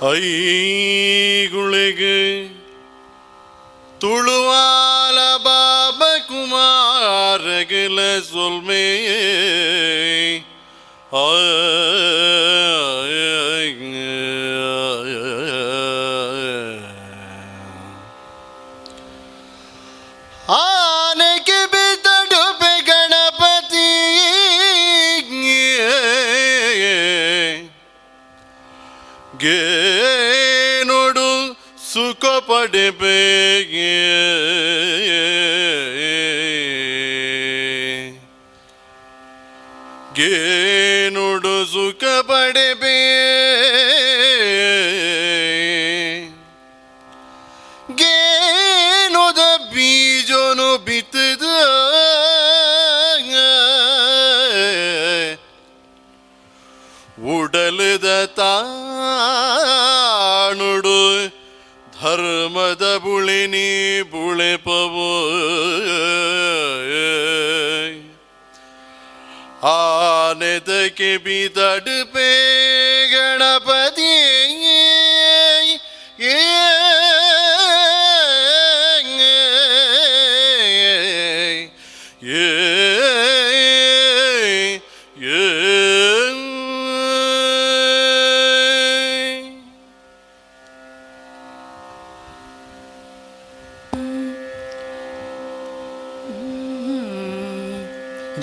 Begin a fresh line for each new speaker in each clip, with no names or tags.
ಐಗುಳಿಗೆ ತುಳುವಾಲ ಬಾಬ ಕುಮಾರಗಿಲ ಸೊಲ್ಮೆ. ಆನೆಗೆ ಬಿದ್ದಡುಪೆ ಗಣಪತಿ ಗೇನೊಡು ಸುಖ ಪಡೆಪೆ, ಗೇನುಡು ಸುಖ ಪಡೆಪೆ, ಗೇನುದ ಬೀಜನು ಬಿತ್ತದ ಉಡಲದ ತಾಣುಡು ಧರ್ಮದ ಬುಳಿನಿ ಬುಳೆಪವೋ. ಆನೆದಕ್ಕೆ ಬಿದಡುಪೆ ಗಣಪತಿ. ಏ ಏ ಏ.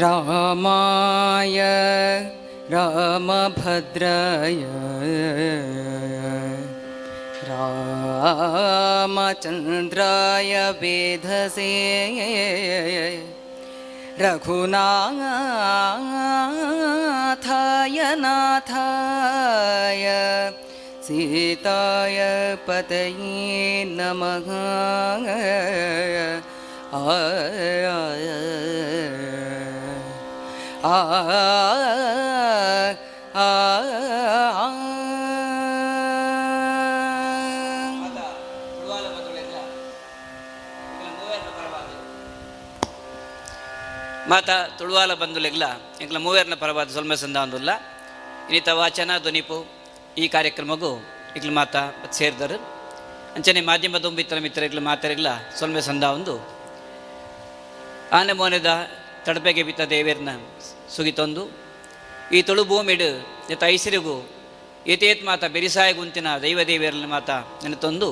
ರಾಮಾಯ ರಾಮಭದ್ರಾಯ ರಾಮಚಂದ್ರಾಯ ವೇಧಸೇ ರಘುನಾಥಾಯ ನಾಥಾಯ ಸೀತಾಯ ಪತಯೇ ನಮಃ. ಆ ಆ ಆ.
ಮಾತಾ ತುಳುವಾಲ ಬಂಧುಲೆಗ್ಲ ಎಂಕ್ಲ ಮೂವೇರ್ನ ಪರವಾದ ಸೊಲ್ಮೆ ಸಂದಾಂದುಲ್ಲ. ಇನ್ನಿತ ವಾಚನ ಧ್ವನಿಪು ಈ ಕಾರ್ಯಕ್ರಮಗೂ ಇಕ್ಲ ಮಾತಾ ಸೇರಿದರು. ಅಂಚನೆ ಮಾಧ್ಯಮ ದುಂಬಿತರ ಮಿತ್ರರಿಗ್ಲ ಮಾತರಿಗ್ಲ ಸೊಲ್ಮೆ ಸಂದ ಒಂದು. ಆನೆ ಮೋನೆದ ತಡಪೆಗೆ ಬಿತ್ತ ದೇವೇರ್ನ ಸುಗಿತೊಂದು ಈ ತುಳು ಭೂಮಿಡು ಎತ್ತ ಐಸಿರಿಗು ಏತೇತ್ ಮಾತ ಬೆರಿಸಾಯ ಗುಂತಿನ ದೈವ ದೇವಿಯರ್ನ ಮಾತ ನೆನತೊಂದು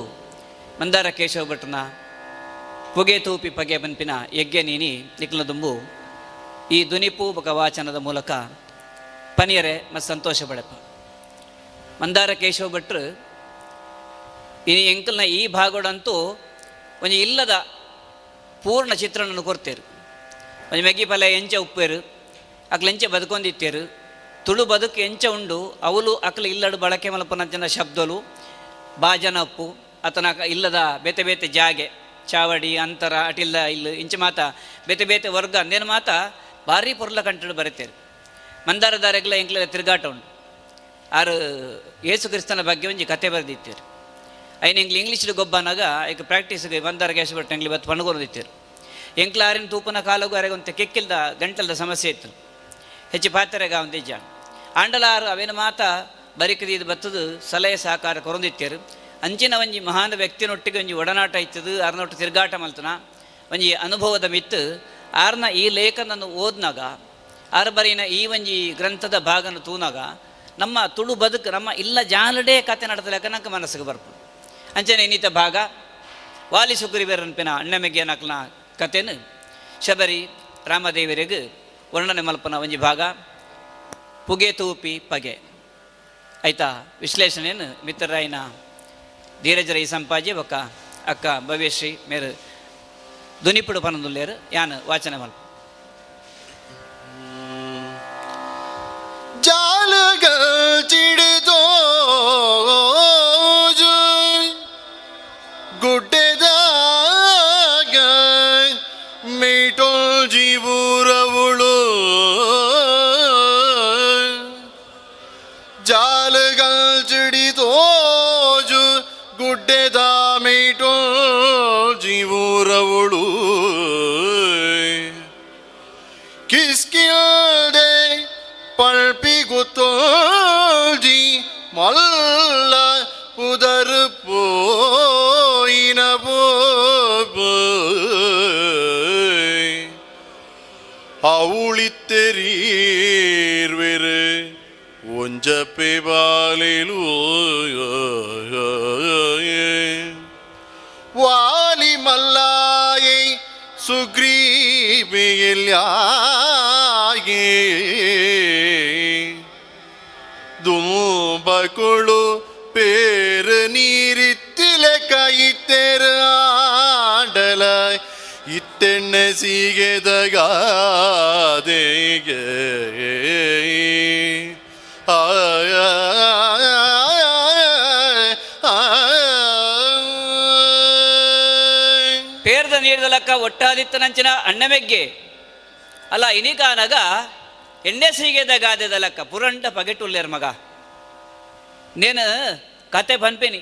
ಮಂದಾರ ಕೇಶವ ಭಟ್ರನ ಪುಗೆ ತೂಪಿ ಪಗೆ ಬನ್ಪಿನ ಯಜ್ಞ ನೀನಿ ನಿಕ್ಲ ದುಂಬು ಈ ಧ್ವನಿಪು ಬೊಕ ವಾಚನದ ಮೂಲಕ ಪನಿಯರೆ ಮತ್ತು ಸಂತೋಷ ಪಡೆಪ. ಮಂದಾರ ಕೇಶವ ಭಟ್ರು ಇನಿ ಎಂಕಲ್ನ ಈ ಭಾಗಡಂತೂ ಒಂಜಿ ಇಲ್ಲದ ಪೂರ್ಣ ಚಿತ್ರಣವನ್ನು ಕೊಡ್ತೇರು. ಒಂಜಿ ಮೆಗ್ಗಿ ಪಲ್ಯ ಎಂಚ ಉಪ್ಪೇರು, ಅಕ್ಲ ಎಂಚ ಬದುಕೊಂದಿತ್ತೇರು, ತುಳು ಬದುಕು ಎಂಚ ಉಂಡು, ಅವಲು ಅಕ್ಲ ಇಲ್ಲಡು ಬಳಕೆ ಮಲ್ಪನಂಚಿನ ಶಬ್ದಲು ಬಾಜನ ಉಪ್ಪು ಅತನ ಇಲ್ಲದ ಬೇತೆ ಬೇತೆ ಜಾಗೆ ಚಾವಡಿ ಅಂತರ ಅಟಿಲ್ಲ ಇಲ್ಲ ಇಂಚ ಮಾತ ಬೇತೆ ಬೇತೆ ವರ್ಗ ಅಂದೇನು ಮಾತ ಭಾರಿ ಪೊರ್ಲ ಕಂಟಡು ಬರೀತೇರು. ಮಂದಾರದಾರೆಗ್ಲ ಎಂಕ್ಲೆಲ್ಲ ತಿರುಗಾಟ ಉಂಡು. ಆರು ಯೇಸು ಕ್ರಿಸ್ತನ ಬಗ್ಗೆ ಒಂಜಿ ಕತೆ ಬರೆದಿತ್ತೇರು. ಐನ ಎಂಕ್ಲು ಇಂಗ್ಲೀಷ್ ಗೊಬ್ಬನಾಗ ಈಗ ಪ್ರಾಕ್ಟೀಸ್ಗೆ ಮಂದಾರ ಕೇಶವ ಭಟ್ ಎಂಗ್ಲಿ ಬತ್ತು ಪಣಗೋದಿತ್ತೇರು. ಎಂಕ್ಲ ಆರಿನ ತೂಪನ ಕಾಲಗೂ ಅರೆಗೊಂತೆ ಕೆಕ್ಕಿಲ್ದ ಗಂಟಲ್ದ ಸಮಸ್ಯೆ ಇತ್ತು, ಹೆಚ್ಚು ಪಾತ್ರೆಗ ಒಂದಿಜ್ಜ ಆಂಡಲಾರು ಅವೇನು ಮಾತ ಬರಿಕದೀದು ಬತ್ತದು ಸಲಹೆ ಸಹಕಾರ ಕೊರೊಂದಿತ್ತೇರು. ಅಂಚಿನ ಒಂಜಿ ಮಹಾನ್ ವ್ಯಕ್ತಿನೊಟ್ಟಿಗೆ ಒಂಜಿ ಒಡನಾಟ ಇತ್ತದು, ಆರ್ನೊಟ್ಟು ತಿರುಗಾಟ ಮಲ್ತನ ಒಂಜಿ ಅನುಭವದ ಮಿತ್ತು ಆರ್ನ ಈ ಲೇಖನನ್ನು ಓದ್ನಾಗ ಆರ್ ಬರಿನ ಈ ಒಂಜಿ ಗ್ರಂಥದ ಭಾಗನ ತೂನಾಗ ನಮ್ಮ ತುಳು ಬದುಕು ನಮ್ಮ ಇಲ್ಲ ಜಾಲಡೇ ಕತೆ ನಡತಲೆಕ್ಕ ನಂಗೆ ಮನಸ್ಸಿಗೆ ಬರ್ಪು. ಅಂಚನೆ ಇನ್ನಿತ ಭಾಗ ವಾಲಿ ಸುಗ್ರೀವರನ್ಪಿನ ಅಣ್ಣಮೆಗ್ಯನಕ್ಲನ ಕತೆನು ಶಬರಿ ರಾಮದೇವರಿಗೆ ವರ್ಣನೆ ಮಲ್ಪನ ಒಂಜಿ ಭಾಗ ಪುಗೆ ತೂಪಿ ಪಗೆ ಆಯ್ತಾ ವಿಶ್ಲೇಷಣೆಯನ್ನು ಮಿತ್ರರಾಯನ ಧೀರಜರ ಈ ಸಂಪಾಜಿ ಒಕ್ಕ ಅಕ್ಕ ಭವ್ಯಶ್ರೀ ಮೇರು ಧ್ವನಿಪುಡು ಪನದುಲ್ಲೇರು ಯಾನ್ ವಾಚನ ಮಲ್ಪ.
ಜಾಲಗಲ್ಚಿಡಿದೋಜು ಗುಡ್ಡೆದಾಗ ಮೇಟೋಜಿ ಊರವುಳು, ಜಾಲಗಲ್ಚಿಡಿದೋಜು ಗುಡ್ಡೆದ ಮೇಟೋಜಿ ಊರವುಳು, ಕಿಸ್ಕಿಲ್ದೆ ಪಲ್ಪಿ ಗೊತ್ತೋಜಿ ಮಲ್ಲ ಪುದರ್ ಪೋಯಿನ ಅವಳಿತ್ತೆರೀರ್ವೆರು ಒಂಜಪ್ಪೆ ಬಾಲೆಲು ವಾಲಿ ಮಲ್ಲಾಯೈ ಸುಗ್ರೀವಿಯಲ್ಯಾಯೇ ದುಂಬಕೊಳು പേര് നീരിത്തിലെ കൈത്തേരാണ്ടല ഇത്തെണ്ണ സീകതകാതേ ആ.
ಪೇರ್ದ ನೀರ್ದಲಕ್ಕ ಒಟ್ಟಾದಿತ್ತನಂಚಿನ ಅಣ್ಣಮೆಗ್ಗೆ ಅಲ್ಲ ಇನಿಕಾನಗ ಎಣ್ಣೆ ಸೀಗೆದ ಗಾದೆದ ಲೆಕ್ಕ ಪುರಂಡ ಪಗೆಟುಲ್ಲೇರ್ ಮಗ. ನೇನು ಕತೆ ಪನ್ಪಿನಿ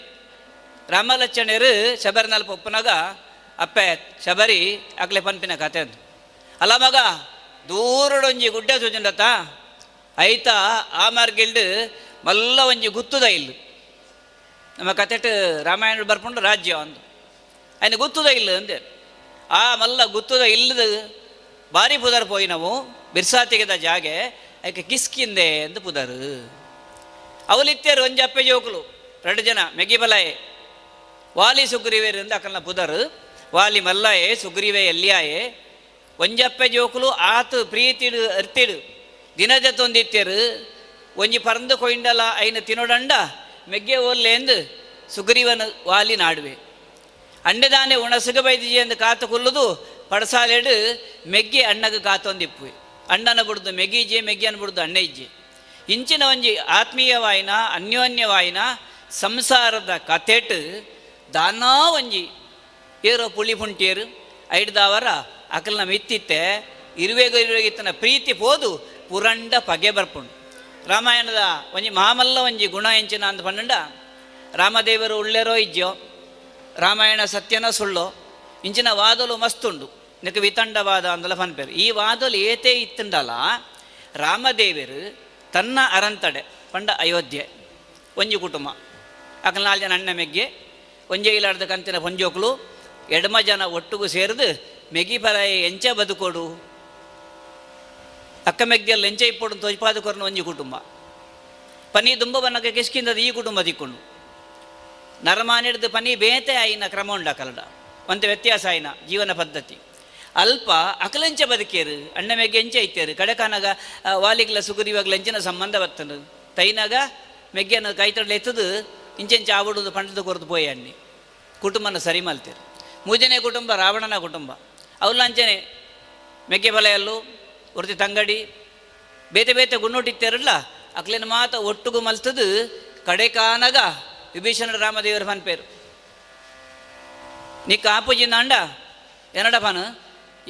ರಾಮಲಕ್ಷಣರು ಶಬರಿನಲ್ಪ ಒಪ್ಪನಾಗ ಅಪ್ಪೆ ಶಬರಿ ಅಕ್ಲೆ ಪನ್ಪಿನ ಕತೆ ಅದು. ಅಲ್ಲ ಮಗ, ದೂರಡೊಂಜಿ ಗುಡ್ಡೆ ಸೂಚಂಡತ್ತ ಐತ ಆ ಮಾರ್ಗಿಲ್ಡು ಮಲ್ಲ ಒಂಜಿ ಗುತ್ತುದ ಇಲ್ಲು. ನಮ್ಮ ಕತೆಟ್ ರಾಮಾಯಣ ಬರ್ಪುಂಡು ರಾಜ್ಯ ಅಂದು ఆయన ಗುತ್ತುದ ಇಲ್ಲ ಅಂದೆ. ಆ ಮಲ್ಲ ಗುತ್ತುದ ಇಲ್ಲದ ಬಾರಿ ಪುದರ್ ಪೋಯಿ ನಾವು ಬಿರ್ಸಾತಿಗೆದ ಜಾಗೆ ಐಕೆ ಕಿಸ್ಕಿಂದೆ ಎಂದು ಪುದರ್. ಅವಲಿತ್ತೇರು ಒಂಜಿ ಅಪ್ಪೆ ಜೋಕುಲು ಎರಡು ಜನ ಮೆಗಿಬಲಾಯೆ ವಾಲಿ ಸುಗ್ರೀವೇರು ಎಂದು ಅಕಲ್ನ ಪುದರ್. ವಾಲಿ ಮಲ್ಲಾಯೆ ಸುಗ್ರೀವೆ ಎಲ್ಲಿಯಾಯೆ ಒಂಜಪ್ಪೆ ಜೋಕುಲು ಆತು ಪ್ರೀತಿಡು ಅರ್ತಿಡು ದಿನದ ತೊಂದಿತ್ತೇರು ಒಂಜಿ ಪರಂದು ಕೊಯಿಂಡಲ ಐನ ತಿನೋಡಂಡ ಮೆಗ್ಗೆ ಓಲ್ಲೇಂದು ಸುಗ್ರೀವನ ವಾಲಿ ನಾಡುವೆ. ಅಂಡೆದಾನೆ ಉಣಸುಗ ಬೈದಿಜೆ ಎಂದು ಕಾತು ಕೊಲ್ಲುದು ಪಡಸಾಲೆಡು ಮೆಗ್ಗಿ ಅಣ್ಣಗೆ ಕಾತೊಂದಿಪ್ಪುವೆ. ಅಣ್ಣನ ಬುಡ್ದು ಮೆಗ್ಗಿಜ್ಜೆ, ಮೆಗ್ಗಿಯನ್ನು ಬುಡ್ದು ಅಣ್ಣ ಇಜ್ಜೆ. ಇಂಚಿನ ಒಂಜಿ ಆತ್ಮೀಯವಾಯಿನ ಅನ್ಯೋನ್ಯವಾಯಿನ ಸಂಸಾರದ ಕತೆಟ್ ದಾನಾ ಒಂಜಿ ಏರೋ ಪುಳಿ ಪುಂಟಿಯರು ಐಡ್ದಾವರ ಅಕಲ್ನ ಮಿತ್ತಿತ್ತೆ ಇರುವೆಗು ಇರುವೆಗಿತ್ತನ ಪ್ರೀತಿ ಪೋದು ಪುರಂಡ ಪಗೆ ಬರ್ಪುಂಡು. ರಾಮಾಯಣದ ಒಂಜಿ ಮಾಮಲ್ಲ ಒಂಜಿ ಗುಣ ಎಂಚಿನ ಅಂದ ಪನ್ನಂಡ ರಾಮದೇವರು ಉಳ್ಳೇರೋ ಇಜ್ಜೋ, ರಾಮಾಯಣ ಸತ್ಯನ ಸುಳ್ಳೋ, ಇಂಚಿನ ವಾದಲು ಮಸ್ತುಂಡು. ನಿಕ ವಿತಂಡವಾದ ಅಂದಲ ಪನ್ಪೇರು. ಈ ವಾದಲು ಏತೇ ಇತ್ತುಂಡಲ ರಾಮದೇವರು ತನ್ನ ಅರಂತಡೆ ಪಂಡ ಅಯೋಧ್ಯೆ ಒಂಜಿ ಕುಟುಂಬ ಅಕಲ್ ನಾಲ್ ಜನ ಅಣ್ಣ ಮೆಗ್ಗೆ ಒಂಜೆ ಇಲಾರ್ದ ಕಂತಿನ ಪೊಂಜೋಕ್ಲು ಎಡಮ ಜನ ಒಟ್ಟುಗು ಸೇರಿದು ಮೆಗಿ ಪರಾಯ ಎಂಚ ಬದುಕೋಡು ಅಕ್ಕ ಮೆಗ್ಗೆಲ್ಲ ಎಂಚ ಇಪ್ಪೊಡು ತೋಜ್ಪಾದ ಕೊರನ ಒಂಜಿ ಕುಟುಂಬ ಪನಿ ದುಂಬ ಬನ್ನಕ ಕಿಷ್ಕಿಂದದ ಈ ಕುಟುಂಬ ದಿಕ್ಕೊಂಡು ನರಮಾನಿಡ್ದು ಪನಿ ಬೇತೆ ಆಯಿನ ಕ್ರಮ ಉಂಡ ಕಲಡ ಒಂತೆ ವ್ಯತ್ಯಾಸ ಆಯಿನ ಜೀವನ ಪದ್ಧತಿ ಅಲ್ಪ ಅಕಲೆಂಚ ಬದುಕೇರು ಅಣ್ಣ ಮೆಗ್ಗೆ ಎಂಚ ಐತೇರು ಕಡೆಕಾನಾಗ ವಾಲಿಗ್ಲ ಸುಗುರಿವಾಗ್ಲ ಎಂಚಿನ ಸಂಬಂಧ ಬರ್ತನು ತೈನಾಗ ಮೆಗ್ಗೆನ ಕೈತಡಲೆ ಎತ್ತದು ಇಂಚೆಂಚ ಆವಡುದು ಪಂಡದ ಕೊರದು ಪೋಯಿ ಅಣ್ಣಿ ಕುಟುಂಬನ ಸರಿ ಮಲ್ತೇರು. ಮೂಜನೇ ಕುಟುಂಬ ರಾವಣನ ಕುಟುಂಬ ಅವಲಂಚನೆ ಮೆಗ್ಗೆ ಬಲೆಯಲ್ಲು ಒರ್ತಿ ತಂಗಡಿ ಬೇತೆ ಬೇತೆ ಗುಣ್ಣೊಟ್ಟಿತ್ತೇರಲ್ಲ ಅಕ್ಲಿನ ಮಾತ ಒಟ್ಟುಗು ಮಲ್ತದು ಕಡೆಕಾನಗ ವಿಭೀಷಣ ರಾಮದೇವರ ಪನ್ಪೇರು. ನಿಕ್ಕ ಆಪುಜಿನ ಅಂಡ ಎನ್ನಡ ಪನು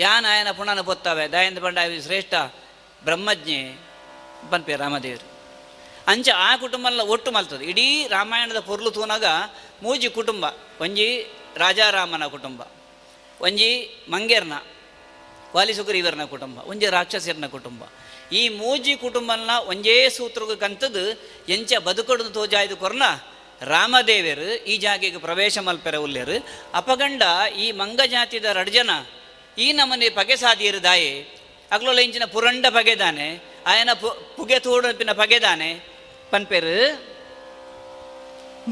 ಯಾನ ಆಯನ ಪುಣನ ಪೊತ್ತವೆ ದಯಂದ ಪಂಡ ಶ್ರೇಷ್ಠ ಬ್ರಹ್ಮಜ್ಞೆ ಪನ್ಪೇರು ರಾಮದೇವರು. ಅಂಚ ಆ ಕುಟುಂಬಲ್ಲ ಒಟ್ಟು ಮಲ್ತದೆ. ಇಡೀ ರಾಮಾಯಣದ ಪೊರ್ಲು ತೂನಾಗ ಮೂಜಿ ಕುಟುಂಬ, ಒಂಜಿ ರಾಜಾರಾಮನ ಕುಟುಂಬ, ಒಂಜಿ ಮಂಗೇರ್ನ ವಾಲಿ ಸುಗ್ರೀವರ್ನ ಕುಟುಂಬ, ಒಂಜಿ ರಾಕ್ಷಸರ್ನ ಕುಟುಂಬ. ಈ ಮೂಜಿ ಕುಟುಂಬನ ಒಂಜೇ ಸೂತ್ರಗೆ ಕಂತದ್ದು ಎಂಚ ಬದುಕಡುದು ತೋಜಾಯ್ದು ಕೊರ್ನ ರಾಮದೇವರು ಈ ಜಾಗೆಗೆ ಪ್ರವೇಶ ಮಲ್ಪೆರ ಉಲ್ಲೇರು. ಅಪಗಂಡ ಈ ಮಂಗ ಜಾತಿದ ರಡ್ಜನ ಈ ನಮನೆ ಪಗೆ ಸಾದಿಯರು ದಾಯೆ ಅಗ್ಲೊಲ ಇಂಚಿನ ಪುರಂಡ ಪಗೆದಾನೆ ಆಯನ ಪುಗೆ ತೋಡಪಿನ ಪಗೆದಾನೆ ಪನ್ಪೇರು.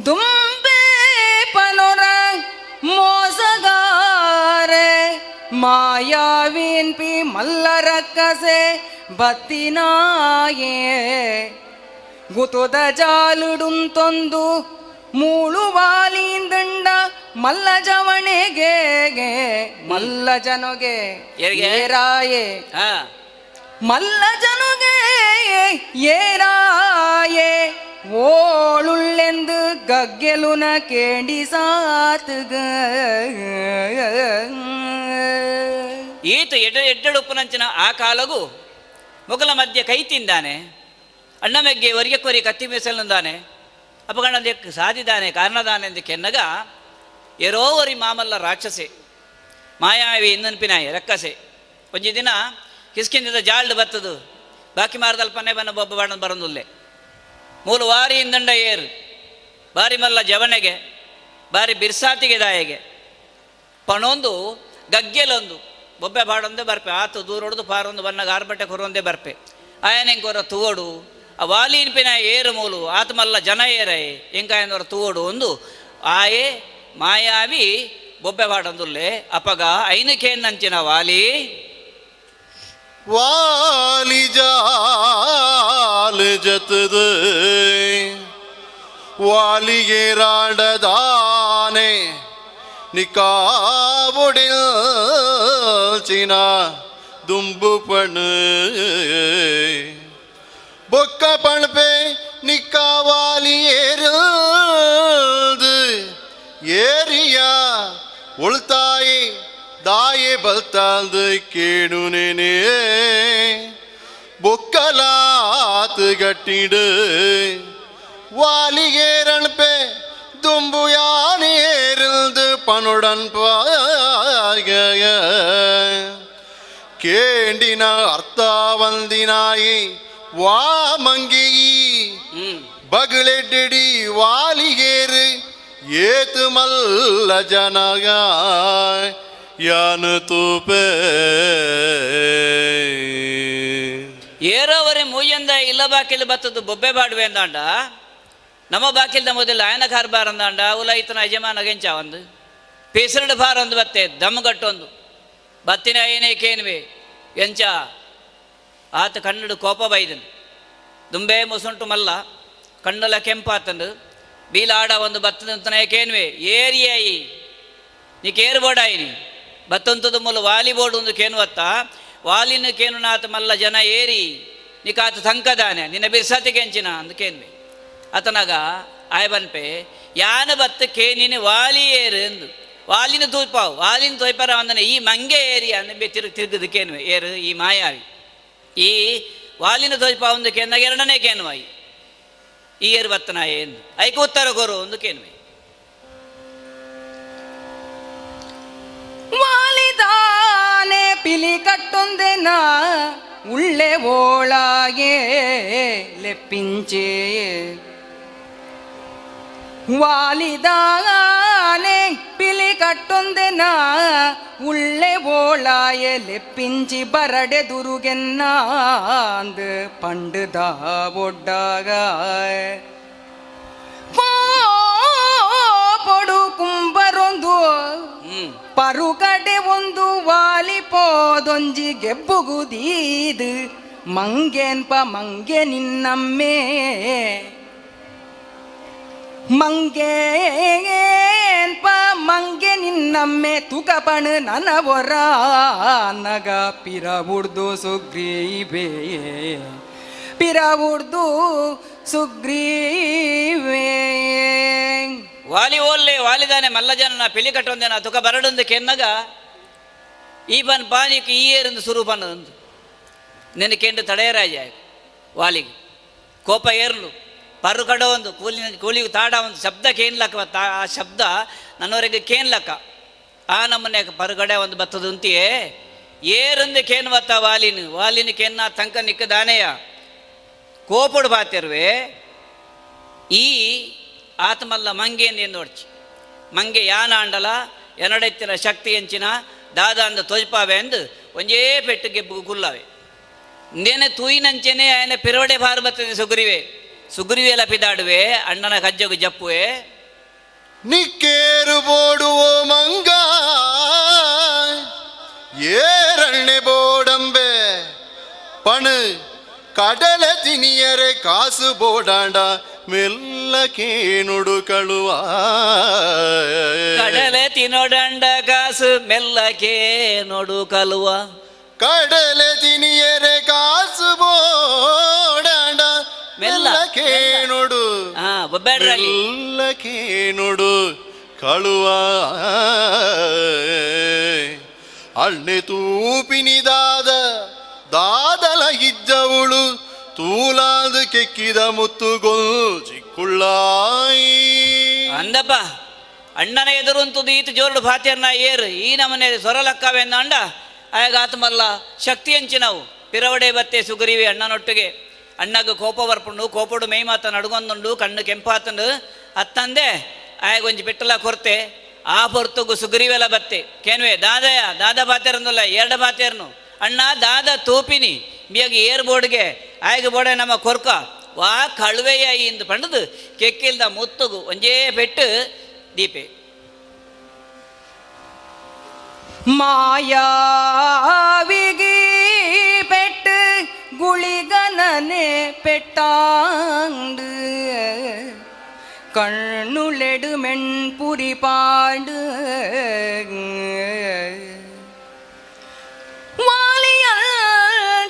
ದುಂಬೆ ಪನೊರ ಮೋಸಗಾರೆ ಮಾಯಾವಿನ್ಪಿ ಮಲ್ಲರಕ್ಕಸೆ ಬತ್ತಿನಾಯೇ ಗುತುದ ಜಾಲುಡುಂತೊಂದು ಮೂಳುವಾಲಿಂದಂಡ ಮಲ್ಲ ಜವಣೆಗೆ ಮಲ್ಲ ಜನಗೆ ಏರಾಯೇ ಮಲ್ಲ ಜನಗೆ ಏರಾಯೇ ಓಳುಳ್ಳೆಂದು ಗಗ್ಗೆಲುನ ಕೇಂಡಿ ಸಾತುಗ.
ಈತ ಎಡ್ಡೆಡುಪ್ಪನಂಚಿನ ಆ ಕಾಲಗೂ ಮೊಗಲ ಮಧ್ಯೆ ಕೈ ತಿಂದಾನೆ, ಅಣ್ಣಮೆಗ್ಗೆ ಒರಿಗೆ ಕೊರಿ ಕತ್ತಿ ಮೀಸಲಂದಾನೆ, ಅಪಗಣದ ಸಾದಿದಾನೆ ಕಾರಣದಾನೆ ಎಂದು ಕೆನ್ನಗ ಎರೋವರಿ ಮಾಮಲ್ಲ ರಾಕ್ಷಸೆ ಮಾಯಾವಿ ಇನ್ನನ್ಪಿನಾಯಿ ರಕ್ಕಸೆ ಒಂಜಿ ದಿನ ಕಿಸ್ಕಿಂದ ಜಾಲ್ಡ್ ಬತ್ತದು ಬಾಕಿ ಮಾರದಲ್ಪನೆ ಬನ್ನ ಬೊಬ್ಬ ಬಣ್ಣ ಬರಂದುಲ್ಲೆ ಮೂಲು ವಾರಿ ಇಂದಂಡ ಏರು ಬಾರಿ ಮಲ್ಲ ಜವನೆಗೆ ಬಾರಿ ಬಿರ್ಸಾತಿಗೆ ದಾಯೆಗೆ ಪಣೊಂದು ಗಗ್ಗೆಲೊಂದು ಬೊಬ್ಬೆ ಬಾಡೊಂದೇ ಬರ್ಪೆ ಆತು ದೂರೊಡ್ದು ಪಾರೊಂದು ಬನ್ನಾಗ ಆರ್ಬಟ್ಟೆ ಕೊರೊಂದೇ ಬರ್ಪೆ ಆಯನೆಂಕೊರ ತೂವಡು ಆ ವಾಲಿನ್ಪಿನ ಏರು ಮೂಲು ಆತ ಮಲ್ಲ ಜನ ಏರೈ ಎಂಕಾಯನವರ ತೂವಡು ಒಂದು ಆಯೆ ಮಾಯಾವಿ ಬೊಬ್ಬೆ ಬಾಡೊಂದುಲ್ಲೆ ಅಪಗ ಐನಕೇನ್ನಂಚಿನ ವಾಲಿ
ವಾಲಿ ಜಾಲ ಜತದ ವಾಲಿಗೆ ರಾಡದಾನೆ ನಿಕಾವುಡಿಲ್ ಚಿನ ದುಂಬು ಪಣ್ ಬೊಕ್ಕ ಪಣ್ಪೆ ನಿಕ್ಕಾವಾಲಿ ಏರಿಲ್ದು ಏರಿಯ ಉಳ್ತಾಯಿ ದಾಯೆ ಬಲ್ತಾಲ್ದು ಕೇಣುನೇನೆ ಬೊಕ್ಕಲಾತ್ ಗಟ್ಟಿಡು ವಾಲಿಗೇರಣ್ಪೆ ದುಂಬು ಯಾನೇರಿಲ್ದು ಪನುಡನ್ ಪಾಗ ಕೇಂಡಿನ ಅರ್ಥ ವಂದಿನಾಯಿ ವಾ ಮಂಗಿ ಬಗಳೆಡ್ಡಿ ವಾಲಿಗೇರು ಏತು ಮಲ್ಲ ಜನಗ ಯಾನು ತೂಪೆ.
ಏರೋವರೆ ಮೂಯಂದ ಇಲ್ಲ ಬಾಕಿಲ್ ಬತ್ತದ್ದು ಬೊಬ್ಬೆ ಬಾಡುವೆ ಅಂದಾಂಡ ನಮ್ಮ ಬಾಕಿಲ್ದ ಮೊದಲು ಆಯನ ಕಾರ್ಬಾರ್ ಅಂದಾಂಡ ಉಲ ಇತನ ಯಜಮಾನ ಗೆಂಚ ಒಂದು ಪೇಸರಡು ಬಾರ್ ಒಂದು ಬತ್ತೆ ದಮ್ಮಗಟ್ಟೊಂದು ಬತ್ತಿನ ಏನೇ ಕೇನ್ವೆ ಎಂಚ ಆತ ಕಣ್ಣಡು ಕೋಪ ಬೈದನು ದುಂಬೆ ಮುಸುಂಟು ಮಲ್ಲ ಕಣ್ಣಲ ಕೆಂಪಾತಂದು ಬೀಲಾಡ ಒಂದು ಬತ್ತದಂತನೇ ಕೇನ್ವೆ ಏರಿಯಾಯಿ ನೀ ಕೇರು ಬೋಡಾಯಿನಿ ಬತ್ತಂತದ ಮೂಲ ವಾಲಿ ಬೋರ್ಡ್ ಒಂದು ಕೇನುವತ್ತ ವಾಲಿನ ಕೇನು ನಾತ ಮಲ್ಲ ಜನ ಏರಿ ನಿಕಾತ ತಂಕದಾನೆ ನಿನ್ನ ಬಿರ್ಸತಿ ಕೆಂಚಿನ ಅಂದು ಕೇನ್ವೆ ಆತನಾಗ ಆಯ ಬನ್ಪೆ ಯಾನ ಬತ್ತ ಕೇನಿನ ವಾಲಿ ಏರು ಎಂದು ವಾಲಿನ ತೂಪಾವು ವಾಲಿನ ತೋಯ್ಪರ ಅಂದನೆ ಈ ಮಂಗೆ ಏರಿ ಅಂದ ಬೆ ತಿರುಗಿ ತಿರುಗದು ಕೇನ್ವೆ ಏರು ಈ ಮಾಯಾವಿ ಈ ವಾಲಿನ ತೋಯ್ಪಾವು ಒಂದು ಕೇನ್ನಾಗ ಎರಡನೇ ಕೇನ್ವಾಯಿ ಈ ಏರು ಬತ್ತನ ಎಂದು ಐಕ ಉತ್ತರ ಕೊರು ಒಂದು ಕೇನ್ವೆ.
ವಾಲಿದಾನೆ ಪಿಲಿ ಕಟ್ಟೊಂದೆನ ಉಳ್ಳೆ ಓಳಾಗೆ ಲೆಪ್ಪಿಂಚೆ ವಾಲಿದಾನೆ ಪಿಲಿ ಕಟ್ಟೊಂದೆನ ಉಳ್ಳೆ ಓಳಾಯೆ ಲೆಪ್ಪಿಂಚಿ ಬರಡೆ ದುರುಗೆನ್ನಾಂದು ಪಂಡುದ ಒಡ್ಡಾಗ ಪೊಡು ಕುಂಬರೊಂದು ಪರುಗಡೆ ಒಂದು ವಾಲಿ ಪೋದೊಂಜಿ ಗೆಬ್ಬುಗುದೀದು ಮಂಗೇನ್ಪ ಮಂಗೆ ನಿನ್ನಮ್ಮೆ ಮಂಗೇನ್ಪ ಮಂಗೆ ನಿನ್ನಮ್ಮೆ ತುಕಪಣು ನನವೊರ ನಗ ಪಿರವುಡ್ದು ಸುಗ್ರೀವೇ ಪಿರವುಡ್ದು ಸುಗ್ರೀವೇ.
ವಾಲಿ ಓಲ್ಲೆ ವಾಲಿದಾನೆ ಮಲ್ಲಜನ ಪಿಲಿ ಕಟ್ಟೊಂದೇನ ತುಕ ಬರಡೊಂದು ಕೆನ್ನಗ ಈ ಬನ್ ಪಾನಿಕ್ ಈ ಏರಿಂದು ಸುರೂಪನ ನಿನ್ನ ಕೆಂಡು ತಡೆಯರಾಜ ವಾಲಿಗೆ ಕೋಪ ಏರ್ಲು ಪರು ಕಡ ಒಂದು ಕೂಲಿನ ಕೂಲಿಗೆ ತಾಡ ಒಂದು ಶಬ್ದ ಕೇನ್ಲಕ್ಕ ಆ ಶಬ್ದ ನನ್ನವರೆಗೆ ಕೇನ್ಲಕ್ಕ ಆ ನಮ್ಮನೆ ಪರುಗಡೆ ಒಂದು ಬತ್ತದ ಉಂತಿಯೇ ಏರಂದು ಕೇನ್ ಬತ್ತ ವಾಲಿನ ವಾಲಿನ ಕೇನ್ನ ತಂಕ ನಿಕ್ಕದಾನೆಯ ಕೋಪಡು ಬಾತಿರುವೆ ಈ ಆತ್ಮಲ್ಲ ಮಂಗೆ ನೋಡ್ಚಿ ಮಂಗೆ ಯಾನಾಂಡಲ ಎನಡೆತ್ತಿನ ಶಕ್ತಿ ಎಂಚಿನ ದಾದ ಅಂದ ತೋಜ್ಪಾವೆ ಅಂದು ಒಂಜೇ ಪೆಟ್ಟು ಗೆಬ್ಬು ಗುಲ್ಲಾವೆ ನೇನೆ ತೂಯಿನಂಚೆನೆ ಆಯನ ಪಿರವಡೆ ಬಾರು ಬರ್ತದೆ ಸುಗ್ರೀವೆ ಸುಗ್ರೀವೆ ಲಪಿದಾಡುವೆ ಅಣ್ಣನ ಕಜ್ಜಗು ಜಪ್ಪುವೆ
ನಿಕ್ಕೇರು ಬೋಡುವೋ ಮಂಗ ಏರಣ್ಣೆ ಬೋಡಂಬೆ ಪಣು ಕಡಲ ತಿನಿಯರೆ ಕಾಸು ಬೋಡಾಂಡ ಮೆಲ್ಲ ಕೇನುಡು ಕಳುವ
ಕಡಲೆ ತಿನ್ನೋಡಂಡ ಕಾಸು ಮೆಲ್ಲಕೆ ನೋಡು ಕಲುವ
ಕಡಲೆ ತಿನಿಯರೆ ಕಾಸು ಬೋಡಾಂಡ
ಮೆಲ್ಲ,
ಮೆಲ್ಲ ಕೇನುಡು
ಹಾ ಬೊಬ್ಬೇಡ್ರಲ್ಲಿ
ಮೆಲ್ಲ ಕೇನುಡು ಕಳುವ ಅಣ್ಣೆ ತೂಪಿನಿದಾದ ದಾದಲ ಇದ್ದವಳು ತೂಲಾದ ಕೆಕ್ಕಿದ ಮುತ್ತುಗೊಲ್ ಚಿಕ್ಕುಳ್ಳಾಯಿ.
ಅಂದಪ್ಪ ಅಣ್ಣನ ಎದುರುಂತುದು ಈತ ಜೋರುಡು ಭಾತಿಯನ್ನ ಏರು ಈ ನಮನೆ ಸೊರಲಕ್ಕವೆಂದ ಅಂಡ ಆಗ ಆತಮಲ್ಲ ಶಕ್ತಿ ಎಂಚಿನವು ಪಿರವಡೆ ಬತ್ತೆ ಸುಗ್ರೀವಿ ಅಣ್ಣನೊಟ್ಟಿಗೆ ಅಣ್ಣಗ ಕೋಪ ಬರ್ಪುಂಡು ಕೋಪಡು ಮೈ ಮಾತ ನಡುಗೊಂದುಂಡು ಕಣ್ಣು ಕೆಂಪಾತಂಡು ಅತ್ತಂದೆ ಆಯಗೊಂಜಿ ಪೆಟ್ಟಲ ಕೊರ್ತೆ ಆ ಪೊರ್ತುಗು ಸುಗ್ರೀವೆಲ ಬತ್ತೆ ಕೇನ್ವೆ ದಾದಯ ದಾದ ಬಾತೇರನ್ನುಲ್ಲ ಎರಡು ಬಾತೇರ್ನು ಅಣ್ಣ ದಾದ ತೂಪಿನಿ ಮಿಯಗ ಏರ್ ಬೋರ್ಡ್ಗೆ ಆಯಗ ಬೋಡೆ ನಮ್ಮ ಕೊರ್ಕ ವಾ ಕಳುವೆಯ ಇಂದು ಪಂಡದು ಕೆಕ್ಕಿಲ್ದ ಮುತ್ತುಗು ಒಂಜೇ ಪೆಟ್ಟು ದೀಪೆ
ಮಾಯಾವಿಗೆ ಪೆಟ್ಟು ಗುಳಿಗನನೆ ಪೆಟ್ಟಾಂಡು ಕಣ್ಣುಳೆಡು ಮೆಣ್ಪುರಿ ಪಾಂಡು ವಾಲಿಯ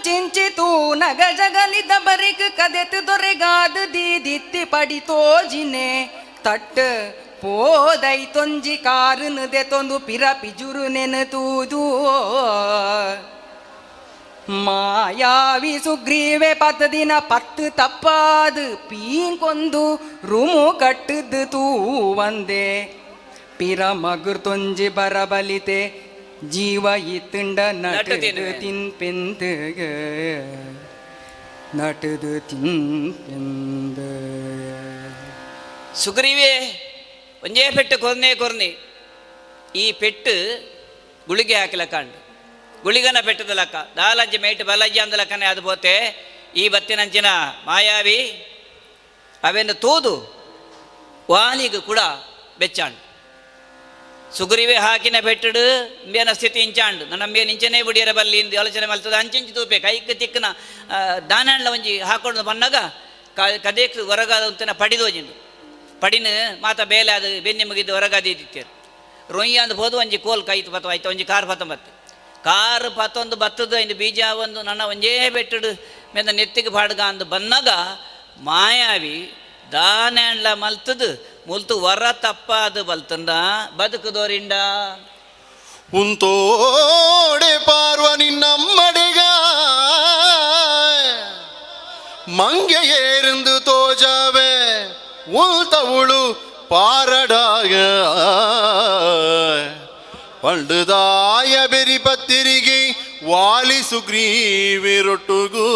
ಚಿಂಚಿತು ನಗ ಜಗಲಿದ ಬರಿಕ್ ಕದೆತು ದೊರೆಗಾದು ದೀದಿತ್ತಿ ಪಡಿತೋಜಿನೆ ತಟ್ಟು ಪೋದೈ ತೊಂಜಿ ಕಾರುನುದೆ ತೊಂದು ಪಿರ ಪಿಜುರು ನೆನ ತೂದು ಮಾಯಾವಿ ಸುಗ್ರೀವೆ ಪತ್ತು ದಿನ ಪತ್ತು ತಪ್ಪಾದು ಪೀಂಕೊಂದು ರುಮು ಕಟ್ಟದು ತೂವಂದೆ ಪಿರ ಮಗುರ್ ತೊಂಜಿ ಬರಬಲಿತೆ ಜೀವ ಇತ್ತುಂಡ ನಟದು ತಿನ್ಪೆಂದು ನಟದು ತಿನ್ಪೆಂದು.
ಸುಗ್ರೀವೆ ಒಂಜೇ ಪೆಟ್ಟು ಕೊರ್ನೆ ಕೊರ್ನಿ ಈ ಪೆಟ್ಟು ಗುಳಿಗೆ ಹಾಕಿಲಕ್ಕಂಡು ಗುಳಿಗನ ಪೆಟ್ಟದ ಲಕ್ಕ ದಾಲಜ್ಜಿ ಮೇಟ್ ಬಲಜ್ಜಿ ಅಂದ ಲಕ್ಕನೆ ಅದು ಪೋತೆ ಈ ಬತ್ತಿನಂಚಿನ ಮಾಯಾವಿ ಅವೆನ್ನು ತೂದು ವಾಲಿಗೂ ಕೂಡ ಬೆಚ್ಚಾಂಡು. ಸುಗ್ರೀವೆ ಹಾಕಿನ ಪೆಟ್ಟಡು ಇಂಬೇನ ಸ್ಥಿತಿ ಇಂಚಾಂಡು ನನ್ನ ಇಂಚನೇ ಬುಡಿಯರ ಬಲ್ಲಿ ಇಂದು ಆಲೋಚನೆ ಮಲ್ತದ ಅಂಚಿಂಚು ತೂಪೆ ಕೈಕ್ ತಿಕ್ಕನ ದಾನಾಂಡ್ಲ ಒಂಜಿ ಹಾಕೊಂಡು ಬನ್ನಾಗ ಕದೇಕ್ ಹೊರಗಾದ ಅಂತನ ಪಡಿದೋಜಿಂದು ಪಡಿನ ಮಾತ ಬೇಲೆ ಅದು ಬೆನ್ನಿ ಮುಗಿದ್ದು ಹೊರಗಾದಿತ್ತೇರು ರೊಯ್ಯ ಅಂದ್ ಹೋದು ಒಂಜಿ ಕೋಲ್ ಕೈತು ಪತ್ತ ಆಯ್ತು ಒಂಜಿ ಕಾರ್ ಪತ್ತೊಂಬತ್ತು ಕಾರ್ ಪತ್ತೊಂದು ಬತ್ತದ ಇಂದು ಬೀಜ ಒಂದು ನನ್ನ ಒಂಜೇ ಬೆಟ್ಟಡು ಮೆಂದ ನೆತ್ತಿಗೆ ಪಾಡ್ಗ ಅಂದು ಬನ್ನಾಗ ಮಾಯಾವಿ ದಾನ್ಯಾಂಡ್ಲ ಮಲ್ತದು ಮುಲ್ತು ವರ ತಪ್ಪಾದು ಬಲ್ತಂದ ಬದುಕುದೋರಿಂಡ
ಉಂತೋಡೆ ಪಾರ್ವ ನಿನ್ನಮ್ಮಡಿಗ ಮಂಗೆ ಏರಿಂದು ತೋಜಾವೆ ಉಲ್ತವುಳು ಪಾರಡಾಗ ಪಂಡುದಾಯ ಬೆರಿ ಪತ್ತಿರಿಗೆ ವಾಲಿ ಸುಗ್ರೀವಿರೊಟ್ಟುಗೂ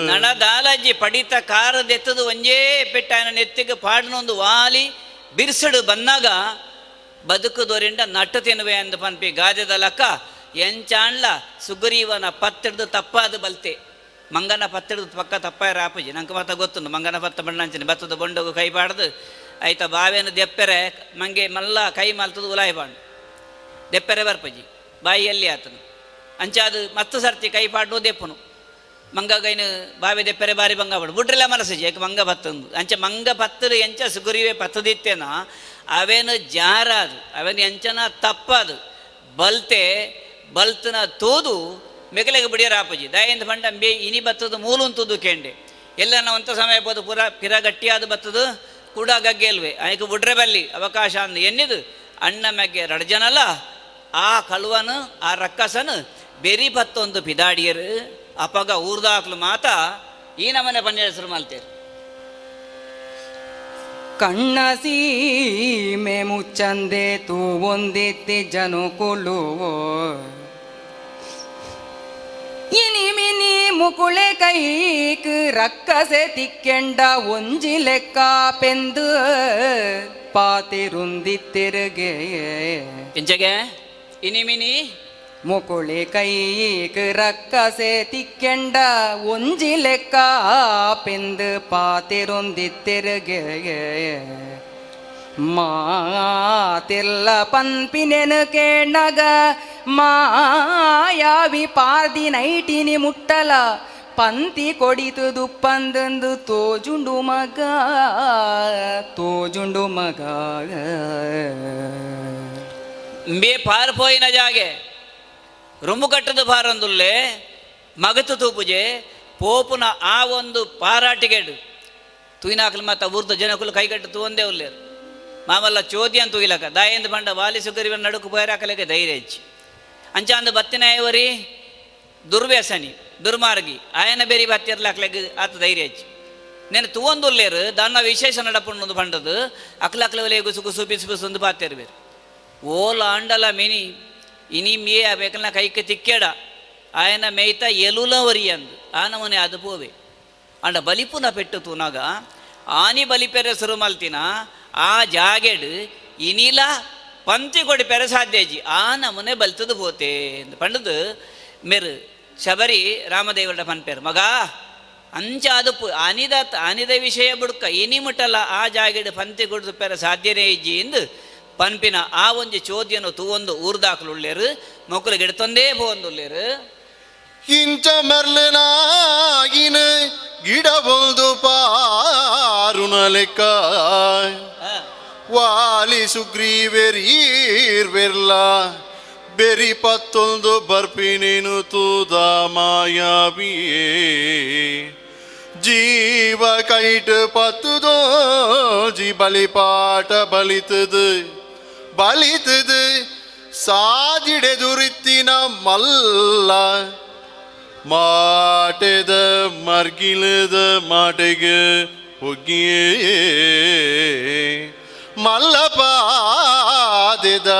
ನಣದಾಲಜ್ಜಿ ಪಡಿತ ಕಾರದೆತ್ತದು ಒಂಜೇ ಪೆಟ್ಟಾಯನ ನೆತ್ತಿಗೆ ಪಾಡನೊಂದು ವಾಲಿ ಬಿರ್ಸಡು ಬಂದಾಗ ಬದುಕುದೋರಿಂದ ನಟ್ಟು ತಿನ್ನುವೆ ಅಂದ ಪನ್ಪಿ ಗಾದೆದ ಲಕ್ಕ ಎಂಚಾಣ್ಲ ಸುಗ್ರೀವನ ಪತ್ತಿಡ್ದು ತಪ್ಪಾದ ಬಲ್ತೆ ಮಂಗನ ಪತ್ತಿಡ್ದು ಪಕ್ಕ ತಪ್ಪಾಯ ರಾಪಜಿ ನಂಗೆ ಮಾತ ಗೊತ್ತುಂಡು ಮಂಗನ ಪತ್ತ ಬಣ್ಣಂಚಿನ ಬತ್ತದ ಬೊಂಡಗು ಕೈ ಬಾಡ್ದು ಆಯ್ತಾ ಬಾವೇನು ದೆಪ್ಪೆರೆ ಮಂಗೆ ಮಲ್ಲ ಕೈ ಮಲ್ತದು ಉಲಾಯಿ ಬಾಂಡು ದೆಪ್ಪೆರೆ ಬರ್ಪಜಿ ಬಾಯಿಯಲ್ಲಿ ಆತನು ಅಂಚಾದು ಮತ್ತು ಸರ್ತಿ ಕೈ ಪಾಡು ದೆಪ್ಪನು ಮಂಗಗೈನು ಬಾವಿ ದೆಪ್ಪೆರೆ ಬಾರಿ ಬಂಗ ಬಾಡು ಬುಡ್ರೆಲ್ಲ ಮನಸ್ಸು ಏಕ ಮಂಗ ಬತ್ತಂದು ಅಂಚೆ ಮಂಗ ಪತ್ತರು ಎಂಚ ಸುಗುರಿವೆ ಪತ್ತದಿತ್ತೇನ ಅವೇನು ಜಾರಾದು ಅವೇನು ಎಂಚನ ತಪ್ಪದು ಬಲ್ತೆ ಬಲ್ತನ ತೋದು ಮೆಗಲೆಗೆ ಬಿಡಿಯರ ಆಪಜಿ ದಯಿಂದ ಬಂಡ ಬೇ ಇನಿ ಬತ್ತದು ಮೂಲುಂತುದು ಕೇಂಡೆ ಎಲ್ಲ ನಾವು ಸಮಯ ಬೋದು ಪೂರ ಪಿರ ಗಟ್ಟಿಯಾದ ಬತ್ತದು ಕೂಡ ಗಗ್ಗೆಲ್ವೆ ಆಯ್ಕೆ ಬುಡ್ರೆ ಬಲ್ಲಿ ಅವಕಾಶ ಅಂದು ಎನ್ನಿದು ಅಣ್ಣ ಮೆಗ್ಗೆ ರಡ್ಜನಲ್ಲ ಆ ಕಳುವನು ಆ ರಕ್ಕಸನು ಬೆರಿ ಬತ್ತೊಂದು ಪಿದಾಡಿಯರು ಅಪಗ ಊರ್ದಾಕ್ಲು ಮಾತ ಈ ನಮನೆ ಪನ್ಯ ಹೆಸರು ಮಲ್ತೇರು.
ಕಣ್ಣ ಸೀಮೆ ಮುಚ್ಚಂದೆ ತೂವೊಂದಿತ್ತಿ ಜನುಕುಲು ಇನಿಮಿನಿ ಮುಕುಳೆ ಕೈಕ್ ರಕ್ಕಸೆ ತಿಕ್ಕೆಂಡ ಒಂಜಿ ಲೆಕ್ಕ ಪೆಂದು ಪಾತಿರುಂದಿತ್ತಿರುಗೆ
ಎಂಚಗೆ ಇನಿಮಿನಿ
ಮುಕುಳೆ ಕೈಕ್ ರಕ್ಕಸೆ ತಿಕ್ಕೆಂಡ ಒಂಜಿ ಲೆಕ್ಕ ಪೆಂದು ಪಾತಿರುಂದಿತ್ತಿರುಗೆ ಮಾತಿಲ್ಲ ಪನ್ಪಿನೆನು ಕೇಣಗ ಮಾಯಾವಿ ಪಾರ್ದಿ ನೈಟಿನಿ ಮುಟ್ಟಲ ಪಂತಿ ಕೊಡಿತು ದುಪ್ಪಂದಂದು ತೋಜುಂಡು ಮಗ ತೋಜುಂಡು ಮಗ.
ಬೇ ಪಾರ್ ಪೋಯಿನ ಜಾಗೆ ರುಂಬು ಕಟ್ಟದ ಪಾರಂದುಲ್ಲೆ ಮಗತು ತೂಪುಜೆ ಪೋಪುನ ಆ ಒಂದು ಪಾರಾಟಿಗೆಡು ತೂಯಿನಾಕಲು ಮತ್ತು ಊರ್ದ ಜನಕುಲು ಕೈಗಟ್ಟು ತೂವಂದೇ ಉಲ್ಲೇರು ಮಾಮಲ್ಲ ಚೋದಿ ಅಂತ ತೂಗಿಲಕ ದಾಯಂದ ಬಂಡ ವಾಲಿ ಸುಗರಿವನ ನಡುಕು ಪೋಯರಾಕಲೆಗೆ ಧೈರ್ಯ ಹೆಚ್ಚು ಅಂಚಾಂದು ಬತ್ತಿನಾಯವರಿ ದುರ್ವ್ಯಸನಿ ದುರ್ಮಾರ್ಗಿ ಆಯನ ಬೇರಿ ಬತ್ತಿರ್ಲಾಕ್ಲೆಗ್ ಆತ ಧೈರ್ಯ ಹೆಚ್ಚು ನೆನೆ ತೂವೊಂದುಲ್ಲೇರು ದಾನ ವಿಶೇಷ ನಡಪುಣ್ಣದು ಬಂಡದು ಅಕ್ಲಕ್ಲ ಒಲೆ ಗುಸು ಗುಸು ಬಿಸು ಬಿಸು ಒಂದು ಬಾತೇರು ಬೇರೆ ಓಲ ಅಂಡಲ ಮಿನಿ ಇನಿ ಮೇ ಬೇಕಲ್ಲ ಕೈಗೆ ತಿಕ್ಕೇಡ ಆಯನ ಮೇಯ್ತ ಎಲುಲ ವರಿ ಅಂದು ಆನಮನೆ ಅದು ಪೋವೆ ಅಂಡ ಬಲಿಪುನ ಪೆಟ್ಟು ತೂನಾಗ ಆನಿ ಬಲಿಪೆರೆ ಸುರು ಮಲ್ತಿನ ಆ ಜಾಗೆಡ್ ಇನಿಲ ಪಂತಿ ಕೊಡಿಪೆರೆ ಸಾಧ್ಯಜಿ ಆ ನಮೂನೆ ಬಲ್ತದು ಪೋತೆ ಪಂಡದು ಮೇರು ಶಬರಿ ರಾಮದೇವರ ಪನ್ಪೇರು ಮಗ ಅಂಚಾದಪ್ಪು ಆನಿದ ಆನಿದ ವಿಷಯ ಬುಡ್ಕ ಇನಿ ಮುಟ್ಟಲ್ಲ ಆ ಜಾಗೆಡ್ ಪಂತಿ ಕೊಡ್ದು ಪೆರೆ ಸಾಧ್ಯನೇ ಇಜ್ಜಿ ಎಂದು ಪನ್ಪಿನ ಆ ಒಂಜಿ ಚೋದ್ಯನು ತೂವೊಂದು ಊರ್ದಾಕ್ಲುಳ್ಳೇರು ಮೊಕ್ಕಲು ಗಿಡತೊಂದೇ ಪೋವೊಂದುಳ್ಳೇರು.
ಇಂಚ ಮರ್ಲನಾಗಿನ ಗಿಡಬೊಂದು ಪಾರುನ ಲೆಕ್ಕ ವಾಲಿ ಸುಗ್ರೀವೆರೀರ್ವೆರ್ಲ ಬೆರಿ ಪತ್ತೊಂದು ಬರ್ಪಿನೇನು ತೂದ ಮಾಯಾವಿಯೇ ಜೀವ ಕೈಟ್ ಪತ್ತುದೋಜಿ ಬಲಿಪಾಟ ಬಲಿತದು ಬಲಿತದು ಸಾದಿಡೆದುರಿತ್ತಿನ ಮಲ್ಲ ಮಾಟೆದ ಮರ್ಗಿಲದ ಮಾಟೆಗೆ ಹೊಗ್ಗಿಯೇ ಮಲ್ಲಪಾದೆದ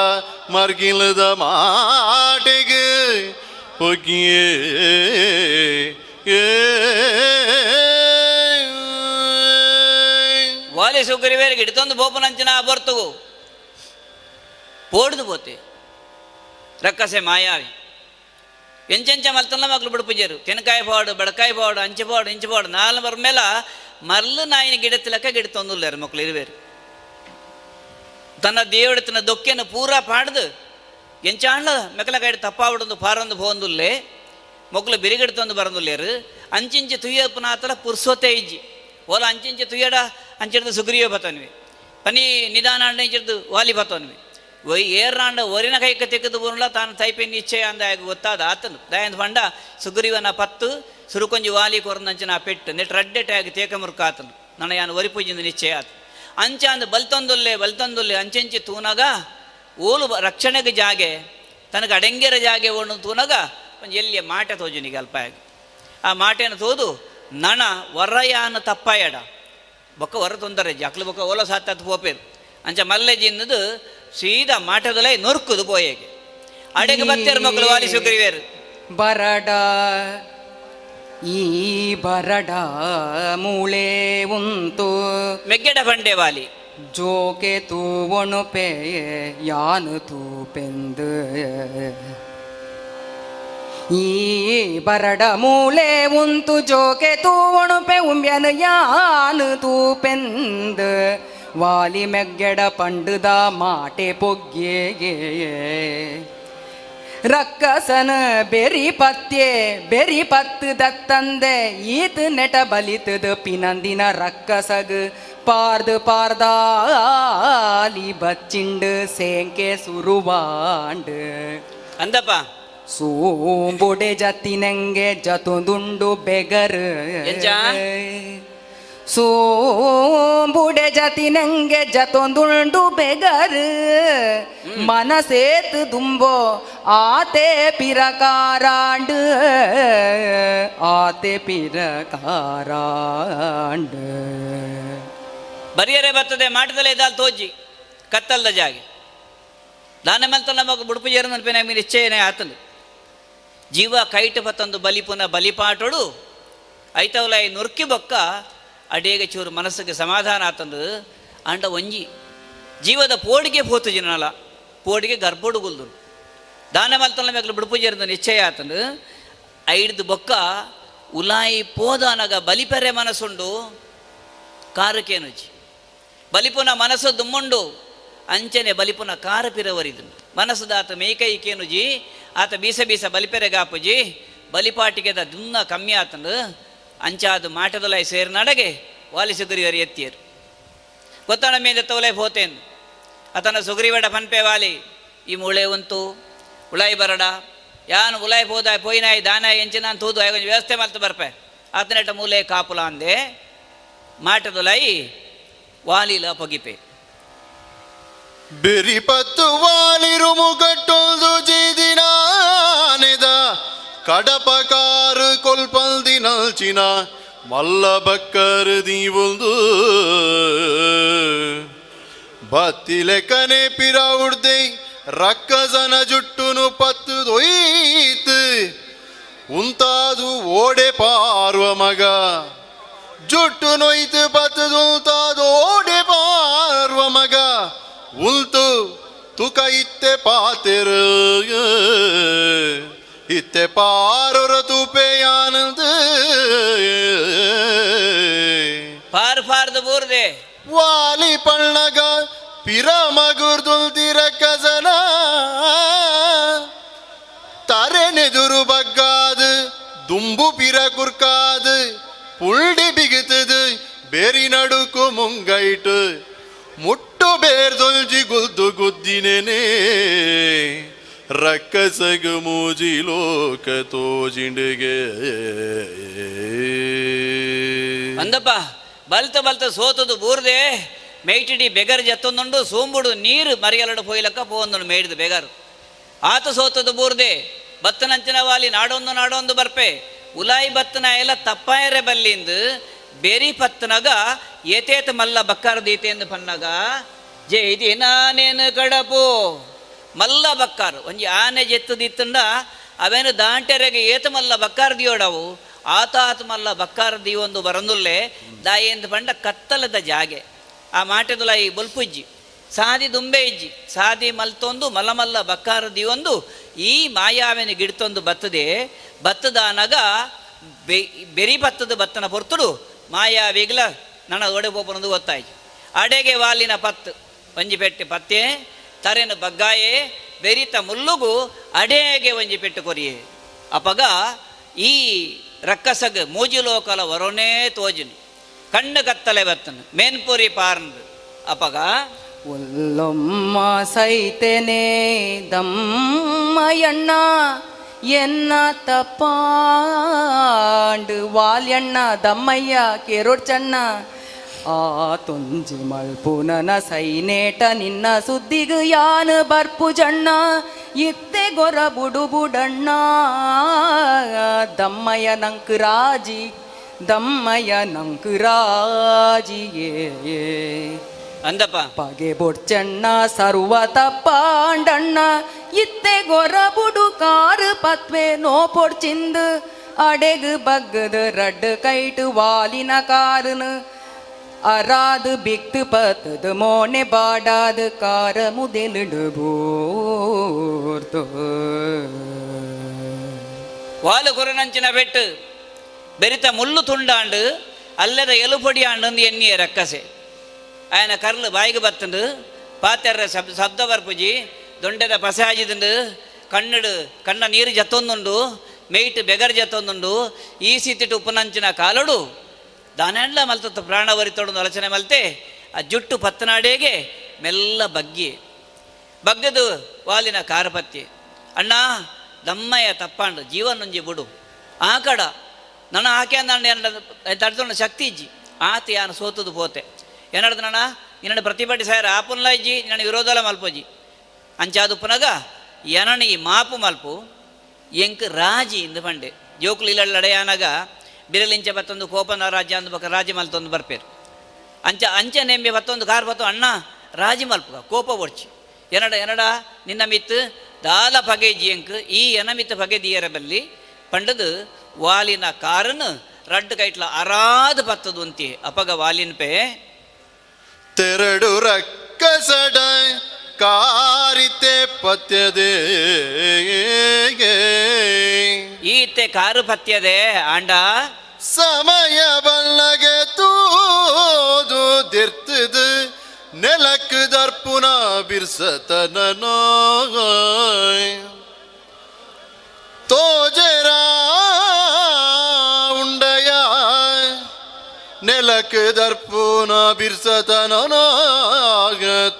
ಮರ್ಗಿಲದ ಮಾಟೆಗೆ ಹೊಗ್ಗಿಯೇ.
ವಾಲಿ ಸುಗ್ರೀವೇರಿಗೆ ಹಿಡಿತೊಂದು ಬೋಪನಂಚಿನ ಬರ್ತವು ಪೋಡ್ದು ಪೋತೆ ರಕ್ಕಸೆ ಮಾಯಾವಿ ಎಂಚೆಂಚ ಮಲ್ತಲ್ಲ ಮಕ್ಕಳು ಬಿಡುಪುಜರು ತೆನಕಾಯಿ ಪಾಡು ಬಡಕಾಯಿ ಪಾಡು ಅಂಚೆ ಪಾಡು ಇಂಚೆ ಪಾಡು ನಾಲ್ ಬರ ಮೇಲೆ ಮರ್ಲು ನಾಯಿನ ಗಿಡತ್ತ ಲೆಕ್ಕ ಗಿಡ ತೊಂದುಲ್ಲಾರ ಮಕ್ಕಳು ಇರುವೇರು. ತನ್ನ ದೇವಡತನ ದೊಕ್ಕೆನ ಪೂರಾ ಪಾಡ್ದು ಎಂಚಾಂಡ್ಲ ಮೆಕ್ಕಲ ಕೈಡ್ ತಪ್ಪಾವಡೊಂದು ಪಾರೊಂದು ಪೋಂದುಲ್ಲೆ ಮಕ್ಕಳು ಬಿರಿಗಿಡ್ತೊಂದು ಬರಂದುಲ್ಲೇರು ಅಂಚಿಂಚೆ ತುಯ್ಯಪ್ಪನಾತಲ ಪುರ್ಸೋತೆ ಇಜ್ಜಿ ಓಲ ಅಂಚಿಂಚೆ ತುಯ್ಯಡ ಅಂಚಿಡ್ದು ಸುಗ್ರಿಯೋ ಬತ್ತನ್ವಿ ಪನಿ ನಿಧಾನ ಅಂಡ ಇಂಚಿಡ್ದು ವಾಲಿ ಬತ್ತನ್ವಿ ಒಯ್ ಏರ್ನಾಂಡ ಒರಿನ ಕೈಕ ತೆಗೆದು ಬರುಲ ತಾನು ತೈಪೆ ನಿಶ್ಚಯ ಅಂದ ಗೊತ್ತಾದ ಆತನು ದಯಂದ ಪಂಡ ಸುಗ್ರೀವನ ಪತ್ತು ಸುರುಕೊಂಜಿ ವಾಲಿ ಕೊರಂದಂಚಿನ ಪೆಟ್ಟು ನೆಟ್ ರಡ್ಡೆ ಟ್ಯಾಗ್ ತೇಕ ಮುರುಕ ಆತನು ನನ್ನ ಯಾನು ಒರಿಪೂಜಿಂದ ನಿಶ್ಚಯ ಆತ ಅಂಚ ಅಂದ ಬಲ್ತೊಂದುಲ್ಲೆ ಬಲ್ತೊಂದುಲ್ಲೆ ಅಂಚೆಂಚಿ ತೂನಗ ಓಲು ರಕ್ಷಣೆಗೆ ಜಾಗೆ ತನಗೆ ಅಡೆಂಗೆರ ಜಾಗೆ ಓಣು ತೂನಗ ಒಂಜಿ ಎಲ್ಲಿಯ ಮಾಟೆ ತೋಜುನಿಗೆ ಅಲ್ಪಾಯಾಗಿ ಆ ಮಾಟೆನ ತೋದು ನಣ ವರಯಾನ ತಪ್ಪಾಯಡ ಬೊಕ್ಕ ವರ ತೊಂದರೆ ಜಕ್ಲು ಬೊಕ್ಕ ಓಲ ಸಾತ್ತ ಪೋಪೇರು ಅಂಚ ಮಲ್ಲೆ ಜಿನ್ನದು ಸೀದಾ ಮಾಟದಲೇ ನೊರ್ಕುದು ಪೋಯೇಗೆ ಅಡೆಗೆ ಬತ್ತೇರು ಮಕ್ಕಳು ವಾಲಿ ಸುಗ್ರೀವೇರು.
ಬರಡ ಈ ಬರಡ ಮೂಳೆ ಉಂತು
ಮೆಗ್ಗೆಡ ಬಂಡೆ ವಾಲಿ
ಜೋಕೆ ತೂವಣುಪೆ ಯಾನು ತೂಪೆಂದು ಈ ಬರಡ ಮೂಳೆ ಉಂತು ಜೋಕೆ ತೂವಣುಪೆ ಉಂಬ್ಯನು ಯಾನು ತೂಪೆಂದು ವಾಲಿ ಮೆಗ್ಗೆಡ ಪಂಡುದ ಮಾಟೆ ಪೊಗ್ಗೆಗೆ ರಕ್ಕಸನ ಬೆರಿ ಪತ್ಯೆ ಬೆರಿ ಪತ್ತು ದತ್ತಂದೆ ಈತ ನೆಟ ಬಲಿತದ ಪಿನಂದಿನ ರಕ್ಕಸಗ್ ಪಾರ್ದು ಪಾರ್ದಾಲಿ ಬಚ್ಚಿಂಡು ಸೇಂಕೆ ಸುರುವಾಂಡು
ಅಂದಪ್ಪ
ಸೋಂಬುಡೆ ಜತಿನಂಗೆ ಜತುಂದುಂಡು ಬೆಗರು
ಎಂಚ?
ಸೋಂಬುಡೆ ಜತಿನಂಗೆ ಜತೊಂದುಂಡು ಬೆಗರು ಮನಸೇತು ದುಂಬೋ ಆತೆ ಪಿರಕಾರಾಂಡು ಆತೆ ಪಿರಕಾರಾಂಡು.
ಬರಿಯರೆ ಬರ್ತದೆ ಮಾಟದಲ್ಲೇ ಇದ್ದಾಲ್ ತೋಜಿ ಕತ್ತಲ್ದ ಜಾಗೆ ದಾನ ಮಲ್ತ ನಮಗ ಬುಡುಪು ಜೇರು ಅನ್ಪೇನೆ ನಿಶ್ಚಯನೇ ಆತನು ಜೀವ ಕೈಟ ಪತ್ತೊಂದು ಬಲಿಪುನ ಬಲಿಪಾಟೋಡು ಐತವಲ ಈ ನುರ್ಕಿ ಬೊಕ್ಕ ಅಡೇಗೆ ಚೂರು ಮನಸ್ಸಿಗೆ ಸಮಾಧಾನ ಆತಂದು ಅಂಡ ಒಂಜಿ ಜೀವದ ಪೋಡಿಗೆ ಪೋತು ಜಿನಲ ಪೋಡಿಗೆ ಗರ್ಭೋಡು ಗುಲ್ದು ದಾನ ಮಲ್ತಲ್ಲ ಮೇಗಲು ಬುಡುಪು ಜೇರಂದು ನಿಶ್ಚಯ ಆತಂದು ಐಡ್ದು ಬೊಕ್ಕ ಉಲಾಯಿ ಪೋದಾನಗ ಬಲಿಪೆರೆ ಮನಸ್ಸುಂಡು ಕಾರಕೇನುಜಿ ಬಲಿಪುನ ಮನಸ್ಸು ದುಮ್ಮುಂಡು ಅಂಚನೆ ಬಲಿಪುನ ಕಾರ ಪಿರವರಿದು ಮನಸ್ಸುದಾತ ಮೇಕೈ ಕೇನುಜಿ ಆತ ಬೀಸ ಬೀಸ ಬಲಿಪೆರೆ ಗಾಪುಜಿ ಬಲಿಪಾಟಿಗೆದ ದುನ್ನ ಕಮ್ಮಿ ಆತಂದು ಅಂಚಾದು ಮಾಟದಲೈ ಸೇರಿ ನಡಗೆ ವಾಲಿ ಸುಗ್ರೀವರಿ ಎತ್ತಿಯರು ಗೊತ್ತಾಣ ಮೇಲೆ ತೋಲೆ ಹೋತೇನು ಆತನ ಸುಗ್ರೀವಡ ಪನ್ಪೆ ವಾಲಿ ಈ ಮೂಳೆ ಉಂಟು ಉಳಾಯಿ ಬರಡ ಯಾನು ಉಲಾಯಿ ಹೋದ ಪೋಯಿನಾಯಿ ದಾನಾಯಿ ಎಂಚಿನ ತೂದು ಆಗ ವ್ಯವಸ್ಥೆ ಮಲ್ತು ಬರ್ಪೆ ಆತನೆಟ ಮೂಲೆ ಕಾಪುಲ ಅಂದೆ ಮಾಟದೊಲೈ ವಾಲಿಲ ಪೊಗಿಪೆ
ಬೆರಿಪತ್ತು ವಾಲಿರು ಮುಗಟ್ಟೊಂದು ಜೀದಿನಾನೆದ ಕಡಪಕಾರು ಕೊಲ್ಪಲ್ದಿನಲ್ಚಿನ ಮಲ್ಲ ಬಕ್ಕರು ದೀವೊಂದು ಬತ್ತಿಲೆಕನೆ ಪಿರ ಉಡ್ದೆ ರಕ್ಕಸನ ಜುಟ್ಟುನು ಪತ್ತು ದೊಯ್ತು ಉಂತಾದು ಓಡೆ ಪಾರ್ವ ಮಗ ಜುಟ್ಟು ನೊಯ್ತು ಪತ್ತುಲ್ತಾದೋಡೆ ಪಾರ್ವ ಮಗ ಉಲ್ತು ತುಕ ಇತ್ತೆ ಪಾತೆರು ಇತ್ತೆ ಪಾರೊರ ತುಪೆಯಾನಂದ
ಪಾರ್ ಪಾರ್ದು ಬೂರ್ದೆ.
ವಾಲಿ ಪಣ್ಣಗ ಪಿರ ಮಗುರ್ದುಲ್ತಿರ ಕಸನ ತರೆನೆದುರು ಬಗ್ಗಾದು ದುಂಬು ಪಿರ ಕುರ್ಕಾದು ಪುಳ್ಳಿ ಬಿಗುತ್ತದು ಬೇರಿ ನಡುಕು ಮುಂಗೈಟು ಮುಟ್ಟು ಬೇರ್ದೊಲ್ಜಿ ಗುಲ್ದು ಗುದ್ದಿನೇನೆ ರಕ್ಕಸಗು ಮೂಜಿ ಲೋಕ ತೋಜಿಂಡಿಗೆ.
ಅಂದಪ್ಪ ಬಲ್ತ ಬಲ್ತ ಸೋತದು ಬೂರ್ದೆ ಮೇಟಿಡಿ ಬೆಗರ್ ಜತ್ತೊಂದುಂಡು ಸೋಂಬುಡು ನೀರು ಮರಿಯಲಡು ಪೋಯ್ಲಕ್ಕ ಪೋವೊಂದುಂಡು ಮೇಡಿದು ಬೆಗರು ಆತ ಸೋತದು ಬೂರ್ದೆ ಬತ್ತನಂಚಿನ ವಾಲಿ ನಾಡೊಂದು ನಾಡೊಂದು ಬರ್ಪೆ ಉಲಾಯಿ ಬತ್ತನ ಎಲ್ಲ ತಪ್ಪಾಯರೆ ಬಲ್ಲಿಂದು ಬೇರಿ ಪತ್ತನಗ ಏತೇತ ಮಲ್ಲ ಬಕ್ಕಾರ ದೀತೆಂದು ಪನ್ನಗ ಜೈದಿ ನಾನೇನು ಕಡಪು ಮಲ್ಲ ಬಕ್ಕಾರು ಒಂಜಿ ಆನೆ ಜೆತ್ತದಿತ್ತಂಡ ಅವೇನು ದಾಂಟೆರೆಗೆ ಏತ ಮಲ್ಲ ಬಕ್ಕಾರ ದಿಯೋಡವು ಆತ ಆತ ಮಲ್ಲ ಬಕ್ಕಾರ ದಿಯೊಂದು ಬರಂದುಲ್ಲೆ ದಾಯೆಂದು ಪಂಡ ಕತ್ತಲದ ಜಾಗೆ ಆ ಮಾಟೆದುಲ ಈ ಬೊಲ್ಪುಜ್ಜಿ ಸಾದಿ ದುಂಬೆ ಇಜ್ಜಿ ಸಾದಿ ಮಲ್ತೊಂದು ಮಲ್ಲ ಮಲ್ಲ ಬಕ್ಕಾರ ದಿಯೊಂದು ಈ ಮಾಯಾವಿನ ಗಿಡ್ತೊಂದು ಬತ್ತದೆ ಬತ್ತದಾನಗ ಬೆರಿ ಬತ್ತದ ಬತ್ತನ ಪೊರ್ತುಡು ಮಾಯಾವಿಗ್ಲ ನನ್ನ ಒಡೆ ಪೋಪನೊಂದು ಗೊತ್ತಾಯ್ತು. ಅಡೆಗೆ ವಾಲಿನ ಪತ್ತು ಒಂಜಿ ಪೆಟ್ಟೆ ಪತ್ತೆ ತರೆನ ಬಗ್ಗಾಯೆ ಬೆರಿತ ಮುಲ್ಲುಗು ಅಡೇಗೆ ಒಂಜಿ ಪೆಟ್ಟು ಕೊರಿಯೆ. ಅಪಗ ಈ ರಕ್ಕಸಗ ಮೂಜಿಲೋಕಲ ವರೋನೇ ತೋಜಿನ ಕಣ್ಣು ಕತ್ತಲೆ ಬತ್ತನು ಮೇನ್ಪುರಿ ಪಾರ್ನ್ ಅಪಗ
ಒಲ್ಲೊಮ್ಮ ಸೈತೆನೆ ದಮ್ಮಯಣ್ಣ ಎನ್ನ ತಪ್ಪಾಂಡು ವಾಲ್ಯಣ್ಣ ದಮ್ಮಯ್ಯ ಕೆರೊಡ್ಚಣ್ಣ ಆ ತೊಂಜಿ ಮಲ್ಪುನನ ಸೈನೇಟ ನಿನ್ನ ಸುದ್ದಿಗು ಯಾನು ಬರ್ಪು ಜಣ್ಣ ಇತ್ತೆ ಗೊರ ಬುಡು ಬುಡಣ್ಣ ದಮ್ಮಯ್ಯ ನಂಕ್ ರಾಜಿ ದಮ್ಮಯ್ಯ ನಂಕ್ ರಾಜಿಯೇ.
ಅಂದಪ್ಪ
ಪಗೆ ಬೊಡ್ಚಣ್ಣ ಸರ್ವ ತಪ್ಪಾಂಡಣ್ಣ ಇತ್ತೆ ಗೊರ ಬುಡು ಕಾರು ಪತ್ವೆ ನೋ ಪೊಡ್ಚಿಂದು ಅಡೆಗು ಬಗ್ಗದ ರಡ್ಡು ಕೈಟು ವಾಲಿನ ಕಾರುನು ಅರಾದು ಬಿಕ್ತು ಪತ್ತದು ಮೋನೆ ಬಾಡಾದು ಕಾರ ಮುದೆಲಿಡು ಬೋರ್ತು.
ವಾಲು ಕೊರನಂಚಿನ ಬೆಟ್ಟು ಬೆರಿತ ಮುಳ್ಳು ತುಂಡಾಂಡು ಅಲ್ಲದ ಎಲುಪೊಡಿ ಆಂಡಂದು ಎನ್ನಿಯ ರಕ್ಕಸೆ ಆಯನ ಕರ್ಲು ಬಾಯಿಗೆ ಬತ್ತಂಡು ಪಾತೆರ್ರ ಶಬ್ದ ಬರ್ಪುಜಿ ದೊಂಡೆದ ಪಸೆ ಆಜಿದುಂಡು ಕಣ್ಣಡು ಕಣ್ಣ ನೀರು ಜತ್ತೊಂದುಂಡು ಮೇಯ್ಟ್ ಬೆಗರ್ ಜತ್ತೊಂದುಂಡು ಈ ಸೀತಿಟ್ಟು ಉಪ್ಪನಂಚಿನ ಕಾಲಡು ದಾನೆಂಡ್ಲ ಮಲ್ತತ್ತು ಪ್ರಾಣವರಿತೊಡೊಂದು ಅಲಚನೆ ಮಲ್ತೆ ಆ ಜುಟ್ಟು ಪತ್ತನಾಡೇಗೆ ಮೆಲ್ಲ ಬಗ್ಗಿ ಬಗ್ಗದು ವಾಲಿನ ಕಾರಪತ್ತಿ ಅಣ್ಣ ದಮ್ಮಯ್ಯ ತಪ್ಪಾಂಡು ಜೀವನೊಂಜಿ ಬುಡು ಆ ಕಡ ನನ್ನ ಆಕೆ ಅಂದ ತಡ್ದೊಂಡ ಶಕ್ತಿ ಇಜ್ಜಿ ಆತ ಯಾನು ಸೋತದು ಪೋತೆ ಏನಾಡ್ದು ನನ್ನ ನಿನ್ನ ಪ್ರತಿಭಟನೆ ಸಾಯರ ಆಪುನ್ಲ ಇಜ್ಜಿ ನನ್ನ ವಿರೋಧಲ ಮಲ್ಪೋಜಿ ಅಂಚಾದು ಪುನಗ ಎನನ ಈ ಮಾಪು ಮಲ್ಪು ಎಂಕ್ ರಾಜಿ ಇಂದು ಪಂಡೆ ಜೋಕುಲು ಇಲ್ಲ ಲಡೆಯಾನಾಗ ಬಿರಲಿಂಚ ಬತ್ತೊಂದು ಕೋಪನ ರಾಜ್ಯ ಅಂದು ಬಕ ರಾಜಿ ಮಲ್ತೊಂದು ಬರ್ಪೇರು ಅಂಚ ಅಂಚ ನೆಂಬೆ ಬತ್ತೊಂದು ಕಾರ್ ಬತ್ತು ಅಣ್ಣ ರಾಜಿ ಮಲ್ಪುಗ ಕೋಪ ಒಡ್ಚಿ ಎನಡ ಎನಡ ನಿನ್ನ ಮಿತ್ತು ದಾಲ ಪಗೆ ಜಿಯಂಕ್ ಈ ಎನ ಮಿತ್ತು ಪಗೆ ದಿಯರ ಬಲ್ಲಿ ಪಂಡದು ವಾಲಿನ ಕಾರನ್ನು ರಡ್ಡು ಕೈಟ್ಲ ಅರಾದ ಬತ್ತದು ಅಂತಿ ಅಪಗ ವಾಲಿನ ಪೇ
ತೆರಡು ರಕ್ಕಸಡ ಕಾರಿತೆ ಪತ್ಯದೆ
ಈತೆ ಕಾರು ಪತ್ಯದೆ ಆಂಡ
ಸಮಯ ಬಲ್ಲಗೆ ತೂದು ದಿರ್ತದು ನೆಲಕ್ ದರ್ಪುನ ಬಿರ್ಸತನ ತೋಜರ ಉಂಡಯ ನೆಲಕ್ ದರ್ಪುನ ಬಿರ್ಸತನ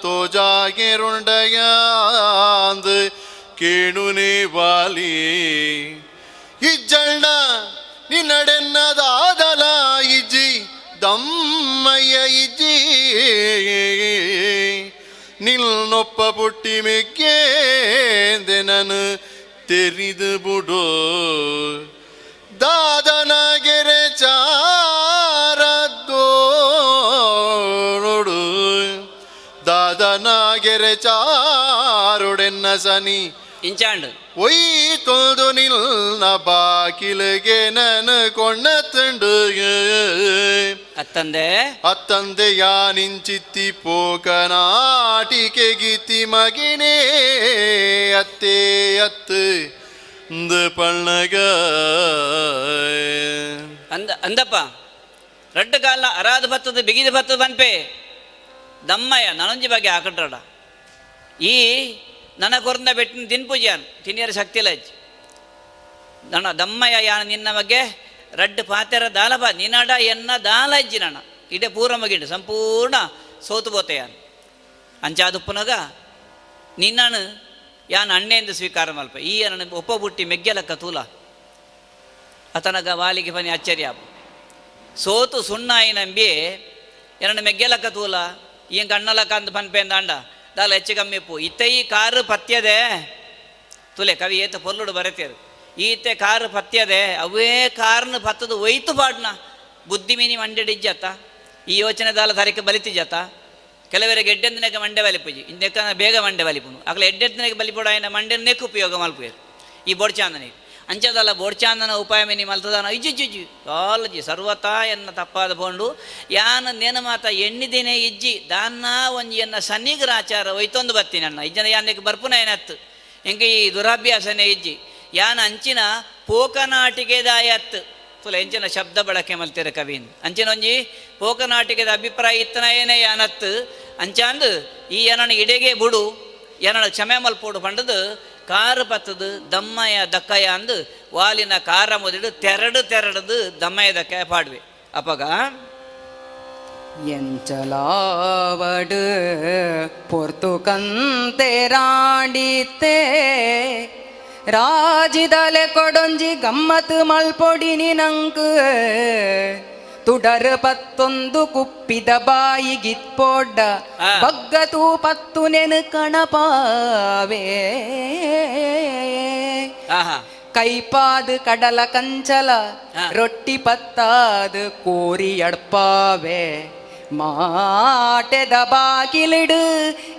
ತೋಜಾಗಿರುಂಡಯಾಂದು ಕೇಣುನಿ ವಾಲಿ ಇಜ್ಜಣ್ಣ ನಿನ್ನಡೆನ್ನದಾದಲ ಇಜ್ಜಿ ದಮ್ಮಯ್ಯ ಇಜ್ಜಿ ನಿನ್ನೊಪ್ಪ ಪುಟ್ಟಿ ಮೆಕ್ಕೇಂದೆ ನಾನು ತೆರಿದು ಬುಡೋ ದಾದನಗೆರೆ ಚಾರದೋಡು ದಾದನಗೆರುಂಡಯಾಂದು ನಾಗೆರೆ ಚಾರುಡೆನ್ನ ಸನಿ
ಇಂಚಾಂಡ್
ಒಯ್ ತೊಲ್ದು ನಿಲ್ನ ಬಾಕಿಲಿಗೆ ನನ ಕೊಂಡ ತುಂಡು.
ಅತ್ತಂದೆ
ಅತ್ತಂದೆ ಯಾನಿಂಚಿತ್ತಿ ಪೋಕನಾಟಿಕೆ ಗೀತಿ ಮಗಿನೇ ಅತ್ತೇ ಅತ್ತು ಪಣ್ಣಗ.
ಅಂದ ಅಂದಪ್ಪ ರಡ್ಡು ಕಾಲ ಅರಾದ ಭತ್ತದ ಬಿಗಿದ ಭತ್ತದ ಬನ್ಪೆ ದಮ್ಮಯ್ಯ ನನೊಂಜಿ ಬಗ್ಗೆ ಹಾಕಟ್ರಡ ಈ ನನ್ನ ಕೊರಂದ ಬೆಟ್ಟಿನ ತಿನ್ಪೂಜಾನ್ ತಿನ್ನಿಯರ ಶಕ್ತಿ ಇಲ್ಲ ಅಜ್ಜಿ. ನನ್ನ ದಮ್ಮಯ್ಯ ಯಾನ ನಿನ್ನ ಬಗ್ಗೆ ರಡ್ಡು ಪಾತೆರ ದಾಲಪ ನಿನಡ ಎನ್ನ ದಾಲ ಅಜ್ಜಿ ನನ್ನ ಇಡೇ ಪೂರ ಮಗಿಂಡು ಸಂಪೂರ್ಣ ಸೋತು ಬೋತೆಯಾನ್ ಅಂಚಾದುಪ್ಪನಗ ನಿನ್ನನು ಯಾನ್ ಅಣ್ಣೆಂದು ಸ್ವೀಕಾರ ಮಲ್ಪ ಈ ನನ್ನ ಒಪ್ಪ ಬುಟ್ಟಿ ಮೆಗ್ಗೆಲಕ್ಕ ತೂಲ ಅತನಗ ವಾಲಿಗೆ ಪನಿ ಆಶ್ಚರ್ಯ ಆಪು. ಸೋತು ಸುಣ್ಣಾಯಿ ನಂಬಿ ಎರಡ ಮೆಗ್ಗೆಲಕ್ಕ ತೂಲ ಈಂಕ ಅಣ್ಣಲಕ್ಕ ಅಂದ ಪನ್ಪೇಂದ ಅಂಡ ದಾಲ ಹೆಚ್ಚು ಕಮ್ಮಿಪ್ಪು ಇತ್ತ ಈ ಕಾರು ಪತ್ಯದೆ ತುಲೆ ಕವಿ ಏತ ಪೊರ್ಲುಡು ಬರತೇರು ಈತೆ ಕಾರು ಪತ್ಯದೆ ಅವೇ ಕಾರ್ನ ಪತ್ತದು ಒಯ್ತು ಪಾಡ್ನ ಬುದ್ಧಿ ಮೀನಿ ಮಂಡೆಡಿಜ್ಜತ್ತ ಈ ಯೋಚನೆ ದಾಲ ತಾರೀಕು ಬಲಿತಿಜತ್ತ ಕೆಲವರಿಗೆ ಎಡ್ಡೆಂದಿನಕ್ಕೆ ಮಂಡೆ ಬಲಿಪುಜಿ ಇಂದೆಕ್ಕ ಬೇಗ ಮಂಡೆ ಬಲಿಪುನು ಅಗಲ ಎಡ್ಡೆಂದಿನಕ್ಕೆ ಬಲಿಪುಡ ಆಯ್ನ ಮಂಡೆ ನೆಕ್ಕು ಉಪಯೋಗ ಮಲ್ಪುವೇರು ಈ ಬೋಡ್ಚಾಂದನಿಗೆ ಅಂಚದಲ್ಲ ಬೋಡ್ಚಾಂದನ ಉಪಾಯ ಮಿನಿ ಮಲ್ತದಾನ ಇಜ್ಜಿ ಕಾಲಜಿ ಸರ್ವತಾ ಎನ್ನ ತಪ್ಪಾದ ಪೋಂಡು ಯಾನ ನೇನ ಮಾತ ಎಣ್ಣಿದಿನೇ ಇಜ್ಜಿ ದಾನ್ನ ಒಂಜಿ ಎನ್ನ ಸನ್ನಿಗ್ರಾಚಾರ ಒಯ್ತೊಂದು ಬತ್ತೀನಿ ಅಣ್ಣ ಇಜ್ಜನ ಯಾನಕ್ಕೆ ಬರ್ಪುನ ಏನತ್ತು ಎಂಕ ಈ ದುರಾಭ್ಯಾಸನೇ ಇಜ್ಜಿ ಯಾನ ಅಂಚಿನ ಪೋಕನಾಟಿಕೆದಾಯತ್ತು ತುಲ ಎಂಚಿನ ಶಬ್ದ ಬಳಕೆ ಮಲ್ತಿರ ಕವಿನ್ ಅಂಚಿನ ಒಂಜಿ ಪೋಕನಾಟಿಕೆದ ಅಭಿಪ್ರಾಯ ಇತ್ತನ ಏನೇ ಯಾನತ್ತು ಅಂಚಾಂದು ಈ ಏನನ ಇಡೆಗೆ ಬುಡು ಏನನ ಕ್ಷಮೆ ಮಲ್ಪೋಡು ಪಂಡದು ಕಾರು ಪತ್ತದು ದಮ್ಮಯ ದಕ್ಕಯ ಅಂದು ವಾಲಿನ ಕಾರ ಮೊದಲು ತೆರಡು ತೆರಡದು ದಮ್ಮಯ ದಕ್ಕಯ ಪಾಡುವೆ ಅಪಗ
ಎಂಚಲಾವಡು ಪೊರ್ತು ಕಂತೆರಾಡಿತ್ತೆ ರಾಜಿದಲೆ ಕೊಡೊಂಜಿ ಗಮ್ಮತ್ ಮಲ್ಪೊಡಿ ನಿನಂಕ್ ತುಡರು ಪತ್ತೊಂದು ಕುಪ್ಪಿದ ಬಾಯಿಗಿತ್ಪೊಡ್ಡ ಬಗ್ಗತು ಪತ್ತು ನೆನು ಕಣಪಾವೇ ಕೈಪಾದು ಕಡಲ ಕಂಚಲ ರೊಟ್ಟಿ ಪತ್ತಾದು ಕೋರಿ ಅಡ್ಪಾವೆ ಮಾಟೆದ ಬಾಗಿಲಿಡು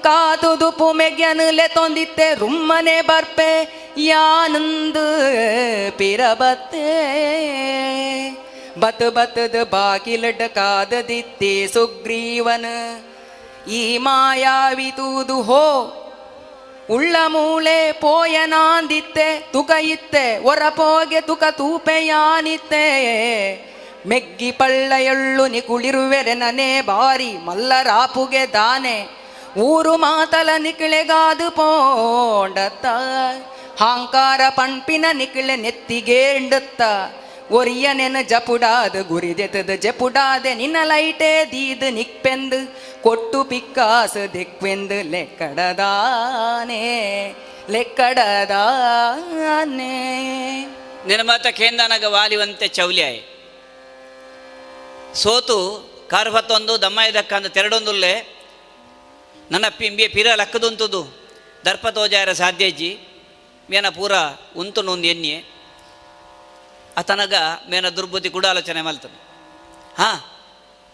ಕಾತುದು ಪುಮೆಗ್ಯನುಲೆ ತೊಂದಿತ್ತೆ ರುಮ್ಮನೆ ಬರ್ಪೆ ಯಾನಂದು ಪಿರಬತ್ತೆ ಬತ್ ಬತ್ತದ ಬಾಗಿಲಿಡ ಕಾದದಿತ್ತೆ ಸುಗ್ರೀವನ ಈ ಮಾಯಾವಿ ತೂದು ಹೋ ಉಳ್ಳ ಮೂಳೆ ಪೋಯನಾಂದಿತ್ತೆ ತುಕ ಇತ್ತೆ ಒರ ಪೋಗೆ ತುಕ ತೂಪೆಯಾನಿತ್ತೆ ಮೆಗ್ಗಿ ಪಳ್ಳ ಎಳ್ಳು ನಿಕುಳಿರುವೆರೆ ನನೇ ಬಾರಿ ಮಲ್ಲರಾಪುಗೆ ದಾನೆ ಊರು ಮಾತಲ ನಿಕಿಳೆಗಾದು ಪೋಂಡತ್ತ ಹಾಂಕಾರ ಪಣ್ಪಿನ ನಿಕಿಳೆ ನೆತ್ತಿಗೇಂಡುತ್ತ ಒರಿಯ ನೆನ ಜಪುಡಾದ ಗುರಿದೆತದ ಜಪುಡಾದೆ ನಿನ್ನ ಲೈಟೇ ದೀದ್ ನಿಕ್ಪೆಂದು ಕೊಟ್ಟು ಪಿಕ್ಕಾಸ ದಿಕ್ವೆಂದು ಲೆಕ್ಕಡದಾನೆ ಲೆಕ್ಕಡದಾನೆ.
ನಿನ್ನ ಮಾತ ಕೇಂದನಗ ವಾಲಿವಂತೆ ಚೌಲಿಯಾಯಿ ಸೋತು ಕಾರ್ಫತ್ತೊಂದು ದಮ್ಮಾಯದಕ್ಕ ಅಂದ ತೆರಡೊಂದುಲ್ಲೆ ನನ್ನ ಪಿಂಬಿಯ ಪಿರ ಲಕ್ಕದುಂತುದು ದರ್ಪ ತೋಜಾರ ಸಾಧ್ಯ ಇಜ್ಜಿ ಮೇನ ಪೂರ ಉಂತು ನೊಂದು ಎನ್ನಿಯೆ ಆತನಗ ಮೇನ ದುರ್ಬುದ್ಧಿ ಕೂಡ ಆಲೋಚನೆ ಮಲ್ತನು ಹಾ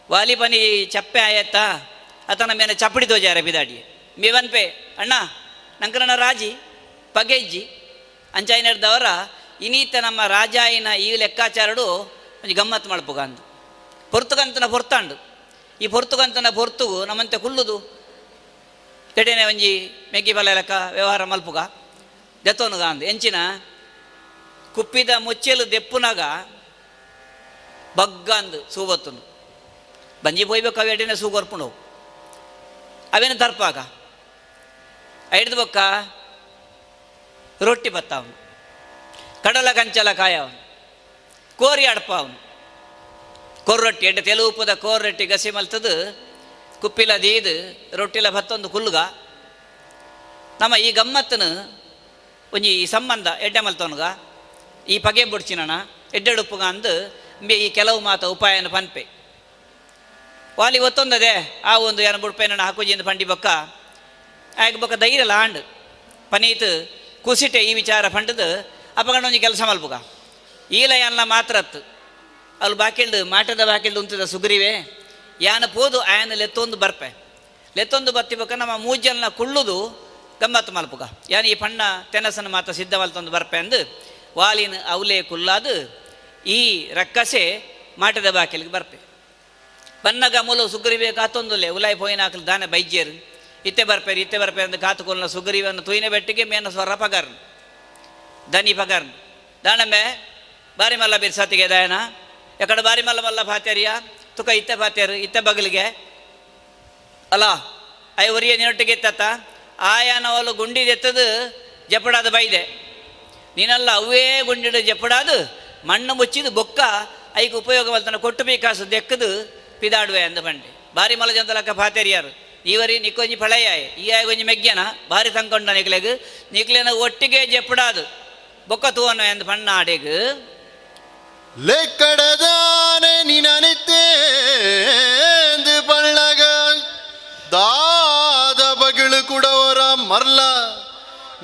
ವಾಲಿಪನಿ ಚಪ್ಪೆ ಆಯತ್ತಾ ಆತನ ಮೇನ ಚಪ್ಪಡಿ ತೋಜಾರ ಬಿದಾಡಿ ಮೇವನ್ಪೆ ಅಣ್ಣ ನಂಕರಣ ರಾಜಿ ಪಗೆಜ್ಜಿ ಅಂಚಾಯಿನರ್ದವರ ಇನೀತ ನಮ್ಮ ರಾಜಾಯಿನ ಈ ಲೆಕ್ಕಾಚಾರಡು ಒಂಜಿ ಗಮ್ಮತ್ತು ಮಲ್ಪುಗ ಅಂದು ಪೊರ್ತುಗಂತನ ಪೊರ್ತಾಂಡು ಈ ಪೊರ್ತುಗಂತನ ಪೊರ್ತುಗು ನಮ್ಮಂತೆ ಕುಲ್ಲುದು ತೆಡೆನೆ ಒಂಜಿ ಮೆಗ್ಗಿ ಬಲ ಲೆಕ್ಕ ವ್ಯವಹಾರ ಮಲ್ಪುಗ ದೆತ್ತೋನುಗ ಅಂದು ಎಂಚಿನ ಕುಪ್ಪಿದ ಮುಚ್ಚಲು ದೆಪ್ಪುನಾಗ ಬಗ್ಗ ಅಂದು ಸೂಬತ್ತುನು ಬಂಜಿ ಪೋಯ್ಬೇಕು ಅವು ಎಡಿನ ಸೂಗೊರ್ಪುಂಡು ಅವೇನು ತರ್ಪಾಗ ಐಡ್ದು ಬೊಕ್ಕ ರೊಟ್ಟಿ ಬತ್ತಾವನು ಕಡಲ ಕಂಚಲ ಕಾಯವನು ಕೋರಿ ಅಡ್ಪಾವನು ಕೊರ್ರೊಟ್ಟಿ ಎಡ್ಡೆ ತೆಲು ಉಪ್ಪದ ಕೋರ್ರೊಟ್ಟಿ ಗಸಿ ಮಲ್ತದು ಕುಪ್ಪಿಲ ದೀದು ರೊಟ್ಟಿಲ ಭತ್ತೊಂದು ಕುಲ್ಲುಗ ನಮ್ಮ ಈ ಗಮ್ಮತ್ತನು ಒಂಜಿ ಈ ಸಂಬಂಧ ಎಡ್ಡೆ ಮಲ್ತವನುಗ ಈ ಪಗೆ ಬುಡ್ಚಿನಣ ಎಡ್ಡೆಡುಪ್ಪುಗ ಅಂದು ಇಂಬೆ ಈ ಕೆಲವು ಮಾತ ಉಪಾಯನ ಪನ್ಪೆ ವಾಲಿ ಒತ್ತೊಂದದೆ ಆ ಒಂದು ಏನ ಬುಡ್ಪೇನ ಹಾಕುಜಿಂದ ಪಂಡಿ ಬೊಕ್ಕ ಆಗ ಬೊಕ್ಕ ಧೈರ್ಯ ಲಾಂಡ್ ಪನೀತ್ ಕುಸಿಟೆ ಈ ವಿಚಾರ ಪಂಡದು ಅಪಗಂಡ ಒಂಜಿ ಕೆಲಸ ಮಲ್ಪುಗ ಈಲ ಯಾನ್ಲ ಮಾತ್ರ ಅತ್ತು ಅಲ್ಲಿ ಬಾಕಿಲ್ಡು ಮಾಟದ ಬಾಕಿಲ್ಡು ಉಂತದ ಸುಗ್ರೀವೆ ಯಾನ ಪೋದು ಆಯನ ಲೆತ್ತೊಂದು ಬರ್ಪೆ ಲೆತ್ತೊಂದು ಬತ್ತಿ ಬೊಕ್ಕ ನಮ್ಮ ಮೂಜಲ್ನ ಕುಳ್ಳುದು ಗಮ್ಮತ್ತು ಮಲ್ಪುಗ ಯಾನ್ ಈ ಪಣ್ಣ ತೆನಸನ ಮಾತ ಸಿದ್ಧವಲ್ತೊಂದು ಬರ್ಪೆ ಅಂದು ವಾಲಿನ ಅವಲೇ ಕುಲ್ಲಾದು ಈ ರಕ್ಕಸೆ ಮಾಟದ ಬಾಕಿಲಿಗೆ ಬರ್ಪೆ. ಬನ್ನಗ ಮೂಲ ಸುಗ್ರೀವೆ ಕಾತೊಂದುಲೆ ಉಲಾಯ್ ಪೋಯಿನ ಹಾಕಲು ದಾನೆ ಬೈಜ್ಯರು ಇತ್ತೆ ಬರ್ಪೇರು ಇತ್ತೆ ಬರ್ಪೇರು ಅಂದು ಕಾತುಕೊಲ್ನ ಸುಗ್ರೀವನ ತುಯಿನ ಬೆಟ್ಟಿಗೆ ಮೇನ ಸ್ವರ ಪಗರ್ನ್ ದನಿ ಪಗರ್ನ್ ದಾನಮೆ ಬಾರಿ ಮಲ್ಲ ಬಿರ್ಸಾತಿಗೆ ದಾಯನ ಎಕಡೆ ಬಾರಿ ಮಲ್ಲ ಮಲ್ಲ ಫಾತೇರಿಯ ತುಕ ಇತ್ತೆ ಫಾತೇರು ಇತ್ತೆ ಬಗಲಿಗೆ ಅಲ್ಲ I ಒರಿಯ ನಿನ್ನೊಟ್ಟಿಗೆ ಇತ್ತತ್ತ ಆಯಾನವಲು ಗುಂಡಿದೆತ್ತದು ಜಪಡಾದ ಬೈದೆ ನೀನಲ್ಲ ಅವೇ ಗುಂಡಿಡು ಜಪಡಾದು ಮಣ್ಣು ಮುಚ್ಚಿದು ಬೊಕ್ಕ ಐಕ್ ಉಪಯೋಗ ಬಲ್ತನ ಕೊಟ್ಟು ಬೇಕಾಸು ದೆಕ್ಕದು ಪಿದಾಡುವೆ ಅಂದ ಬಂಡೆ ಬಾರಿ ಮಲ ಜಂತಲಕ್ಕ ಫಾತೇರಿಯಾರು ಈವರಿ ನಿಕ್ಕೊಂಜಿ ಪಳೆಯಾಯ ಈ ಆಯ ಕೊಂಜಿ ಮೆಗ್ಯನ ಬಾರಿ ತಂಕೊಂಡ ನಿಕ್ಲೆಗ್ ನಿಕ್ಲೆನ ಒಟ್ಟಿಗೆ ಜೆಪ್ಪಡಾದು ಬೊಕ್ಕ ತೂವನು ಎಂದ ಪಣ್ಣ ಆಡೆಗ್
ಲೆಕ್ಕಡದಾನೆ ನಿನನಿತ್ತೇಂದು ಪಳ್ಳಗ ದಾದ ಬಗಿಳು ಕುಡವರ ಮರ್ಲ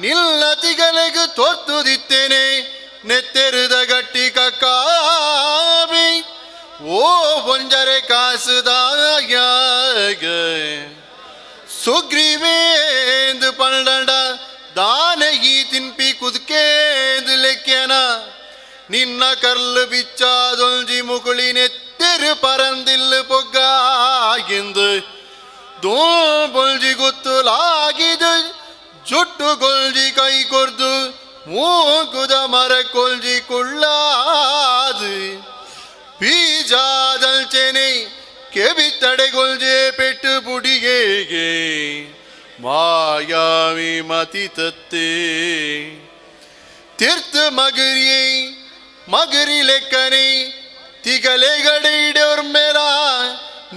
ನಿಲ್ಲ ತಿಗಲೆಗು ತೋರ್ತುದಿತ್ತೇನೆ ನೆತ್ತೆರುದ ಗಟ್ಟಿ ಕಕ್ಕಾಬಿ ಓ ಒಂಜರೆ ಕಾಸುದಾಯ ಸುಗ್ರೀವೇಂದು ಪಂಡಂಡ ದಾನೆ ಈ ತಿನ್ಪಿ ಕುದುಕೇಂದು ಲೆಕ್ಕೇನ ನಿನ್ನ ಕರ್ಲು ಬಿಚ್ಚಾದೊಂಜಿ ಮುಗುಳಿ ನೆತ್ತೆರು ಪರಂದಿಲ್ಲು ಪೊಗ್ಗಾಗಿಂದು ದೋಂಬೊಲ್ಜಿ ಗೊತ್ತುಲಾಗಿದು ಜುಟ್ಟು ಗೊಲ್ಜಿ ಕೈ ಕೊರ್ದು ಮೂಗುದ ಮರ ಕೊಲ್ಜಿ ಕುಳ್ಳಾದು ಬೀಜಾದಲ್ಚೆನೆ ಕೆಬಿ ತಡೆಗೊಲ್ಜೆ ಪೆಟ್ಟು ಬುಡಿಗೇಗೆ ಮಾಯಾವಿ ಮತಿ ತತ್ತೇ ತೀರ್ಥ ಮಗರಿಯೇ ಮಗರಿ ಲೆಕ್ಕನೆ ತಿಗಲೆಗಡೆ ಮೇಲ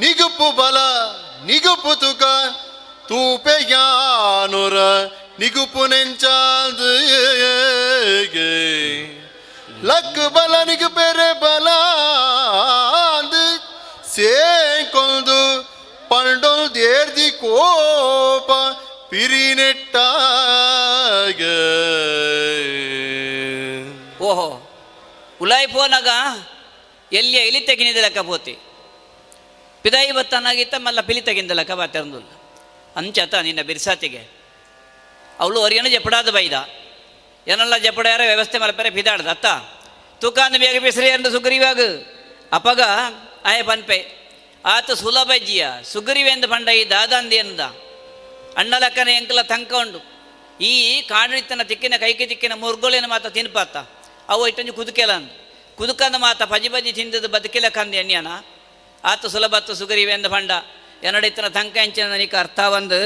ನಿಗುಪು ಬಲ ನಿಗುಪು ತುಕ ತೂಪೆ ಯಾನುರ ನಿಗುಪು ನೆಂಚಾದ ಲಕ್ ಬಲ ನಿಗು ಪೆರೆ ಬಲ ಸೇಕೊಂದು ಪಂಡೊಲ್ ದೇರ್ದಿ ಕೋಪ ಪಿರಿನೆಟ್ಟಾಗ.
ಓಹೋ ಉಲಾಯಿ ಪೋನಾಗ ಎಲ್ಲಿಯ ಇಲಿ ತೆಗಿನಿದ ಲೆಕ್ಕ ಪೋತಿ ಪಿದಾಯಿ ಬತ್ತನಾಗಿತ್ತ ಮಲ್ಲ ಪಿಲಿ ತೆಗಿಂದ ಲೆಕ್ಕ ಬಾತೆರಂದುಲ್ಲ ಅಂಚತ ನಿನ್ನ ಬಿರ್ಸಾತಿಗೆ ಅವಳು ಅವರಿಗೇನು ಜಪಡಾದ ಬೈದ ಏನೆಲ್ಲ ಜಪಡ್ಯಾರ ವ್ಯವಸ್ಥೆ ಮಲ್ಪರೆ ಪಿದಾಡ್ದ ಅತ್ತ ತೂಕಾಂದ ಬೇಗ ಬಿಸ್ರಿ ಅಂದು ಸುಗ್ರೀವಾಗ ಅಪಗ ಆಯ ಪನ್ಪೆ ಆತ ಸುಲಭಜ್ಜಿಯ ಸುಗ್ರೀವೆಂದು ಪಂಡ ಈ ದಾದಾಂದಿ ಎಂದ ಅಣ್ಣಲಕ್ಕನೆ ಎಂಕಲ ತಂಕ ಉಂಡು ಈ ಕಾಡಿತನ ತಿಕ್ಕಿನ ಕೈಗೆ ತಿಕ್ಕಿನ ಮುರ್ಗೋಳಿನ ಮಾತ ತಿನ್ಪಾತ ಅವು ಇಟ್ಟಂಜು ಕುದುಕೆಲ ಅಂದು ಕುದುಕಂದ ಮಾತ ಪಜಿ ಪಜಿ ತಿಂದದ್ದು ಬದುಕಿಲ ಕಂದ ಎಣ್ಯನ ಆತ ಸುಲಭತ್ತು ಸುಗ್ರೀವೆಂದ ಪಂಡ ಎನ್ನಡಿತನ ತಂಕ ಎಂಚಿನ ನಿಕ ಅರ್ಥ ಬಂದು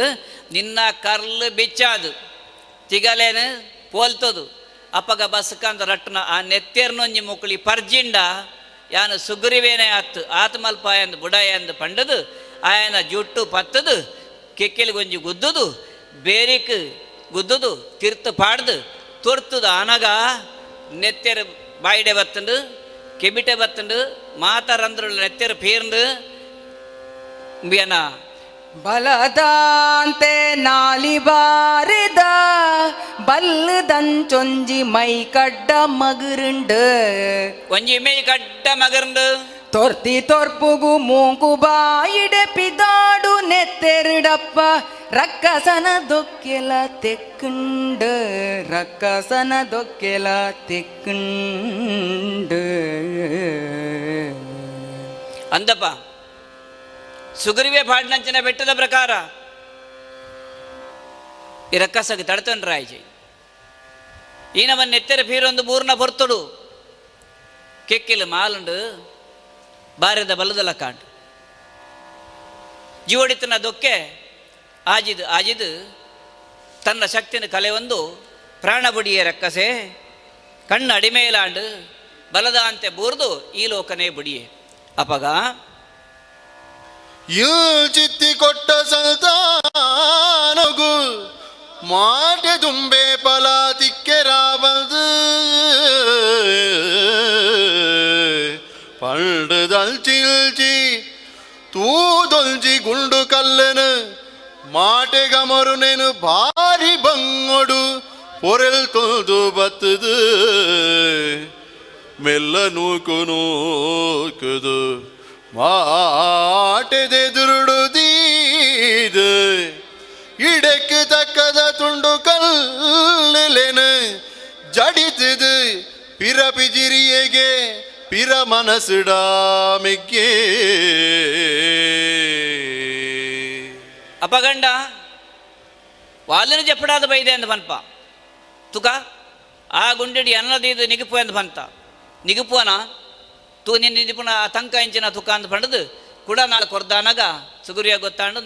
ನಿನ್ನ ಕರ್ಲು ಬಿಚ್ಚಾದು ತಿಗಲೇನು ಪೋಲ್ತದು ಅಪ್ಪಗ ಬಸ್ಕಂದ ರಟ್ಟನ ಆ ನೆತ್ತೇರ್ನೊಂಜಿ ಮುಕ್ಕಳಿ ಪರ್ಜಿಂಡ ಯಾನು ಸುಗ್ರೀವೇನೆ ಆತು ಆತ್ಮಲ್ಪ ಎಂದು ಬುಡಾಯ ಎಂದು ಪಂಡದು ಆಯನ ಜುಟ್ಟು ಪತ್ತದು ಕೆಕ್ಕೆಲಿಗೊಂಜಿ ಗುದ್ದುದು ಬೇರಿಕ್ ಗುದ್ದುದು ತಿರ್ತು ಪಾಡ್ದು ತೊರ್ತುದು ಆನಗ ನೆತ್ತೆರು ಬಾಯಿಡೆ ಬತ್ತಂಡು ಕೆಬಿಟೆ ಬತ್ತಂಡು ಮಾತರಂದ್ರುಳ್ಳ ನೆತ್ತೆರು ಪೀರ್ಂಡು ಬಿಯನ
ಬಲದಾಂತೆ ನಾಲಿ ಬಾರಿದ ಬಲ್ಲದಂಚೊಂಜಿ ಮೈ ಕಡ್ಡ ಮಗುರುಂಡು
ಒಂಜಿ ಮೈ ಕಡ್ಡ ಮಗರುಂಡು
ತೊರ್ತಿ ತೊರ್ಪುಗು ಮೂಂಕು ಬಾಯಿಡೆ ಪಿದಾಡು ನೆತ್ತೆರುಡಪ್ಪ ರಕ್ಕಸನ ದೊಕ್ಕೆಲ ತೆಕ್ಕುಂಡು ರಕ್ಕಸನ ದೊಕ್ಕೆಲ ತೆಕ್ಕುಂಡು.
ಅಂದಪ್ಪ ಸುಗ್ರೀವೆ ಪಾಡಿನಂಚಿನ ಬೆಟ್ಟದ ಪ್ರಕಾರ ಈ ರಕ್ಕಸಗೆ ತಡತನ್ರಾಯ್ಜಿ ಈ ನಮ್ಮ ನೆತ್ತೆರ ಪೀರೊಂದು ಬೂರ್ನ ಪೊರ್ತುಡು ಕೆಕ್ಕಿಲು ಮಾಲುಂಡು ಬಾರದ ಬಲದಲ ಕಾಂಡು ಜೀವಡಿತನ ದೊಕ್ಕೆ ಆಜಿದು ಆಜಿದು ತನ್ನ ಶಕ್ತಿನ ಕಲೆ ಒಂದು ಪ್ರಾಣ ಬುಡಿಯ ರಕ್ಕಸೆ ಕಣ್ಣು ಅಡಿಮೇಲಾಂಡು ಬಲದ ಅಂತೆ ಬೂರ್ದು ಈ ಲೋಕನೇ ಬುಡಿಯೆ ಅಪಗ
ಚಿತ್ತಿ ಕೊಟ್ಟ ಸಂತಾನಗು ಮಾಟೆ ದುಂಬೆ ಫಲ ತಿಕ್ಕೆರಾಬಲ್ದು ಪಂಡದಲ್ಚಿಲ್ಚಿ ತೂದೊಲ್ಜಿ ಗುಂಡು ಕಲ್ಲನು ಮಾಟೆಗಮರುನೆನು ಭಾರಿ ಬಂಗೊಡು ಪೊರೆಲ್ ತೊಲ್ದು ಬತ್ತದು ಮೆಲ್ಲ ನೂಕು ನೂಕುದು ಮಾಟೆದೆದುರುಡು ದೀದು. ಇಡೆಕ್ ತಕ್ಕದ ತುಂಡು ಕಲ್ಲೆನು ಜಡಿತದು ಪಿರ ಪಿಜಿರಿಯಗೆ ಪಿರ ಮನಸ್ಸುಡಾಮಿಗೆ.
ಅಪಗಂಡ ವಾಲಿನ ಜಪ್ಪಡಾದ ಬೈದೆ ಅಂದ ಪನ್ಪ ತುಕ ಆ ಗುಂಡೆಡಿ ಅನ್ನದೀದು ನಿಗುಪು ಅಂದ ಪಂತ ನಿಗುಪುವನ ತೂ ನಿನ್ನ ನಿಪುಣ ತಂಕ ಇಂಚಿನ ತುಕ ಅಂದ ಪಂಡದು ಕೂಡ ನಾಳು ಕೊರ್ದಾನಗ ಸುಗುರಿಯ ಗೊತ್ತಾಂಡು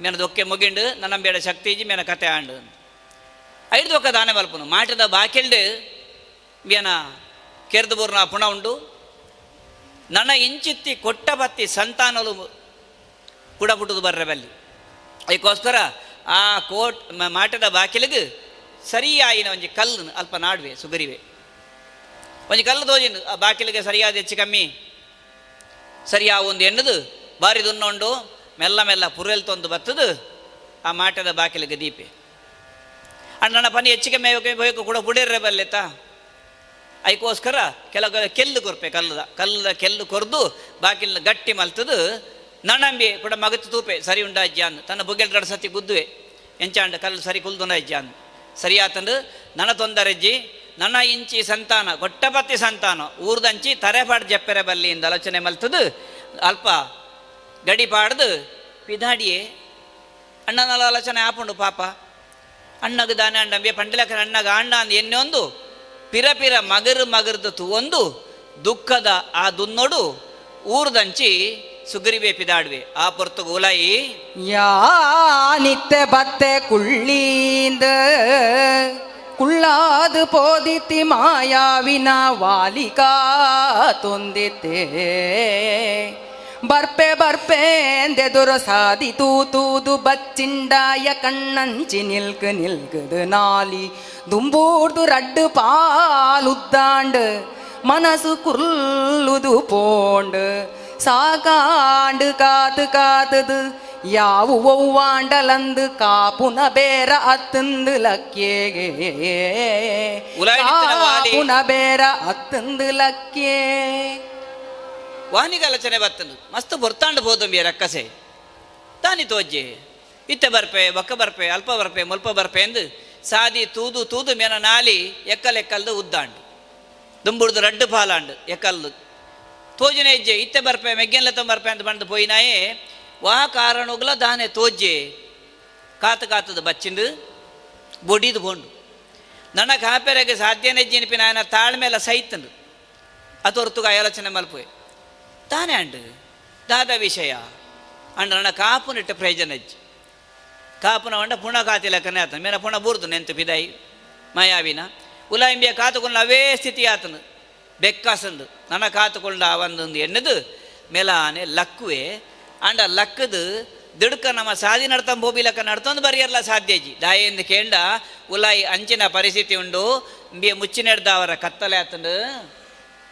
ಮೇನ ದೊಕ್ಕೆ ಮುಗಿಂಡು ನನ್ನ ಬೇಡ ಶಕ್ತಿ ಇಜ್ಜಿ ಮೇನ ಕತೆ ಆಂಡು ಐದು ಒಕ್ಕ ದಾನೆ ಮಲ್ಪನು ಮಾಟದ ಬಾಕಿಲ್ಡು ಮೇನ ಕೆರ್ದು ಬೋರ್ನ ಪುಣ ಉಂಡು ನನ್ನ ಇಂಚಿತ್ತಿ ಕೊಟ್ಟ ಬತ್ತಿ ಸಂತಾನಲು ಕೂಡ ಪುಟ್ಟುದು ಬರ್ರೆ ಬಲ್ಲಿ. ಅದಕ್ಕೋಸ್ಕರ ಆ ಕೋಟ್ ಮಾಟದ ಬಾಕಿಲಿಗೆ ಸರಿಯಾಯಿನ ಒಂಜಿ ಕಲ್ಲು ಅಲ್ಪ ನಾಡುವೆ ಸುಗರಿವೆ ಒಂಜಿ ಕಲ್ಲು ತೋಜಿನ ಆ ಬಾಕಿಲಿಗೆ ಸರಿಯಾದ ಹೆಚ್ಚು ಕಮ್ಮಿ ಸರಿಯಾ ಒಂದು ಎಣ್ಣದು ಬಾರಿ ದುನ್ನೊಂಡು ಮೆಲ್ಲ ಮೆಲ್ಲ ಪುರೆಲ್ ತೊಂದು ಬತ್ತದು ಆ ಮಾಟದ ಬಾಕಿಲಿಗೆ ದೀಪೆ. ಅಣ್ಣನ ಪನಿ ಹೆಚ್ಚು ಕಮ್ಮಿ ಬೇಕು ಕೂಡ ಪುಡಿರ್ರೆ ಬಲ್ಲೆತ್ತಾ. ಅದಕ್ಕೋಸ್ಕರ ಕೆಲವು ಕೆಲ್ಲು ಕೊರ್ಪೆ ಕಲ್ಲದ ಕಲ್ಲದ ಕೆಲ್ಲು ಕೊರ್ದು ಬಾಕಿಲ್ನ ಗಟ್ಟಿ ಮಲ್ತದು ನಣಂಬಿ ಕೂಡ ಮಗತ್ತು ತೂಪೆ ಸರಿ ಉಂಡ ಅಜ್ಜಾನ್ ತನ್ನ ಬುಗ್ಗೆಲ್ ರಡ್ ಸತಿ ಗುದ್ದುವೆ ಎಂಚಾಂಡ ಕಲ್ಲು ಸರಿ ಕುಲ್ದುನ ಅಜ್ಜಾನ್ ಸರಿಯಾತಂದು ನನ ತೊಂದರೆಜ್ಜಿ ನನ್ನ ಇಂಚಿ ಸಂತಾನ ಗೊಟ್ಟಪತ್ತಿ ಸಂತಾನ ಊರ್ದಂಚಿ ತರೆಪಾಡ್ ಜಪ್ಪೆರೆ ಬಲ್ಲಿ ಇಂದ ಆಲೋಚನೆ ಮಲ್ತದು ಅಲ್ಪ ಗಡಿ ಪಾಡ್ದು ಪಿದಾಡಿಯೇ ಅಣ್ಣನ ಆಲೋಚನೆ ಆಪುಂಡು ಪಾಪ ಅಣ್ಣಗ ದಾನೆ ಅಂಡಂಬೆ ಪಂಡಲಕರ ಅಣ್ಣಗ ಅಣ್ಣ ಅಂದ ಎಣ್ಣೆ ಪಿರ ಪಿರ ಮಗರು ಮಗರ್ದು ತೂವೊಂದು ದುಃಖದ ಆ ದುನ್ನೊಡು ಊರ್ದಂಚಿ ಸುಗರಿವೆ ಪಿದಾಡ್ವೆ ಆ ಪೊರ್ತು ಗೋಲಾಯಿ
ಯಾನಿತ್ತೆ ಬತ್ತೆ ಕುಳ್ಳೀಂದ ಕುಳ್ಳಾದು ಪೋದಿತಿ ಮಾಯಾವಿನ ವಾಲಿಕಾ ತೊಂದಿತ್ತೆ ಬರ್ಪೆ ಬರ್ಪೇಂದೆದುರು ಸಾದಿ ತೂತೂದು ಬಚ್ಚಿಂಡಾಯ ಕಣ್ಣಂಚಿ ನಿಲ್ಕು ನಿಲ್ಕುದು ನಾಲಿ ದುಂಬೂರ್ದು ರಡ್ಡು ಪಾಲುದ್ದಾಂಡು ಮನಸ್ಸು ಕುರ್ಲುದು ಪೋಂಡು ಸಾಕಾಂಡು ಕಾತು ಕಾತದು ಯಾವು ಒವ್ವಾಂಡಲಂದು ಕಾಪುನ ಬೇರ ಅತ್ತಂದು ಲಕ್ಕೇಗೆ ಕಾಪುನ ಬೇರ ಅತ್ತಂದು ಲಕ್ಕೇ.
ವಾನಿಗಾಲೋಚನೆ ಬತ್ತನು ಮಸ್ತ್ ಬೊರ್ತಾಂಡು ಬೋದಂಬಿ ರಕ್ಕಸೆ ತಾನಿ ತೋಜ್ಜೆ ಇತ್ತೆ ಬರ್ಪೆ ಬೊಕ್ಕ ಬರ್ಪೆ ಅಲ್ಪ ಬರ್ಪೆ ಮುಲ್ಪ ಬರ್ಪೆ ಎಂದು ಸಾದಿ ತೂದು ತೂದು ಮೇನ ನಾಲಿ ಎಕ್ಕಲೆಕ್ಕಲ್ದು ಉದ್ದಾಂಡು ದುಂಬುಡ್ದು ರಡ್ಡು ಪಾಲಾಂಡು ಎಕ್ಕಲ್ದು ತೋಜಿನ ಹೆಜ್ಜೆ ಇತ್ತೆ ಬರ್ಪೆ ಮೆಗ್ಗೆಲ್ಲ ಬರ್ಪೆ ಅಂತ ಬಂದು ಪೋಯಿನಾಯೇ ವಾ ಕಾರಣಗಳ ದಾನೆ ತೋಜ್ಜೆ ಕಾತು ಕಾತದ ಬಚ್ಚಿಂದು ಬೊಡಿದು ಬೋಂಡು ನನ್ನ ಕಾಪೆರೆಗೆ ಸಾಧ್ಯನೇ ಜಿನಿಪಿ ನಾಯನ ತಾಳ್ಮೆಲ್ಲ ಸೈತಂದು ಅತೊರ್ತುಗ ಆಲೋಚನೆ ಮಲ್ಪುವೆ ತಾನೇ ಅಂಡು ದಾದ ವಿಷಯ ಅಂಡ ನನ್ನ ಕಾಪುನಿಟ್ಟ ಪ್ರಯೋಜನ ಅಜ್ಜಿ ಕಾಪುನ వంಡ ಪುಣ ಕಾತಿಲಕ್ಕನೆ ಆತನು ಮೇನ ಪುಣ ಬೂರ್ದು ನೆಂತು ಪಿದಾಯಿ ಮಾಯಾವಿನ ಉಲಾಯಿಂಬಿಯ ಕಾತುಕೊಂಡ ಅವೇ ಸ್ಥಿತಿ ಆತನು ಬೆಕ್ಕಾಸಂದು ನನ್ನ ಕಾತುಕೊಂಡ ಒಂದೊಂದು ಎಣ್ಣದು ಮೇಲಾನೆ ಲಕ್ಕುವೆ ಅಂಡ ಲಕ್ಕದು ದಿಡ್ಕ ನಮ್ಮ ಸಾದಿ ನಡ್ತಂಬ ಬೋಬಿಲಕ್ಕ ನಡ್ತಂದು ಬರೆಯಲ್ಲ ಸಾಧ್ಯಜಿ ದಾಯೆಂದು ಕೇಂಡ ಉಲಾಯಿ ಅಂಚಿನ ಪರಿಸ್ಥಿತಿ ಉಂಡು ಇಂಬಿಯ ಮುಚ್ಚಿನೆಡ್ದ ಅವರ ಕತ್ತಲೆ ಆತನು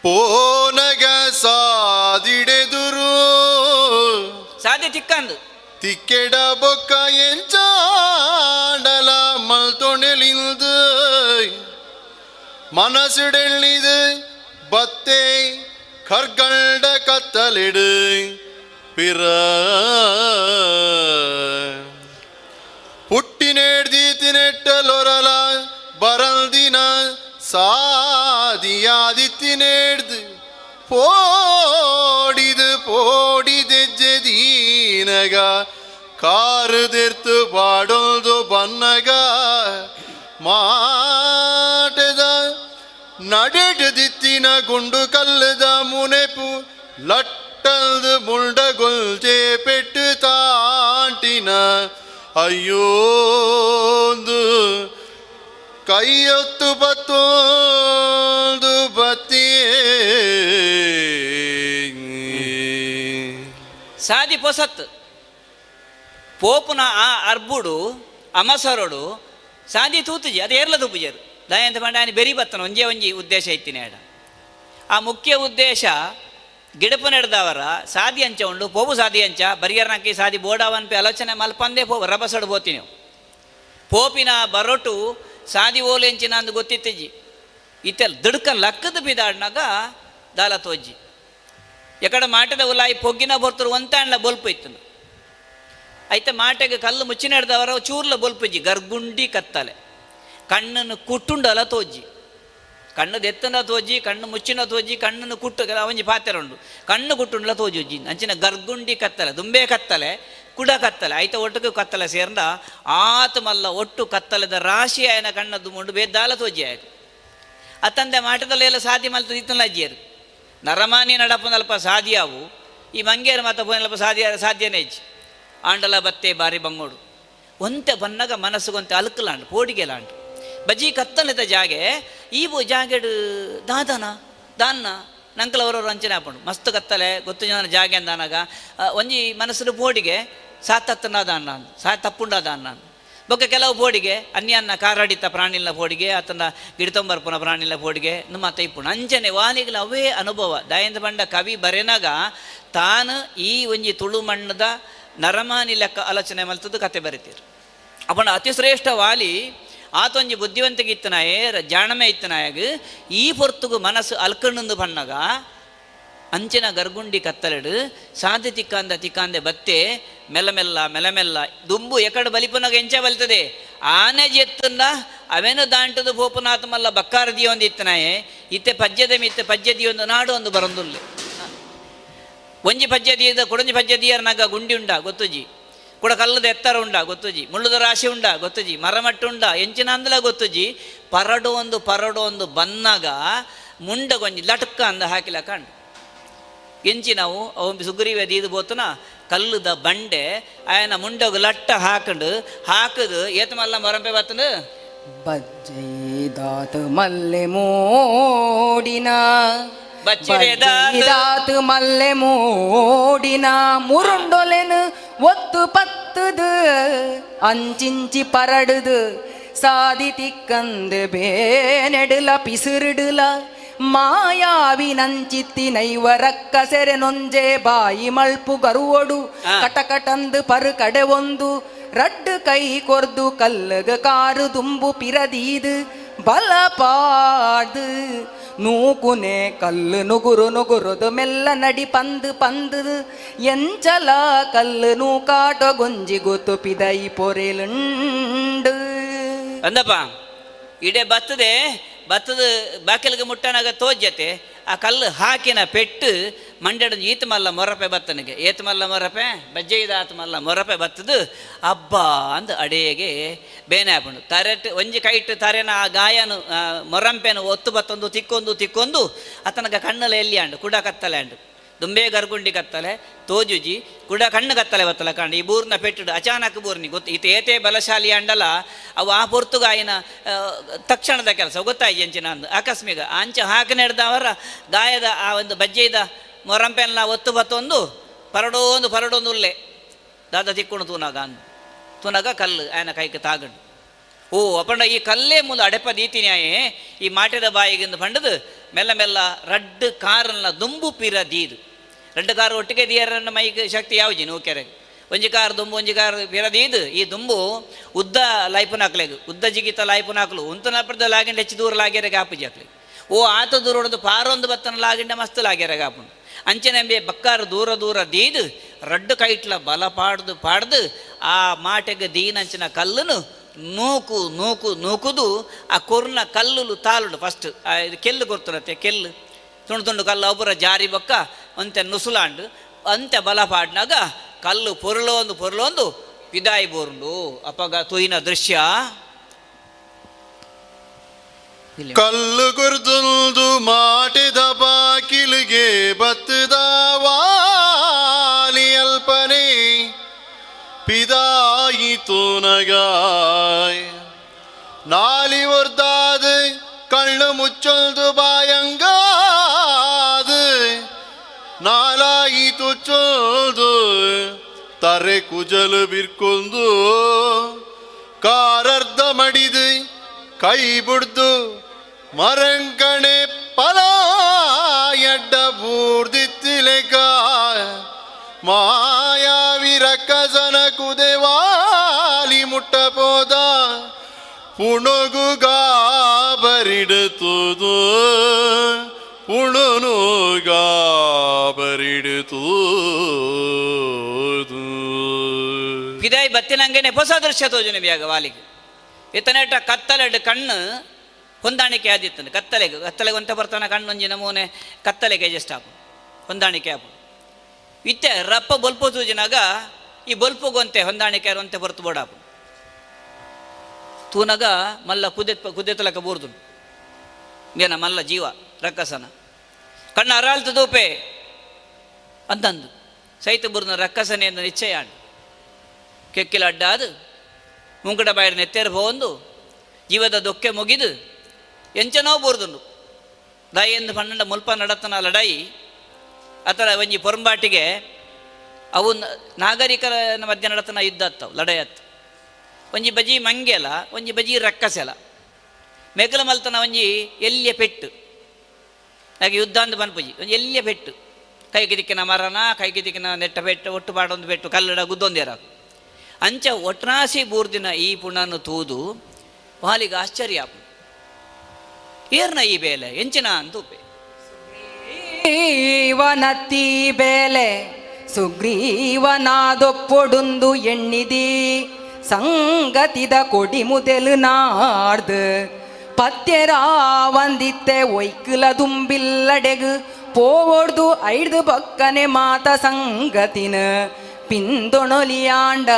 ಪೋನಗ ಸಾದಿಡೆದುರು
ಸಾದಿ ತಿಕ್ಕಂದು
ತಿಕ್ಕೆಡ ಬೊಕ್ಕ ಎಂಚಾಡಲ ಮಲ್ತೊಣೆಲಿಂದು ಮನಸ್ಸುಡೆಳ್ಳಿದು ಬತ್ತೆ ಕರ್ಗಂಡ ಕತ್ತಲಿಡು ಪಿರ ಪುಟ್ಟಿನೇಡ್ದೀತಿನೆಟ್ಟಲೊರಲ ಬರಲ್ದಿನ ಸಾದಿಯಾದಿತ್ತಿನೇಡ್ದು ಪೋಡಿದು ಪೋಡಿದೆಜ್ಜೆದೀನಗ ಕಾರುದಿರ್ತು ಪಾಡೊಲ್ದು ಬನ್ನಗ ಮಾಟದ ನಡೆಟದಿತ್ತಿನ ಗುಂಡು ಕಲ್ಲದ ಮುನೆಪು ಲಟ್ಟಲ್ದು ಮುಂಡಗೊಲ್ಜೆ ಪೆಟ್ಟು ತಾಂಟಿನ ಅಯ್ಯೋಂದು ಕೈಯೊತ್ತು ಬತ್ತೊಂದು ಬತ್ತಿಯೇ.
ಸಾದಿ ಪೊಸತ್ತು ಪೋಪುನ ಆ ಅರ್ಬುಡು ಅಮಸರಡು ಸಾದಿ ತೂತುಜಿ ಅದು ಏರ್ಲ ತೂಪುಜರು ದಯಂತ ಪಂಡ ಆನೆ ಬೆರಿ ಬತ್ತನ ಒಂಜೇ ಒಂಜಿ ಉದ್ದೇಶ ಇತ್ತಿನ ಎಡ ಆ ಮುಖ್ಯ ಉದ್ದೇಶ ಗಿಡಪು ನಡೆದವರ ಸಾದಿ ಅಂಚ ಉಂಡು ಪೋಪು ಸಾದಿ ಅಂಚ ಬರಿಯರ್ನಕ್ಕೆ ಸಾದಿ ಬೋಡಾವನ್ಪೆ ಆಲೋಚನೆ ಮಲ್ಪಂದೇ ಪೋಪು ರಬಸಡು ಪೋತೀನಿ ಪೋಪಿನ ಬರೋಟು ಸಾದಿ ಓಲು ಎಂಚಿನ ಅಂದು ಗೊತ್ತಿತ್ತಿಜಿ ಇತ್ತೆಲ್ಲ ದಿಡ್ಕ ಲಕ್ಕದ ಬಿದಾಡ್ನಾಗ ದಾಲ ತೋಜ್ಜಿ ಎಕಡ ಮಾಟದ ಉಲಾಯಿ ಪೊಗ್ಗಿನ ಬರ್ತರು ಒಂತಾಂಡ್ಲ ಬೊಲ್ಪು ಇತ್ತು. ಐತ ಮಾಟೆಗೆ ಕಲ್ಲು ಮುಚ್ಚಿನಡ್ದವರ ಚೂರ್ಲ ಬೊಲ್ಪುಜಿ ಗರ್ಗುಂಡಿ ಕತ್ತಲೆ. ಕಣ್ಣನ್ನು ಕುಟ್ಟುಂಡಲ ತೋಜಿ, ಕಣ್ಣು ದೆತ್ತನ ತೋಜಿ, ಕಣ್ಣು ಮುಚ್ಚಿನ ತೋಜಿ, ಕಣ್ಣನ್ನು ಕುಟ್ಟು ಒಂಜಿ ಪಾತ್ರೆ ಉಂಡು, ಕಣ್ಣು ಕುಟ್ಟುಂಡಲ ತೋಜುಜ್ಜಿ. ಅಂಚಿನ ಗರ್ಗುಂಡಿ ಕತ್ತಲೆ, ದುಂಬೆ ಕತ್ತಲೆ, ಕುಡ ಕತ್ತಲೆ, ಐತ ಒಟ್ಟುಕು ಕತ್ತಲೆ ಸೇರ್ದ ಆತ ಮಲ್ಲ ಒಟ್ಟು ಕತ್ತಲೆದ ರಾಶಿ ಆಯನ ಕಣ್ಣದ್ದು ಮುಂಡು ಬೇದ್ದಾಲ ತೋಜಿ ಆಯ್ತು. ಅತ್ತಂದೆ ಮಾಟದಲ್ಲಿ ಎಲ್ಲ ಸಾಧಿ ಮಲ್ತ ಇತ್ತಲ್ಲ ಅಜ್ಜಿಯರು ನರಮಾನಿ ನಡಪನಲ್ಪ ಸಾಧಿಯಾವು, ಈ ಮಂಗೇರು ಮಾತ ಪೋನಲ್ಪ ಸಾಧ್ಯ ಸಾಧ್ಯನೇ ಇಜ್ಜಿ. ಆಂಡಲ ಬತ್ತೆ ಬಾರಿ ಬಂಗೋಡು ಒಂತೆ ಬನ್ನಗ ಮನಸ್ಸುಗೊಂತೆ ಅಲ್ಕಲಾಂಡು ಪೋಡಿಗೆಲಾಂಡು ಬಜಿ ಕತ್ತಲೆದ ಜಾಗೆ ಈ ಬೋ ಜಾಗೆಡು ದಾದನ ದಾನ್ನ ನಂಕಲವರವರು ಅಂಚನೆ ಹಾಪಂಡು ಮಸ್ತ್ ಕತ್ತಲೆ ಗೊತ್ತು ಜನ ಜಾಗೆ ಅಂದಾನಾಗ ಒಂಜಿ ಮನಸ್ಸು ಪೋಡಿಗೆ ಸಾತತ್ತನ ದಾನ್ನ ಸಾ ತಪ್ಪುಂಡ ದಾನ್ನ. ಬೊಕ್ಕ ಕೆಲವು ಪೋಡಿಗೆ ಅನ್ಯನ್ನ ಕಾರಡಿತ ಪ್ರಾಣಿಲ ಪೋಡಿಗೆ ಆತನ ಗಿಡತೊಂಬರ್ಪುನ ಪ್ರಾಣಿಲ ಪೋಡಿಗೆ ನಮ್ಮ ತೈಪುಣ ಅಂಚನೆ ವಾಲಿಗಳ ಅವೇ ಅನುಭವ. ದಯಂದ ಬಂಡ ಕವಿ ಬರೆನಾಗ ತಾನು ಈ ಒಂಜಿ ತುಳು ಮಣ್ಣದ ನರಮಾನಿ ಲೆಕ್ಕ ಆಲೋಚನೆ ಮಲ್ತದ್ದು ಕತೆ ಬರಿತೀರು. ಅಪಣ ಅತಿಶ್ರೇಷ್ಠ ವಾಲಿ ಆತೊಂಜಿ ಬುದ್ಧಿವಂತಿಗೆ ಇತ್ತನಾಯೇ ಜಾಣಮೆ ಇತ್ತನಾಯಗ ಈ ಪೊರ್ತುಗು ಮನಸ್ಸು ಅಲ್ಕಣ್ಣಂದು ಬಣ್ಣಗ ಅಂಚಿನ ಗರ್ಗುಂಡಿ ಕತ್ತಲೆಡು ಸಾಧ್ಯ ತಿಕ್ಕಾಂದ ತಿಕ್ಕಾಂದೆ ಬತ್ತೆ ಮೆಲ್ಲ ಮೆಲ್ಲ ಮೆಲ್ಲ ಮೆಲ್ಲ ದುಂಬು ಎಕಡೆ ಬಲಿಪುನಗ ಎಂಚ ಬಲಿತದೆ ಆನೆ ಜೆತ್ತಂದ ಅವೇನು ದಾಂಟದು ಪೋಪುನಾಥ ಮಲ್ಲ ಬಕ್ಕಾರ ದಿಯೊಂದು ಇತ್ತನಾಯೇ ಇತ್ತೆ ಪಜ್ಜದ ಮಿತ್ತೆ ಪಜ್ಜೆ ದಿಯೊಂದು ನಾಡು ಒಂದು ಬರಂದುಲ್ಲೆ. ಒಂಜಿ ಪಜ್ಜೆ ದಿಯದ ಕೊಡೊಂಜಿ ಪಜ್ಜೆ ದಿಯರ್ನಾಗ ಗುಂಡಿ ಉಂಡ ಗೊತ್ತುಜಿ, ಕುಡ ಕಲ್ಲದ ಎತ್ತರ ಉಂಡ ಗೊತ್ತುಜಿ, ಮುಳ್ಳುದ ರಾಶಿ ಉಂಡ ಗೊತ್ತುಜಿ, ಮರಮಟ್ಟು ಉಂಡ ಎಂಚಿನ ಅಂದಲ ಗೊತ್ತುಜಿ. ಪರಡು ಒಂದು ಪರಡು ಒಂದು ಬನ್ನಾಗ ಮುಂಡಗೊಂಜಿ ಲಟಕ್ಕ ಅಂದ ಹಾಕಿಲ ಕಂಡು ಎಂಚಿ ನಾವು ಅವು ಸುಗ್ರೀವ ದೀದು ಬೋತನ ಕಲ್ಲುದ ಬಂಡೆ ಆಯನ ಮುಂಡಗು ಲಟ್ಟ ಹಾಕಂಡು ಹಾಕದು ಏತ ಮಲ್ಲ ಮೊರಂಪೆ ಬತ್ತನು
ಬಜ್ಜೈದಾತ ಮಲ್ಲೆ ಮೋಡಿನ ಬಜ್ಜೈದಾತ ಮಲ್ಲೆ ಮೋಡಿನ ಮುರುಂಡೊಲೆನು ಒತ್ತು ಪತ್ತದು ಅಂಚಿಂಚಿ ಪರಡುದು ಸಾದಿ ತಿಕ್ಕಂದು ಬೇನೆಡುಲ ಪಿಸಿರುಡುಲ ಮಾಯಾವಿ ನಂಚಿತ್ತಿ ನೈವರಕ್ಕ ಸೆರೆ ನೊಂಜೆ ಬಾಯಿ ಮಳ್ಪು ಗರುವೊಡು ಕಟಕಟಂದು ಪರು ಕಡೆ ಒಂದು ರಡ್ಡು ಕೈ ಕೊರ್ದು ಕಲ್ಲಗ ಕಾರು ದುಂಬು ಪಿರದೀದು ಬಲ ಪಾಡ್ದು ನೂಕುನೆ ಕಲ್ಲು ನುಗುರು ನುಗುರುದು ಮೆಲ್ಲ ನಡಿ ಪಂದು ಪಂದು ಎಂಚಲ ಕಲ್ಲು ನೂಕಾಟೊ ಗೊಂಜಿ ಗೊತ್ತು ಪಿದೈ ಪೊರೆಲುಂಡು.
ಅಂದಪ್ಪ ಇಡೆ ಬತ್ತದೆ ಬತ್ತದ ಬಾಕಿಲ್ಗೆ ಮುಟ್ಟನಾಗ ತೋಜ್ಯತೆ ಆ ಕಲ್ಲು ಹಾಕಿನ ಪೆಟ್ಟು ಮಂಡ್ಯಡ ಈತ ಮಲ್ಲ ಮೊರಪೆ ಬತ್ತನಿಗೆ ಏತ ಮಲ್ಲ ಮೊರಪೆ ಬಜ್ಜೆಯ್ದ ಆತ ಮಲ್ಲ ಮೊರಪೆ ಬತ್ತದು ಅಬ್ಬಾ ಅಂದ ಅಡೆಗೆ ಬೇನೆ ಹಾಕೊಂಡು ತರೆಟ್ ಒಂಜಿ ಕೈಟ್ ತರೆನ ಆ ಗಾಯನು ಮೊರಂಪೆನು ಒತ್ತು ಬತ್ತೊಂದು ತಿಕ್ಕೊಂದು ತಿಕ್ಕೊಂದು ಆತನಗ ಕಣ್ಣಲ್ಲಿ ಎಲ್ಲಿ ಅಂಡು ಕುಡ ಕತ್ತಲೆ ಅಂಡು ದುಂಬೆ ಗರ್ಗುಂಡಿ ಕತ್ತಲೆ ತೋಜುಜಿ ಕುಡ ಕಣ್ಣು ಕತ್ತಲೆ ಬತ್ತಲ ಕಂಡು ಈ ಬೂರ್ನ ಪೆಟ್ಟುಡು ಅಚಾನಕ್ ಬೂರ್ನಿ ಗೊತ್ತು ಈತ ಏತೇ ಬಲಶಾಲಿ ಅಂಡಲ ಅವು ಆ ಪೊರ್ತುಗಾಯಿನ ತಕ್ಷಣದ ಕೆಲಸ ಗೊತ್ತಾಯಿ ಎಂಚಿನ ಅಂದು ಆಕಸ್ಮಿಕ ಅಂಚ ಹಾಕಿ ನಡೆದವರ ಗಾಯದ ಆ ಒಂದು ಬಜ್ಜೆಯ್ದ ಮೊರಂಪೆಲ್ಲ ಒತ್ತು ಬತ್ತೊಂದು ಪರಡೋಂದು ಪರಡೊಂದು ಉಲ್ಲೆ ದಾದ ತಿಕ್ಕೊಂಡು ತೂನಾಗ ಅಂದು ತೂನಾಗ ಕಲ್ಲು ಆಯನ ಕೈಗೆ ತಾಗಂಡು ಓ ಅಪಂಡ ಈ ಕಲ್ಲೇ ಮುಂದೆ ಅಡೆಪ ದೀತಿನ್ಯಾಯೇ ಈ ಮಾಟೆದ ಬಾಯಿಗಿಂದ ಪಂಡದು ಮೆಲ್ಲ ಮೆಲ್ಲ ರಡ್ಡು ಕಾರನ್ನ ದುಂಬು ಪಿರ ದೀದು ರಡ್ಡು ಕಾರು ಒಟ್ಟಿಗೆ ದಿಯರನ್ನ ಮೈಗೆ ಶಕ್ತಿ ಯಾವ್ಜಿ ನೂಕೆರೆಗೆ ಒಂಜಿ ಕಾರು ದುಂಬು ಒಂಜಿ ಕಾರು ಪಿರ ದೀದು ಈ ದುಂಬು ಉದ್ದ ಲೈಪುನಾಕ್ಲೆಗ್ ಉದ್ದ ಜಿಗಿತ ಲೈಪುನಾಕ್ಲು ಉಂತನಪದ ಲಾಗಿಂಡ ಹೆಚ್ಚು ದೂರ ಲಾಗ್ಯರೆಗೆ ಆಪುಜಿ ಆಕ್ಲೆ ಓ ಆತ ದೂರ ಹೊಡೆದು ಪಾರೊಂದು ಬತ್ತನ ಲಾಗಿಂಡ ಮಸ್ತ್ ಲಾಗ್ಯರೆಗೆ ಆಪುಂಡು ಅಂಚೆನೆಂಬೆ ಬಕ್ಕಾರು ದೂರ ದೂರ ದೀದು ರಡ್ಡು ಕೈಟ್ಲ ಬಲ ಪಾಡ್ದು ಪಾಡ್ದು ಆ ಮಾಟೆಗೆ ದೀನಂಚಿನ ಕಲ್ಲುನು ನೂಕು ನೂಕು ನೂಕುದು ಆ ಕೊರ್ನ ಕಲ್ಲುಲು ತಾಲುಡು ಫಸ್ಟ್ ಇದು ಕೆಲ್ಲು ಕೊರ್ತುನತ್ತೆ ಕೆಲ್ಲು ತುಂಡು ತುಂಡು ಕಲ್ಲು ಒಬ್ಬರ ಜಾರಿ ಬೊಕ್ಕ ಅಂತೆ ನುಸುಲಾಂಡು ಅಂತೆ ಬಲ ಪಾಡ್ನಾಗ ಕಲ್ಲು ಪೊರುಳೊಂದು ಪೊರುಳೊಂದು ಪಿದಾಯಿ ಬೋರುಂಡು ಅಪಗ ತುಯಿನ ದೃಶ್ಯ
ಕಲ್ಲು ಗುರ್ದುಂದು ಮಾಟಿದ ಬಾಕಿಲಿಗೆ ಬತ್ತದ ವಾಲಿ ಅಲ್ಪನೆ ಪಿದಾಯಿತು ನಗಾಯ್ ನಾಲಿ ಒರ್ದಾದು ಕಣ್ಣು ಮುಚ್ಚೊಲ್ದು ಬಾಯಂಗಾದು ನಾಲಾಯಿತು ಚೊಲ್ದು ತರೆ ಕುಜಲು ಬಿರ್ಕೊಂದು ಕಾರರ್ಧ ಮಡಿದು ಕೈ ಬುಡ್ದು ಮರಂಕಣೆ ಪಲ ಎಡ್ಡ ಬೂರ್ದಿತ್ತಿಲೆಕ ಮಾಯಾವಿ ರಕ್ಕಸನ ಕುದೆವಾಲಿ ಮುಟ್ಟ ಪೋದ ಪುಣಗು ಗಾಬರಿಡುತ್ತುದು ಪುಣನು ಗಾಬರಿಡುತ್ತುದು.
ತೋಜಿನಂಗೆನೆ ಹೊಸ ದೃಶ್ಯ ತೋಜುನ ಬ್ಯಾಗ ವಾಲಿಗೆ ಇತನೇಟ ಕತ್ತಲೆಡ್ ಕಣ್ಣು ಹೊಂದಾಣಿಕೆ ಆದಿತ್ತಂದು ಕತ್ತಲೆಗೆ ಕತ್ತಲೆಗೆ ಒಂತ ಬರ್ತಾನ ಕಣ್ಣೊಂಜಿ ನಮೂನೆ ಕತ್ತಲೆಗೆ ಅಡ್ಜಸ್ಟ್ ಆಪು ಹೊಂದಾಣಿಕೆ ಆಪು ಇತ್ತೆ ರಪ್ಪ ಬೊಲ್ಪು ತೂಜಿನಾಗ ಈ ಬೊಲ್ಪುಗೊಂತೆ ಹೊಂದಾಣಿಕೆ ಒಂತೆ ಹೊರತು ಬೋಡಾಪು ತೂನಗ ಮಲ್ಲ ಕುದೆ ಕುದೆತಲಕ ಬೂರ್ದು ಏನ ಮಲ್ಲ ಜೀವ ರಕ್ಕಸನ ಕಣ್ಣ ಅರಾಳ್ತು ದೂಪೆ ಅಂತಂದು ಸೈತ ಬುರ್ನ ರಕ್ಕಸನೆ ಎಂದು ನಿಶ್ಚಯ ಕೆಕ್ಕಿಲ ಅಡ್ಡಾದು ಮುಂಕಟ ಬಾಯಿನ ನೆತ್ತೆರ ಪೋಂದು ಜೀವದ ದೊಕ್ಕೆ ಮುಗಿದು ಎಂಚನೋ ಬೂರ್ದುಂಡು ದಾಯಿ ಎಂದು ಪನ್ನಂಡ ಮುಲ್ಪ ನಡತನ ಲಡಾಯಿ ಅತರ ಒಂಜಿ ಪೊರಂಬಾಟಿಗೆ ಅವು ನಾಗರಿಕರ ಮಧ್ಯೆ ನಡತನ ಯುದ್ಧ ಆತ್ತವು ಲಡಾಯಿ ಆತ್ತು. ಒಂಜಿ ಬಜಿ ಮಂಗೆಲ ಒಂಜಿ ಬಜಿ ರಕ್ಕಸೆಲ ಮೆಗಲ ಮಲ್ತನ ಒಂಜಿ ಎಲ್ಲಿಯ ಪೆಟ್ಟು ಹಾಗೆ ಯುದ್ಧ ಅಂದ್ ಪನ್ಪುಜಿ ಒಂಜಿ ಎಲ್ಲಿಯ ಪೆಟ್ಟು ಕೈಗೆ ದಿಕ್ಕಿನ ಮರನ ಕೈಗೆ ದಿಕ್ಕಿನ ನೆಟ್ಟ ಪೆಟ್ಟು ಒಟ್ಟು ಪಾಡೊಂದು ಪೆಟ್ಟು ಕಲ್ಲಡ ಗುದ್ದೊಂದೇರ ಅಂಚ ಒಟ್ರಾಸಿ ಬೂರ್ದಿನ ಈ ಪುಣನು ತೂದು ವಾಲಿಗೆ ಆಶ್ಚರ್ಯ ಏರ್ನ ಈ ಬೇಲೆ ಎಂಚಿನ ಅಂತೂಪೆ
ಸುಗ್ರೀವನತ್ತಿ ಬೇಲೆ ಸುಗ್ರೀವನಾದೊಪ್ಪೊಡುಂದು ಎಣ್ಣಿದಿ ಸಂಗತಿದ ಕೊಡಿ ಮುದೆಲು ನಾಡ್ದು ಪತ್ಯರಾವಂದಿತ್ತೆ ಒಯ್ಕುಲ ದುಂಬಿಲ್ಲಡೆಗು ಪೋವೊಡ್ದು ಐಡ್ದು ಬಕ್ಕನೆ ಮಾತ ಸಂಗತಿನ ಪಿಂದೊಣೊಲಿಯಾಂಡ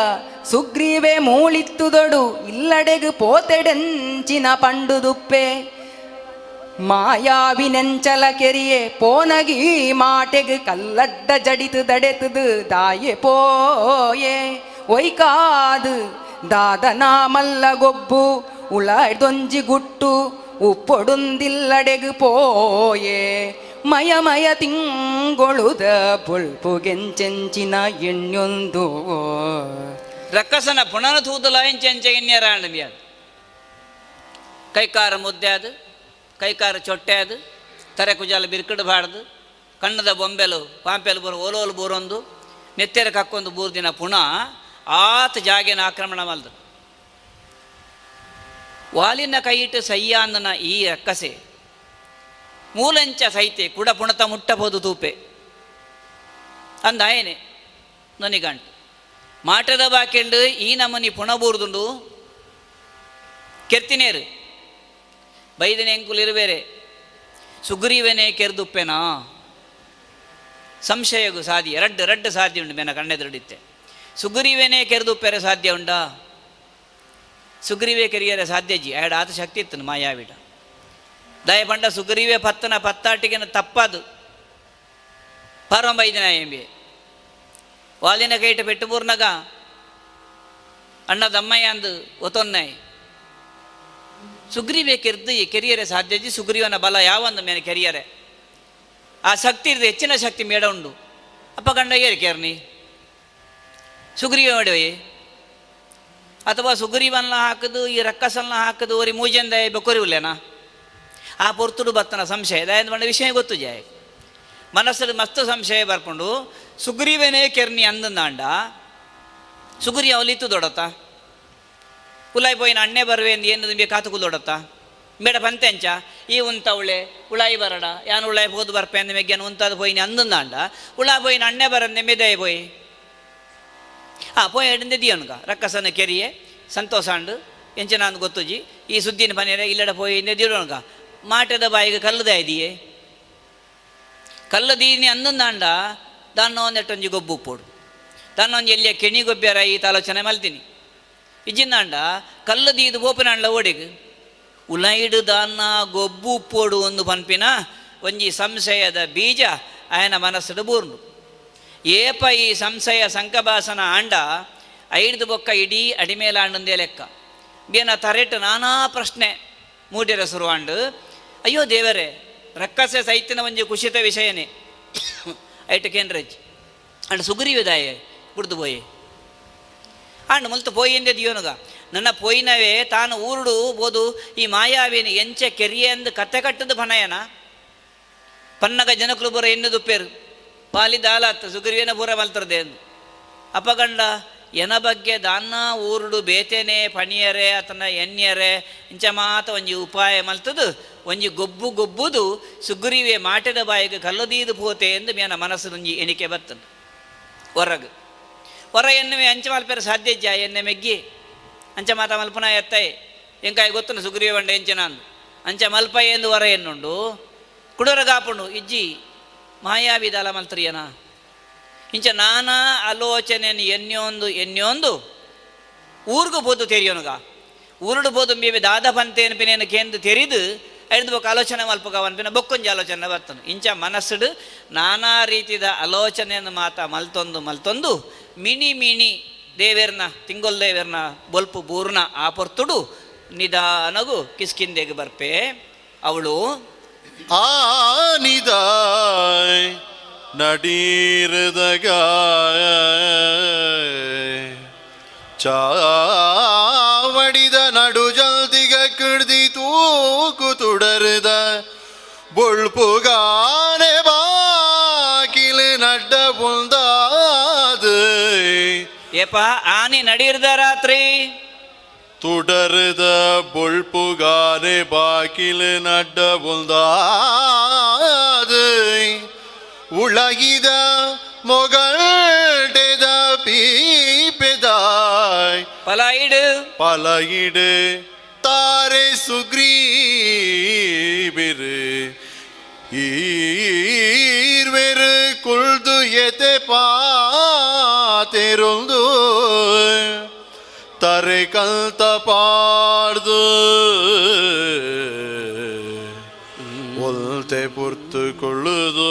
ಸುಗ್ರೀವೆ ಮೂಳಿತ್ತುದೊಡು ಇಲ್ಲಡೆಗು ಪೋತೆಡೆಂಚಿನ ಪಂಡುದುಪ್ಪೆ ಮಾಯಾವಿನೆಂಚಲ ಕೆರಿಯೆ ಪೋನಗಿ ಮಾಟೆಗ್ ಕಲ್ಲಡ್ಡ ಜಡಿತು ದಡೆತುದು ದಾಯೆ ಪೋಯೆ ಒಯ್ಕಾದು ದಾದನ ಮಲ್ಲ ಗೊಬ್ಬು ಉಳಾಯ್ದೊಂಜಿ ಗುಟ್ಟು ಉಪ್ಪೊಡುಂದಿಲ್ಲಡೆಗು ಪೋಯೆ ಮಯ ಮಯ ತಿಂಗೊಳುದ ಬೊಳ್ಪುಗೆಂಚೆಂಚಿನ ಎಣ್ಣೊಂದು
ರಕ್ಕಸನ ಪುಣನ ತೂದಲ ಎಂಚೆಂಚ ಇನ್ಯರಾಂಡ ಮಿಯಾದ ಕೈಕಾರ ಮುದ್ದೆ ಅದು ಕೈಕಾರ ಚೊಟ್ಟೆ ಅದು ತರೆ ಕುಜಾಲ ಬಿರ್ಕಡು ಬಾಡ್ದು ಕಣ್ಣದ ಬೊಂಬೆಲು ಪಾಂಪೆಲು ಬರೋ ಓಲೋಲು ಬೋರೊಂದು ನೆತ್ತೆರ ಕಕ್ಕೊಂದು ಬೂರ್ದಿನ ಪುಣ ಆತ ಜಾಗೆನ ಆಕ್ರಮಣ ಮಲ್ದು ವಾಲಿನ ಕೈಯಿಟ್ಟು ಸಯ್ಯಾಂದನ ಈ ರಕ್ಕಸೆ ಮೂಲಂಚ ಸೈತೆ ಕುಡ ಪುಣತ ಮುಟ್ಟಬಹುದು ತೂಪೆ ಅಂದಾಯನೆ ನೊನಿಗಂಟು ಮಾಟದ ಬಾಕೆಂಡು ಈ ನಮನಿ ಪುಣ ಬೂರ್ದುಂಡು ಕೆರ್ತಿನೇರು ಬೈದನೆ ಎಂಕುಲಿರುಬೇರೆ ಸುಗ್ರೀವನೇ ಕೆರ್ದುಪ್ಪೆನಾ ಸಂಶಯಗು ಸಾಧ್ಯ ರಡ್ಡು ರಡ್ಡು ಸಾಧ್ಯ ಉಂಟು ಮೇನ ಕಣ್ಣೆದುರುಡಿತ್ತೆ ಸುಗ್ರೀವನೇ ಕೆರೆದುಪ್ಪೆರೆ ಸಾಧ್ಯ ಉಂಡಾ ಸುಗ್ರೀವೇ ಕೆರಿಯರೆ ಸಾಧ್ಯ ಜಿ ಆಡ ಆತ ಶಕ್ತಿ ಇತ್ತು ಮಾಯಾವಿಡ ದಯ ಪಂಡ ಸುಗ್ರೀವೆ ಪತ್ತನ ಪತ್ತಾಟಿಗೆನ ತಪ್ಪದು ಪರಮ ಬೈದಿನ ಎಂಬಿ ವಾಲಿನ ಕೈಟ ಪೆಟ್ಟು ಬೂರ್ನಗ ಅಣ್ಣ ದಮ್ಮಯ್ಯ ಅಂದು ಒತೊನ್ನೈ ಸುಗ್ರೀವೆ ಕೆರ್ದು ಈ ಕೆರಿಯರೆ ಸಾಧ್ಯ ಜಿ ಸುಗ್ರೀವನ ಬಲ ಯಾವಂದು ಮೇನೆ ಕೆರಿಯರೆ ಆ ಶಕ್ತಿ ಇರ್ದು ಹೆಚ್ಚಿನ ಶಕ್ತಿ ಮೇಡ ಉಂಡು ಅಪ್ಪ ಗಂಡ ಏರಿ ಕೇರ್ನಿ ಸುಗ್ರೀವ ಮಾಡುವೆ ಅಥವಾ ಸುಗ್ರೀವನ್ನ ಹಾಕದು ಈ ರಕ್ಕಸನ್ನ ಹಾಕದು ಒರಿ ಮೂಜೆಂದ ಬೆಕೊರಿ ಉಲ್ಲೇನಾ ಆ ಪೊರ್ತುಡು ಬತ್ತನ ಸಂಶಯ ದಯಂದ ಬಂಡ ವಿಷಯ ಗೊತ್ತು ಜಾಯ ಮನಸ್ಸಲ್ಲಿ ಮಸ್ತ್ ಸಂಶಯ ಬರ್ಕೊಂಡು ಸುಗ್ರೀವನೇ ಕೆರ್ನಿ ಅಂದಂದಾಂಡ ಸುಗ್ರಿ ಅವಲಿತ್ತು ದೊಡತ ಉಲಾಯ್ ಪೋಯಿನ ಅಣ್ಣೆ ಬರುವೆ ಎಂದು ಏನು ನಿಮಗೆ ಕಾತುಕು ದೊಡತ ಬೇಡ ಪಂತೆಂಚ ಈ ಉಂತ ಉಳೆ ಉಳಾಯಿ ಬರಡ ಯಾನು ಉಳಾಯಿ ಹೋದು ಬರ್ಪೆ ಅಂದ ಮೆಗ್ಯಾನು ಉಂತಾದ ಪೋಯಿನ ಅಂದಂದಾಂಡ ಉಳಾ ಪೋಯಿನ ಅಣ್ಣೆ ಬರಂದೆ ಮೆದೆಯ ಪೋಯಿ ಆ ಪೋಯಿ ಎಡಂದೆ ದಿಯನುಗ ರಕ್ಕಸನ ಕೆರಿಯೆ ಸಂತೋಷ ಅಂಡು ಎಂಚಿನ ಅಂದ್ ಗೊತ್ತುಜಿ ಈ ಸುದ್ದಿನ ಪನೇರೆ ಇಲ್ಲಡ ಪೋಯಿ ದಿಡೋಣಗ ಮಾಟದ ಬಾಯಿಗೆ ಕಲ್ಲದ ಇದೆಯೇ ಕಲ್ಲದೀನಿ ಅಂದಂದಾಂಡ ದಾನ್ನ ಒಂದೆಟ್ಟೊಂಜಿ ಗೊಬ್ಬು ಪೋಡು ದಾನ್ನೊಂಜಿ ಎಲ್ಲಿಯ ಕೆಣಿ ಗೊಬ್ಬ್ಯಾರ ಈ ತಾಲೋಚನೆ ಮಲ್ತೀನಿ ಇಜ್ಜಿಂದಾಂಡ ಕಲ್ಲದೀದು ಬೋಪಿನಾಂಡ್ಲ ಓಡಿಗ್ ಉಲೈಡು ದಾನ್ನ ಗೊಬ್ಬು ಪೋಡು ಒಂದು ಪನ್ಪಿನ ಒಂಜಿ ಸಂಶಯದ ಬೀಜ ಆಯನ ಮನಸ್ಸುಡು ಬೂರ್ನು ಏಪ ಈ ಸಂಶಯ ಸಂಕಬಾಸನ ಆಂಡ ಐಡ್ದು ಬೊಕ್ಕ ಇಡೀ ಅಡಿಮೇಲ ಆಂಡಂದೇ ಲೆಕ್ಕ ಬೇನ ತರೆಟ್ ನಾನಾ ಪ್ರಶ್ನೆ ಮೂಡಿರ ಶುರುವಾಂಡು ಅಯ್ಯೋ ದೇವರೇ ರಕ್ಕಸೆ ಸೈತಿನ ಒಂಜಿ ಕುಶಿತ ವಿಷಯನೇ ಐಟ ಕೇಂದ್ರಜ್ ಅಂಡ್ ಸುಗ್ರೀವಿದಾಯೆ ಕುಡ್ದು ಪೋಯೆ ಅಂಡ್ ಮುಲ್ತು ಪೋಯಿಂದೆ ದಿಯೋನುಗ ನನ್ನ ಪೋಯಿನವೇ ತಾನು ಊರುಡು ಬೋದು ಈ ಮಾಯಾವಿನ ಎಂಚೆ ಕೆರಿಯೆಂದು ಕತೆ ಕಟ್ಟದು ಪನಯನ ಪನ್ನಗ ಜನಕುಲು ಬರ ಎನ್ನುದುಪ್ಪೇರು ಪಾಲಿ ದಾಲಾತ್ ಸುಗ್ರೀವನ ಪೂರ ಮಲ್ತರದೆ ಎಂದು ಅಪಗಂಡ ಎನ ಬಗ್ಗೆ ದಾನ್ನ ಊರುಡು ಬೇತೇನೆ ಪಣಿಯರೆ ಆತನ ಎನ್ಯರೆ ಇಂಚ ಮಾತ ಒಂಜಿ ಉಪಾಯ ಮಲ್ತದು ಒಂಜಿ ಗೊಬ್ಬು ಗೊಬ್ಬುದು ಸುಗ್ರೀವೆ ಮಾಟೆದ ಬಾಯಿಗೆ ಕಲ್ಲದೀದು ಪೋತೆ ಎಂದು ಮೇನ ಮನಸ್ಸು ಒಂಜಿ ಎಣಿಕೆ ಬತ್ತನು ಹೊರಗು. ಹೊರ ಎನ್ನುವೆ ಅಂಚ ಮಲ್ಪೆರ ಸಾಧ್ಯ ಇಜ್ಜ ಎನ್ನೆ ಮೆಗ್ಗಿ ಅಂಚ ಮಾತ ಮಲ್ಪುನ ಎತ್ತೈ ಎಂಕಾಯಿ ಗೊತ್ತುನು ಸುಗ್ರೀವ ಬಂಡ ಎಂಚನಾಂದು ಅಂಚ ಮಲ್ಪ ಎಂದು ಹೊರ ಎನ್ನುಂಡು ಕುಡೋರ ಗಾಪುಂಡು ಇಜ್ಜಿ ಮಾಯಾವಿದಾಲ ಮಲ್ತ್ರಿಯನ ಇಂಚ ನಾನಾ ಆಲೋಚನೆಯನ್ನು ಎನ್ಯೊಂದು ಎನ್ಯೊಂದು ಊರ್ಗು ಬೋದು ತೆರಿಯೋನುಗ ಊರುಡು ಬೋದು ಮೇವೆ ದಾದ ಪಂತೇನು ಪಿನೇನು ಕೇಂದು ತೆರಿದು ಐದು ಬೊಕ್ಕ ಆಲೋಚನೆ ಮಲ್ಪಗ ಅನ್ಪಿನ ಬೊಕ್ಕೊಂಜಿ ಆಲೋಚನೆ ಬರ್ತನು ಇಂಚ ಮನಸ್ಸುಡು ನಾನಾ ರೀತಿದ ಆಲೋಚನೆಯನ್ನು ಮಾತ ಮಲ್ತೊಂದು ಮಲ್ತೊಂದು ಮಿಣಿ ಮಿಣಿ ದೇವೇರ್ನ ತಿಂಗೊಲ್ ದೇವೇರ್ನ ಬೊಲ್ಪು ಬೂರ್ನ ಆ ಪೊರ್ತುಡು ನಿಧಾನಗು ಕಿಸ್ಕಿಂದೆಗೆ ಬರ್ಪೆ ಅವಳು
ಆನಿದಾಯ್ ನಡೀರದಗ ಚಾವಡಿದ ನಡು ಜಲ್ದಿಗ ಕಿಡ್ದಿ ತೂಕು ತುಡರದ ಬೊಳ್ಪುಗಾನೆ ಬಾಕಿಲು ನಡ್ಡ ಪುಂದಾದು
ಏಪ ಆನಿ ನಡೀರ್ದ ರಾತ್ರಿ
ತುಡರದ ಬೊಳ್ಪುಗಾನೆ ಬಾಕಿಲು ನಡ್ಡ ಪುಂದಾದು ಉಳಗಿದ ಮೊಗಳ್ಡೆದ ಪೀಪೆದಾಯ್
ಪಲಾಯಿಡು
பலகிடு தாரே சுக்ரீபிரு ஈர்வெரு குழ்து எதே பாத்திருந்து தரை கல்த பார்து ஒல்ತೆ பொறுத்து கொள்ளுது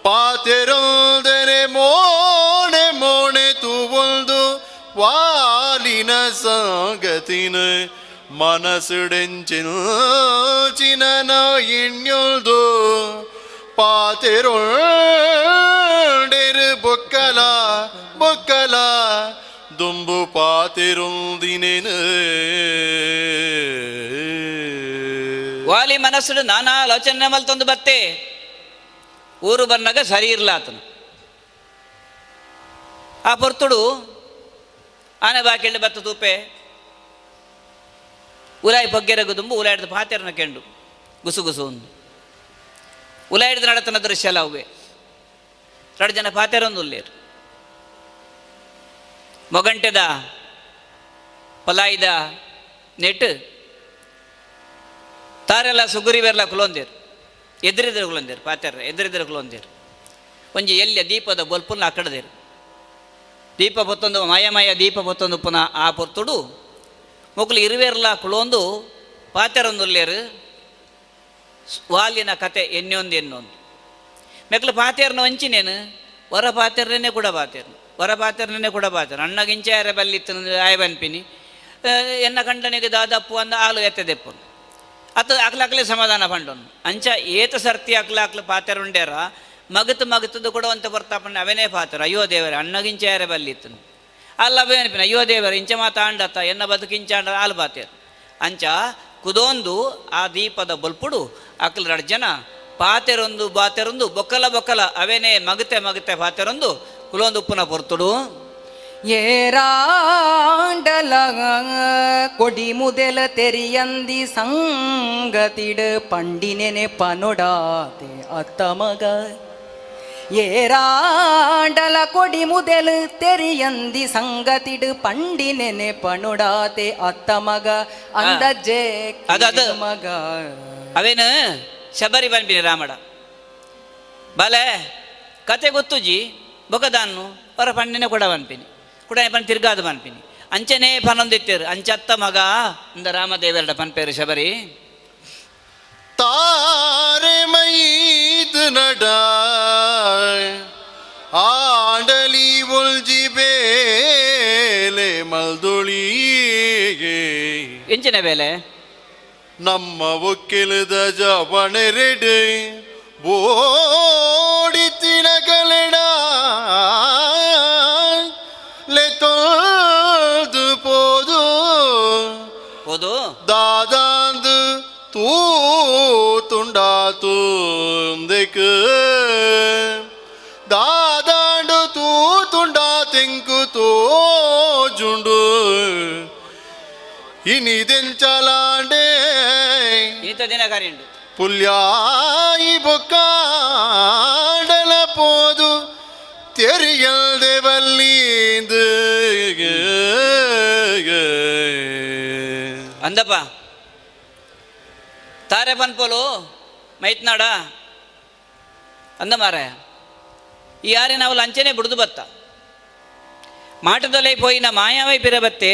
ಪಾತೆರೊಂದರೆ ಮೋಣೆ ಮೋಣೆ ತೂವೊಂದು ವಾಲಿನ ಸಂಗತಿನ ಮನಸ್ಸುಡೆಂಚಿನ ಎಣ್ಯೊಲ್ದು ಪಾತೆರೊಂಡೆರು ಬೊಕ್ಕಲ ಬೊಕ್ಕಲ ದುಂಬು ಪಾತೆರೊಂದಿನೇನು
ವಾಲಿ ಮನಸ್ಸುಡು ನಾನಾ ಆಲೋಚನೆ ಮಲ್ತೊಂದು ಬತ್ತೆ ಊರು ಬನ್ನಾಗ ಸರಿ ಇರ್ಲ ಆತನು ಆ ಪೊರ್ತುಡು ಆನೆ ಬಾಕಿಳ್ಳಿ ಬತ್ತ ತೂಪೆ ಉಲಾಯಿ ಪಗ್ಗೆರಗು ದುಂಬು ಉಲಾಯಿಡ್ದು ಪಾತೆರನ ಕೆಂಡು ಗುಸು ಗುಸು ಒಂದು ಉಲಾಯಿಡ್ದು ನಡತನ ದೃಶ್ಯ ಅಲ್ಲ ಅವೇ ಎರಡು ಜನ ಪಾತೆರೊಂದು ಉಲ್ಲೇರು ಮೊಗಂಟೆದ ಪಲಾಯಿದ ನೆಟ್ ತಾರೆಲ್ಲ ಸುಗುರಿವೆರ್ಲ ಕುಲೊಂದೇರು ಎದುರೆದುರು ಕುಲೊಂದೇರು ಪಾತೆರ ಎದುರೆದುರು ಕುಲೊಂದೇರು ಒಂಜಿ ಎಲ್ಲಿಯ ದೀಪದ ಬೊಲ್ಪುನ ಅಕ್ಕಡದೇರು ದೀಪ ಪೊತ್ತೊಂದು ಮಾಯ ಮಾಯ ದೀಪ ಪೊತ್ತೊಂದು ಪುನಃ ಆ ಪೊರ್ತುಡು ಮೊಕ್ಕಲು ಇರುವೆರ್ಲ ಕುಲೊಂದು ಪಾತೆರೊಂದುಲ್ಲೇರು ವಾಲಿನ ಕತೆ ಎನ್ನೊಂದು ಎನ್ನೊಂದು ಮೆಕ್ಲು ಪಾತೆರ್ನ ವಂಚಿನೇನು ವರ ಪಾತೆರ್ನೇ ಕೂಡ ಪಾತೆರ್ನು ವರ ಪಾತೆರ್ನೇ ಕೂಡ ಪಾತೆರ್ ಅಣ್ಣಗಿಂಚ ಯಾರ ಬಲ್ಲಿತ್ತು ಆಯ ಬನ್ಪಿನಿ ಎನ್ನ ಕಂಡನಿಗೆ ದಾದಪ್ಪು ಅಂದ ಆಲು ಎತ್ತೆದೆಪ್ಪು ಅತ್ತ ಅಕ್ಲಾಕ್ಲೆ ಸಮಾಧಾನ ಪಂಡೊನು ಅಂಚ ಏತ ಸರ್ತಿ ಅಕ್ಲಾಕ್ಲು ಪಾತೆರುಂಡೇರ ಮಗತು ಮಗತದ್ದು ಕೂಡ ಅಂತ ಬರ್ತಾಪಣ್ಣ ಅವನೇ ಪಾತೆರ ಅಯ್ಯೋ ದೇವರೇ ಅಣ್ಣಗಿಂಚ ಯಾರೇ ಬಲ್ಲಿತ್ತು ಅಲ್ಲ ಅವೇ ಅನ್ಪಿನ ಅಯ್ಯೋ ದೇವರೇ ಇಂಚ ಮಾತಾಂಡತ್ತ ಎನ್ನ ಬದುಕಿಂಚಾಂಡ ಆಲು ಪಾತೇರು ಅಂಚ ಕುದೊಂದು ಆ ದೀಪದ ಬೊಲ್ಪುಡು ಅಕ್ಲು ಎರಡು ಜನ ಪಾತೆರೊಂದು ಬಾತೆರೊಂದು ಬೊಕ್ಕಲ ಬೊಕ್ಕಲ ಅವೇನೇ ಮಗತೆ ಮಗತೆ ಪಾತೆರೊಂದು ಕುಲೊಂದು ಉಪ್ಪುನ ಪೊರ್ತುಡು
ಏರಾಂಡಲ ಕೊಡಿ ಮುದೆಲ ತೆರಿಯಂದಿ ಸಂಗತಿಡು ಪಂಡಿನೆನೆ ಪನೊಡಾತೆ ಅತ್ತ ಮಗ ಏರಾಂಡಲ ಕೊಡಿ ಮುದೆಲು ತೆರಿಯಂದಿ ಸಂಗತಿಡು ಪಂಡಿನೆನೆ ಪನೊಡಾತೆ ಅತ್ತ ಮಗ ಅಂದಜ್ಜೆ
ಅದು.
ಮಗ
ಅವೇನು ಶಬರಿ ಪನ್ಪಿನಿ ರಾಮಡ ಬಲೆ ಕತೆ ಗೊತ್ತುಜಿ ಬೊಕದಾನ್ನು ಹೊರ ಪಣ್ಣಿನ ಕೂಡ ಪನ್ಪಿನಿ ಕೂಡ ಪನ್ ತಿರ್ಗಾದು ಪನ್ಪಿನಿ ಅಂಚನೆ ಪನೊಂದಿತ್ತೇರು ಅಂಚತ್ತ ಮಗ ಅಂದ ರಾಮದೇವರಡ ಪನ್ಪೇರು ಶಬರಿ
ತಾರೆ ಮೈದ್ ನಡ ಆಂಡಲಿ ಒಲ್ಜಿ ಬೇಲೆ ಮಲ್ದುಳಿಗೆ
ಎಂಚಿನ ಬೇಲೆ
ನಮ್ಮ ಒಕ್ಕಿಲದ ಜವಣೆರೆಡೆ ಓಡಿತಿನ ಕಲೆಡ ಲೆತೊಲ್ದು ಪೋದು
ಹೋದು
ದಾದಾಂದು ತೂ ತುಂಡಾತು ದಾದಾಂಡು ತೂ ತುಂಡಾ ತೆಂಕು ತೋಜುಂಡು ಇನಿದೆಂಚಲಾಂಡೆ
ಇಂಥ ದಿನ ಕರಿಂಡು
ಪುಲ್ಯಾಯಿ ಬೊಕ್ಕಾಡಲ ಪೋದು ತೆರಿಯಲ್ದಿನಾಂಡೆ
ಅಂದಪ್ಪ ತಾರೆ ಪನ್ಪೋಲು ಮೈತ್ನಾಡ ಅಂದ ಮಾರಾಯ ಈ ಯಾರೇ ನಾವು ಲಂಚನೆ ಬಿಡುದು ಬತ್ತ ಮಾಟದಲ್ಲೇ ಪೋಯಿನ ಮಾಯಾವೈ ಪಿರಬತ್ತೆ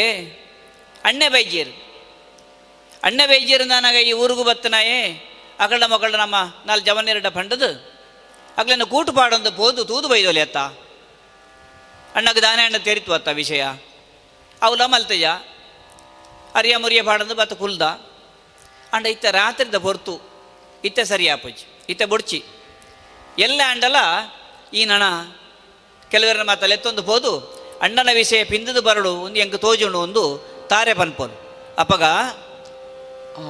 ಅಣ್ಣೆ ಬೈಜೀರು ಅಣ್ಣೆ ಬೈಜೀರು ನಾನಾಗ ಈ ಊರಿಗೂ ಬತ್ತನಾಯೇ ಅಕಳ್ಳ ಮಕ್ಕಳ ನಮ್ಮ ನಾಲ್ ಜವನ್ನೆರಡ ಪಂಡದು ಅಗ್ಲನ್ನ ಕೂಟು ಪಾಡೊಂದು ಪೋದು ತೂದು ಬೈದೋಲಿ ಅತ್ತ ಅಣ್ಣಗೆ ದಾನೆ ಅಣ್ಣ ತೆರಿತು ಅತ್ತ ವಿಷಯ ಅವಲ ಮಲ್ತಯ್ಯ ಅರಿಯ ಮುರಿಯ ಪಾಡಂದು ಬತ್ತ ಕುಲ್ದ ಅಂಡ ಇತ್ತ ರಾತ್ರಿದ ಹೊರ್ತು ಇತ್ತ ಸರಿ ಆಪುಜಿ ಇತ್ತ ಬುಡ್ಚಿ ಎಲ್ಲ ಅಂಡಲ ಈ ನಣ ಕೆಲವರ ಮಾತಲ್ಲಿ ಎತ್ತೊಂದು ಪೋದು ಅಣ್ಣನ ವಿಷಯ ಪಿಂದದು ಬರಡು ಒಂದು ಎಂಕ್ ತೋಜುಂಡು ಒಂದು ತಾರೆ ಪನ್ಪೋದು ಅಪ್ಪಗ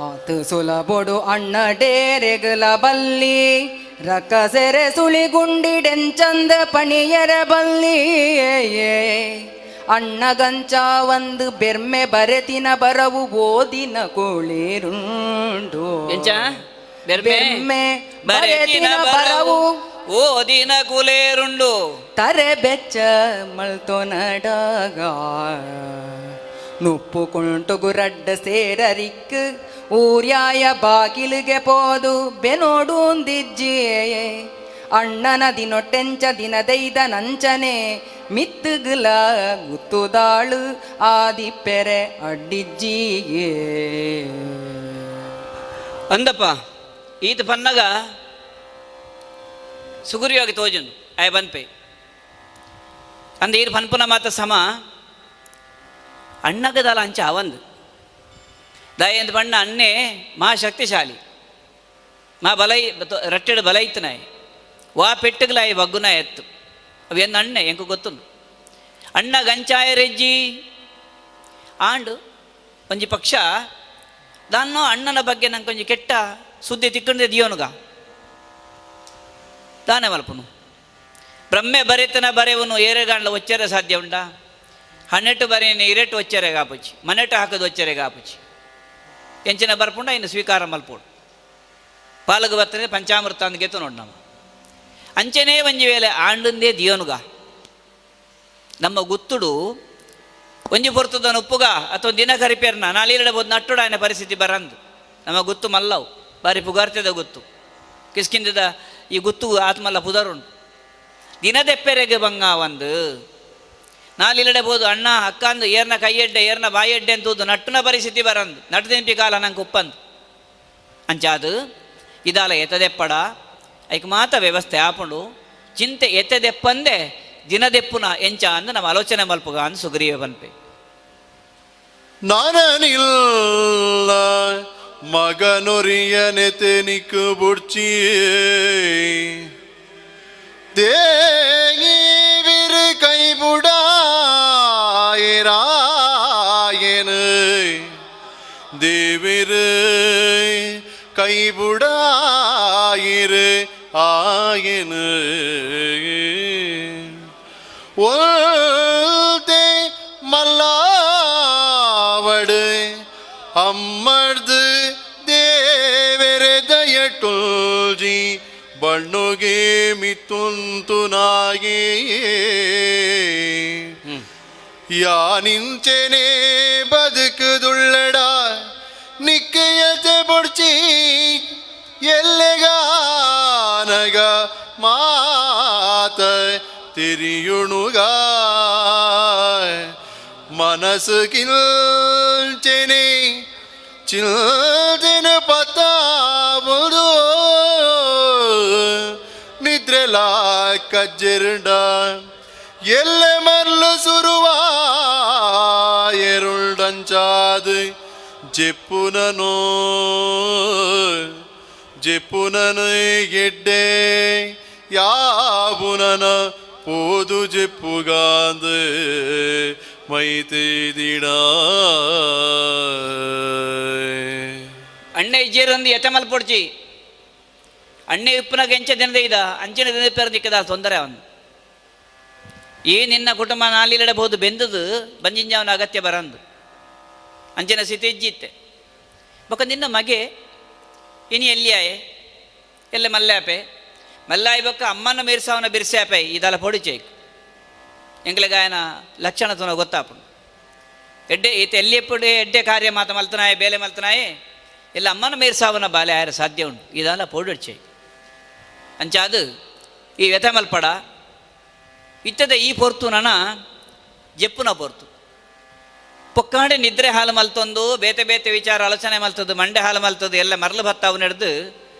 ಆತು ಸುಲಭೊಡು ಅಣ್ಣ ಡೇರೆಗಲ ಬಲ್ಲಿ ರಕ್ಕಸೆರೆ ಸುಳಿಗುಂಡಿಡೆಂಚಂದ ಪಣಿಯರ ಬಲ್ಲಿ ಅಣ್ಣಗಂಚ ಒಂದು ಬೆರ್ಮೆ ಬರೆತಿನ ಬರವು ಓದಿನ ಕುಳಿರುಂಡು
ಎಂಚ ಬೆರ್ಮೆ
ಬೆರ್ಮೆ
ಬರೆತಿನ
ಬರೆತಿನ
ಬರವು
ಬರವು
ಓದಿನ ಕುಲೇರುಂಡು
ತರೆ ಬೆಚ್ಚ ಮಲ್ತೊನಡಗ ನುಪ್ಪು ಕುಂಟುಗು ರಡ್ಡ ಸೇರರಿಕ್ ಊರ್ಯಾಯ ಬಾಗಿಲಿಗೆ ಪೋದು ಬೆನೋಡೂಂದಿಜ್ಜಿಯೇ ಅಣ್ಣನ ದಿನೊಟ್ಟೆಂಚ ದಿನದೈದ ನಂಚನೆ ಮಿತ್ತುಗುಲ ಗುತ್ತುದಾಳು ಆದಿಪ್ಪೆರೆ ಅಡ್ಡಿಜ್ಜಿಯೇ.
ಅಂದಪ್ಪ ಈತ ಪನ್ನಗ ಸುಗುರಿಯಾಗಿ ತೋಜುಂಡು ಆಯ ಬನ್ಪೆ ಅಂದ ಈರ್ ಪನ್ಪುನ ಮಾತ ಸಮ ಅಣ್ಣಗದಲ ಅಂಚ ಅವಂದು ದಯಂದ ಬಣ್ಣ ಅಣ್ಣೆ ಮಾ ಶಕ್ತಿಶಾಲಿ ಮಾ ಬಲೈ ರಟ್ಟೆಡು ಬಲ ಇತ್ತನಾಯ್ ವಾ ಪೆಟ್ಟುಗಲಾಯ್ ಬಗ್ಗುನ ಎತ್ತು ಅವು ಎನ್ನ ಅಣ್ಣೆ ಎಂಕು ಗೊತ್ತುಂಡು ಅಣ್ಣ ಗಂಚಾಯ ರೆಜ್ಜಿ ಆಂಡು ಒಂಜಿ ಪಕ್ಷ ದಾನ್ನೋ ಅಣ್ಣನ ಬಗ್ಗೆ ನಂಗೆ ಒಂಜಿ ಕೆಟ್ಟ ಸುದ್ದಿ ತಿಕ್ಕಂಡೆ ದಿಯೋನುಗ ದಾನೆ ಮಲ್ಪನು ಬ್ರಹ್ಮೆ ಬರೆತನ ಬರೆವನು ಏರೆಗಾಂಡ್ಲ ಒಚ್ಚರೆ ಸಾಧ್ಯ ಉಂಟಾ ಹನ್ನೆಟ್ಟು ಬರೇನೆ ಇರೆಟ್ಟು ಒಚ್ಚರೆ ಕಾಪುಚಿ ಮನೆಟ್ಟು ಹಾಕದು ಒಚ್ಚರೆ ಕಾಪುಚಿ ಎಂಚಿನ ಬರ್ಪುಂಡ ಇನ್ನು ಸ್ವೀಕಾರ ಮಲ್ಪೋಡು ಪಾಲಗ ಬರ್ತದೆ ಪಂಚಾಮೃತ ಅಂದ್ ಗೆತ್ತು ನೋಡು ನಮ್ಮ ಅಂಚನೇ ಒಂಜಿ ವೇಳೆ ಆಂಡಂದೇ ದಿಯೋನುಗ ನಮ್ಮ ಗುತ್ತುಡು ಒಂಜಿ ಪೊರ್ತುದನ ಉಪ್ಪುಗ ಅಥವಾ ದಿನ ಕರಿಪೇರ್ನ ನಾಳಿರಡಬಹುದು ನಟ್ಟುಡ ఆయన ಪರಿಸ್ಥಿತಿ ಬರಂದು ನಮ್ಮ ಗುತ್ತು ಮಲ್ಲವು ಬಾರಿ ಪುಗಾರ್ತೆದ ಗುತ್ತು ಕಿಸ್ಕಿಂದದ ಈ ಗುತ್ತು ಆತ್ಮಲ್ಲ ಪುದರುಂಟು ದಿನದೆಪ್ಪೆರೆಗೆ ಬಂಗ ಒಂದು ನಾಲಿಲ್ಲಡೆಬೋದು ಅಣ್ಣ ಅಕ್ಕ ಅಂದು ಏರ್ನ ಕೈಯೆಡ್ಡೆ ಏರ್ನ ಬಾಯೆಡ್ಡೆ ಅಂತೂದು ನಟ್ಟುನ ಪರಿಸ್ಥಿತಿ ಬರಂದು ನಟ್ಟು ಕಾಲ ನಂಗೆ ಉಪ್ಪಂದು ಅಂಚಾದು ಇದಾಲ ಎತ್ತದೆಪ್ಪಡ ಐಕ್ ಮಾತ ವ್ಯವಸ್ಥೆ ಆಪುಂಡು ಚಿಂತೆ ಎತ್ತದೆಪ್ಪಂದೆ ದಿನದೆಪ್ಪುನ ಎಂಚ ಅಂದು ನಮ್ಮ ಆಲೋಚನೆ ಮಲ್ಪುಗ ಅಂದು ಸುಗ್ರೀವ ಬನ್ಪೆ.
ನಾನನಿಲ್ಲ ಮಗನೊರಿಯನೆತೆ ಬುಡ್ಚಿ ದೇವಿರು கைபுடாயிராயனு தேவிரு கைபுடாயிரு ஆயனு ஒல்தே மல்லாவடு அம்மர்து தேவரே ದಯಟುಲ್ಜಿ ಬಣ್ಣುಗೆ ಮಿತುಂತು ನಾಯೇ ಯಾನಿಂಚೆನೆ ಬದುಕುದುಳ್ಳಡ ನಿಕ್ಕಯತೆ ಬೊಡ್ಚಿ ಎಲ್ಲೆಗಾನಗ ಮಾತ ತಿರಿಯುಣುಗ ಮನಸ್ಸು ಕಿಲ್ಚೆನೆ ಚಿಲ್ದಿನ ಪತ್ತಾಬುದು ನಿದ್ರೆಲಾ ಕಜ್ಜೆರುಂಡ ಎಲ್ಲೆ ಮರ್ಲು ಸುರುವಾಯರುಂಡಂಚಾದು ಜೆಪ್ಪುನನೋ ಜೆಪ್ಪುನನು ಗೆಡ್ಡೆ ಯಾಬುನನ ಪೋದು ಜೆಪ್ಪುಗಾಂದು ಮೈತೇದಿಡ.
ಅಣ್ಣೆ ಇಜ್ಜೇರೊಂದು ಎತೆ ಮಲ್ಪೊಡ್ಚಿ ಅಣ್ಣೆ ಉಪ್ಪುನಾಗ ಎಂಚ ದಿನದ ಇದ ಅಂಚಿನ ದಿನದ ಪೇರು ದಿಕ್ಕದ ತೊಂದರೆ ಅವನು ಈ ನಿನ್ನ ಕುಟುಂಬ ನಾಲಿಡಬಹುದು ಬೆಂದದು ಬಂಜಿಂಜವನ ಅಗತ್ಯ ಬರಂದು ಅಂಚಿನ ಸ್ಥಿತಿ ಇಜ್ಜಿತ್ತೆ ಬೊಕ ನಿನ್ನ ಮಗೆ ಇನಿ ಎಲ್ಲಿಯಾಯೆ ಎಲ್ಲ ಮಲ್ಲಾಪೆ ಮಲ್ಲಾಯಿ ಬೊಕ್ಕ ಅಮ್ಮನ ಮೀರ್ಸಾವನ ಬಿರ್ಸಾಪೆ ಇದೆಲ್ಲ ಪೊಡಿಚೇಕ್ ಎಂಗ್ಲಿಗಾಯನ ಲಕ್ಷಣ ತುನ ಗೊತ್ತಾಪುಂಡು. ಎಡ್ಡೆ ಈತ ಎಲ್ಲಿ ಎಡ್ಡೆ ಕಾರ್ಯ ಮಾತ ಮಲ್ತನಾಯೆ ಬೇಲೆ ಮಲ್ತನಾಯೆ ಎಲ್ಲ ಅಮ್ಮನ ಮೇರ್ಸಾವನ ಬಾಲೆ ಆಯರ ಸಾಧ್ಯ ಉಂಟು ಇದೆಲ್ಲ ಪೌಡರ್ಚೆ ಅಂಚಾದು ಈ ವ್ಯಥ ಮಲ್ಪಡ ಇತ್ತದ ಈ ಪೊರ್ತು ನನ ಜೆಪ್ಪುನ ಪೊರ್ತು ಪೊಕ್ಕಾಡೆ ನಿದ್ರೆ ಹಾಲು ಮಲ್ತೊಂದು ಬೇತೆ ಬೇತೆ ವಿಚಾರ ಆಲೋಚನೆ ಮಲ್ತದ್ದು ಮಂಡೆ ಹಾಲು ಮಲ್ತದ್ದು ಎಲ್ಲ ಮರಳು ಭತ್ತ ಅವು ನಡೆದು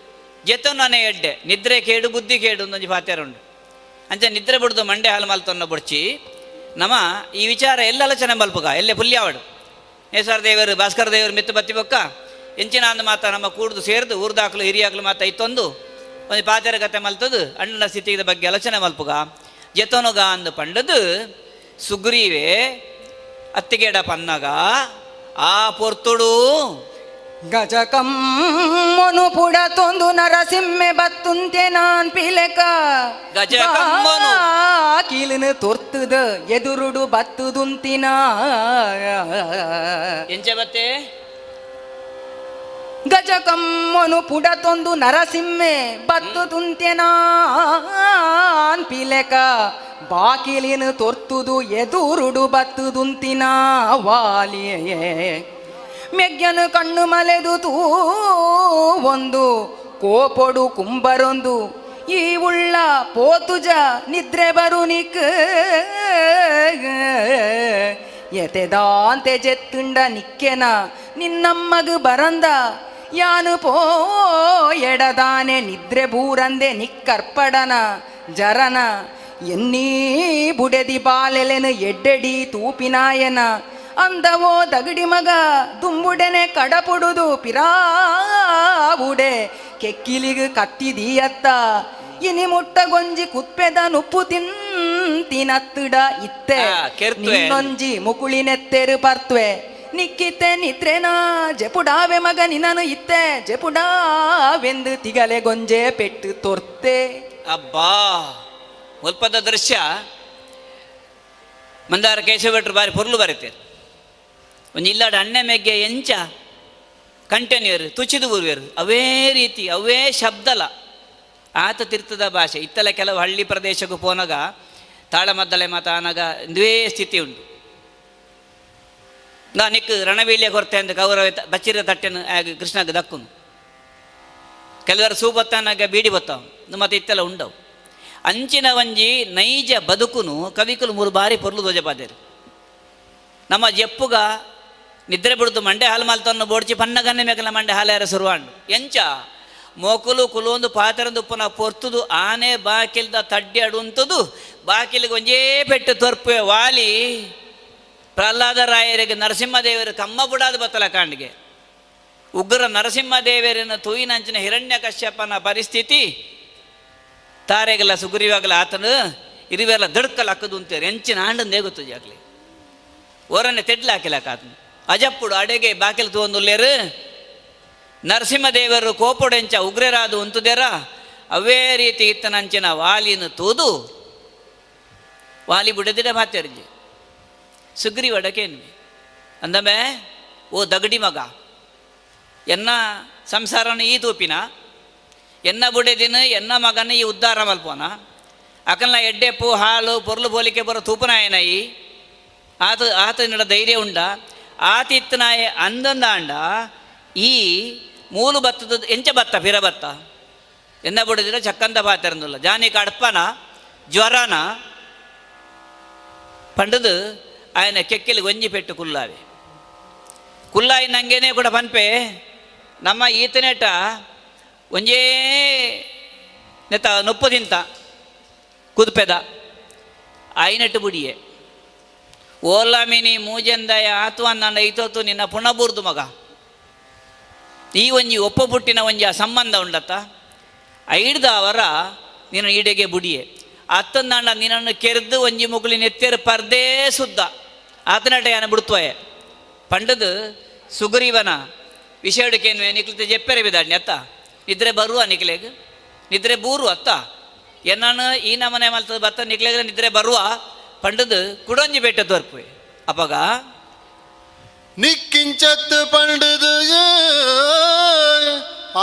ಜೆತ್ತೊನ್ನೇ ಎಡ್ಡೆ ನಿದ್ರೆ ಕೇಡು ಬುದ್ಧಿ ಕೇಡು ಒಂದೊಂಜಿ ಪಾತ್ಯಾರುಂಡು ಅಂಚ ನಿದ್ರೆ ಬಿಡ್ದು ಮಂಡೆ ಹಾಲು ಮಲ್ತೊನ್ನ ಬುಡ್ಚಿ ನಮ ಈ ವಿಚಾರ ಎಲ್ಲ ಆಲೋಚನೆ ಮಲ್ಪುಗ ಎಲ್ಲೆ ಪುಲ್ಯಾವಡು ನೇಸರ ದೇವರು ಭಾಸ್ಕರ ದೇವರು ಮಿತ್ತು ಬತ್ತಿ ಬೊಕ್ಕ ಎಂಚಿನ ಅಂದ ಮಾತ ನಮ್ಮ ಕೂಡ್ದು ಸೇರ್ದು ಊರ್ದಾಕ್ಲು ಹಿರಿಯಾಕ್ಲು ಮಾತ ಇತ್ತೊಂದು ಒಂದು ಪಾತ್ಯಾರ ಕತೆ ಮಲ್ತದು ಅಣ್ಣನ ಸ್ಥಿತಿಯ ಬಗ್ಗೆ ಆಲೋಚನೆ ಮಲ್ಪುಗ ಜೆತೊನುಗ ಅಂದು ಪಂಡದು ಸುಗ್ರೀವೆ ಅತ್ತಿಗೇಡ ಪನ್ನಗ ಆ ಪೊರ್ತುಡು
ಗಜಕಮ್ಮನು ಪುಡತೊಂದು ನರಸಿಂಹೆ ಬತ್ತುಂತೆ ನಾನ್ ಪಿಲೆಕ
ಗಜಕಮ್ಮನು.
ಕೀಲಿನ ತೊರ್ತುದ ಎದುರುಡು ಬತ್ತುದುಂತಿನ
ಎಂಚ ಬತ್ತೆ
ಗಜಕಮ್ಮನು ಪುಡತೊಂದು ನರಸಿಂಹೆ ಬತ್ತುದುಂತೆ ನಾನ್ ಪಿಲೆಕ ಬಾಕಿಲಿನ ತೊರ್ತುದು ಎದುರುಡು ಬತ್ತುದುಂತಿನ ವಾಲಿಯೇ ಮೆಗ್ಯನು ಕಣ್ಣು ಮಲೆದು ತೂ ಒಂದು ಕೋಪೊಡು ಕುಂಬರೊಂದು ಈ ಉಳ್ಳ ಪೋತುಜ ನಿದ್ರೆ ಬರು ನಿಕ್ ಎತೆದಾಂತೆ ಜೆತ್ತುಂಡ ನಿಕ್ಕೆನ ನಿನ್ನಮ್ಮಗು ಬರಂದ ಯಾನು ಪೋ ಎಡದಾನೆ ನಿದ್ರೆ ಬೂರಂದೆ ನಿಕ್ಕರ್ಪಡನ ಜರನ ಎನ್ನೀ ಬುಡೆದಿ ಬಾಲೆಲೆನು ಎಡ್ಡೆಡಿ ತೂಪಿನಾಯನ ಅಂದವೋ ದಗಡಿ ಮಗ ದುಂಬುಡೆನೆ ಕಡಪುಡುದು ಪಿರಾವುಡೆ ಕೆಕ್ಕಿಲಿಗು ಕತ್ತಿದೀಯತ್ತ ಇನಿ ಮುಟ್ಟ ಗೊಂಜಿ ಕುತ್ಪೆದ ನುಪ್ಪು ತಿಂತಿನತ್ತುಡ ಇತ್ತೆ ನಿನ್ನೊಂಜಿ ಮುಕುಳಿನೆತ್ತೆರು ಪರ್ತ್ವೆ ನಿಕ್ಕಿತ್ತೆ ನಿತ್ರೆನಾ ಜೆಪುಡಾವೆ ಮಗ ನಿನ್ನನು ಇತ್ತೆ ಜೆಪುಡಾವೆಂದು ತಿಗಲೆ ಗೊಂಜೆ ಪೆಟ್ಟು ತೊರ್ತೆ.
ಅಬ್ಬಾ ಮುಲ್ಪದ ದೃಶ್ಯ ಮಂದಾರ ಕೇಶವ ಭಟ್ರು ಬಾರಿ ಪೊರ್ಲು ಬರೀತೇರು. ಒಂಜಿ ಇಲ್ಲಾಡ ಅಣ್ಣೆ ಮೆಗ್ಗೆ ಎಂಚ ಕಂಟೆನಿಯರು ತುಚಿದು ಬೂರ್ವೇರು ಅವೇ ರೀತಿ ಅವೇ ಶಬ್ದಲ ಆತ ತಿರ್ತದ ಭಾಷೆ. ಇತ್ತಲ ಕೆಲವು ಹಳ್ಳಿ ಪ್ರದೇಶಕ್ಕೂ ಪೋನಾಗ ತಾಳಮದ್ದಲೆ ಮಾತ ಆನಾಗ ಇಂದುವೇ ಸ್ಥಿತಿ ಉಂಟು. ನಾ ನಿಕ್ ರಣವೀಳ್ಯ ಕೊರತೆ ಅಂತ ಕೌರವ ಬಚ್ಚಿರ ತಟ್ಟೆನು ಆಗ ಕೃಷ್ಣಗ ದಕ್ಕುನು. ಕೆಲವರು ಸೂಬತ್ತಾನಾಗ ಬೀಡಿ ಬತ್ತಾವ ಮತ್ತೆ ಇತ್ತೆಲ್ಲ ಉಂಡವು. ಅಂಚಿನ ಒಂಜಿ ನೈಜ ಬದುಕುನು ಕವಿಕುಲು ಮೂರು ಬಾರಿ ಪೊರ್ಲು ಧ್ವಜಪಾದೇರು. ನಮ್ಮ ಜೆಪ್ಪುಗ ನಿದ್ರೆ ಬಿಡುದು ಮಂಡೆ ಹಾಲು ಮಾಲ್ತನ್ನು ಬೋಡ್ಚಿ ಪನ್ನಗನ್ನೆ ಮೇಕಲ ಮಂಡೆ ಹಾಲೇರ ಸುರುವಾಂಡು ಎಂಚ ಮೋಕುಲು ಕುಲೊಂದು ಪಾತರಂದುಪ್ಪನ ಪೊರ್ತುದು ಆನೆ ಬಾಕಿಲ್ದ ತಡ್ಡಿ ಅಡುಂತದು ಬಾಕಿಲಿಗೆ ಒಂಜೇ ಪೆಟ್ಟು ತೊರ್ಪೆ ವಾಲಿ ಪ್ರಹ್ಲಾದ ರಾಯರಿಗೆ ನರಸಿಂಹದೇವರು ಕಮ್ಮ ಬುಡಾದ ಬತ್ತಲ ಕಾಂಡಿಗೆ ಉಗ್ರ ನರಸಿಂಹದೇವರನ್ನು ತೂಯಿನಂಚಿನ ಹಿರಣ್ಯ ಕಶ್ಯಪನ ಪರಿಸ್ಥಿತಿ ತಾರೆಗೆಲ್ಲ ಸುಗ್ರೀವಾಗಲ ಆತನು ಇರುವೆಲ್ಲ ದಡ್ಕಲ್ ಹಾಕದು ಅಂತಾರೆ ಎಂಚಿನ ಆಂಡಂದೇ ಗೊತ್ತು ಜಾಗ್ಲಿ ಓರನ್ನೇ ತೆಡ್ಲು ಹಾಕಿಲಕ್ಕ ಆತನು ಅಜಪ್ಪುಡು ಅಡೆಗೆ ಬಾಕಿಲ್ ತೂವೊಂದುಲ್ಲೇರು ನರಸಿಂಹದೇವರು ಕೋಪೊಡೆಂಚ ಉಗ್ರರಾದು ಉಂತುದೇರ ಅವೇ ರೀತಿ ಇತ್ತನಂಚಿನ ವಾಲಿನ ತೂದು ವಾಲಿ ಬುಡದಿಡ ಮಾತೇರ್ಜಿ ಸುಗ್ರೀವ ಅಡಕೇನ್ವಿ ಅಂದಮೆ ಓ ದಗಡಿ ಮಗ ಎನ್ನ ಸಂಸಾರನ ಈ ತೂಪಿನ ಎನ್ನ ಬುಡೆದಿನ ಎನ್ನ ಮಗನ ಈ ಉದ್ಧಾರ ಮಲ್ಪೋನ ಅಕಲ್ನ ಎಡ್ಡೆಪ್ಪು ಹಾಲು ಪೊರ್ಲು ಪೋಲಿಕೆ ಬರೋ ತೂಪನಾಯನಯಿ ಆತ ಆತನಡ ಧೈರ್ಯ ಉಂಡ ಆತಿತ್ತನಾಯ ಅಂದಂದಾಂಡ ಈ ಮೂಲು ಬತ್ತದ ಎಂಚ ಬತ್ತ ಪಿರ ಬತ್ತ ಎನ್ನ ಬುಡದಿನ ಚಕ್ಕಂದ ಪಾತಿರಂದಿಲ್ಲ ಜಾನಿ ಕಡ್ಪನ ಜ್ವರನ ಪಂಡದು ఆయన ಕೆಕ್ಕೆಲಿ ಒಂಜಿ ಪೆಟ್ಟು ಕುಲ್ಲಾವೆ ಕುಲ್ಲಾಯಿ ನಂಗೇನೆ ಕೂಡ ಪನ್ಪೆ ನಮ್ಮ ಈತನೇಟ ಒಂಜೇ ನೆತ್ತ ನೊಪ್ಪು ತಿಂತ ಕುದುಪೆದ ಆಯ್ನೆಟ್ಟು ಬುಡಿಯೆ ಓಲಾಮಿನಿ ಮೂಜೆಂದಯ ಆತು ನನ್ನ ಐತೋತು ನಿನ್ನ ಪುಣಬೂರ್ದು ಮಗ ಈ ಒಂಜಿ ಒಪ್ಪ ಪುಟ್ಟಿನ ಒಂಜಿ ಆ ಸಂಬಂಧ ಉಂಡತ್ತ ಐಡ್ದ ಅವರ ನಿನ್ನ ಈಡೆಗೆ ಬುಡಿಯೆ ಅತ್ತಂದಾಂಡ ನಿನ್ನನ್ನು ಕೆರೆದು ಒಂಜಿ ಮುಗುಳಿ ನೆತ್ತೆರು ಪರ್ದೇ ಸುದ್ದ ಆತನಟ ಯಾನ ಬಿಡ್ತೋಯೆ ಪಂಡದು ಸುಗ್ರೀವನ ವಿಷಯಡುಕೇನು ನಿಕ್ಲಿತ ಜೆಪ್ಪೆರೆ ಬಿದಾಡ್ನಿ ಅತ್ತ ನಿದ್ರೆ ಬರುವ ನಿಕ್ಲೆಗ್ ನಿದ್ರೆ ಬೂರು ಅತ್ತ ಎನ್ನಾನು ಈ ನಮನೆ ಮಲ್ತದ ಬತ್ತ ನಿಕ್ಲೆಗ್ ನಿದ್ರೆ ಬರುವ ಪಂಡದು ಕುಡೊಂಜಿ ಬೆಟ್ಟ ತೋರ್ಪುವೆ ಅಪಗ
ನಿಕ್ಕಿಂಚತ್ತು ಪಂಡದು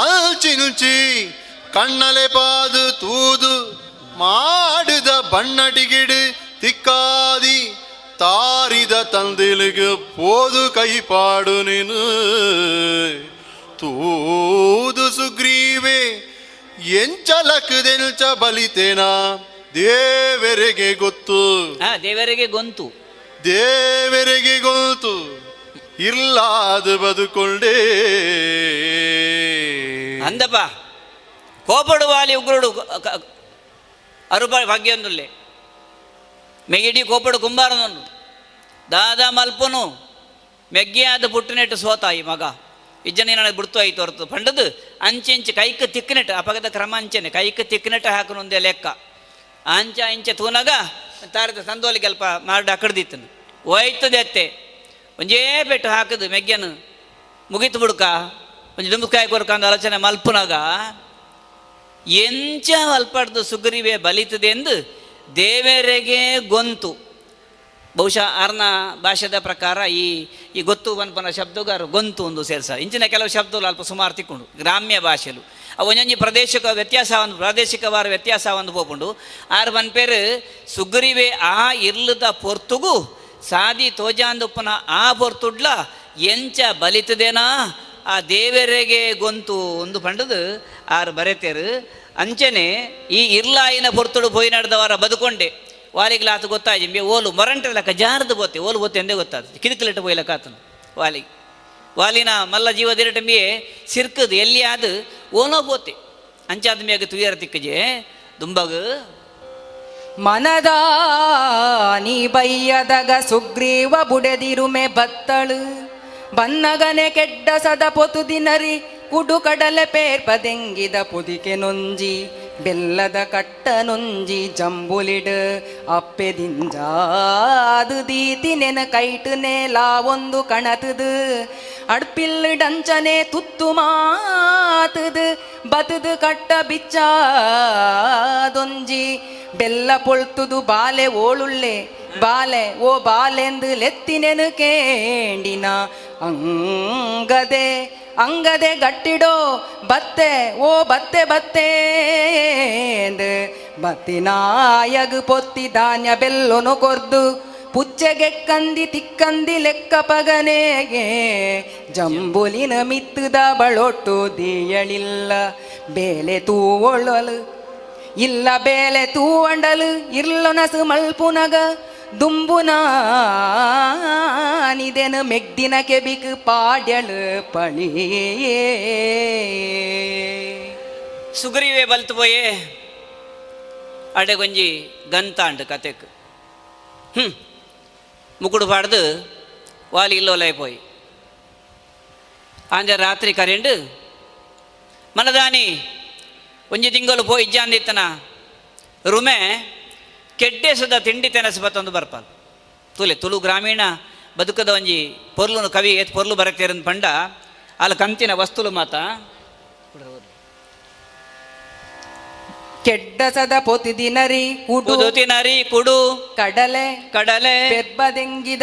ಅಲ್ಚಿನುಚಿ ಕಣ್ಣಲೆ ಪಾದು ತೂದು ಮಾಡಿದ ಬಣ್ಣಡಿಗಿಡು ತಿಕ್ಕಾದಿ ತಾರಿದ ತಂದಿಲಿಗೆ ಪೋದು ಕೈಪಾಡು ನೀನು ತೂದು ಸುಗ್ರೀವೆ ಎಂಚಲಕದೆಂಚ ಬಲಿತೇನ ದೇವರಿಗೆ ಗೊತ್ತು.
ದೇವರಿಗೆ ಗೊಂತು,
ದೇವರಿಗೆ ಗೊತ್ತು ಇರ್ಲಾದ ಬದುಕೊಂಡೇ
ಅಂದಪ್ಪ. ಕೋಪಡು ವಾಲಿ ಉಗ್ರುಡು ಅರುಪ ಭಾಗ್ಯಂದುಲ್ಲೆ ಮೆಗಿಡಿ ಕೋಪಡು ಕುಂಬಾರನನ್ನು ದಾದಾ ಮಲ್ಪನು ಮೆಗ್ಗಿಯಾದ ಪುಟ್ಟನೆಟ್ಟು ಸೋತ ಈ ಮಗ ಇಜ್ಜನೆ ನನಗೆ ಬಿಡ್ತು ಆಯ್ತು ಹೊರತು ಪಂಡದು ಅಂಚೆ ಕೈಕ್ ತಿಕ್ಕನೆಟ್ಟು ಅಪಗದ ಕ್ರಮ ಅಂಚೆನೆ ಕೈಕ್ ತಿಕ್ಕನೆಟ್ಟು ಹಾಕನೊಂದೇ ಲೆಕ್ಕ ಅಂಚ ಇಂಚೆ ತೂನಗ ತಾರದ ತಂದೋಲಿಗೆ ಅಲ್ಪ ಮಾರ್ಡ ಅಕಡ್ದಿತ್ತನು ಹೋಯ್ತದೆ ಅತ್ತೆ ಒಂಜೇ ಪೆಟ್ಟು ಹಾಕದು ಮೆಗ್ಗೆನು ಮುಗೀತು ಬುಡ್ಕ ಒಂಜಿ ದುಂಬುಕಾಯಿ ಕೊರ್ಕ ಅಂದ ಆಲೋಚನೆ ಮಲ್ಪುನಾಗ ಎಂಚ ಅಲ್ಪಡ್ದು ಸುಗ್ರೀವೆ ಬಲಿತದೆ ಎಂದು ದೇವರಿಗೆ ಗೊಂತು. ಬಹುಶಃ ಆರ್ನ ಭಾಷೆದ ಪ್ರಕಾರ ಈ ಈ ಗೊತ್ತು ಪನ್ಪನ ಶಬ್ದಗಾರು ಗೊಂತು ಒಂದು ಸೇರ್ಸ ಇಂಚಿನ ಕೆಲವು ಶಬ್ದಗಳು ಅಲ್ಪ ಸುಮಾರು ತಿಕ್ಕೊಂಡು ಗ್ರಾಮ್ಯ ಭಾಷೆಲು ಅವು ಒಂಜೊಂಜಿ ಪ್ರದೇಶಕ ವ್ಯತ್ಯಾಸ ಒಂದು ಪ್ರಾದೇಶಿಕವಾರ ವ್ಯತ್ಯಾಸ ಒಂದು ಪೋಪುಂಡು. ಆರ್ ಪನ್ಪೇರು ಸುಗ್ರೀವೆ ಆ ಇರ್ಲದ ಪೊರ್ತುಗು ಸಾದಿ ತೋಜಾಂದುಪ್ಪನ ಆ ಪೊರ್ತುಡ್ಲ ಎಂಚ ಬಲಿತದೇನಾ ಆ ದೇವರಿಗೆ ಗೊಂತು ಒಂದು ಪಂಡದು ಆರು ಬರೆತೇರು. ಅಂಚನೆ ಈ ಇರ್ಲಾಯಿನ ಪೊರ್ತುಡು ಪೋಯಿ ನಡೆದವರ ಬದುಕೊಂಡೆ ವಾಲಿಗ್ಲ ಆತ ಗೊತ್ತಾಯ್ತು ಓಲು ಮೊರಂಟೆ ಲೆಕ್ಕ ಜಾರದು ಬೋತೆ ಓಲು ಬೋತೆ ಎಂದೇ ಗೊತ್ತಾಯ್ತು ಕಿರಿಕಲಿಟ್ಟು ಪೋಯ್ಲಕ್ಕ ಆತನು ವಾಲಿಗೆ ವಾಲಿನ ಮಲ್ಲ ಜೀವದಿರಟಂಬಿಯೇ ಸಿರ್ಕದು ಎಲ್ಲಿ ಆದು ಓನೋ ಬೋತೆ ಅಂಚಾದ ಮೇಗ ತುಯರ ತಿಕ್ಕಜೆ ದುಂಬಗ
ಮನದಾನಿ ಬಯ್ಯದಗ ಸುಗ್ರೀವ ಬುಡೆದಿರುಮೆ ಬತ್ತಳು ಬನ್ನಗನೆ ಕೆಡ್ಡ ಸದ ಪೊತು ದಿನರಿ ಕುಡು ಕಡಲೆ ಪೇರ್ಪದೆಂಗಿದ ಪುದಿಕೆ ನೊಂಜಿ ಬೆಲ್ಲದ ಕಟ್ಟ ನೊಂಜಿ ಜಂಬುಲಿಡ್ ಅಪ್ಪೆ ದಿಂಜಾದು ದೀತಿ ನೆನ ಕೈಟು ನೇಲ ಒಂದು ಕಣತದು ಅಡ್ಪಿಲ್ಲು ಡಂಚನೆ ತುತ್ತು ಮಾತದು ಬತದು ಕಟ್ಟ ಬಿಚ್ಚಾದೊಂಜಿ ಬೆಲ್ಲ ಪೊಳ್ತುದು ಬಾಲೆ ಓಳುಳ್ಳೆ ಬಾಲೆ ಓ ಬಾಲೆಂದು ಲೆತ್ತಿನೆನು ಕೇಂಡಿನ ಅಂಗದೆ ಅಂಗದೆ ಗಟ್ಟಿಡೋ ಬತ್ತೆ ಓ ಬತ್ತೆ ಬತ್ತೇಂದು ಬತ್ತಿನಾಯಗು ಪೊತ್ತಿ ಧಾನ್ಯ ಬೆಲ್ಲೊನು ಕೊರ್ದು ಪುಚ್ಚೆಗೆ ಕಂದಿ ತಿಕ್ಕಂದಿ ಲೆಕ್ಕ ಪಗನೇಗೆ ಜಂಬುಲಿನ ಮಿತ್ತದ ಬಳೊಟ್ಟು ದೀಯಳಿಲ್ಲ ಬೇಲೆ ತೂವೊಳಲು ಇಲ್ಲ ಬೇಲೆ ತೂವಂಡಲು ಇರ್ಲೊನಸು ಮಲ್ಪುನಗ ದುಂಬುನ ನಿದೆನು ಮೆಗ್ದಿನ ಕೆಬಿಕ್ ಪಾಡ್ಯಳು ಪಣಿಯೇ.
ಸುಗ್ರೀವೆ ಬಲ್ತು ಪೋಯೆ ಅಡೆಗೊಂಜಿ ಗಂತಾಂಡು ಕತೆಕ್ ಮುಕುಡು ಪಾಡ್ದು ವಾಲಿ ಇಲ್ಲೋಲೈ ಪೋಯಿ ಆಂಜ ರಾತ್ರಿ ಕರೆಂಡು ಮನದಾನಿ ಒಂಜಿ ತಿಂಗಳು ಪೋಯಿ ಇಜ್ಜಾಂದಿತ್ತನ ರುಮೆ ಕೆಡ್ಡೇಸದ ತಿಂಡಿ ತೆನಸು ಬತ್ತೊಂದು ಬರ್ಪಾಲ್ ತುಲೆ ತುಳು ಗ್ರಾಮೀಣ ಬದುಕದ ಒಂಜಿ ಪೊರ್ಲುನು ಕವಿ ಏತ್ ಪೊರ್ಲು ಬರತೇರನ್ ಪಂಡ ಅಲ್ಲ ಕಂತಿನ ವಸ್ತುಲು ಮಾತ
ಕೆಡ್ಡಸದ ಪೊತಿದಿನರಿ ಕುಡು
ಕುದುತಿನರಿ ಕುಡು
ಕಡಲೆ
ಕಡಲೆ
ಪೆರ್ಬದೆಂಗಿದ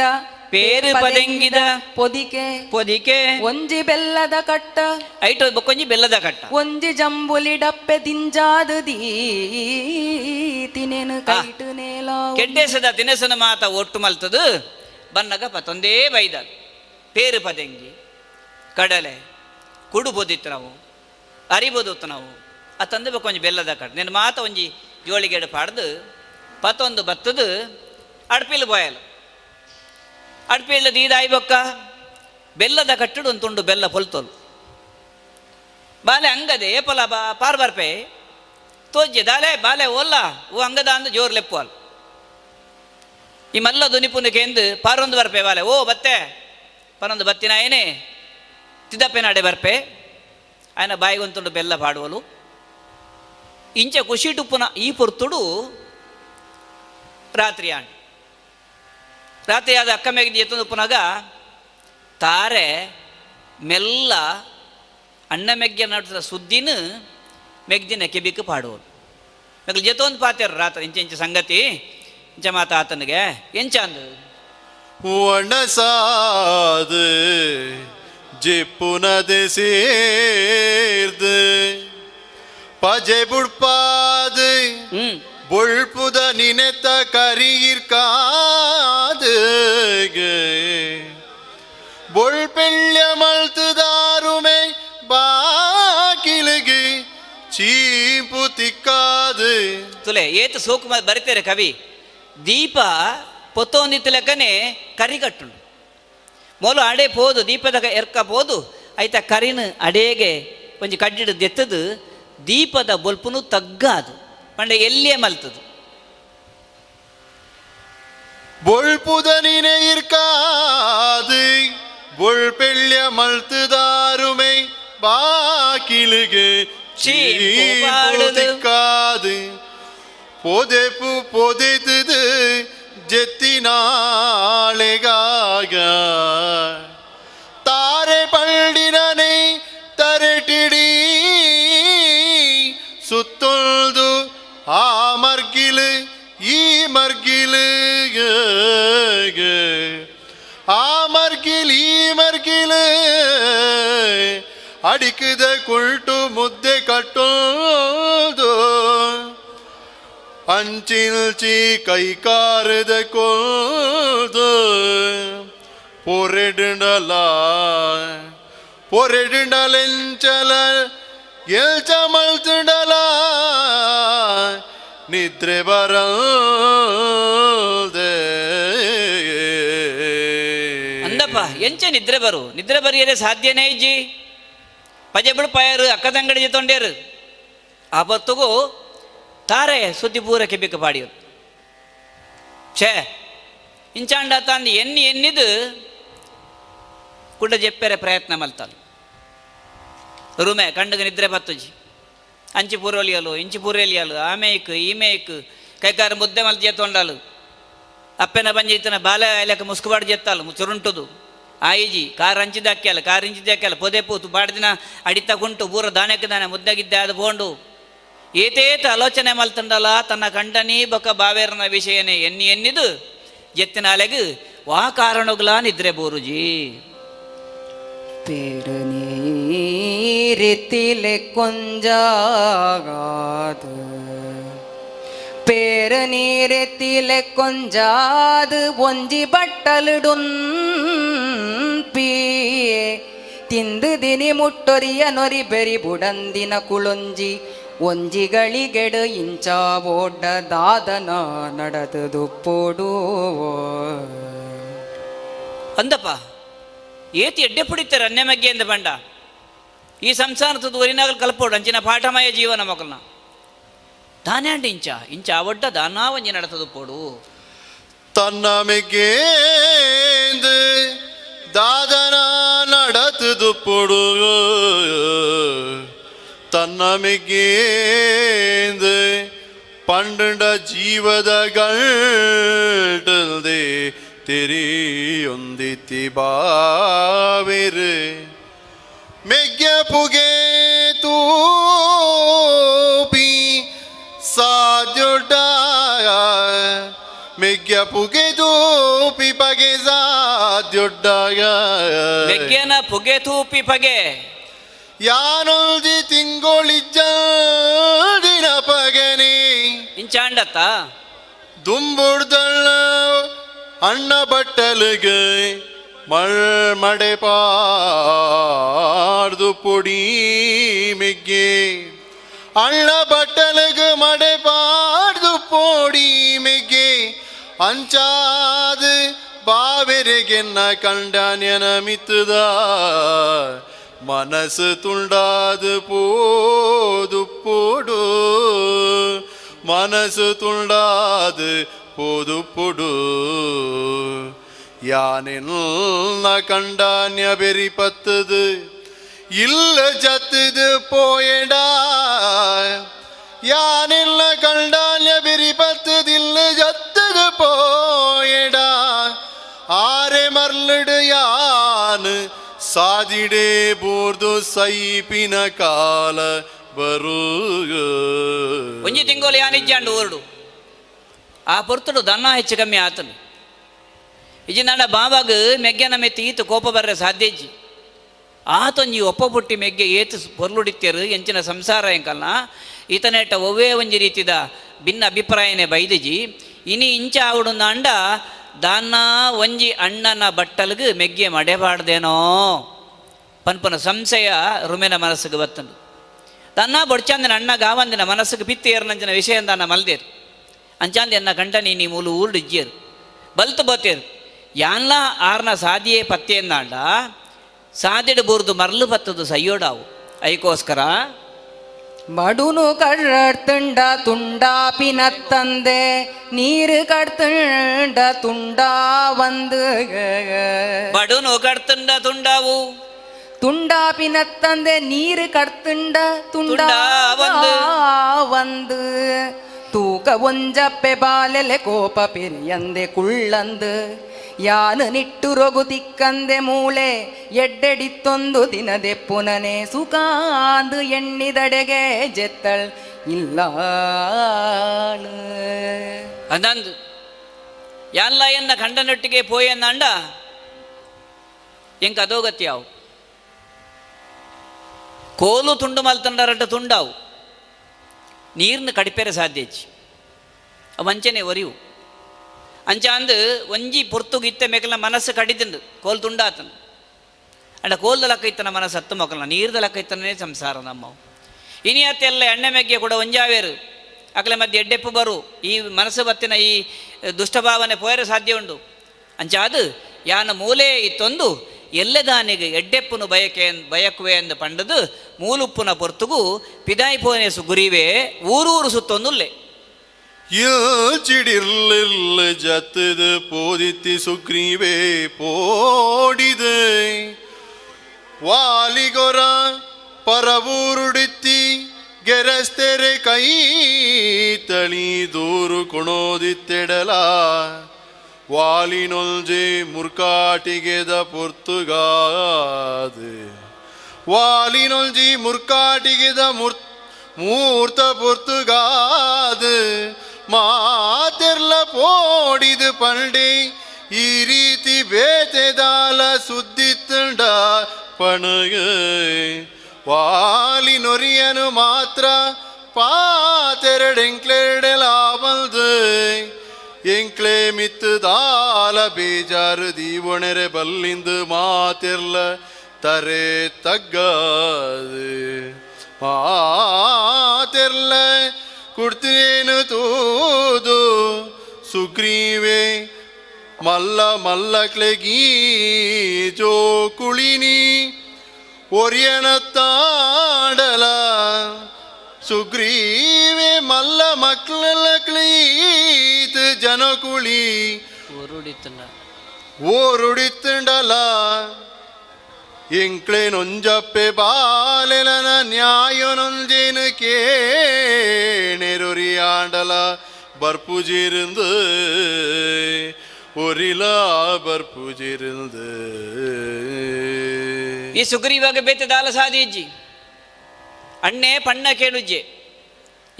ಪೇರು ಪದೆಂಗಿದ
ಪೊದಿಕೆ
ಪೊದಿಕೆ
ಒಂಜಿ ಬೆಲ್ಲದ ಕಟ್ಟ
ಐಟು ಬೊಕ್ಕೊಂಜಿ ಬೆಲ್ಲದ ಕಟ್ಟ
ಒಂಜಿ ಜಂಬುಲಿ ಡಪ್ಪೆ ದಿಂಜಾದು ದೀತಿನೇನು ಕೈಟು ನೇಲ
ಕೆಡ್ಡೇಸದ ತಿನಸನ ಮಾತ ಒಟ್ಟು ಮಲ್ತದು ಬನ್ನಗ ಪತ್ತೊಂದೇ ಬೈದ ಪೇರು ಪದೆಂಗಿ ಕಡಲೆ ಕುಡು ಬೊದಿತ್ತು ನಾವು ಅರಿಬೋದಿತ್ತು ನಾವು ಆ ತಂದೆ ಬೇಕು ಒಂಜಿ ಬೆಲ್ಲದ ಕಟ್ಟ ನಿನ್ನ ಮಾತ ಒಂಜಿ ಜೋಳಿಗೆಡು ಪಾಡ್ದು ಪತ್ತೊಂದು ಬತ್ತದು ಅಡ್ಪಿಲ್ ಬೋಯಲು ಅಡ್ಪಿಲ್ ದೀದಾಯಿ ಬೊಕ್ಕ ಬೆಲ್ಲದ ಕಟ್ಟಡು ಒಂದು ತುಂಡು ಬೆಲ್ಲ ಪೊಲ್ತೋಲು ಬಾಲೆ ಅಂಗದೆ ಏಪಲ ಬಾ ಪಾರ್ ಬರ್ಪೆ ತೋಜ್ಜೆ ದಾಲೆ ಬಾಲೆ ಓಲ್ಲ ಓ ಅಂಗದ ಅಂದು ಜೋರ್ ಲೆಪ್ಪುವಲ್ ಈ ಮಲ್ಲ ದುನಿಪುನ ಕೇಂದು ಪಾರೊಂದು ಬರ್ಪೆ ಬಾಲೆ ಓ ಬತ್ತೆ ಪನೊಂದು ಬತ್ತಿನ ಏನೇ ತಿದ್ದಪ್ಪೆ ನಾಡೆ ಬರ್ಪೆ ఆయన ಬಾಯಿಗೊಂತುಂಡು ಬೆಲ್ಲ ಪಾಡುವಲು ಇಂಚ ಖುಷಿ ಟುಪ್ಪುನ ಈ ಪೊರ್ತುಡು ರಾತ್ರಿ ಆಂಡ್ ರಾತ್ರಿ ಆದ ಅಕ್ಕ ಮೇಗಿದ್ದು ಎತ್ತೊಂದು ತಾರೆ ಮೆಲ್ಲ ಅಣ್ಣ ಮೆಗ್ಗೆ ನಡುತ್ತ ಸುದ್ದಿನ ಮೆಗ್ದಿನ ಕೆಬಿಕ್ ಪಾಡುವಳು ಮೆಗ್ಲು ಜೊತೊಂದು ಪಾತೇರು ರಾತ್ರಿ ಇಂಚ ಇಂಚ ಸಂಗತಿ ಇಂಚ ಮಾತ ಆತನಿಗೆ ಎಂಚ ಅಂದು
ಒಣಸಾದ ಜೆಪ್ಪುನದೆ ಸೇರ್ದು ಪಜೆ ಬುಡ್ಪಾದು
ಹ್ಮ್
ಬೊಳ್ಪುದ ನಿನೆತ ಕರಿಯಿರ್ಕಾದು. ಬೊಳ್ಪೆಳ್ಯ ಮಳ್ತುದಾರುಮೆ ಬಾಕಿಲಿಗೆ ಚೀಪು ತಿಕ್ಕಾದು.
ತುಲೆ ಏತು ಸೋಕು ಬರಿತೇರೆ ಕವಿ. ದೀಪ ಪೊತ್ತೊಂದಿತ್ತು ಲೆಕ್ಕನೆ ಕರಿ ಕಟ್ಟುಂಡು ಮೊಲ ಅಡೆ ಪೋದು ದೀಪದ ಎರ್ಕ ಪೋದು ಐತ ಕರಿನ ಅಡೇಗೆ ಒಂಜಿ ಕಡ್ಡಿಡು ದೆತ್ತದು ದೀಪದ ಬೊಲ್ಪುನು ತಗ್ಗಾದು ಪಂಡ ಎಲ್ಲಿಯೇ ಮಲ್ತದು.
ಬೊಳ್ಪುದನಿನೆ ಇರ್ಕಾದು ಬೊಳ್ಪೆಳ್ಯ ಮಳ್ತುದಾರುಮೆ ಬಾಕಿಲಿಗೆ
ಚೀಪು
ಚೀಪು
ಪಾಡುದು.
ತಿಕ್ಕಾದು. ಪೊದೆಪು ಪೊದೆತದು ಜೆತ್ತಿನಾಳೆಗಾಗ ತಾರೆ ಪಂಡಿನನೆ ತರೆಟಿಡಿ ಸುತ್ತೊಳ್ದು ಆ ಮರ್ಗಿಲು ಈ ಮರ್ಗಿಲು, ಆ ಮರ್ಗಿಲ್ ಈ ಮರ್ಗಿಲು, ಅಡಿಕದ ಕುಲ್ಟು ಮುದ್ದೆ ಕಟ್ಟೋದು ಅಂಚಿಲ್ಚಿ ಕೈಕಾರದ ಕೋದು ಪೊರೆಡುಂಡಲ ಪೊರೆಡುಂಡಲೆಂಚಲ ಎಲ್ಚ ಮಲ್ತುಂಡಲ ನಿದ್ರೆ ಬರಲ್ದೆ.
ಅಂದಪ್ಪ ಎಂಚ ನಿದ್ರೆ ಬರು, ನಿದ್ರೆ ಬರಿಯರೆ ಸಾಧ್ಯನೇ ಇಜ್ಜಿ. ಪಜೆ ಬಿಡ್ಪಾಯರು ಅಕ್ಕ ತಂಗಡಿ ಜೊತೊಂಡೇರು ಆ ಹೊತ್ತುಗೂ ತಾರೆ ಸುದ್ದಿ ಪೂರ ಕೆಬಿಕ ಪಾಡಿಯರು. ಛೇ ಇಂಚಾಂಡ ತಾಂದು ಎನ್ನಿ ಎನ್ನಿದು ಕುಡ ಜೆಪ್ಪೆರೆ ಪ್ರಯತ್ನ ಮಲ್ತಾನು. ರುಮೆ ಕಂಡಗ ನಿದ್ರೆ ಬತ್ತುಜಿ. ಅಂಚಿ ಪೂರೋಲಿಯಲು ಇಂಚಿ ಪೂರೇಲಿಯಲು ಆಮೇಕ್ ಈಮೇಕ್ ಕೈಕಾರ ಮುದ್ದೆ ಮಲ್ತಿ ತೊಂಡಾಲು ಅಪ್ಪೆನ ಬಂಜಿತನ ಬಾಲ ಲೆಕ್ಕ ಮುಸ್ಕುಬಾಡು ಜೆತ್ತಾಲು ಚುರುಂಟುದು ಆಯಿಜಿ ಕಾರ್ ಅಂಚಿದ ಹಾಕ್ಯಾಲ ಕಾರ್ ಇಂಚಿದ ಹಾಕ್ಯಾಲ ಪೊದೆ ಪೂತು ಬಾಡ್ದಿನ ಅಡಿತ ಕುಂಟು ಪೂರ ದಾನಕ್ಕೆ ದಾನ ಮುದ್ದಗಿದ್ದೆ ಅದು ಪೋಂಡು ಏತೇತ ಆಲೋಚನೆ ಮಲ್ತಂಡಲ ತನ್ನ ಕಂಡನಿ ಬೊಕ ಬಾವೇರನ ವಿಷಯನೇ ಎನ್ನಿ ಎನ್ನಿದು ಜೆತ್ತಿನಾಲೆಗು ವಾ ಕಾರಣಗಳ ನಿದ್ರೆ ಬೋರುಜಿ.
പെരുനീരിത്തിലെ കൊഞ്ചാകാത് പേരുനീരത്തിലെ കൊഞ്ചാത് ഒഞ്ചി ബട്ടലിടും പീയെ ತಿಂದು ದಿನಿ ಮುಟ್ಟೊರಿಯ ನೊರಿ ಬೆರಿ ಬುಡಂದಿನ ಕುಳೊಂಜಿ ಒಂಜಿಗಳಿಗೆಡು ಇಂಚ ಓಡ್ಡ ದಾದನ ನಡೆದುದು ಪೋಡು.
ಅಂದಪ್ಪ ಏತಿ ಎಡ್ಡೆ ಪುಡಿತಾರೆ ಅನ್ಯಮಗ್ಗೆ ಎಂದ ಬಂಡ ಈ ಸಂಸಾರದ ಒರಿನಾಗಲು ಕಲ್ಪೋಡು ಅಂಚಿನ ಪಾಠಮಯ ಜೀವನ ಮಕ್ಕಳನ್ನ ದಾನೆ ಅಂಡ ಇಂಚ ಇಂಚ ಅವಡ್ಡ ದಾನಾವಂಜಿ ನಡೆತದು ಪೋಡು.
ತನ್ನ ಮಿಗೇಂದು ದಾದನ நடத்துது பொடு ತನ್ನ ಮಿಗೇಂದು ಪಂಡ ಜೀವದ ಗಲ್ಟಲ್ದೆ ತೆರಿಯೊಂದಿತಿ ಬಾವಿರು ಮೆಗ್ಯ ಪುಗೆ ತೂಪಿ ಸಾಧ್ಯುಡ ಮೆಗ್ಯ ಪುಗೆ ತೂಪಿ ಪಗೆ ಸಾಧ್ಯುಡ್ಡಾಗ
ಮೆಗ್ಗೆನ ಪುಗೆ ತೂಪಿ ಪಗೆ
ಯಾನೊಲ್ಜಿ ತಿಂಗೊಳಿಜ್ಜ ದಿನ ಪಗನಿ
ಇಂಚಾಂಡತ್ತ
ದುಂಬುಡ್ದಳ್ಳ ಅಣ್ಣ ಬಟ್ಟಲಿಗೆ ಮಳ್ಮಡೆ ಪಾರ್ದು ಪೊಡಿ ಮೆಗ್ಗೆ ಅಣ್ಣ ಬಟ್ಟಲಿಗೆ ಮಡೆ ಪಾರ್ದು ಪೊಡಿ ಮೆಗ್ಗೆ ಅಂಚಾದ ಬಾವೆರೆಗೆನ್ನ ಕಂಡನ್ಯನ ಮಿತ್ತದ ಮನಸ್ಸು ತುಂಡಾದ ಪೋದು ಪೋಡು ಮನಸ್ಸು ತುಂಡಾದ ಪೋದು ಪೊಡು ಯಾನೆಲ್ಲ ಕಂಡಾನ್ಯ ಬೆರಿ ಪತ್ತದು ಇಲ್ಲ ಜತ್ತದು ಪೋಯೆಡ ಯಾನೆಲ್ಲ ಕಂಡಾನ್ಯ ಬೆರಿ ಪತ್ತದಿಲ್ಲ ಜತ್ತದು ಪೋಯೆಡ ಆರೆ ಮರ್ಲಡು ಯಾನ್ ಸಾದಿಡೆ ಬೋರ್ದು ಸೈಪಿನ ಕಾಲ ಬರು.
ಒಂಜಿ ತಿಂಗೋಲು ಯಾನಿಜ್ಜಾಂಡು ಊರುಡು ಆ ಪೊರ್ತುಡು ದನ್ನ ಹೆಚ್ಚು ಕಮ್ಮಿ ಆತನು ಇಜ್ಜಿಂದಾಂಡ ಬಾಬಾಗ ಮೆಗ್ಗೆನ ಮೆತ್ತಿ ಈತ ಕೋಪ ಬರ್ರೆ ಸಾಧ್ಯ ಇಜ್ಜಿ. ಆತೊಂಜಿ ಒಪ್ಪ ಪುಟ್ಟಿ ಮೆಗ್ಗೆ ಏತು ಪೊರ್ಲುಡಿತ್ತೇರು ಎಂಚಿನ ಸಂಸಾರ ಎಂಕಲ್ನ ಈತನೇಟ ಒವ್ವೇ ಒಂಜಿ ರೀತಿದ ಭಿನ್ನ ಅಭಿಪ್ರಾಯನೇ ಬೈದಿಜಿ. ಇನಿ ಇಂಚ ಆವಡುಂದಾಂಡ ದಾನ್ನ ಒಂಜಿ ಅಣ್ಣನ ಬಟ್ಟಲ್ಗ್ ಮೆಗ್ಗೆ ಮಡೆಬಾಡ್ದೇನೋ ಪನ್ಪನ ಸಂಶಯ ರುಮೆನ ಮನಸ್ಸಿಗೆ ಬತ್ತಂಡು. ತನ್ನ ಬೊಡ್ಚಾಂದಿನ ಅಣ್ಣ ಗಾವಂದಿನ ಮನಸ್ಸಿಗೆ ಪಿತ್ತಿ ಏರ್ನಂಚಿನ ವಿಷಯ ದಾನ ಮಲ್ದೇರು. ಅಂಚಾಂದಿ ಎನ್ನ ಕಂಡ ನೀ ಮೂಲು ಊರ್ಡು ಇಜ್ಜಿಯರು ಬಲ್ತು ಬೋತೇರು ಯಾನ್ಲ ಆರ್ನ ಸಾದಿಯೇ ಪತ್ತೆಯನ್ನಾಂಡ ಸಾದಿಡು ಬೂರ್ದು ಮರ್ಲು ಪತ್ತದು ಸಯ್ಯೋಡಾವು. ಐಕೋಸ್ಕರ
ಬಡುನು ಕಡ್ತಂಡ ತುಂಡಾಪಿನತ್ತಂದೆ ನೀರು ಕಡ್ತಂಡ ತುಂಡಾ ಒಂದು
ಬಡುನು ಕಡ್ತಂಡ ತುಂಡಾವು
ತುಂಡಾಪಿನತ್ತಂದೆ ನೀರು ಕಡ್ತಂಡ ತುಂಡಾ
ಒಂದು.
ಒಂದು ತೂಕ ಒಂಜಪ್ಪೆ ಬಾಲೆಲೆ ಕೋಪ ಪಿರಿಯಂದೆ ಕುಳ್ಳಂದು ಯಾನು ನಿಟ್ಟು ರೊಗು ತಿಕ್ಕಂದೆ ಮೂಳೆ ಎಡ್ಡೆಡಿತ್ತೊಂದು ದಿನದೆ ಪುನನೆ ಸುಖಾಂದು ಎಣ್ಣಿದಡೆಗೆ ಜೆತ್ತಳ್ ಇಲ್ಲಾಳು.
ಅಂದಂದು ಯಾನ್ಲ ಎನ್ನ ಕಂಡನೊಟ್ಟಿಗೆ ಪೋಯನ್ನಾಂಡ ಎಂಕ ಅದೋಗತ್ಯಾವು ಕೋಲು ತುಂಡು ಮಲ್ತಂಡರಟ್ಟ ತುಂಡಾವು ನೀರ್ನ ಕಡಿಪೆರೆ ಸಾಧ್ಯ ಹೆಚ್ಚು ವಂಚನೆ ಒರಿವು ಅಂಚ ಅಂದು ಒಂಜಿ ಪೊರ್ತುಗು ಇತ್ತ ಮೇಕಲ ಮನಸ್ಸು ಕಡಿದಿಂದು ಕೋಲು ತುಂಡಾತನು. ಅಂಡ ಕೋಲ್ದ ಲೆಕ್ಕ ಇತ್ತನ ಮನಸ್ಸು ಹತ್ತು ಮೊಕಲ ನೀರ್ದ ಲೆಕ್ಕ ಇತ್ತನೇ ಸಂಸಾರ ನಮ್ಮವು. ಇನಿ ಅತ್ತೆಲ್ಲ ಎಣ್ಣೆ ಮೆಗ್ಗೆ ಕೂಡ ಒಂಜಾವೇರು ಅಕಲೆ ಮಧ್ಯೆ ಎಡ್ಡೆಪ್ಪು ಬರು ಈ ಮನಸ್ಸು ಬತ್ತಿನ ಈ ದುಷ್ಟಭಾವನೆ ಪೋಯರೆ ಸಾಧ್ಯ ಉಂಡು. ಅಂಚ ಅದು ಯಾನ ಮೂಲೆ ಇತ್ತೊಂದು ಎಲ್ಲದಾನಿಗೆ ಎಡ್ಡೆಪ್ಪುನು ಬಯಕೆ ಬಯಕುವೆ ಎಂದು ಪಂಡದು ಮೂಲುಪ್ಪುನ ಪೊರ್ತುಗು ಪಿದಾಯಿ ಪೋನೆ ಸುಗುರಿವೆ ಊರೂರು ಸುತ್ತೊಂದುಲ್ಲೆ.
ಚಿಡಿರ್ಲಿರ್ಲ ಜತ್ತದ ಪೋದಿತ್ತಿ ಸುಗ್ರೀವೇ ಪೋಡಿದೆ ವಾಲಿಗೊರ ಪರವೂರುಡಿತ್ತಿ ಗೆರಸ್ತೆರೆ ಕೈ ತಳಿ ದೂರು ಕೊಣೋದಿತ್ತೆಡಲ ವಾಲಿನೊಲ್ಜೆ ಮುರ್ಕಾಟಿಗೆದ ಪೊರ್ತುಗಾದೆ ವಾಲಿನೊಲ್ಜಿ ಮುರ್ಕಾಟಿಗೆದ ಮೂರ್ತ ಪೊರ್ತುಗಾದ ಮಾತೆರ್ಲ ಪೋಡಿದು ಪಂಡೆ ಈ ರೀತಿ ಬೇತೆದಾಲ ಸುದ್ದಿತ್ತಂಡ ಪಣಗ ವಾಲಿನೊರಿಯನು ಮಾತ್ರ ಪಾತೆರಡೆಂಕ್ಲೆರಡೆಲಾಬಲ್ದು ಎಂಕ್ಲೆ ಮಿತ್ತುದಾಲ ಬೇಜಾರು ದೀವಣೆರೆ ಬಲ್ಲಿಂದು ಮಾತೆರ್ಲ ತರೆ ತಗ್ಗಾದು ಮಾತೆರ್ಲ ಕುಡ್ತೇನು ತೂದು ಸುಗ್ರೀವೆ ಮಲ್ಲ ಮಲ್ಲಕ್ಲೆಗೀ ಜೋ ಕುಳಿನಿ ಒರಿಯನ ತಾಡಲ ಸುಗ್ರೀವೆ ಮಲ್ಲ ಮಕ್ಕಳ ಜನಕುಳಿ ಓರುಡಿತ್ತಂಡಲ ಎಂಕ್ಲೇನೊಂಜಪ್ಪೆ ಬಾಲೆಲನ ನ್ಯಾಯನೊಂಜೇನು ಕೇಣೆರೊರಿಯಾಂಡಲ ಬರ್ಪುಜಿருந்து ಒರಿಲಾ ಬರ್ಪುಜಿருந்து.
ಈ ಸುಗ್ರೀವಾಗ ಬೇತೆ ದಾಲ ಸಾಧಿಜ್ಜಿ ಅಣ್ಣೆ ಪಣ್ಣ ಕೇಳುಜ್ಜೆ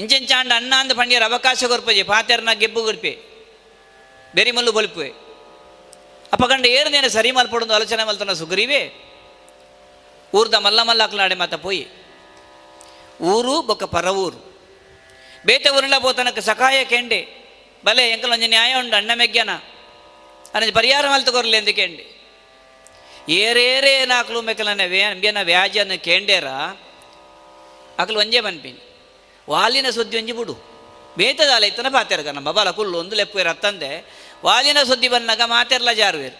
ಇಂಚೆಂಚಾಂಡ ಅಣ್ಣ ಅಂದ ಪಂಡಿಯರ ಅವಕಾಶ ಕೊರ್ಪಜೆ ಪಾತೆರ್ನ ಗೆಬ್ಬು ಕೊರ್ಪೆ ಬೆರಿಮಲ್ಲು ಬೊಲ್ಪುವೆ ಅಪ್ಪಗಂಡ ಏರ್ನೇನೆ ಸರಿ ಮಲ್ಪಡೊಂದು ಆಲೋಚನೆ ಮಲ್ತನ ಸುಗ್ರೀವೆ ಊರ್ದ ಮಲ್ಲ ಮಲ್ಲ ಅಕ್ಲಾಡೆ ಮಾತ ಪೋಯಿ ಊರು ಬೊಕ್ಕ ಪರವೂರು ಬೇತೆ ಊರಿನ ಪೋತನಕ್ಕೆ ಸಕಾಯ ಕೆಂಡೆ ಬಲೆ ಎಂಕಲೊಂಜಿ ನ್ಯಾಯ ಉಂಡು ಅಣ್ಣ ಮೆಗ್ಯನ ಅನ್ನಂಜಿ ಪರಿಹಾರ ಮಲ್ತು ಕೊರ್ಲಿ ಎಂದು ಕೆಂಡೆ ಏರೇರೇ ನಾಕ್ಲು ಮೆಕಲನ ವ್ಯನ ವ್ಯಾಜನ ಕೇಂಡೇರ ಅಕಲು ಒಂಜೆ ಬನ್ಪಿನಿ ವಾಲಿನ ಸುದ್ದಿ ಒಂಜಿ ಬುಡು ಬೇತದಾಲ ಇತ್ತನ ಪಾತೆರ್ಗ ನಮ್ಮ ಬಲ ಕುಲ್ಲು ಒಂದು ಲೆಪ್ಪುವೇರು ಅತ್ತಂದೆ ವಾಲಿನ ಸುದ್ದಿ ಬನ್ನಾಗ ಮಾತೆರ್ಲ ಜಾರುವೇರು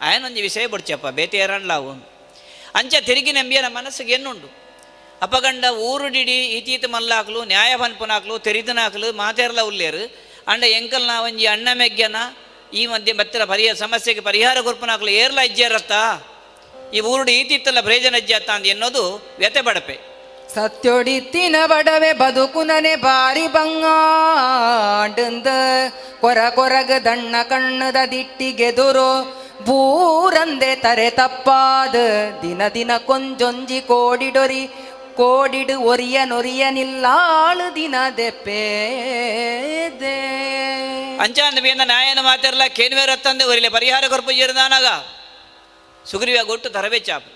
ಆಯನೊಂಜಿ ವಿಷಯ ಬುಡ್ಚಪ್ಪ ಬೇತೆ ಏರಣ್ಲಾವು ಅಂಚ ತಿರುಗಿ ನಂಬಿಯನ ಮನಸ್ಸಿಗೆ ಎನ್ನುಂಡು ಅಪಗಂಡ ಊರುಡಿಡಿ ಈತೀತ ಮಲ್ಲಾಕ್ಲು ನ್ಯಾಯ ಪನ್ಪುನಾಕ್ಲು ತೆರಿದನಾಕ್ಲು ಮಾತೆರ್ಲ ಉಲ್ಲೇರು ಅಂಡ ಎಂಕಲ್ನ ಒಂಜಿ ಅಣ್ಣ ಮೆಗ್ಯನ ಈ ಮಧ್ಯೆ ಬತ್ತಿರ ಪರಿಹಾರ ಸಮಸ್ಯೆಗೆ ಪರಿಹಾರ ಕೊರ್ಪುನಾಕ್ಲು ಏರ್ಲ ಇಜ್ಜೇರತ್ತ ಈ ಊರುಡು ಈತಿತ್ತಲ್ಲ ಪ್ರಯೋಜನ ಇಜ್ಜತ್ತ ಅಂತ ಎನ್ನೋದು ವ್ಯತೆ ಬಡಪೆ.
ಸತ್ಯೊಡಿತ್ತಿನ ಬಡವೆ ಬದುಕುನನೆ ಬಾರಿ ಬಂಗಾಂಡಂದ ಕೊರ ಕೊರಗ ದಣ್ಣ ಕಣ್ಣದ ದಿಟ್ಟಿಗೆದುರು ಬೂರಂದೆ ತರೆ ತಪ್ಪಾದ ದಿನ ದಿನ ಕೊಂಜೊಂಜಿ ಕೋಡಿಡೊರಿ ಕೋಡಿಡು ಒರಿಯ ನೊರಿಯನಿಲ್ಲಾಳು ದಿನ ದೆಪ್ಪೇದೆ.
ಅಂಚಾಂದ ಬೇಂದ ನ್ಯಾಯನ ಮಾತಿರಲ್ಲ ಕೇನ್ವೇರತ್ತಂದೆ ಒರಿಲೆ ಪರಿಹಾರ ಕೊರ್ಪು ಜೀರ್ದಾನಾಗ ಸುಗ್ರೀವ ಗೊಟ್ಟು ತರವೇ ಚಾಪು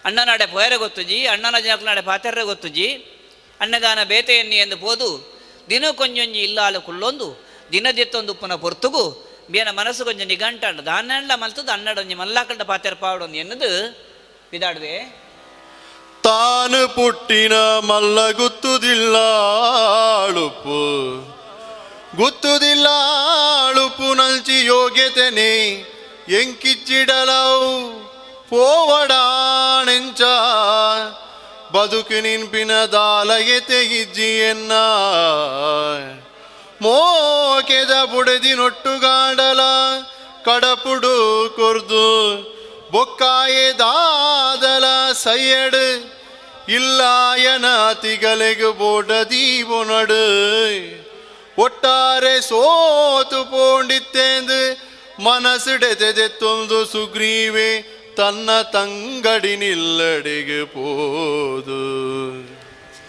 ಅಣ್ಣನಾಡೆ ಪೋಯರ ಗೊತ್ತುಜಿ ಅಣ್ಣನ ಜನಕನಾಡೆ ಪಾತೆರ್ರೆ ಗೊತ್ತುಜಿ ಅಣ್ಣದಾನ ಬೇತೆಯನ್ನಿ ಎಂದು ಪೋದು ದಿನ ಕೊಂಜೊಂಜಿ ಇಲ್ಲಾಲು ಕುಳ್ಳೊಂದು ದಿನದೆತ್ತೊಂದು ಉಪ್ಪುನ ಪೊರ್ತುಗು ಬೇನ ಮನಸ್ಸು ಕೊಂಚ ನಿಗಂಟಾಂಡು ದಾನೆಂಡ ಮಲ್ತದ್ದು ಅನ್ನಡೊಂಜಿ ಮಲ್ಲಾಕಂಡ ಪಾತೆರ ಪಾವಡೊಂದು ಎನ್ನದು ಬಿದಾಡುವೆ.
ತಾನು ಪುಟ್ಟಿನ ಮಲ್ಲ ಗುತ್ತುದಿಲ್ಲ ಆಳುಪ್ಪು ಗುತ್ತುದಿಲ್ಲ ಆಳುಪ್ಪು ನಂಚಿ ಯೋಗ್ಯತೆನೆ ಎಂಕಿಚ್ಚಿಡಲವು ಪೋವಡಾಣೆಂಚ ಬದುಕು ನಿನ್ಪಿನ ದಾಲಯತೆ ಇಜ್ಜಿಯನ್ನ ಮೋಕೆದ ಬುಡದಿ ನೊಟ್ಟುಗಾಡಲ ಕಡಪುಡು ಕೊರ್ದು ಬೊಕ್ಕಾಯೆ ದಾದಲ ಸೈಯಡು ಇಲ್ಲಾಯನ ತಿಗಲೆಗು ಬೋಡದೀವೊನಡು ಒಟ್ಟಾರೆ ಸೋತು ಪೋಂಡಿತ್ತೇಂದು ಮನಸ್ಸಿಡೆತೆದೆತ್ತೊಂದು ಸುಗ್ರೀವೆ ತನ್ನ ತಂಗಡಿ ನಿಲ್ಲಡಿಗೆ ಪೋದು.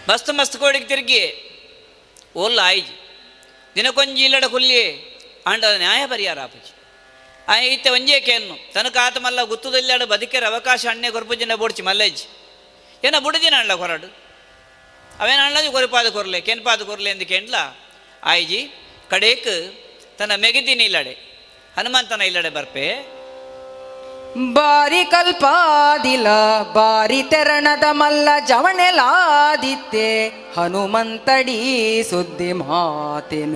ಮಸ್ತ್ ಮಸ್ತ್ ಕೋಡಿಗೆ ತಿರುಗಿ ಓಲ್ಲ ಆಯ್ಜಿ ದಿನಕ್ಕೊಂಜಿ ಇಲ್ಲಡ ಕುಲ್ಲಿ ಆಂಡ ನ್ಯಾಯ ಪರಿಹಾರ ಆಪುಜಿ ಆ ಇತ್ತೆ ಒಂಜೇ ಕೇನ್ನು ತನಕ ಆತ ಮಲ್ಲ ಗುತ್ತುದಲ್ಲಾಡ ಬದುಕೆರ ಅವಕಾಶ ಅಣ್ಣೆ ಕೊರ್ಪುಜಿನ ಬೋಡ್ಚಿ ಮಲ್ಲೇಜ್ ಏನ ಬುಡದಿನ ಅಣ್ಣ ಕೊರಡು ಅವೇನ ಅಣ್ಣದು ಕೊರಿಪಾದ ಕೊರ್ಲೆ ಕೆನ್ಪಾದ ಕೊರ್ಲೆ ಎಂದು ಕೇಂಡ್ಲ ಆಯ್ಜಿ ಕಡೇಕ್ ತನ್ನ ಮೆಗಿದಿನ ಇಲ್ಲಡೆ ಹನುಮಂತನ ಇಲ್ಲಡೆ ಬರ್ಪೆ.
ಬಾರಿ ಕಲ್ಪಾದಿಲ ಬಾರಿ ತೆರಣದ ಮಲ್ಲ ಜವಣೆಲಾದಿತ್ತೆ ಹನುಮಂತಡಿ ಸುದ್ದಿ ಮಾತಿನ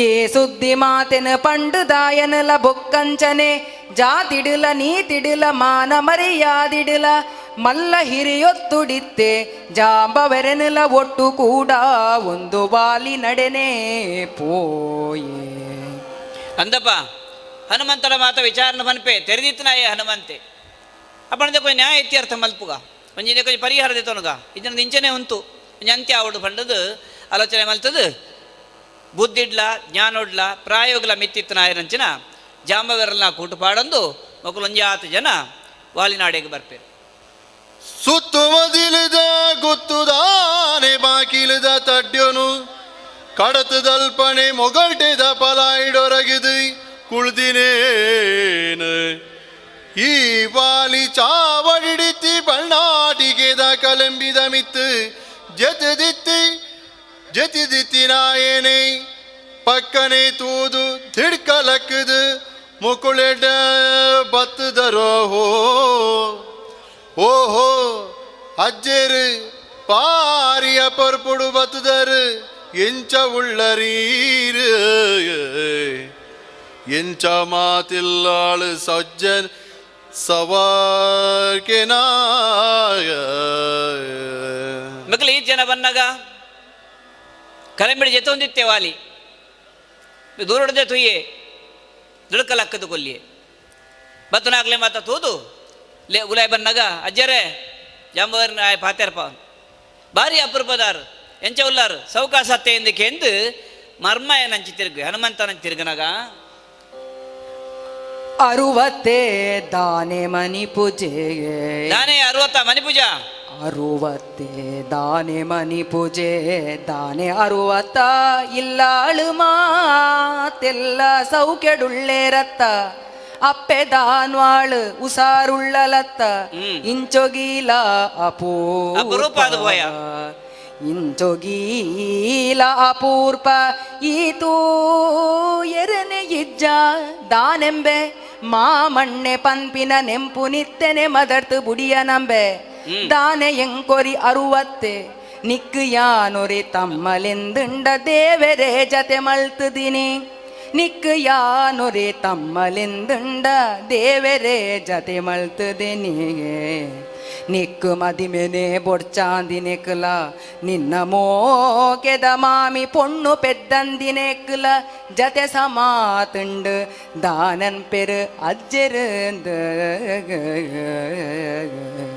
ಏ ಸುದ್ದಿ ಮಾತಿನ ಪಂಡುದಾಯನಲ ಬೊಕ್ಕಂಚನೆ ಜಾತಿಡಿಲ ನೀತಿಡಿಲ ಮಾನ ಮರ್ಯಾದಿಡಿಲ ಮಲ್ಲ ಹಿರಿಯೊತ್ತುಡಿತ್ತೆ ಜಾಂಬವೆರೆನಲ ಒಟ್ಟು ಕೂಡ ಒಂದು ಬಾಲಿ ನಡೆನೇ ಪೋಯೆ.
ಅಂದಪ್ಪ ಹನುಮಂತನ ಮಾತ ವಿಚಾರನ ಮನ್ಪೆ ತೆರೆದಿತ್ತನಾಯೇ ಹನುಮಂತೆ ಅಪ್ಪಣದ ಕೊಂಚ ನ್ಯಾಯ ಇತ್ಯರ್ಥ ಮಲ್ಪುಗ ಒಂಜಿನ ಕೊಂಚ ಪರಿಹಾರ ದೇತೋನುಗ ಇದನ್ನ ಇಂಚನೆ ಉಂಟು ಒಂಜಿ ಅಂತ್ಯ ಆವಡು ಪಂಡದು ಆಲೋಚನೆ ಮಲ್ತದು ಬುದ್ಧಿಡ್ಲ ಜ್ಞಾನೊಡ್ಲ ಪ್ರಾಯೋಗಲ ಮಿತ್ತಿತ್ತನಾಯರಂಚಿನ ಜಾಂಬವೆರಲ್ನ ಕೂಟು ಪಾಡೊಂದು ಮಕ್ಕಳು ಆತು ಜನ ವಾಲಿನಾಡೆಗೆ ಬರ್ಪೇರು.
ಸುತ್ತುಮದಿಲಿದ ಗುತ್ತುದಾನೆ ಬಾಕಿಲಿದ ತಡ್ಯೋನು ಕಡತದಲ್ಪನೆ ಮೊಗಲ್ಟೆದ ಪಲಾಯಿಡೊರಗಿದು ಕುಳ್ದಿನೇನು ಈ ವಾಲಿ ಚಾವಡಿಡಿತ್ತಿ ಬಣ್ಣಾಟಿಗೆದ ಕಲಂಬಿದ ಮಿತ್ತು ಜತಿದಿತ್ತಿ ಜತಿದಿತ್ತಿನಾಯೇನೆ ಪಕ್ಕನೆ ತೂದು ತಿಡ್ಕಲಕ್ಕದು ಮುಕುಳೆಡ ಬತ್ತದರೋ ಹೋ ಓಹೋ ಅಜ್ಜೇರು ಪಾರಿಯ ಪೊರ್ಪುಡು ಬತ್ತದರು ಎಂಚ ಉಳ್ಳರೀರು ಎಂಚ ಮಾತಿಲ್ಲಾಳು ಸಜ್ಜನ್ ಸವಾರ್ಕೆನಾಯ.
ಮಕ್ಕಳು ಈ ಜನ ಬಂದಾಗ ಕಲಂಬಿಡಿ ಜೊತೆ ಹೊಂದಿತ್ತೆ ವಾಲಿ ದೂರೊಡದೆ ತುಯ್ಯೆ ದುಡುಕಲಕ್ಕದು ಕೊಲ್ಲಿಯೆ ಬತ್ತನಾಗ್ಲೆ ಮಾತ ತೂದು ಲೇ ಉಲಾಯ್ ಬಂದಾಗ ಅಜ್ಜರೇ ಜಾಂಬವರ್ ಪಾತೇರ್ಪ ಭಾರಿ ಅಪರೂಪದಾರು ಎಂಚ ಉಲ್ಲಾರು ಸೌಕಾಸತ್ತೆ ಎಂದು ಕೆಂದು ಮರ್ಮಯನಂಚಿ ತಿರುಗು ಹನುಮಂತನಂಚಿ ತಿರುಗನಾಗ.
ಅರುವತ್ತೆ ದಾನೆ ಮನಿ ಪೂಜೆ
ದಾನೆ ಅರುವತ್ತ ಮನಿ ಪೂಜಾ
ಅರುವತ್ತೆ ದಾನೆ ಮನಿ ಪೂಜೆ ದಾನೆ ಅರುವತ್ತ ಇಲ್ಲಾಳು ಮಾತೆಲ್ಲ ಸೌಕೆಡುಳ್ಳೇರತ್ತ ಅಪ್ಪೆ ದಾನ್ವಾಳು ಉಸಾರುಳ್ಳಲತ್ತ ಇಂಚೊಗೀಲ
ಅಪರೂಪ ಅದು ಭಯ.
ಇಂಚೊಗೀಲ ಅಪೂರ್ಪ ಈತೂ ಎರನೆ ಇಜ್ಜ ದಾನೆಂಬೆ ಮಾಮಣ್ಣೆ ಪನ್ಪಿನ ನೆಂಪು ನಿತ್ತೆನೆ ಮದರ್ತು ಬುಡಿಯ ನಂಬೆ ದಾನೆ ಎಂಕೊರಿ ಅರುವತ್ತೆ ನಿಕ್ಕು ಯಾನೊರಿ ತಮ್ಮಲೆಂದುಂಡ ದೇವರೇ ಜತೆ ಮಲ್ತುದಿನಿ ನಿಕ್ಕು ಯಾನೊರಿ ತಮ್ಮಲೆಂದುಂಡ ದೇವರೇ ಜತೆ ಮಲ್ತುದಿನಿ ನಿಕ್ಕು ಮದಿಮೆನೆ ಬೊಡ್ಚಾಂದಿನೆಕ್ಲ ನಿನ್ನ ಮೋಕೆದ ಮಾಮಿ ಪೊಣ್ಣು ಪೆದ್ದಂದಿನೆಕ್ಲ ಜತೆ ಸಮಾತುಂಡು ದಾನನ್ ಪೆರು ಅಜ್ಜೆರಂದು.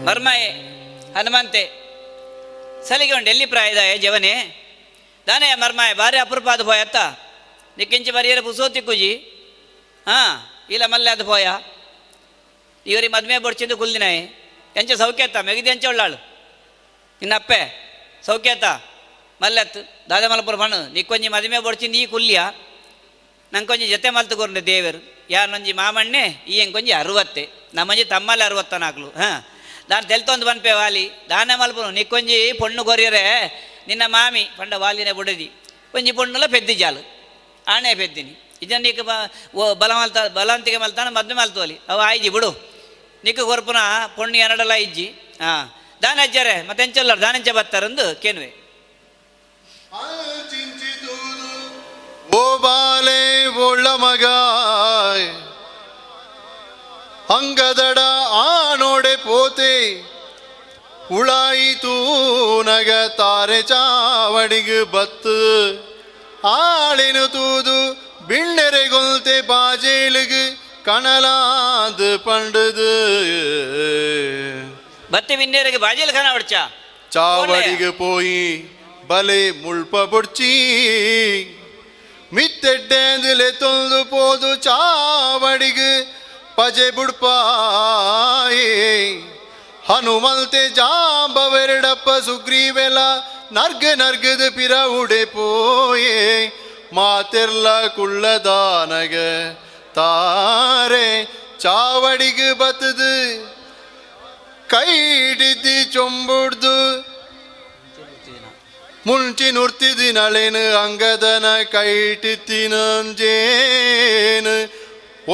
ಮರ್ಮಾಯೆ ಹನುಮಂತೆ ಸಲಿಗೆ ಉಂಡು ಎಲ್ಲಿ ಪ್ರಾಯದಾಯ ಜವನೆ ದಾನೆಯ ಮರ್ಮಾಯ ಭಾರಿ ಅಪರೂಪ ಅದು ಪೋಯತ್ತ ನಿಕ್ಕಿಂಚಿ ಬರಿಯರ ಪುಸೋತಿ ಕುಜಿ ಹಾಂ ಇಲ್ಲ ಮಲ್ಲೆ ಅದು ಪೋಯ ಇವರಿ ಮದ್ಮೆ ಬೊಡ್ಚಿಂದು ಕುಲ್ದಿನಾಯೆ ಎಂಚ ಸೌಖ್ಯತ್ತ ಮೆಗಿದಿ ಎಂಚ ಉಳ್ಳಾಳು ನಿನ್ನಪ್ಪೆ ಸೌಖ್ಯತ್ತ ಮಲ್ಲೆತ್ತು ದಾದ ಮಲ್ಪುರ ಪಣ್ಣು ನಿಕ್ಕೊಂಜಿ ಮದುವೆ ಬೊಡ್ಚಿಂದು ಈ ಕುಲ್ಲಿಯ ನಂಕೊಂಜಿ ಜೊತೆ ಮಲ್ತು ಕೊರ್ನೆ ದೇವರು ಯಾರೊಂಜಿ ಮಾಮಣ್ಣೆ ಈ ಎಂಕೊಂಜಿ ಅರುವತ್ತೆ ನಮ್ಮಂಜಿ ತಮ್ಮಲ್ಲಿ ಅರುವತ್ತನಾಗ್ಲು ಹಾಂ ದಾನ ತೆಲ್ತೊಂದು ಬನ್ಪೆ ವಾಲಿ ದಾನೆ ಮಲ್ಪುನು ನಿಕ್ಕೊಂಜಿ ಪೊಣ್ಣು ಕೊರಿಯರೆ ನಿನ್ನ ಮಾಮಿ ಪಂಡ ವಾಲಿನ ಬುಡದಿ ಒಂಜಿ ಪೊಣ್ಣುಲ ಪೆದ್ದಿ ಜಾಲು ಆಣೆ ಪೆದ್ದಿನಿ ಇದನ್ನ ನೀಕ ಬಲ ಮಲ್ತ ಬಲಾಂತಿಗೆ ಮಲ್ತಾನ ಮದ್ವೆ ಮಲ್ತೋಲಿ ಅವ ಆಯ್ಜಿ ಬಿಡು ನಿಕ್ಕ ಕೊರ್ಪುನ ಪೊಣ್ಣು ಎನಡಲ ಇಜ್ಜಿ. ಹಾಂ ದಾನ ಅಜ್ಜರೆ ಮತ್ತೆ ಎಂಚಲ್ಲ ದಾನೆಂಚ ಬತ್ತಾರಂದು ಕೇನ್ವೆ.
ಓ ಬಾಲೆ ಒಳ್ಳ ಮಗ ಅಂಗದಡ ಆನೋಡೆ ಪೋತೆ ಉಳಾಯಿತು ನಗ ತಾರೆ ಚಾವಡಿಗು ಬತ್ತು ಆಳಿನು ತೂದು ಬಿಣ್ಣೆರೆಗೊಲ್ತೆ ಬಾಜೇಲಿಗು ಕಣಲಾದು ಪಂಡುದು.
ಬತ್ತಿ ಬಿನ್ನೇರಿಗೆ ಬಾಜೇಲು ಖಾನ ಹೊಡ್ಚ
ಚಾವಡಿಗೆ ಪೋಯಿ ಬಲೆ ಮುಳ್ಪ ಬುಡ್ಚಿ ಮಿತ್ತೆಡ್ಡೇಂದಿಲೆ ತೊಂದು ಪೋದು ಚಾವಡಿಗು ಪಜೆ ಬುಡ್ಪಾಯೇ ಹನುಮಲ್ತೆ ಜಾಂಬವೆರಡಪ್ಪ ಸುಗ್ರೀವೆಲ ನರ್ಗ ನರ್ಗದ ಪಿರ ಉಡೆ ಪೋಯೇ ಮಾತೆರ್ಲ ಕುಳ್ಳದಾನಗ ತಾರೆ ಚಾವಡಿಗು ಬತ್ತದು ಕೈಡಿದ್ದಿ ಚೊಂಬುಡ್ದು ಮುಂಚಿ ನುರ್ತಿದಿನಳೇನು ಅಂಗದನ ಕೈಟಿತ್ತಿನಂಜೇನು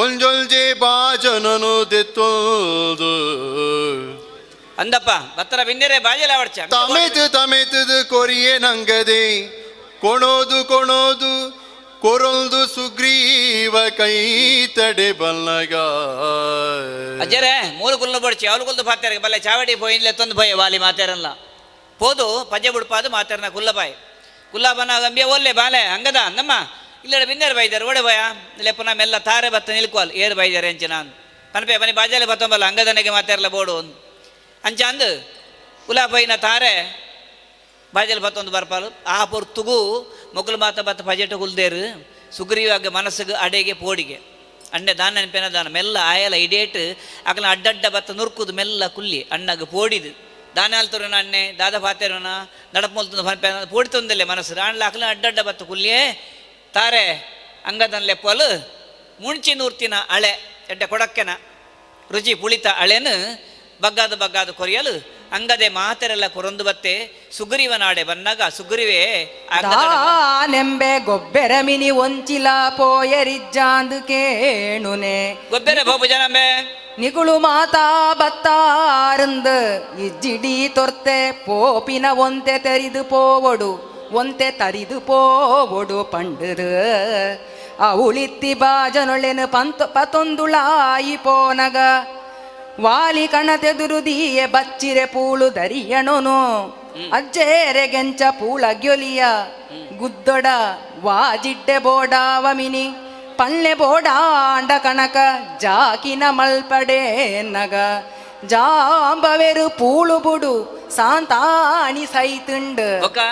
ಒಂಜೊಂಜೆ ಬಾಜನನು ದೆತ್ತೊಂದು.
ಅಂದಪ್ಪ ಬತ್ತರ ಬಿನ್ನೇರೆ ಬಾಜೇಲ ಹೊಡ್ಚ
ತಮೆತು ತಮೆತದು ಕೊರಿಯೆ ನಂಗದೆ ಕೊಣೋದು ಕೊಣೋದು ಕೊರೊಂದು ಸುಗ್ರೀವ ಕೈ ತಡೆ ಬಲ್ಲಗ.
ಅಜ್ಜರೇ ಮೂರು ಕುಲ್ಲು ಬಡ್ಚಿ ಅವಳು ಕುಲ್ದು ಪಾತಾರ ಬಲ್ಲೆ ಚಾವಡಿ ಪೋಯಿನ್ಲೆ ತೊಂದು ಪೋಯೆ ವಾಲಿ ಮಾತಾರಲ್ಲ ಪೋದು ಪಜ್ಜೆ ಬುಡ್ಪಾದು ಮಾತಾರನ ಕುಲ್ಲಬಾಯ್ ಕುಲ್ಲಬನ ಗಂಬಿಯ ಒಲ್ಲೆ ಬಾಲೆ ಹಂಗದ ನಮ್ಮ ಇಲ್ಲಡೆ ಬಿನ್ನೇರು ಬೈದಾರೆ ಓಡೆ ಬಾಯ ಲೆಪ್ಪನ ಮೆಲ್ಲ ತಾರೆ ಬತ್ತ ನಿಲ್ಕೋಲ್ ಏರು ಬೈದಾರೆ ಅಂಚೆ ನಾನು ಪನ್ಪೆ ಬನ್ನಿ ಬಾಜಾಲೆ ಬತ್ತೊಂಬಲ್ಲ ಅಂಗದನಿಗೆ ಮಾತಾರಲ್ಲ ಬೋಡು ಅಂಚ ಅಂದು ಉಲಾಬೈನ ತಾರೆ ಬಾಜಲ್ ಬತ್ತೊಂದು ಬರ್ಪಾಲು ಆ ಪೊರ್ತುಗು ಮೊಗಲು ಮಾತ ಬತ್ತ ಪಜೆಟ ಕುಲ್ದೇರು ಸುಗ್ರೀವಾಗ ಮನಸ್ಸಿಗೆ ಅಡೆಗೆ ಪೋಡಿಗೆ ಅಣ್ಣೆ ದಾನ ನೆನಪೇನ ದಾನ ಮೆಲ್ಲ ಆಯಲ ಇಡೇಟ್ ಅಕಲ ಅಡ್ಡಡ್ಡ ಬತ್ತ ನುರ್ಕುದು ಮೆಲ್ಲ ಕುಲ್ಲಿ ಅಣ್ಣಗೆ ಪೋಡಿದು ದಾನ ಅಲ್ತರುನ ಅಣ್ಣೆ ದಾದ ಪಾತೆರುನ ನಡಪ ಮುಲ್ತಂದು ಪನ್ಪೇನ ಪೋಡಿ ತಂದಲ್ಲೇ ಮನಸ್ಸು ಅಣ್ಣ ಅಕಲ ಅಡ್ಡಡ್ಡ ಬತ್ತ ಕುಲ್ಲಿಯೇ ತಾರೆ ಅಂಗದನ್ ಲೆಪ್ಪಲು ಮುಂಚಿ ನೂರ್ತಿನ ಅಳೆ ಎಡ್ಡೆ ಕೊಡಕ್ಕೆನ ರುಚಿ ಪುಳಿತ ಅಳೆನು ಬಗ್ಗಾದ ಬಗ್ಗಾದ ಕೊರಿಯಲು ಅಂಗದೆ ಮಾತೆರೆಲ್ಲ ಕೊರೊಂದು ಬತ್ತೆ ಸುಗ್ರೀವನಾಡೆ ಬನ್ನಾಗ ಸುಗ್ರೀವೇ
ದಾನೆಂಬೆ ಗೊಬ್ಬೆರ ಮಿನಿ ಒಂಚಿಲ ಪೋಯರಿಜ್ಜಾಂದು ಕೇಣುನೆ
ಗೊಬ್ಬೆರೆ ಬೋಬು ಜನಂಬೆ
ನಿಗುಳು ಮಾತಾ ಬತ್ತಾರಂದು ಇಜ್ಜಿಡಿ ತೊರ್ತೆ ಪೋಪಿನ ಒಂತೆ ತೆರಿದು ಪೋವೊಡು ಒಂತೆ ತರಿದು ಪೋವೊಡು ಪಂಡುದು ಅವುಳಿತ್ತಿ ಬಾಜನೊಳೆನು ಪಂತ ಪತೊಂದುಳಾಯಿ ಪೋನಗ ವಾಲಿ ಕಣತೆದುರುದಿಯೆ ಬಚ್ಚಿರೆ ಪೂಳು ದರಿಯಣೋನು ಅಜ್ಜೇರೆ ಗೆಂಚ ಪೂಳ ಗ್ಯೊಲಿಯ ಗುದ್ದೊಡ ವಾಜಿಡ್ಡೆ ಬೋಡಾವ ಮಿನಿ ಪಲ್ಲೆ ಬೋಡಾಂಡ ಕಣಕ ಜಾಕಿನ ಮಲ್ಪಡೆ ನಗ ಜಾಂಬವೆರು ಪೂಳು ಬುಡು ಸಾಂತಾಣಿ ಸೈತುಂಡು
ಬೊಕ್ಕ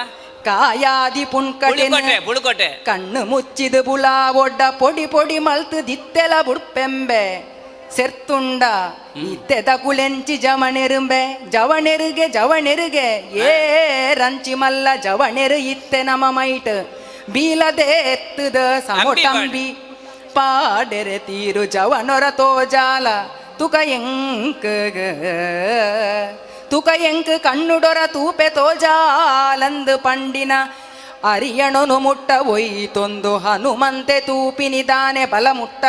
ಕಾಯಾದಿ ಪುಣ್ಕಟೆ
ಪುಳುಕೋಟೆ ಪುಳುಕೋಟೆ
ಕಣ್ಣು ಮುಚ್ಚಿದು ಬುಲ ಒಡ್ಡ ಪೊಡಿ ಪೊಡಿ ಮಲ್ತು ದಿತ್ತೆಲ ಬುಡ್ಪೆಂಬೆ ಸೆರ್ತುಂಡ ಇತ್ತೆದ ಕುಲೆಂಚಿ ಜವಣೆರುಂಬೆ ಜವಣೆರುಗೆ ಜವಣೆರುಗೆ ಏ ರಂಚಿ ಮಲ್ಲ ಜವಣೆರು ಇತ್ತೆ ನಮ ಮೈಟ್ ಬೀಲದೆ ಎತ್ತುದ ಸಮೊಟಂಬಿ ಪಾಡೆರೆ ತೀರು ಜವನೊರ ತೋಜಾಲ ತುಕ ಎಂಕ ತುಕ ಎಂಕ್ ಕಣ್ಣುಡೊರ ತೂಪೆ ತೋಜಾಲಂದು ಪಂಡಿನ ಅರಿಯಣನು ಮುಟ್ಟ ಒಯ್ತೊಂದು ಹನುಮಂತೆ ತೂಪಿನಿದಾನೆ ಬಲ ಮುಟ್ಟ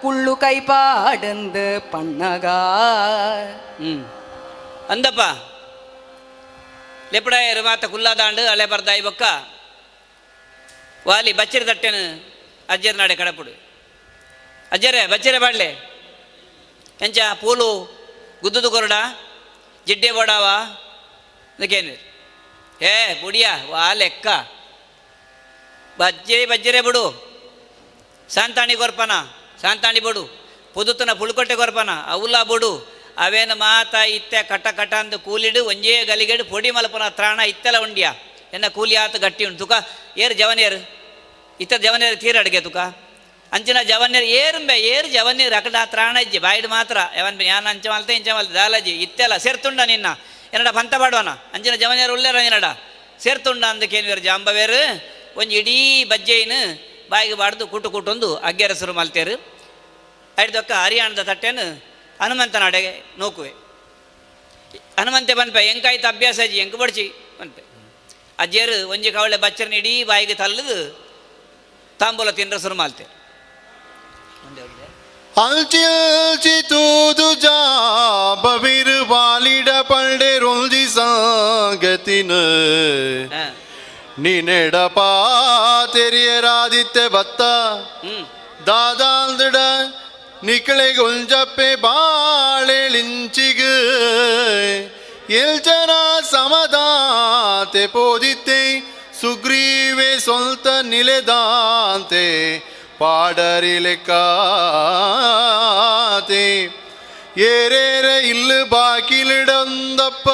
ಕುಳ್ಳು ಕೈಪಾಡಂದು ಪಣ್ಣಗ.
ಅಂದಪ್ಪ ಲೆಪಡಾಯರು ಮಾತ ಕುಲ್ಲಾದಾಂಡು ಅಳೆ ಬರ್ದಾಯಿ ಬೊಕ್ಕ ವಾಲಿ ಬಚ್ಚಿರ ತಟ್ಟೆನು ಅಜ್ಜರ ನಾಡೆ ಕಡಪುಡು ಅಜ್ಜರೇ ಬಚ್ಚಿರೆ ಬಾಡ್ಲೆ ಎಂಚ ಪೂಲು ಗುದ್ದುದು ಕೊರಡ ಜಿಡ್ಡೆ ಬೋಡಾವ ಅದಕ್ಕೇನು ಏ ಬುಡಿಯ ವಾ ಲೆಕ್ಕ ಬಜ್ಜೆ ಬಜ್ಜಿರೆ ಬಿಡು ಸಾಂತಾಣಿ ಕೊರ್ಪನ ಸಾಂತಾಣಿ ಬಡು ಪುದುತನ ಪುಳುಕೊಟ್ಟೆ ಕೊರ್ಪನ ಅವುಲ ಬುಡು ಅವೇನು ಮಾತ ಇತ್ತೆ ಕಟ ಕಟ ಅಂದು ಕೂಲಿಡು ಒಂಜೇ ಗಲಿಗೆಡು ಪೊಡಿ ಮಲ್ಪನ ತ್ರಾಣ ಇತ್ತೆಲ ಉಂಡ್ಯಾ ಎನ್ನ ಕೂಲಿ ಆತ ಗಟ್ಟಿ ಉಂಟು ತುಕ ಏರು ಜವನೇರು ಇತ್ತ ಜವನೇರು ತೀರ ಅಡುಗೆ ತುಕ ಅಂಚಿನ ಜವನ್ಯರು ಏರುಂಬೆ ಏರು ಜವನ್ಯರು ಅಕಡ ತ್ರಾಣ ಇಜ್ಜಿ ಬಾಯಿಡು ಮಾತ್ರ ಯಾವನ್ ಯಾನ್ ಅಂಚ ಮಲ್ತೆ ಇಂಚ ಮಲ್ತೆ ದಾಲಜಿ ಇತ್ತೆಲ್ಲ ಸೇರ್ತುಂಡ ನಿನ್ನ ಎನ್ನಡ ಪಂತ ಪಾಡುವನ ಅಂಚಿನ ಜವನ್ಯರು ಉಲ್ಲೇರ ನಿನ್ನಡ ಸೇರ್ತುಂಡ ಅಂದಕ್ಕೇನು ಜಾಂಬವೇರು ಒಂಜಿ ಇಡೀ ಬಜ್ಜೆಯಿನ ಬಾಯಿಗೆ ಬಾಡ್ದು ಕೂಟು ಕೂಟೊಂದು ಅಗ್ಗೆರಸರು ಮಲ್ತೇರು ಐಡ್ದೊಕ್ಕ ಹರಿಯಾಣದ ತಟ್ಟೆನು ಹನುಮಂತನಾಡೆಗೆ ನೋಕುವೆ ಹನುಮಂತೆ ಬನ್ಪೆ ಎಂಕಾಯ್ತು ಅಭ್ಯಾಸ ಅಜ್ಜಿ ಎಂಕು ಬಡ್ಚಿ ಬನ್ಪೆ ಅಜ್ಜಿಯರು ಒಂಜಿ ಕವಳೆ ಬಚ್ಚರನ್ನ ಇಡೀ ಬಾಯಿಗೆ ತಲ್ಲದು ತಾಂಬೂಲ ತಿಂದ್ರ ಶುರು ಮಾಲ್ತೆ.
ಅಲ್ಚಿಲ್ಚಿ ತೂದು ಜಾಬವಿರು ಬಾಲಿಡ ಪಂಡೆ ರೊಂಜಿ ಸಂಗತಿನ ನಿನೆಡ ಪಾತೆರಿಯರಾದಿತ್ಯ ಬತ್ತ ದಾದಾಂದಡ ನಿಕಳೆ ಗೊಂಜಪ್ಪೆ ಬಾಳೆಳಿಂಚಿಗ ಎಲ್ಜನ ಸಮದಾತೆ ಪೋದಿತ್ತೆ ಸುಗ್ರೀವೆ ಸ್ವಂತ ನಿಲೆದಾಂತೆ ಪಾಡರಿಲೆಕಾತೆ ಏರೇರ ಇಲ್ಲು ಬಾಕಿಲಿಡಂದಪ್ಪ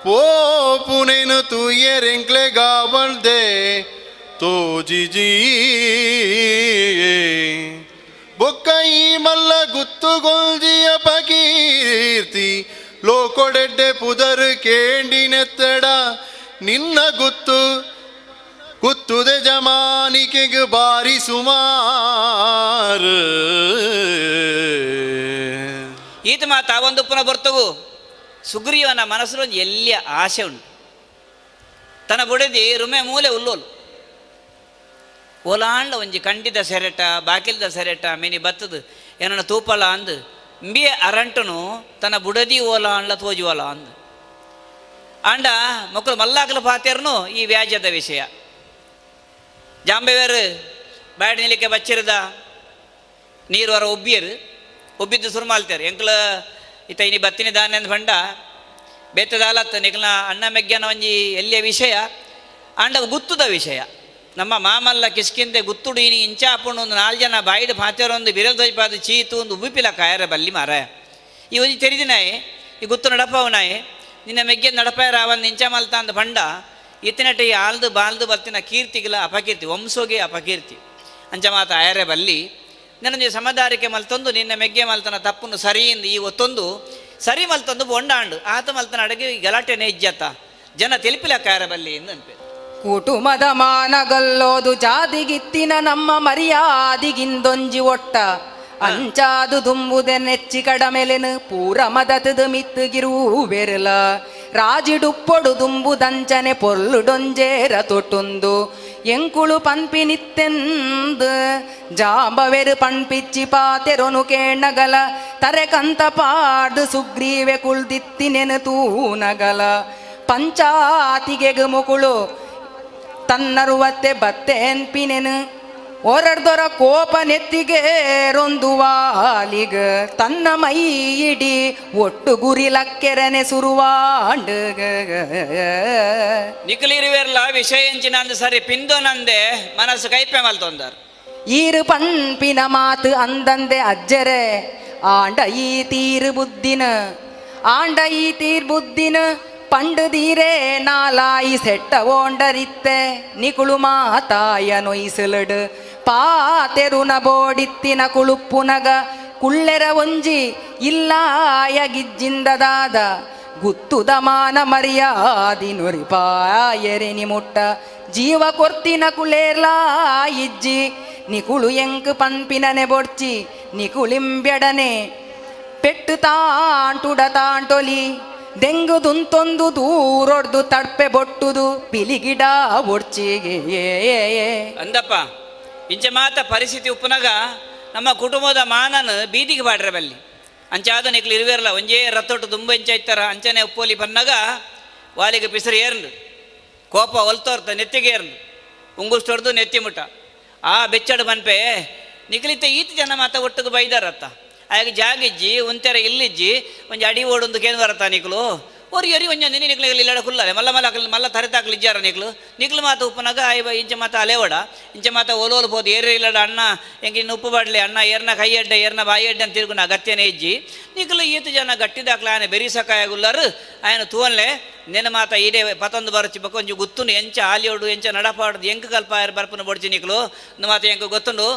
ಪೋಪುನೇನು ತೂಯರೆಂಕ್ಲೆ ಗಾಬಲ್ದೆ ತೋಜಿಜಿ ಬೊಕ್ಕ ಈ ಮಲ್ಲ ಗುತ್ತುಗೊಂಜಿಯ ಪಕೀರ್ತಿ ಲೋಕೊಡೆಡ್ಡೆ ಪುದರ್ ಕೇಂಡಿನೆತ್ತಡ ನಿನ್ನ ಗುತ್ತು ಗುತ್ತುದೆ ಜಮಾನಿಕೆಗೆ ಬಾರಿ ಸುಮಾರು.
ಈತ ಮಾತ ಒಂದು ಪುನಃ ಬರ್ತವು ಸುಗ್ರೀವನ ಮನಸ್ಸು ಎಲ್ಲಿಯ ಆಸೆ ಉಂಟು. ತನ್ನ ಬುಡದಿ ರುಮೆ ಮೂಲೆ ಉಲ್ಲೋಲು ಓಲಾಂಡ ಒಂಜಿ ಕಂಡಿದ ಸೆರೆಟ ಬಾಕಿಲ್ದ ಸೆರೆಟ ಮಿನಿ ಬತ್ತದು ಏನನ್ನ ತೂಪಲ ಅಂದು ಇಂಬಿಯ ಅರಂಟನು ತನ್ನ ಬುಡದಿ ಓಲಾಂಡ್ಲ ತೋಜುವಲ ಅಂದು ಆಂಡ ಮಕ್ಕಳು ಮಲ್ಲಾಕಲ ಪಾತೇರ್ನು ಈ ವ್ಯಾಜ್ಯದ ವಿಷಯ. ಜಾಂಬೆವೇರು ಬ್ಯಾಡ್ ನಿಲಿಕೆ ಬಚ್ಚಿರದ ನೀರು ಹೊರ ಒಬ್ಬಿಯರು ಒಬ್ಬಿದ್ದು ಸುರು ಮಾಲ್ತಾರೆ ಎಂಕ್ಲ ಇತ್ತ ಇನಿ ಬತ್ತಿನ ದಾನ್ಯ ಅಂದ್ ಬಂಡ ಬೇತದಾಲತ್ತ ನಿಕ್ಲ ಅಣ್ಣ ಮೆಗ್ಗನ ಒಂಜಿ ಎಲ್ಲಿಯ ವಿಷಯ ಆಂಡ ಗುತ್ತುದ ವಿಷಯ. ನಮ್ಮ ಮಾಮಲ್ಲ ಕಿಷ್ಕಿಂದೆ ಗುತ್ತುಡು ಇನಿ ಇಂಚಾಪುಂಡು ಒಂದು ನಾಲ್ಕು ಜನ ಬಾಯಿಡು ಪಾತೇರೊಂದು ಬಿರಲ್ ಧ್ವಜಪಾದ ಚೀತು ಒಂದು ಉಬ್ಬಿಪಿಲ ಕಾಯರ ಬಲ್ಲಿ ಮಾರ ಈ ಒಂಜಿ ತೆರಿದಿನಾಯೆ ಈ ಗುತ್ತು ನಡಪವನಾಯೆ ನಿನ್ನ ಮೆಗ್ಗೆ ನಡಪಾಯ ರಾವನ್ ಇಂಚ ಮಲ್ತ ಅಂದ ಬಂಡ ಇತ್ತಿನಟ ಈ ಆಲ್ದು ಬಾಲ್ದು ಬತ್ತಿನ ಕೀರ್ತಿಗಿಲ ಅಪಕೀರ್ತಿ ವಂಶೋಗೆ ಅಪಕೀರ್ತಿ ಅಂಚ ಮಾತ ಆಯರೆ ಬಲ್ಲಿ ನನ್ನ ಸಮದಾರಿಕೆ ಮಲ್ತೊಂದು ನಿನ್ನ ಮೆಗ್ಗೆ ಮಲ್ತನ ತಪ್ಪನ್ನು ಸರಿಯಿಂದ ಈ ಒತ್ತೊಂದು ಸರಿ ಮಲ್ತೊಂದು ಬೊಂಡಾಂಡು ಆತ ಮಲ್ತನ ಅಡಗೆ ಗಲಾಟೆನೆ ಇಜ್ಜತ್ತ ಜನ ತಿಳಿಪಿಲ ಕಾಯರ ಬಲ್ಲಿ ಎಂದು ಅನ್ಪೆ.
ಕುಟುಂಬದ ಮಾನಗಲ್ಲೋದು ಜಾದಿಗಿತ್ತಿನ ನಮ್ಮ ಮರ್ಯಾದಿಗಿಂದೊಂಜಿ ಒಟ್ಟ ಅಂಚಾದು ದುಂಬುದೆ ನೆಚ್ಚಿ ಕಡಮೆಲೆನು ಪೂರ ಮದತದು ಮಿತ್ತುಗಿರುವೆರ್ಲ ರಾಜಿಡುಪ್ಪೊಡು ದುಂಬುದಂಚನೆ ಪೊರ್ಲುಡೊಂಜೇರ ತೊಟ್ಟುಂದು ಎಂಕುಳು ಪನ್ಪಿನಿತ್ತೆಂದು ಜಾಂಬವೆರು ಪಣ್ಪಿಚ್ಚಿ ಪಾತೆರೊನು ಕೇಣಗಲ ತರೆಕಂತ ಪಾಡ್ದು ಸುಗ್ರೀವೆ ಕುಳ್ದಿತ್ತಿನೆನು ತೂನಗಲ ಪಂಚಾತಿಗೆಗು ಮುಕುಳು ತನ್ನರುವತ್ತೆ ಬತ್ತೆನ್ಪಿನೆನು ಒರಡ್ದೊರ ಕೋಪ ನೆತ್ತಿಗೆ ರೊಂದುವಾಲಿಗ ತನ್ನ ಮೈ ಇಡಿ ಒಟ್ಟು ಗುರಿಲಕ್ಕೆರನೆ ಸುರುವಾಂಡು.
ನಿಖಲಿರುವೆರ್ಲ ವಿಷಯ ಎಂಚಿನ ಅಂದ ಸರಿ ಪಿಂದೋನಂದೆ ಮನಸ್ಸು ಕೈಪೆ ಮಲ್ತೊಂದಾರ್
ಈರು ಪನ್ಪಿನ ಮಾತು ಅಂದಂದೆ ಅಜ್ಜರೆ ಆಂಡ ಈ ತೀರು ಬುದ್ಧಿನ ಆಂಡ ಈ ತೀರ್ ಬುದ್ಧಿನ ಪಂಡುದೀರೇ ನಾಲಾಯಿ ಸೆಟ್ಟ ಓಂಡರಿತ್ತೆ ನಿಕುಳು ಮಾತಾಯ ನೊಯ್ಸಲಡು ಪಾತೆರುನ ಬೋಡಿತ್ತಿನ ಕುಳುಪ್ಪುನಗ ಕುಳ್ಳೆರ ಒಂಜಿ ಇಲ್ಲಾಯ ಗಿಜ್ಜಿಂದದಾದ ಗುತ್ತುದ ಮಾನ ಮರ್ಯಾದಿ ನುರಿಪಾಯರೆನಿ ಮುಟ್ಟ ಜೀವ ಕೊರ್ತಿನ ಕುಳೇರ್ಲಾ ಇಜ್ಜಿ ನಿಕುಳು ಎಂಕ್ ಪನ್ಪಿನನೆ ಬೊಡ್ಚಿ ನಿಕುಳಿಂಬ್ಯಡನೆ ಪೆಟ್ಟು ತಾಂಟುಡ ತಾಂಟೊಲಿ ದೆಂಗುದುಂತೊಂದು ದೂರೊಡ್ದು ತಡ್ಪೆ ಬೊಟ್ಟುದು ಪಿಲಿಗಿಡ ಒಡ್ಚಿಗೆ.
ಅಂದಪ್ಪ ಇಂಚ ಮಾತ ಪರಿಸ್ಥಿತಿ ಉಪ್ಪುನಗ ನಮ್ಮ ಕುಟುಂಬದ ಮಾನನ ಬೀದಿಗೆ ಬಾಡ್ರೆ ಬಲ್ಲಿ ಅಂಚಾದ ನಿಕ್ಲು ಇರುವೇರಲ್ಲ ಒಂಜೇ ರತ್ತೊಟ್ಟು ತುಂಬ ಇಂಚ ಇತ್ತರ ಅಂಚನೆ ಉಪ್ಪೋಲಿ ಬನ್ನಾಗ ವಾಲಿಗೆ ಪಿಸರು ಏರ್ಲು ಕೋಪ ಒಲ್ತೋರ್ತ ನೆತ್ತಿಗೆ ಏರ್ಲು ಉಂಗುಷ್ಟೊಡ್ದು ನೆತ್ತಿ ಮುಟ್ಟ ಆ ಬೆಚ್ಚಡು ಬನ್ಪೆ ನಿಕ್ಲಿತ್ತ ಈತ ಜನ ಮಾತ ಒಟ್ಟಿಗೆ ಬೈದಾರತ್ತ ಆಗ ಜಾಗಿಜ್ಜಿ ಒಂತೆರ ಇಲ್ಲಿಜ್ಜಿ ಒಂಜಿ ಅಡಿ ಓಡೊಂದು ಕೇಂದ್ರ ಬರತ್ತ ನಿಕ್ಲು ಒರಿ ಒರಿ ಒಂಜಿ ನಿನ್ನೆ ನಿಕ್ಲು ಇಲ್ಲಡ ಕುಲ್ಲಲೆ ಮಲ್ಲ ಮಲ್ಲ ಹಾಕಲಿ ಮಲ್ಲ ತರೆತಾಕ್ಲು ಇಜ್ಜಾರ ನಿಕ್ಲು ನಿಕ್ಲು ಮಾತ ಉಪ್ಪನಾಗ ಆಯ್ ಇಂಚ ಮಾತ ಅಲೆವಡ ಇಂಚ ಮಾತ ಓಲೋಲು ಪೋದು ಏರ್ ಇಲ್ಲಡ ಅಣ್ಣ ಎಂಗೆ ಇನ್ನು ಉಪ್ಪು ಬಾಡ್ಲಿ ಅಣ್ಣ ಏರ್ನ ಕೈ ಅಡ್ಡೆ ಏರ್ನ ಬಾಯಿ ಅಡ್ಡೆ ಅಂತ ತಿರುಗುನ ಅಗತ್ಯನೇ ಇಜ್ಜಿ ನಿಕ್ಲು ಈತ ಜನ ಗಟ್ಟಿದಾಕ್ಲ ಆಯನ ಬೆರಿಸಕಾಯಗುಲ್ಲರು ಆಯನ ತೂವನ್ಲೆ ನೆನ ಮಾತ ಈಡೆ ಪತೊಂದು ಬರಚಿ ಬೊಕ ಒಂಜಿ ಗುತ್ತುನು ಎಂಚ ಆಲಿಯೋಡು ಎಂಚ ನಡಪಾಡುದು ಎಂಕ್ ಕಲ್ಪ ಆಯರ್ ಬರ್ಪುನ ಬೊಡ್ಚಿ ನಿಕ್ಲು ಮಾತ ಎಂಕ್ ಗೊತ್ತುಂಡು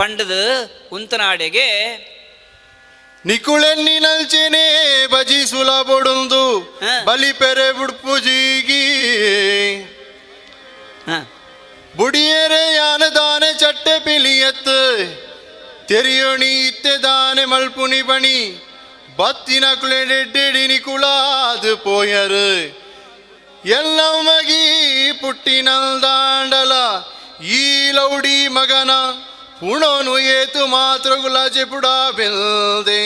ಪಂಡದು ಉಂತನಾಡೆಗೆ
ನಿಕುಳೆನ್ನಿನಲ್ಚೆನೆ ಬಜಿ ಸುಲಭೊಡುಂದು ಬಲಿ ಪೆರೆ ಬುಡ್ಪುಜೀಗಿ ಬುಡಿಯರೆ ಯಾನ ದಾನೆ ಚಟ್ಟೆ ಪಿಲಿಯತ್ ತೆರಿಯೋಣಿ ಇತ್ತೆ ದಾನೆ ಮಲ್ಪುನಿ ಬಣಿ ಬತ್ತಿನ ಕುಳೆಡೆಡ್ಡೆಡಿ ನಿಕುಳಾದು ಪೋಯರು ಎಲ್ಲಮ್ಮಗಿ ಪುಟ್ಟಿನಲ್ದಾಂಡಲ ಈ ಲೌಡಿ ಮಗನ ಪುಣೋನು ಏತು ಮಾತ್ರಗುಲ ಜೆಪುಡ ಬೆಲ್ದೆ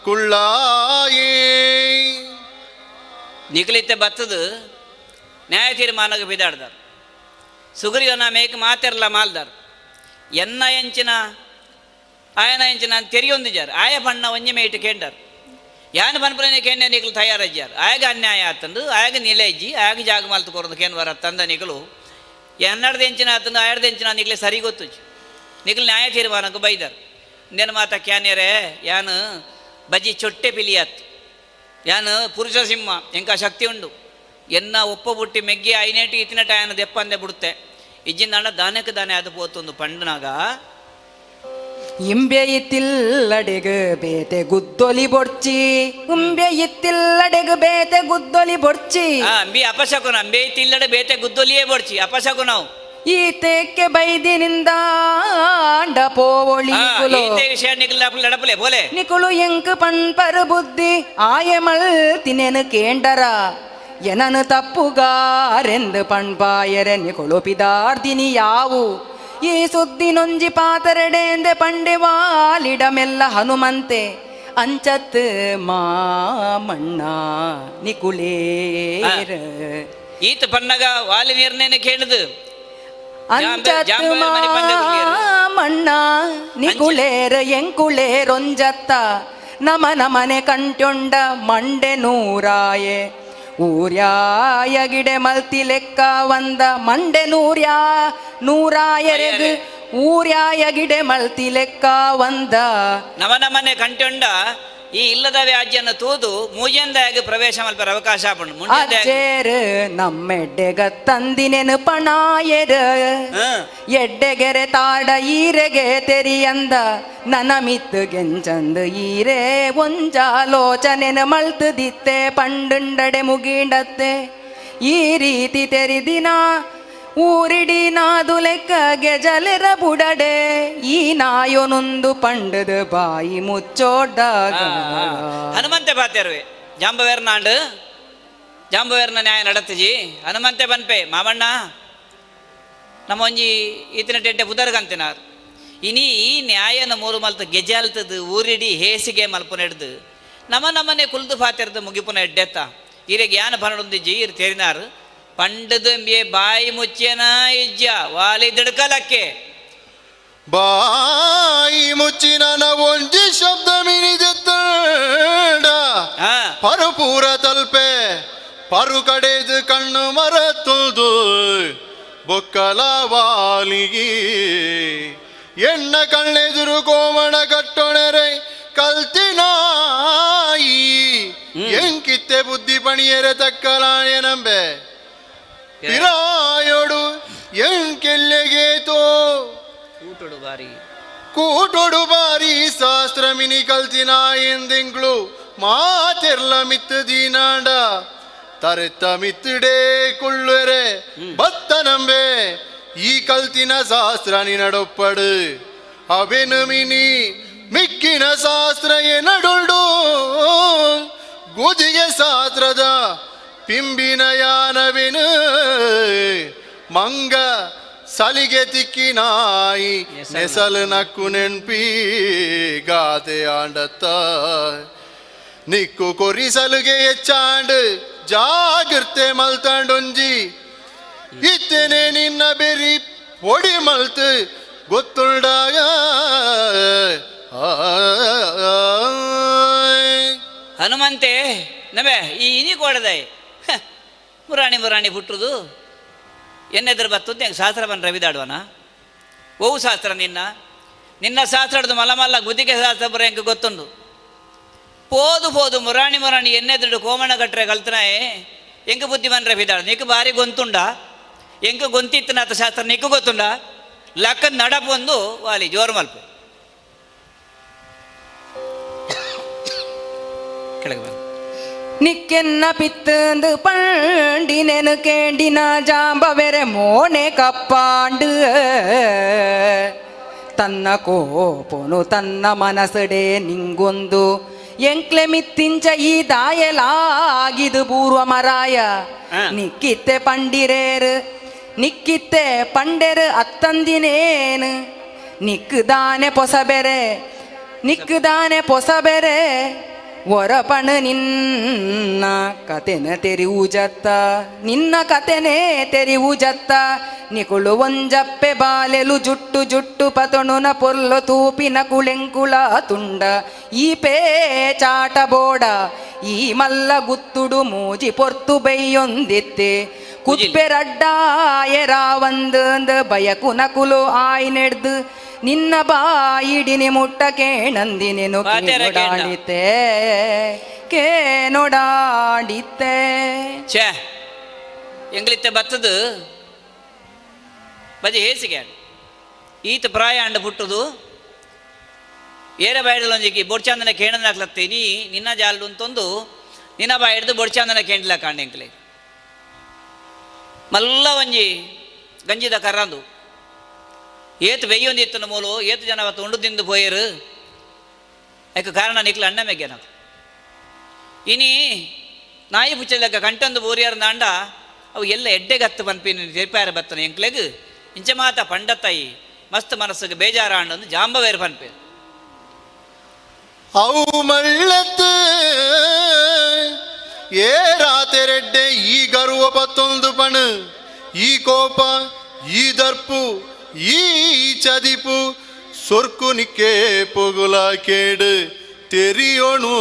ಕುಳ್ಳಾಯೇ.
ನಿಖಲಿತ್ತೆ ಬತ್ತದು ನ್ಯಾಯ ತೀರ್ಮಾನಕ್ಕೆ ಬಿದಾಡ್ದಾರ. ಸುಗ್ರೀವನ ಮೇಕ್ ಮಾತೆರ್ಲ ಮಾಲ್ದಾರ್. ಎನ್ನ ಎಂಚಿನ ಆಯನ ಎಂಚಿನ ತೆರಿಯೊಂದಿಜಾರ್. ಆಯ ಬಣ್ಣ ಒಂಜಿ ಮೇಟ್ ಕೇಂಡಾರ್. ಯಾನ್ ಪನ್ಪುನೆ ಕೇಂಡ ನಿಕಲು ತಯಾರಜ್ಜಾರ್. ಆಯಗ ಅನ್ಯಾಯ ಆತಂದು, ಆಯಗ ನಿಲೆ ಇಜ್ಜಿ, ಆಯಗ ಜಾಗ ಮಾಲ್ತು ಕೊರದು ಕೇನ್ ವರ ತಂದ ನಿಕಲು ಎನ್ನಡ್ದ ಎಂಚಿನ ಆತಂದು ಆಯಡ್ದ ಎಂಚಿನ ನಿಕ್ಲೆ ಸರಿ ಗೊತ್ತುಜಿ. ನಿಕಲು ನ್ಯಾಯ ತೀರ್ಮಾನಕ್ಕೆ ಬೈದಾರ್. ನೆನ ಮಾತ ಕ್ಯಾನ್ಯರೆ ಯಾನು ಬಜಿ ಚೊಟ್ಟೆ ಪಿಲಿಯಾತ್, ಯಾನು ಪುರುಷ ಸಿಂಹ, ಎಂಕ ಶಕ್ತಿ ಉಂಡು, ಎನ್ನ ಒಪ್ಪ ಬುಟ್ಟಿ ಮೆಗ್ಗಿ ಐನೇಟಿ ಇತ್ತಿನಟ ಆಯನ ದೆಪ್ಪಂದೆ ಬಿಡುತ್ತೆ ಇಜ್ಜಿಂದಾಂಡ ದಾನಕ್ಕೆ ದಾನೆ ಅದು ಪೋತೊಂದು ಪಂಡನಾಗ
ಇಂಬೆಯಿತಿಲ್ಲಡೆಗ್ ಬೇತೆ ಗುದ್ದೊಲಿ ಬೊಡ್ಚಿ, ಇಂಬೆಯಿತಿಲ್ಲಡೆಗ್ ಬೇತೆ ಗುದ್ದೊಲಿ ಬೊಡ್ಚಿ.
ಅಂಬಿ ಅಪಶಕುನ, ಅಂಬೆ ಇತ್ತಿಲ್ಲಡೆ ಬೇತೆ ಗುದ್ದೊಲಿಯೇ ಬೊಡ್ಚಿ ಅಪಶಕುನವು.
ಈ ತೇಕ್ಕೆ ಬೈದಿನಿಂದ ಆಂಡ ಪೋವೊಳಿ ಕುಲು.
ಈತೆ ವಿಷಯ ನಿಕಲ್ ನಡಪಲೆ ಬೋಲೆ.
ನಿಕುಲು ಎಂಕ್ ಪಣ್ಪರು ಬುದ್ಧಿ ಆಯಮಲ್ ತಿನೆನು ಕೇಂಡರ ಎನನು ತಪ್ಪುಗಾರೆಂದು ಪಣ್ಪಾಯರೆ ನಿಕುಲು ಪಿದಾರ್ದಿನಿ ಯಾವು. ಈ ಸುದ್ದಿನೊಂಜಿ ಪಾತರಡೇಂದೆ ಪಂಡೆ ವಾಲಿಡಮೆಲ್ಲ ಹನುಮಂತೆ ಅಂಚತ್ ಮಾಮಣ್ಣ ನಿಕುಲೇರ.
ಈತ ಪನ್ನಗ ವಾಲಿ ನೀರ್ನೇನೆ ಕೇಳುದು
ಅಂಚತ್ ಮಾಮಣ್ಣ ನಿಕುಳೇರ ಎಂಕುಳೇರೊಂಜತ್ತ ನಮ ನಮನೆ ಕಂಟ್ಯೊಂಡ ಮಂಡೆ ನೂರಾಯೆ ಊರ್ಯಾಯ ಗಿಡೆ ಮಲ್ತಿ ಲೆಕ್ಕ ವಂದ ಮಂಡೆ ನೂರ್ಯಾ ನೂರಾಯರೆಗ್ ಊರ್ಯಾಯ ಗಿಡೆ ಮಲ್ತಿ ಲೆಕ್ಕ ವಂದ.
ನಮ ನಮನೆ ಕಂಟ್ಯೊಂಡ ಈ ಇಲ್ಲದ ವ್ಯಾಜ್ಯನ ತೂದು ಮೂಜೆಂದಾಗಿ ಪ್ರವೇಶ ಮಲ್ಪರ ಅವಕಾಶ ಆಪುಂಡು.
ಅಜ್ಜೇರ್ ನಮ್ಮೆಡ್ಡೆಗ ತಂದಿನೆನು ಪಣಾಯೆರ್ ಎಡ್ಡೆಗೆರೆ ತಾಡ ಈರೆಗೆ ತೆರಿಯಂದ ನನ ಮಿತ್ತು ಗೆಂಚಂದು ಈರೆ ಒಂಜಾಲೋಚನೆನು ಮಲ್ತುದಿತ್ತೆ ಪಂಡುಂಡಡೆ ಮುಗೀಂಡತ್ತೆ. ಈ ರೀತಿ ತೆರಿದಿನ ಊರಿಡಿ ನಾದು ಲೆಕ್ಕ ಗೆಜಲೆರ ಬುಡಡೆ ಈ ನಾಯೊನೊಂದು ಪಂಡದ ಬಾಯಿ ಮುಚ್ಚೋಡಾಗ.
ಹನುಮಂತೆ ಬಾತೆರುವೆ ಜಾಂಬವೇರ್ನಾಂಡು ಜಾಂಬವೇರ್ನ ನ್ಯಾಯ ನಡತಜಿ ಹನುಮಂತೆ ಬನ್ಪೆ ಮಾಮಣ್ಣ ನಮ್ಮ ಒಂಜಿ ಈತನ ಟೆಡ್ಡೆ ಪುದರ್ಗಂತಿನಾರ್ ಇನಿ ಈ ನ್ಯಾಯನ ಮೂರು ಮಲ್ತು ಗೆಜಾಲ್ತದು ಊರಿಡಿ ಹೇಸಿಗೆ ಮಲ್ಪುನ ಹಿಡ್ದು ನಮ ನಮ್ಮನೆ ಕುಲ್ದು ಫಾತೆರ್ದು ಮುಗಿಪುನ ಎಡ್ಡೆತ್ತ ಈರೆ ಜ್ಞಾನ ಪನಡೊಂದಿಜ್ಜಿ ಇರು ತೆರಿನಾರು ಪಂಡದು ಎಂಬಿಯೆ ಬಾಯಿ ಮುಚ್ಚೇನ ಇಜ್ಜ ವಾಲಿ ದಿಡ್ಕಲಕ್ಕೆ
ಬಾಯಿ ಮುಚ್ಚಿನ ಒಂಜಿ ಶಬ್ದ ಮಿನಿದೆತ್ತಡ ಪರುಪೂರ ತಲ್ಪೆ ಪರು ಕಡೆದು ಕಣ್ಣು ಮರ ತುಲ್ದು ಬೊಕ್ಕಲ ವಾಲಿಗಿ ಎಣ್ಣ ಕಣ್ಣೆದುರು ಕೋಮಣ ಕಟ್ಟೊಣೆರೆ ಕಲ್ತಿನಾಯಿ ಎಂಕಿತ್ತೆ ಬುದ್ಧಿ ಪಣಿಯರೆ ತಕ್ಕಲಾಯನಂಬೆ ಪಿರಾಯೋಡು ಎಂಕೆಲ್ಲೆಗೇತೋ
ಕೂಟೊಡು ಬಾರಿ
ಕೂಟೊಡು ಬಾರಿ ಶಾಸ್ತ್ರ ಮಿನಿ ಕಲ್ತಿನ ಎಂದೆಂಗ್ಳು ಮಾತೆರ್ಲ ಮಿತ್ತು ದೀನಾಂಡ ತರೆತ್ತ ಮಿತ್ತಿಡೇ ಕುಳ್ಳುರೆ ಬತ್ತನಂಬೆ ಈ ಕಲ್ತಿನ ಶಾಸ್ತ್ರ ನಿನಡೊಪ್ಪಡು ಅವೆನು ಮಿನಿ ಮಿಕ್ಕಿನ ಶಾಸ್ತ್ರ ಎನಡುಳ್ಡು ಗುಜಿಗೆ ಶಾಸ್ತ್ರದ ಪಿಂಬಿನ ಯಾನವಿನ ಮಂಗ ಸಲಿಗೆ ತಿಕ್ಕಿನಾಯಿ ನೆಸಲು ನಕ್ಕು ನೆನ್ಪಿ ಗಾದೆ ಆಂಡತ್ತ ನಿಕ್ಕು ಕೊರಿ ಸಲುಗೆ ಹೆಚ್ಚಾಂಡು ಜಾಗೃತೆ ಮಲ್ತಾಂಡೊಂಜಿ ಇತ್ತೇನೆ ನಿನ್ನ ಬೆರಿ ಪೊಡಿ ಮಲ್ತು ಗೊತ್ತುಂಡಾಗ.
ಹನುಮಂತೆ ನಬೆ ಈ ಇನಿ ಕೋಡದಾಯಿ ಮುರಾಣಿ ಮುರಾಣಿ ಪುಟ್ಟುದು ಎನ್ನೆದುರು ಬತ್ತದ್ದು ಹೆಂಗೆ ಶಾಸ್ತ್ರ ಬಂದು ರವಿದಾಡುವನ ಓವು ಶಾಸ್ತ್ರ ನಿನ್ನ ನಿನ್ನ ಶಾಸ್ತ್ರ ಮಲ್ಲ ಮಲ್ಲ ಗುದಿಗೆ ಶಾಸ್ತ್ರ ಬರ ಹೆಂಗೆ ಗೊತ್ತುಂಡು ಪೋದು ಪೋದು ಮುರಾಣಿ ಮುರಾಣಿ ಎನ್ನೆದುಡು ಕೋಮಣ ಕಟ್ಟರೆ ಕಲ್ತನಾಯೆ ಎಂಕ ಬುದ್ಧಿ ಬಂದ್ರೆ ರವಿದಾಡು ನೀಕು ಬಾರಿ ಗೊಂತುಂಡ ಎಂಕ ಗೊಂತಿತ್ತನಾತ ಶಾಸ್ತ್ರ ನಿಕ್ಕು ಗೊತ್ತುಂಡ ಲಕ್ಕ ನಡಪು ಒಂದು ವಾಲಿ ಜೋರು ಮಲ್ಪು ಕೆಳಗೆ ಬನ್ನಿ.
ನಿಕ್ಕೆನ್ನ ಪಿತ್ತಂದು ಪಂಡಿನೆನು ಕೇಂಡಿನ ಜಾಂಬವೆರೆ ಮೋನೆ ಕಪ್ಪಾಂಡು ತನ್ನ ಕೋಪನು ತನ್ನ ಮನಸಡೆ ನಿಂಗೊಂದು ಎಂಕ್ಲೆ ಮಿತ್ತಿಂಚ ಈ ದಾಯಲಾಗಿದು ಪೂರ್ವ ಮರಾಯ ನಿಕ್ಕಿತ್ತೆ ಪಂಡಿರೇರು ನಿಕ್ಕಿತ್ತೆ ಪಂಡೆರು ಅತ್ತಂದಿನೇನು ನಿಕ್ಕುದಾನೆ ಪೊಸಬೆರೆ ನಿಕ್ಕುದಾನೆ ಪೊಸಬೆರೆ ಒರಪಣು ನಿನ್ನ ಕತೆನ ತೆರಿವು ಜತ್ತ ನಿನ್ನ ಕತೆನೇ ತೆರಿವು ಜತ್ತ ನಿಕುಳು ಒಂಜಪ್ಪೆ ಬಾಲೆಲು ಜುಟ್ಟು ಜುಟ್ಟು ಪತೊಣುನ ಪೊರ್ಲು ತೂಪಿನ ಕುಳೆಂಕುಳ ತುಂಡ ಈ ಪೇ ಚಾಟ ಬೋಡ ಈ ಮಲ್ಲ ಗುತ್ತುಡು ಮೂಜಿ ಪೊರ್ತು ಬೈಯೊಂದಿತ್ತೆ ಕುತ್ಪೆರಡ್ಡಾಯರಾವಂದ್ ಬಯಕು ನಕುಲು ಆಯ್ ನೆಡ್ದು ನಿನ್ನ ಬಾಯಿಡಿನಿ ಮುಟ್ಟ ಕೇಣಂದಿನೇನು
ಪಾತೆರ ಕೇಂಡ.
ಕೇನೊಡಾಡಿತೆ ಕೇನೊಡಾಡಿತೆ.
ಛೇ, ಎಂಗ್ಲಿತ್ತೆ ಬತ್ತದು ಬಜೆ ಹೇಸಿಗೆ ಈತ ಪ್ರಾಯ ಅಂಡ ಪುಟ್ಟುದು ಏರ ಬಾಯಿಡಲೊಂಜಿಗೆ ಬೊಡ್ಚಾಂದನ ಕೇಣನಾಕ್ಲತ್ತೆ ನೀ ನಿನ್ನ ಜಾಲ್ಡು ಅಂತೊಂದು ನಿನ್ನ ಬಾಯಿ ಹಿಡ್ದು ಬೊಡ್ಚಾಂದನ ಕೇಂಡ್ಲ ಕಾಂಡೆ ಎಂಕ್ಲೆ ಮಲ್ಲ ಒಂಜಿ ಗಂಜಿದ ಕರ್ರಂದು ಏತು ಬೆಯ್ಯೊಂದಿತ್ತನ ಮೂಲು ಏತು ಜನ ಅವತ್ತು ಉಂಡು ತಿಂದು ಪೋಯರು ಯಾಕೆ ಕಾರಣ ನಿಕ್ಲ ಅಣ್ಣ ಮೆಗ್ಗೆ ನಾವು ಇನಿ ನಾಯಿ ಪುಚ್ಚಲೆಕ್ಕ ಕಂಟೊಂದು ಬೋರಿಯರ್ ನಾಂಡ ಅವು ಎಲ್ಲ ಎಡ್ಡೆಗತ್ತು ಪನ್ಪಿನ ತಿರ್ಪಾರ ಬತ್ತನ ಎಂಕ್ಲೆಗ್ ಇಂಚ ಮಾತ ಪಂಡತ್ತಾಯಿ ಮಸ್ತ್ ಮನಸ್ಸಿಗೆ ಬೇಜಾರ ಅಂಡೊಂದು ಜಾಂಬವೇರ್ ಪನ್ಪೆ.
ಅವು ಮಳ್ಳತ್ತು ಏ ರಾತೆರೆಡ್ಡೆ ಈ ಗರ್ವ ಪತ್ತೊಂದು ಪಣು ಈ ಕೋಪ ಈ ದರ್ಪು ಈ ಚದಿಪು ಸೊರ್ಕು ನಿಕ್ಕೆ ಪೊಗುಲ ಕೇಡು ತೆರಿಯೋಣು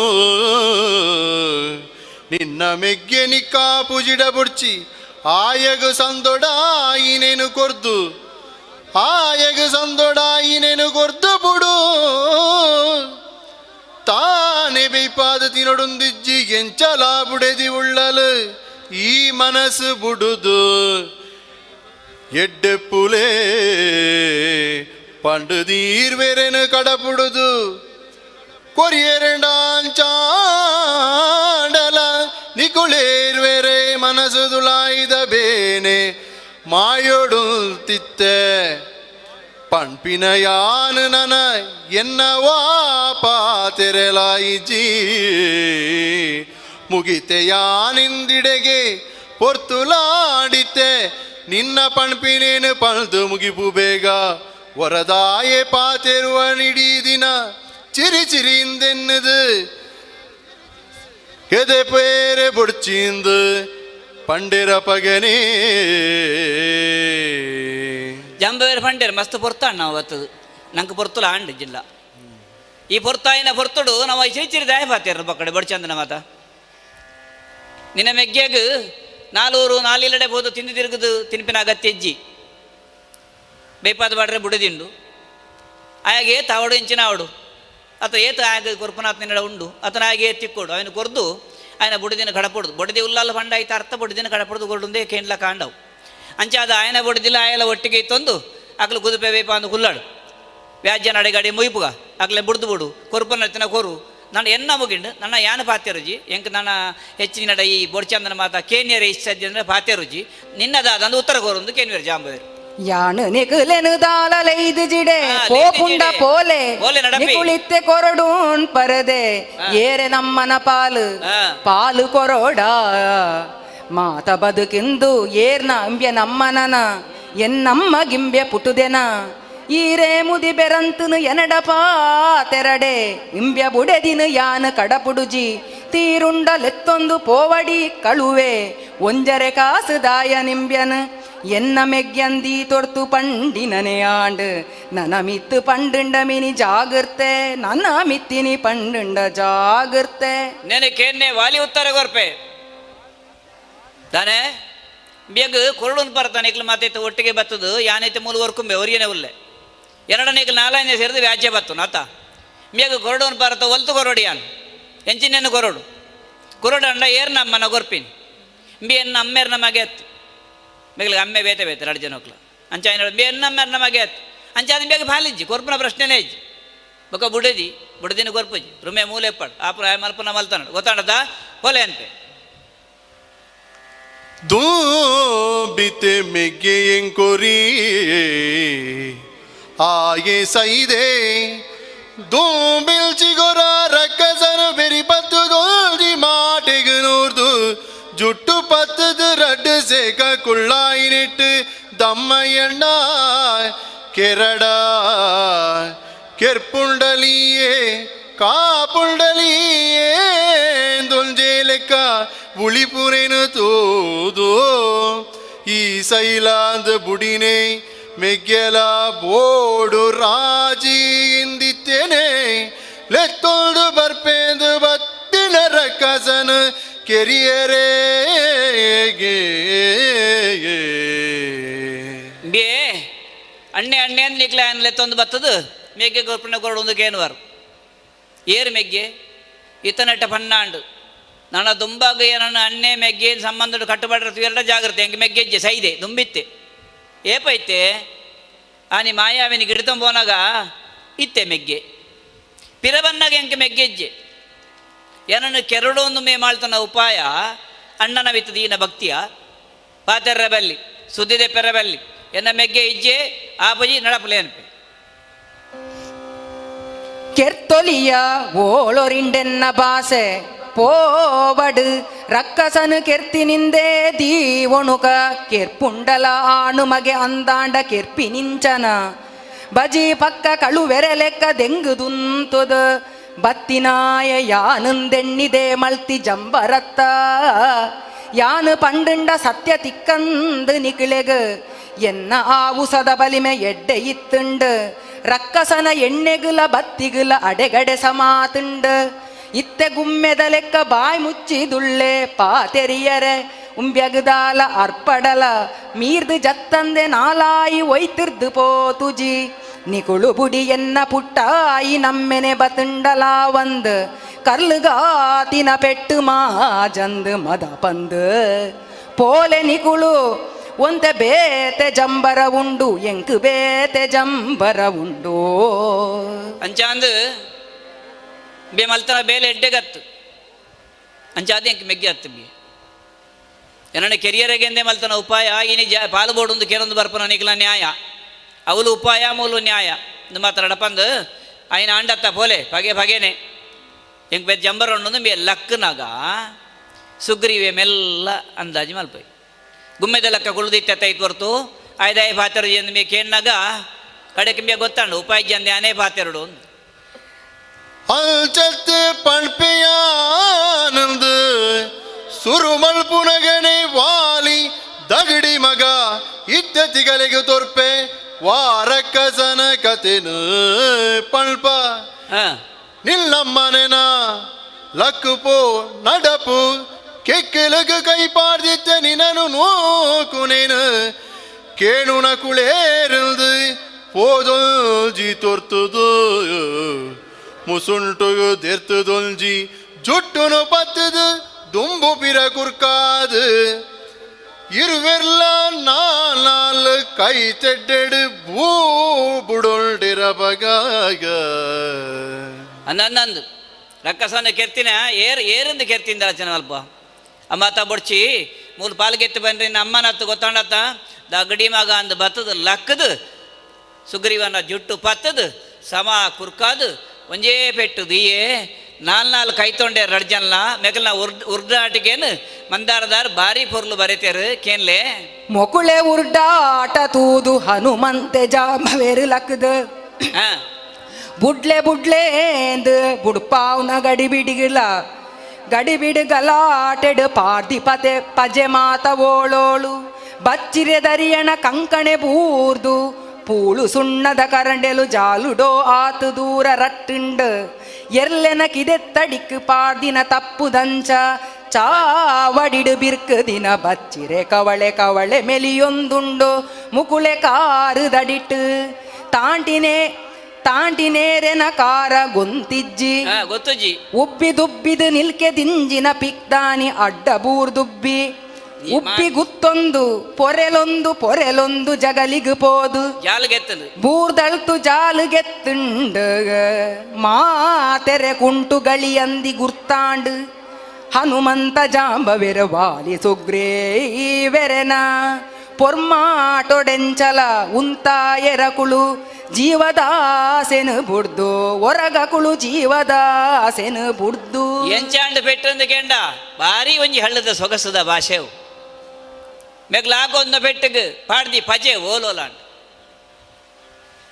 ನಿನ್ನ ಮೆಗ್ಗೆ ನಿಕ್ಕಾ ಪುಜಿಡ ಬುಡ್ಚಿ ಆಯಗು ಸಂದೊಡಾಯಿನೇನು ಕೊರ್ದು ಆಯಗು ಸಂದೊಡಾಯಿನೇನು ಕೊರ್ದು ಬುಡು ತಾನೆ ಬೇಯ್ಪಾದ ತಿನೊಡುಂದಿಜ್ಜಿ ಎಂಚಲ ಬುಡೆದಿ ಉಳ್ಳಲು ಈ ಮನಸ್ಸು ಬುಡುದು ಎಡ್ಡೆಪ್ಪುಲೇ ಪಂಡುದೀರ್ ವೆರೆನು ಕಡಪುಡುದು ಕೊರಿಯರೆಂಡಾಂಚಾಡಲ ನಿಕುಳೇರ್ ವೆರೆ ಮನಸ್ಸು ದುಲಾಯಿದ ಬೇನೆ ಮಾಯೊಡುಂತಿತ್ತೆ ಪಣ್ಪಿನ ಯಾನು ನನ ಎನ್ನವಾ ಪಾತೆರೆಲಾಯಿಜಿ ಮುಗಿತೆ ಯಾನಿಂದಿಡೆಗೆ ಪೊರ್ತುಲಾಡಿತೆ ನಿನ್ನ ಪಣ್ಪಿನೇನು ಪಳ್ದು ಮುಗಿಪು ಬೇಗ ವರದಾಯೆ ಪಾತೆರುವ ನಿಡೀ ದಿನ ಚಿರಿ ಚಿರಿಂದೆನ್ನದು ಎದೆ ಪೇರೆ ಬುಡ್ಚಿಂದು ಪಂಡಿರ ಪಗನೇ.
ಜಾಂಬವೇರ್ ಪಂಡೇರ್ ಮಸ್ತ್ ಪೊರ್ತಾಣ ನಾವು ಬತ್ತದು ನಂಗೆ ಪೊರ್ತುಲ ಆಂಡ್ ಜಿಲ್ಲ ಈ ಪೊರ್ತಾಯಿನ ಪೊರ್ತುಡು ನಾವು ಚಿರಿ ಚಿರಿ ದಾಯ ಪಾತೇರ್ ಬಕ್ಕಡೆ ಬಡ್ಚಂದನ ಮಾತ ನಿನ್ನ ಮೆಗ್ಗೆಗ್ ನಾಲೂರು ನಾಲಿಲ್ಲಡೆ ಬೋದು ತಿಂದು ತಿರುಗುದು ತಿನ್ಪಿನ ಅಗತ್ಯ ಇಜ್ಜಿ ಬೇಪಾದ ಬಾಡ್ರೆ ಬುಡದಿಂಡು ಆಯಾಗ ಏತ್ ಅವಡು ಇಂಚಿನ ಅವಡು ಅಥವಾ ಏತ ಆಗ ಕೊರ್ಪನಾಥ್ ನಿನ್ನಡ ಉಂಡು ಆತನ ಆಗ ತಿಕ್ಕೋಡು ಅವನು ಕೊರ್ದು ఆయన ಬುಡದಿನ ಕಡಪೊಡ್ದು ಬೊಡದಿ ಉಲ್ಲಲ್ಲ ಪಂಡ ಆಯ್ತು ಅರ್ಥ ಬೊಡದಿನ ಕಡಪೊಡ್ದು ಕೊಡುಂದೆ ಕೇಂಡ್ಲ ಕಾಂಡವು ಅಂಚಾದ ಆಯನ ಬೊಡದಿಲ್ಲ ಆಯಲ ಒಟ್ಟಿಗೆ ಇತ್ತೊಂದು ಅಕ್ಲು ಕುದುಪೆ ಬೇಪ ಅಂದು ಕುಲ್ಲಾಡು ವ್ಯಾಜ್ಯ ನಡೆಗಾಡಿ ಮುಯ್ಪುಗ ಅಕ್ಲೆ ಬುಡ್ದು ಬುಡು ಕೊರ್ಪನ ಎತ್ತಿನ ಕೊರು ನನ್ನ ಎನ್ನ ಮುಗಿಂಡು ನನ್ನ ಯಾನ ಪಾತ್ಯ ರುಜಿ ಎಂಕ್ ನನ್ನ ಹೆಚ್ಚಿನ ನಡ ಈ ಬೊಡ್ಚಂದನ ಮಾತ ಕೇನ್ಯರೆ ಇಷ್ಟ ಅಂದ್ರೆ ಪಾತ್ಯ ರುಜಿ ನಿನ್ನದಾದಂದು ಉತ್ತರ ಕೋರುಂದು ಕೇನ್ಯರು ಜಾಂಬವೇರು.
ಯಾನು ನಿಕುಲೆನು ದಾಲಲೈದು ಜಿಡೆ
ಆ,
ಪೋಪುಂಡ
ಲೈದು ಜಿಡೆ.
ಪೋಲೆ
ಪೋಲೆ ನಡಪಿ.
ನಿಕುಳಿತ್ತೆ ಕೊರಡೂನ್ ಪರದೆ ಏರೆ ನಮ್ಮನ ಪಾಲು ಪಾಲು ಕೊರೋಡ ಮಾತ ಬದುಕಿಂದು ಏರ್ನ ಅಂಬ್ಯ ನಮ್ಮನನ ಎನ್ನಮ್ಮ ಗಿಂಬ್ಯ ಪುಟುದೆನ ಈರೇ ಮುದಿ ಬೆರಂತನು ಎನಡಪಾ ತೆರಡೆ ಇಂಬ್ಯ ಬುಡೆದಿನ ಯಾನ ಕಡಪುಡುಜಿ ತೀರುಂಡ ಲೆತ್ತೊಂದು ಪೋವಡಿ ಕಳುವೆ ಒಂಜರೆ ಕಾಸು ದಾಯ ನಿಂಬ್ಯನ ಎನ್ನ ಮೆಗ್ಯಂದಿ ತೊರ್ತು ಪಂಡಿನನೆ ಆಂಡ್ ನನ ಮಿತ್ತು ಪಂಡುಂಡ ಮಿನಿ ಜಾಗೃತೆ ನನ್ನ ಮಿತ್ತಿನಿ ಪಂಡುಂಡ ಜಾಗೃತೆ.
ನೆನೆ ಕೇನ್ನೆ ವಾಲಿ ಉತ್ತರ ಕೊರ್ಪೆ ತಾನೇ ಬೇಗ ಕೊರಡುನ್ ಬರ್ತಾನೆ ಇಕ್ಲು ಮಾತೈತೆ ಒಟ್ಟಿಗೆ ಬತ್ತದು ಯಾನೈತೆ ಮೂಲು ವರ್ಕುಂಬೆ ಒರಿಯನೆ ಉಲ್ಲೆ ಎರಡನೇ ಇಕ್ಲು ನಾಲ್ಕನೇ ಸೇರಿದು ವ್ಯಾಜ್ಯ ಬತ್ತು ನಾತ ಬೇಗ ಕೊರಡುನ್ ಬರತ ಒಲ್ತು ಕೊರಡಿ ಯಾನ್ ಎಂಚಿನೆನ್ನು ಕೊರಡು ಕೊರಡು ಅಂಡ ಏರ್ ನಮ್ಮನ ಕೊರ್ಪಿನ್ ಬಿ ಎನ್ನ ಅಮ್ಮೇರ್ ನಮಗೆ ಅತ್ತು ಬೇಗಲಿಗೆ ಅಮ್ಮೆ ಬೇತೆ ಬೇತೆ ಎರಡು ಜನಕ್ಲು ಅಂಚ ಬಿ ಎನ್ನ ಅಮ್ಮೇರ್ ನಮಗೆ ಅತ್ತು ಅಂಚ ಅದು ಬೇಗ ಫಾಲಿಜ್ಜಿ ಕೊರ್ಪುನ ಪ್ರಶ್ನೆನೇ ಇಜ್ಜಿ ಬೊಕ ಬುಡದಿ ಬುಡದಿನ ಕೊರ್ಪುಜಿ ರುಮೆ ಮೂಲೆ ಎಪ್ಪಾಡು ಆಪುನ ಮಲ್ಪುನ ಮಲ್ತಾನ ಗೊತ್ತಾಂಡದ ಹೊಲೆ ಅನ್ಪೆ.
ದೂಬಿತೆ ಮೆಗ್ಗೆಯಂಕೊರಿ ಆಯೆ ಸೈದೆ ದೂಬಿಲ್ಚಿಗೊರ ರಕ್ಕಸನು ಬೆರಿ ಪತ್ತು ದೋಲ್ಜಿ ಮಾಟೆಗು ನೂರ್ದು ಜುಟ್ಟು ಪತ್ತದು ರಡ್ಡು ಸೇಕ ಕುಳ್ಳಾಯಿನಿಟ್ಟು ದಮ್ಮಯ್ಯಣ್ಣ ಕೆರಡ ಕೆರ್ಪುಂಡಲಿಯೇ ಕಾಪುಂಡಲಿಯೇ ದೊಂಜೇಲೆಕ್ಕ ಉಳಿಪುರೆನು ತೂದು ಈ ಸೈಲಾಂದ ಬುಡಿನೆ ಮೆಗ್ಗೆಲ ಬೋಡು ರಾಜಿ ಇಂದಿತ್ತೇನೆ ಲೆತ್ತೊಂದು ಬರ್ಪೇಂದು ಬತ್ತಿನ ರಕ್ಕಸನ ಕೆರಿಯರೇ.
ಬೇ ಅಣ್ಣೆ ಅಣ್ಣೆ ಅಂದ್ ನಿಕ್ಲೆ ಲೆತ್ತೊಂದು ಬತ್ತದು ಮೆಗ್ಗೆ ಗೊರ್ಪುನ ಕೊರಡು ಕೇನುವಾರು ಏರು ಮೆಗ್ಗೆ ಇತನಟ್ಟ ಪನ್ನಾಂಡು ನನ್ನ ದುಂಬಾಗ ಏನನ್ನ ಅಣ್ಣೆ ಮೆಗ್ಗೆ ಸಂಬಂಧ ಕಟ್ಟುಬಾಡ್ರ ಎರಡ ಜಾಗ್ರತೆ ಹೆಂಗೆ ಮೆಗ್ಗೆಜ್ಜೆ ಸೈದೆ ದುಂಬಿತ್ತೆ ಏಪೈತೆ ಆನಿ ಮಾಯಾವಿನಿ ಗಿಡತಂಬೋನಾಗ ಇತ್ತೆ ಮೆಗ್ಗೆ ಪಿರಬನ್ನಾಗ ಎಂಕೆ ಮೆಗ್ಗೆಜ್ಜೆ ಏನನ್ನು ಕೆರಡು ಒಂದು ಮೇ ಮಾಡ್ತಾನ ಉಪಾಯ ಅಣ್ಣನ ವಿತ್ತ ದೀನ ಭಕ್ತಿಯ ಪಾತೆರ್ರ ಬಲ್ಲಿ ಸುದ್ದಿದೆ ಪೆರಬಲ್ಲಿ ಎನ್ನ ಮೆಗ್ಗೆ ಇಜ್ಜೆ ಆಪಜಿ ನಡಪಲೆ ಅನ್ಪೆ.
ಕೆರ್ತೊಲಿಯ ಓಳೊರಿಂಡೆನ್ನ ಬಾಸೆ ಪೋವಡು ರಕ್ಕಸನು ಕೆರ್ತಿನಿಂದೇ ದೀವೊಣುಕ ಕೆರ್ಪುಂಡಲ ಆಣು ಮಗೆ ಅಂದಾಂಡ ಕೆರ್ಪಿನಿಂಚನ ಬಜಿ ಪಕ್ಕ ಕಳುವೆರೆ ಲೆಕ್ಕ ದೆಂಗುದುಂತುದ ಬತ್ತಿನಾಯ ಯಾನುಂದೆಣ್ಣಿದೆ ಮಲ್ತಿ ಜಂಬರತ್ತ ಯಾನು ಪಂಡುಂಡ ಸತ್ಯ ತಿಕ್ಕಂದು ನಿಕಿಳೆಗ್ ಎನ್ನ ಆವುಸದ ಬಲಿಮೆ ಎಡ್ಡೆ ಇತ್ತುಂಡು ರಕ್ಕಸನ ಎಣ್ಣೆಗುಲ ಬತ್ತಿಗುಲ ಅಡೆಗಡೆ ಸಮಾತುಂಡು ಇತ್ತೆ ಗುಮ್ಮೆದ ಲೆಕ್ಕ ಬಾಯ್ ಮುಚ್ಚಿದುಳ್ಳೆ ಪಾತೆರಿಯರೆ ಉಂಬ್ಯಗದಾಲ ಅರ್ಪಡಲ ಮೀರ್ದು ಜತ್ತಂದೆ ನಾಲಾಯಿ ಒಯ್ತಿರ್ದು ಪೋತುಜಿ ನಿಕುಳು ಬುಡಿ ಎನ್ನ ಪುಟ್ಟಾಯಿ ನಮ್ಮೆನೆ ಬತುಂಡಲಾ ಒಂದು ಕರ್ಲುಗಾತಿನ ಪೆಟ್ಟು ಮಾಜಂದು ಮದ ಪಂದು ಪೋಲೆ ನಿಕುಳು ಒಂತೆ ಬೇತೆ ಜಂಬರ ಉಂಡು ಎಂಕು ಬೇತೆ ಜಂಬರ ಉಂಡು.
ಅಂಚಾಂದು ಬೇ ಮಲ್ತನ ಬೇಲೆ ಎಡ್ಡೆಗತ್ತು ಅಂಚಾದ ಎಂಕ್ ಮೆಗ್ಗೆ ಅತ್ತು ಬಿ ಎನ್ನ ಕೆರಿಯರೆಗೆಂದೆ ಮಲ್ತನ ಉಪಾಯ ಇನಿ ಜ ಪಾಲು ಬೋಡೊಂದು ಕೇರೊಂದು ಬರ್ಪನ ನಿಕ್ಲ ನ್ಯಾಯ ಅವಲು ಉಪಾಯ ಮೂಲು ನ್ಯಾಯ ಇಂದು ಮಾತ್ರ ನಡಪಂದು ಆಯ್ನ ಅಂಡತ್ತ ಪೋಲೆ ಪಗೆ ಪಗೆನೆ ಎಂಕ್ ಬೆ ಜಂಬರ ಉಂಡು ಬೇ ಲಕ್ಕನಾಗ ಸುಗ್ರೀವೆ ಮೆಲ್ಲ ಅಂದಾಜು ಮಲ್ಪೈ ಗುಮ್ಮೆದ ಲೆಕ್ಕ ಕುಳ್ದಿತ್ತ ಹೊರ್ತು ಆಯ್ದಾಯ ಪಾತೆರು ಎಂದು ಮೇ ಕೇಣ್ಣಾಗ ಕಡೆಗೆ ಮೇ ಗೊತ್ತಾಂಡು ಉಪಾಯ ಜಂದೆ ಅನೇ ಪಾತೆರಡು.
ಅಲ್ಚತ್ತು ಪಣ್ಪೆಯಾನಂದು ಸುರುಮಲ್ಪುನಗನೆ ವಾಲಿ ದಗಡಿ ಮಗ ಇದ್ದ ತಿಗಲಿಗೆ ತೋರ್ಪೆ ವಾರಕ್ಕಸನ ಕತೆನು ಪಳ್ಪ ನಿಲ್ಲಮ್ಮನೆನ ಲಕ್ಕುಪೋ ನಡಪು ಕೆಕ್ಕಲಗು ಕೈ ಪಾಡ್ದಿತ್ತ ನಿನನು ನೋಕುನೇನು ಕೇಣುನ ಕುಳೇರಿಲ್ದು ಪೋದೊಂಜಿ ತೊರ್ತುದು ಮುಸುಂಟುಗು ದೆರ್ತುದೊಂಜಿ ಜುಟ್ಟುನು ಪತ್ತದು ದುಂಬು ಪಿರ ಕುರ್ಕಾದು ಇರುವೆರ್ಲ ನಾಲ್ ಕೈ ತೆಡ್ಡೆಡು ಬೂ ಬುಡೊಂಡಿರ ಬಗಾಗ
ಅಂದಂದು ರಕ್ಕಸನ ಕೆರ್ತಿನ ಏರ್ ಏರಿಂದ ಕೆರ್ತಿಂದ ರಚನೆ ಅಲ್ಪ ಅಮ್ಮತ ಬೊಡ್ಚಿ ಮೂರು ಪಾಲ್ಗೆತ್ತು ಬನ್ರಿ ಅಮ್ಮನತ್ತು ಗೊತ್ತಾಂಡತ್ತ ದಗಡಿ ಮಗ ಅಂದ್ ಬತ್ತದು ಲಕ್ಕದು ಸುಗ್ರೀವನ ಜುಟ್ಟು ಪತ್ತದು ಸಮ ಕುರ್ಕಾದು ಒಂಜೇ ಪೆಟ್ಟು ದಿಯೇ ನಾಲ್ ನಾಲ್ ಕೈ ತೊಂಡೆ ರಡ್ಜನ್ಲ ಮೆಕಲ್ನ ಉರ್ದಾಟಿಗೇನು ಮಂದಾರದಾರ್ ಭಾರಿ ಪೊರ್ಲು ಬರೀತೇರು ಕೇನ್ಲೆ
ಮೊಕುಳೆ ಉರ್ಡಾಟ ತೂದು ಹನುಮಂತೆ ಜಾಮವೇರು ಲಕ್ಕದು ಬುಡ್ಲೆ ಬುಡ್ಲೇಂದು ಬುಡ್ಪಾವ್ನ ಗಡಿಬಿಡಿಗಿಲ್ಲ ಗಡಿಬಿಡು ಗಲಾಟೆಡು ಪಾರ್ದಿ ಪತೆ ಪಜೆ ಮಾತ ಓಳೋಳು ಬಚ್ಚಿರೆ ದರಿಯಣ ಕಂಕಣೆ ಬೂರ್ದು ಪೂಳು ಸುಣ್ಣದ ಕರಂಡೆಲು ಜಾಲುಡೋ ಆತು ದೂರ ರಟ್ಟುಂಡು ಎರ್ಲೆನ ಕಿದೆತ್ತಡಿಕ್ ಪಾರ್ದಿನ ತಪ್ಪುದಂಚ ಚಾವಡಿಡು ಬಿರ್ಕು ದಿನ ಬಚ್ಚಿರೆ ಕವಳೆ ಕವಳೆ ಮೆಲಿಯೊಂದುಂಡು ಮುಕುಳೆ ಕಾರು ದಡಿಟ್ಟು ತಾಂಟಿನೇ ತಾಂಟಿನೇರೆನ ಕಾರ ಗೊಂತಿಜ್ಜಿ
ಗೊತ್ತುಜ್ಜಿ
ಉಬ್ಬಿದುಬ್ಬಿದು ನಿಲ್ಕೆ ದಿಂಜಿನ ಪಿಕ್ದಾನಿ ಅಡ್ಡ ಬೂರ್ದುಬ್ಬಿ ಉಬ್ಬಿ ಗುತ್ತೊಂದು ಪೊರೆಲೊಂದು ಪೊರೆಲೊಂದು ಜಗಲಿಗು ಪೋದು ಬೂರ್ದಳ್ತು ಜಾಲುಗೆತ್ತುಂಡು ಮಾತೆರೆ ಕುಂಟು ಗಳಿಯಂದಿ ಗುರ್ತಾಂಡು ಹನುಮಂತ ಜಾಂಬವೆರ ವಾಲಿ ಸುಗ್ರೇವೆರೆನ ಪೊರ್ಮಾಟೊಡೆಂಚಲ ಉಂತಾಯರಕುಳು ಜೀವದಾಸೆನು ಬುಡ್ದು ಒರಗಕುಳು ಜೀವದಾಸೆನು ಬುಡ್ದು
ಎಂಚಾಂಡು ಪೆಟ್ಟಂದು ಕೇಂಡ ಭಾರಿ ಒಂಜಿ ಹಳ್ಳದ ಸೊಗಸದ ಭಾಷೆವು ಮೆಗ್ಲಾಗೊಂದ ಪೆಟ್ಟಗ್ ಪಾಡ್ದಿ ಪಜೆ ಓಲೋಲಾಂಡ್.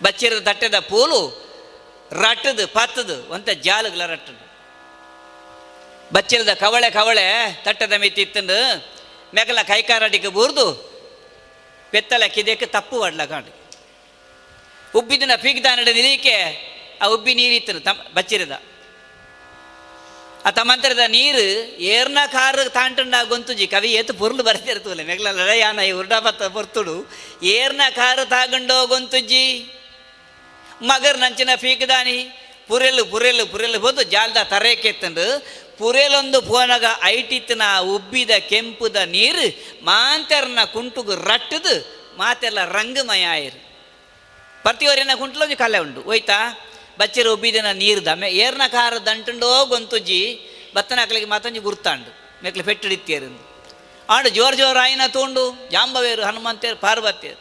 ಬಚ್ಚಿರದ ತಟ್ಟೆದ ಪೂಲು ರಟ್ಟದು ಪತ್ತದು ಒಂತ ಜಾಲುಗಳ ರಟ್ಟದು ಬಚ್ಚಿರದ ಕವಳೆ ಕವಳೆ ತಟ್ಟದ ಮಿತಿ ಇತ್ತಂದು ಮೆಗಲ ಕೈಕಾರಡಿಗೆ ಬೂರ್ದು ಪೆತ್ತಲ ಕಿದೆಕ್ಕೆ ತಪ್ಪು ವಡ್ಲ ಕಾಂಡು ಉಬ್ಬಿದಿನ ಪೀಗ್ದಾನಡ ನಿಲೀಕೆ ಆ ಉಬ್ಬಿ ನೀರು ಇತ್ತು ತಮ್ಮ ಬಚ್ಚಿರದ ಆ ತಮ್ಮಂತರದ ನೀರು ಏರ್ನ ಕಾರು ತಾಂಟಂಡ ಗೊಂತುಜಿ ಕವಿ ಏತು ಪೊರ್ಲು ಬರ್ತಿರ್ತಲ್ಲ ಮೆಗ್ಲ ಲಡಯಾನ ಈ ಉರ್ಡಾಪತ್ತ ಪೊರ್ತುಡು ಏರ್ನ ಕಾರು ತಾಗಂಡೋ ಗೊಂತುಜ್ಜಿ ಮಗರ್ ನಂಚಿನ ಪೀಕ್ದಾನಿ ಪುರೆಲು ಪುರೆಲು ಪುರೆಲು ಹೋದು ಜಾಲ್ದ ತರೇಕೆತ್ತಂಡು ಪುರೆಲೊಂದು ಪೋನಗ ಐಟಿತ್ತಿನ ಉಬ್ಬಿದ ಕೆಂಪುದ ನೀರು ಮಾಂತೆರ್ನ ಕುಂಟುಗು ರಟ್ಟದು ಮಾತೆಲ್ಲ ರಂಗುಮಯ ಆಯಿರು. ಪ್ರತಿಯೊರಿನ ಕುಂಟ್ಲೊಂಜಿ ಕಲೆ ಉಂಡು ಹೋಯ್ತಾ ಬಚ್ಚಿರ ಉಬ್ಬಿದಿನ ನೀರು ದಮೆ ಏರ್ನ ಕಾರ ದಂಟುಂಡೋ ಗೊಂತುಜ್ಜಿ ಬತ್ತನಾಕ್ಲಿಗೆ ಮಾತೊಂಜಿ ಗುರ್ತಾಂಡು ಮೆಕ್ಲು ಪೆಟ್ಟಿಡಿತ್ತೇರು ಆಂಡು ಜೋರು ಜೋರು ಆಯಿನ ತೋಂಡು ಜಾಂಬವೇರು ಹನುಮಂತೇರು ಪಾರ್ವತಿಯರು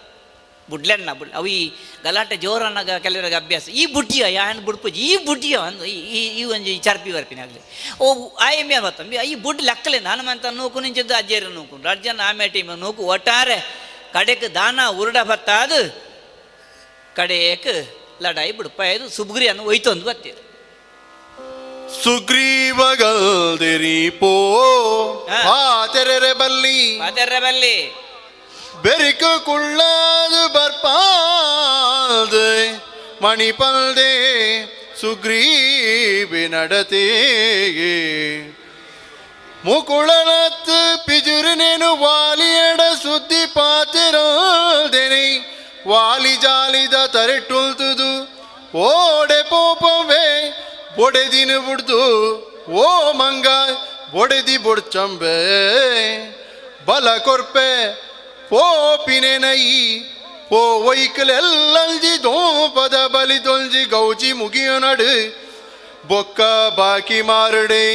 ಬುಡ್ಲೆಣ್ಣ ಬುಡ್ ಅವು ಈ ಗಲಾಟೆ ಜೋರನ್ನಾಗ ಕೆಲವರಿಗೆ ಅಭ್ಯಾಸ ಈ ಬುಡ್ಡಿಯ ಯಾನ್ ಬುಡ್ಪುಜಿ ಈ ಬುಡ್ಡಿಯ ಅಂದು ಈ ಈ ಒಂಜಿ ಚರ್ಪಿ ಬರ್ಪಿನ ಆಗಲಿ ಓ ಆಯಮ್ಮೆ ಬತ್ತಂಬಿ ಈ ಬುಡ್ ಲೆಕ್ಕಲೇನು ಹನುಮಂತ ನೂಕು ನಿಂಚಿದ್ದು ಅಜ್ಜೇರು ನೂಕು ಅರ್ಜನ ಆಮೆ ಟೀಮ್ ನೂಕು ಒಟ್ಟಾರೆ ಕಡೆಗೆ ದಾನ ಉರುಡ ಬತ್ತಾದು ಕಡೆಯಕ್ಕೆ ಲಡಾಯಿ ಬಿಡುಪ ಇದು ಸುಬ್ಗ್ರಿಯನ್ನು ಒಯ್ತೊಂದು ಬತ್ತೀರು.
ಸುಗ್ರೀವಗಲ್ದಿರಿ ಪೋ ಪಾತೆರೆ ಬಲ್ಲಿ
ಪಾತೆರೆ ಬಲ್ಲಿ
ಬೆರಿಕು ಕುಳ್ಳಾದು ಬರ್ಪಾಲ್ದೆ ಮಣಿಪಲ್ದೆ ಸುಗ್ರೀವಿ ನಡತೆಗೆ ಮುಕುಳನತ್ತು ಪಿಜುರಿನೇನು ವಾಲಿಯಡ ಸುದ್ದಿ ಪಾತಿರೋದೆನೆ ವಾಲಿ ಜಾಲಿದ ತರೆಟುಲ್ತುದು ಓಡೆ ಪೋಪವೇ ಬೊಡೆದಿನ ಬುಡ್ದು ಓ ಮಂಗ ಬೊಡೆದಿ ಬೊಡ್ಚಂಬೆ ಬಲ ಕೊರ್ಪೆ ಪೋಪಿನೆನೈ ಪೋ ಒಯ್ಕಲೆಲ್ಲಂಜಿ ದೋಪದ ಬಲಿ ದೊಂಜಿ ಗೌಜಿ ಮುಗಿಯು ನಡು ಬೊಕ್ಕ ಬಾಕಿ ಮಾರಡೆ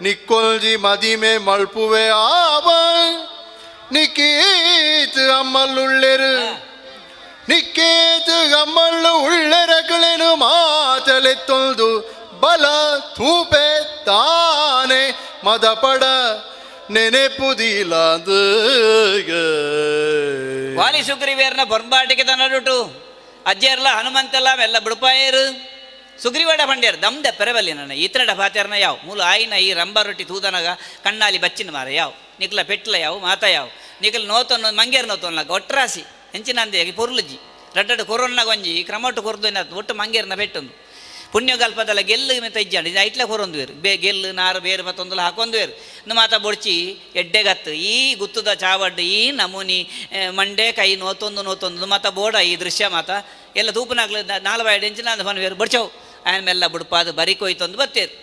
ನಿಕ್ಕೊಲ್ಜಿ ಮದಿಮೆ ಮಲ್ಪುವೆ ಆವ ನಿಕೇತ್ ಅಮ್ಮಲ್ಲುಳ್ಳೆರು ನಿಕ್ಕೇತ್ ಅಮ್ಮಲ್ಲು ಉಳ್ಳೆರಗಳೇನು ಮಾತಲೆತ್ತೊಲ್ದು ಬಲ ತೂಪೆ ತಾನೆ ಮದಪಡ ನೆನೆಪುದಿಲಾದ.
ವಾಲಿ ಸುಗ್ರೀವೇರ್ನ ಬೊಂಬಾಟಿಗೆ ತನ್ನಡುಟು ಅಜ್ಜೇರ್ಲ ಹನುಮಂತೆಲ್ಲ ಎಲ್ಲ ಬಿಡುಪಾಯರು ಸುಗ್ರೀವಾಡ ಪಂಡ್ಯರು ದಮ್ದ ಪೆರವಲ್ಲಿ ನನ್ನ ಈತನಡ ಪಾತೇರ್ನ ಯಾವ ಮೂಲ ಆಯಿನ ಈ ರಂಬ ರೊಟ್ಟಿ ತೂದನಗ ಕಣ್ಣಾಲಿ ಬಚ್ಚಿನ ಮಾರ ಯಾವ ನಿಕ್ಲ ಪೆಟ್ಲ ಯಾವ ಮಾತ ಯಾವ ನಿಕ್ಲ ನೋತೊನ್ನು ಮಂಗೇರ್ ನೋತೊನ್ನ ಒಟ್ರಾಸಿ ಹೆಂಚಿನಂದೆ ಪೊರ್ಲುಜಿ ರಡ್ಡಡು ಕೊರೊನ್ನ ಒಂಜಿ ಕ್ರಮೊಟ್ಟು ಕೊರ್ದು ಒಟ್ಟು ಮಂಗೇರ್ನ ಪೆಟ್ಟೊಂದು ಪುಣ್ಯಗಲ್ಪದಲ್ಲ ಗೆಲ್ಲು ಮೆತ್ತ ಇಜ್ಜಾಂಡ್ ಇದು ಐಟ್ಲ ಕೊರೊಂದು ಬೇರು ಬೇ ಗೆಲ್ಲು ನಾರು ಬೇರು ಮತ್ತೊಂದುಲ ಹಾಕೊಂದು ಬೇರು ಇನ್ನು ಮಾತ ಬೊಡ್ಚಿ ಎಡ್ಡೆಗತ್ತು ಈ ಗುತ್ತದ ಚಾವಡ್ಡು ಈ ನಮೂನಿ ಮಂಡೆ ಕೈ ನೋತೊಂದು ನೋತೊಂದು ಮಾತ ಬೋಡ ಈ ದೃಶ್ಯ ಮಾತ ಎಲ್ಲ ತೂಪನಾಗ್ಲು ನಾಲ್ವೈದು ಇಂಚಿನ ಅಂದ ಫನ್ ಬೇರು ಬಡ್ಚವು ಆಯನ ಮೆಲ್ಲ ಬುಡ್ಪಾದು ಬರಿ ಕೊಯ್ತೊಂದು ಬತ್ತೇರು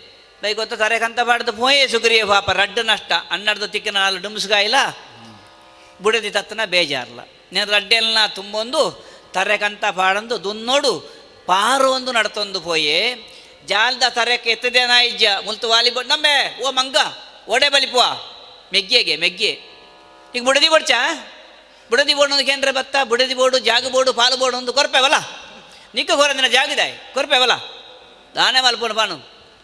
ಬೈ ಗೊತ್ತ ತರೆಕಂತ ಬಾಡ್ದು ಪೋಯೆ ಸುಗ್ರಿಯ ಪಾಪ ರಡ್ಡು ನಷ್ಟ ಹನ್ನೆರಡು ತಿಕ್ಕಿನ ನಾಲ್ ಡುಮ್ಸ್ಗಾಯಿಲ್ಲ ಬುಡದಿ ತತ್ತನ ಬೇಜಾರ್ಲ ನೀನು ರಡ್ಡೆಲ್ನ ತುಂಬೊಂದು ತರೆಕಂತ ಪಾಡಂದು ದುನ್ನೋಡು ಪಾರು ಒಂದು ನಡ್ತೊಂದು ಪೋಯೆ ಜಾಲ್ದ ತರೆಕ್ಕೆ ಎತ್ತದೆ ನಾಯಿಜ್ಜ ಮುಲ್ತು ವಾಲಿ ನಮ್ಮೆ ಓ ಮಂಗ ಓಡೆ ಬಲಿಪುವ ಮೆಗ್ಗೆಗೆ ಮೆಗ್ಗೆ ಈಗ ಬುಡದಿ ಬೋಡ್ಚಾ ಬುಡದಿ ಬೋರ್ಡ್ ಒಂದು ಕೇಂದ್ರ ಬತ್ತ ಬುಡದಿ ಬೋರ್ಡು ಜಾಗ ಬೋರ್ಡು ಪಾಲು ಬೋರ್ಡು ಒಂದು ಕೊರ್ಪೆವಲ್ಲ ನಿಕ್ಕ ಕೊರಂದಿನ ಜಾಗದಾಯ್ ಕೊರ್ಪೆವಲ್ಲ ದಾನೆ ಮಲ್ಪುಣ ಪಾನು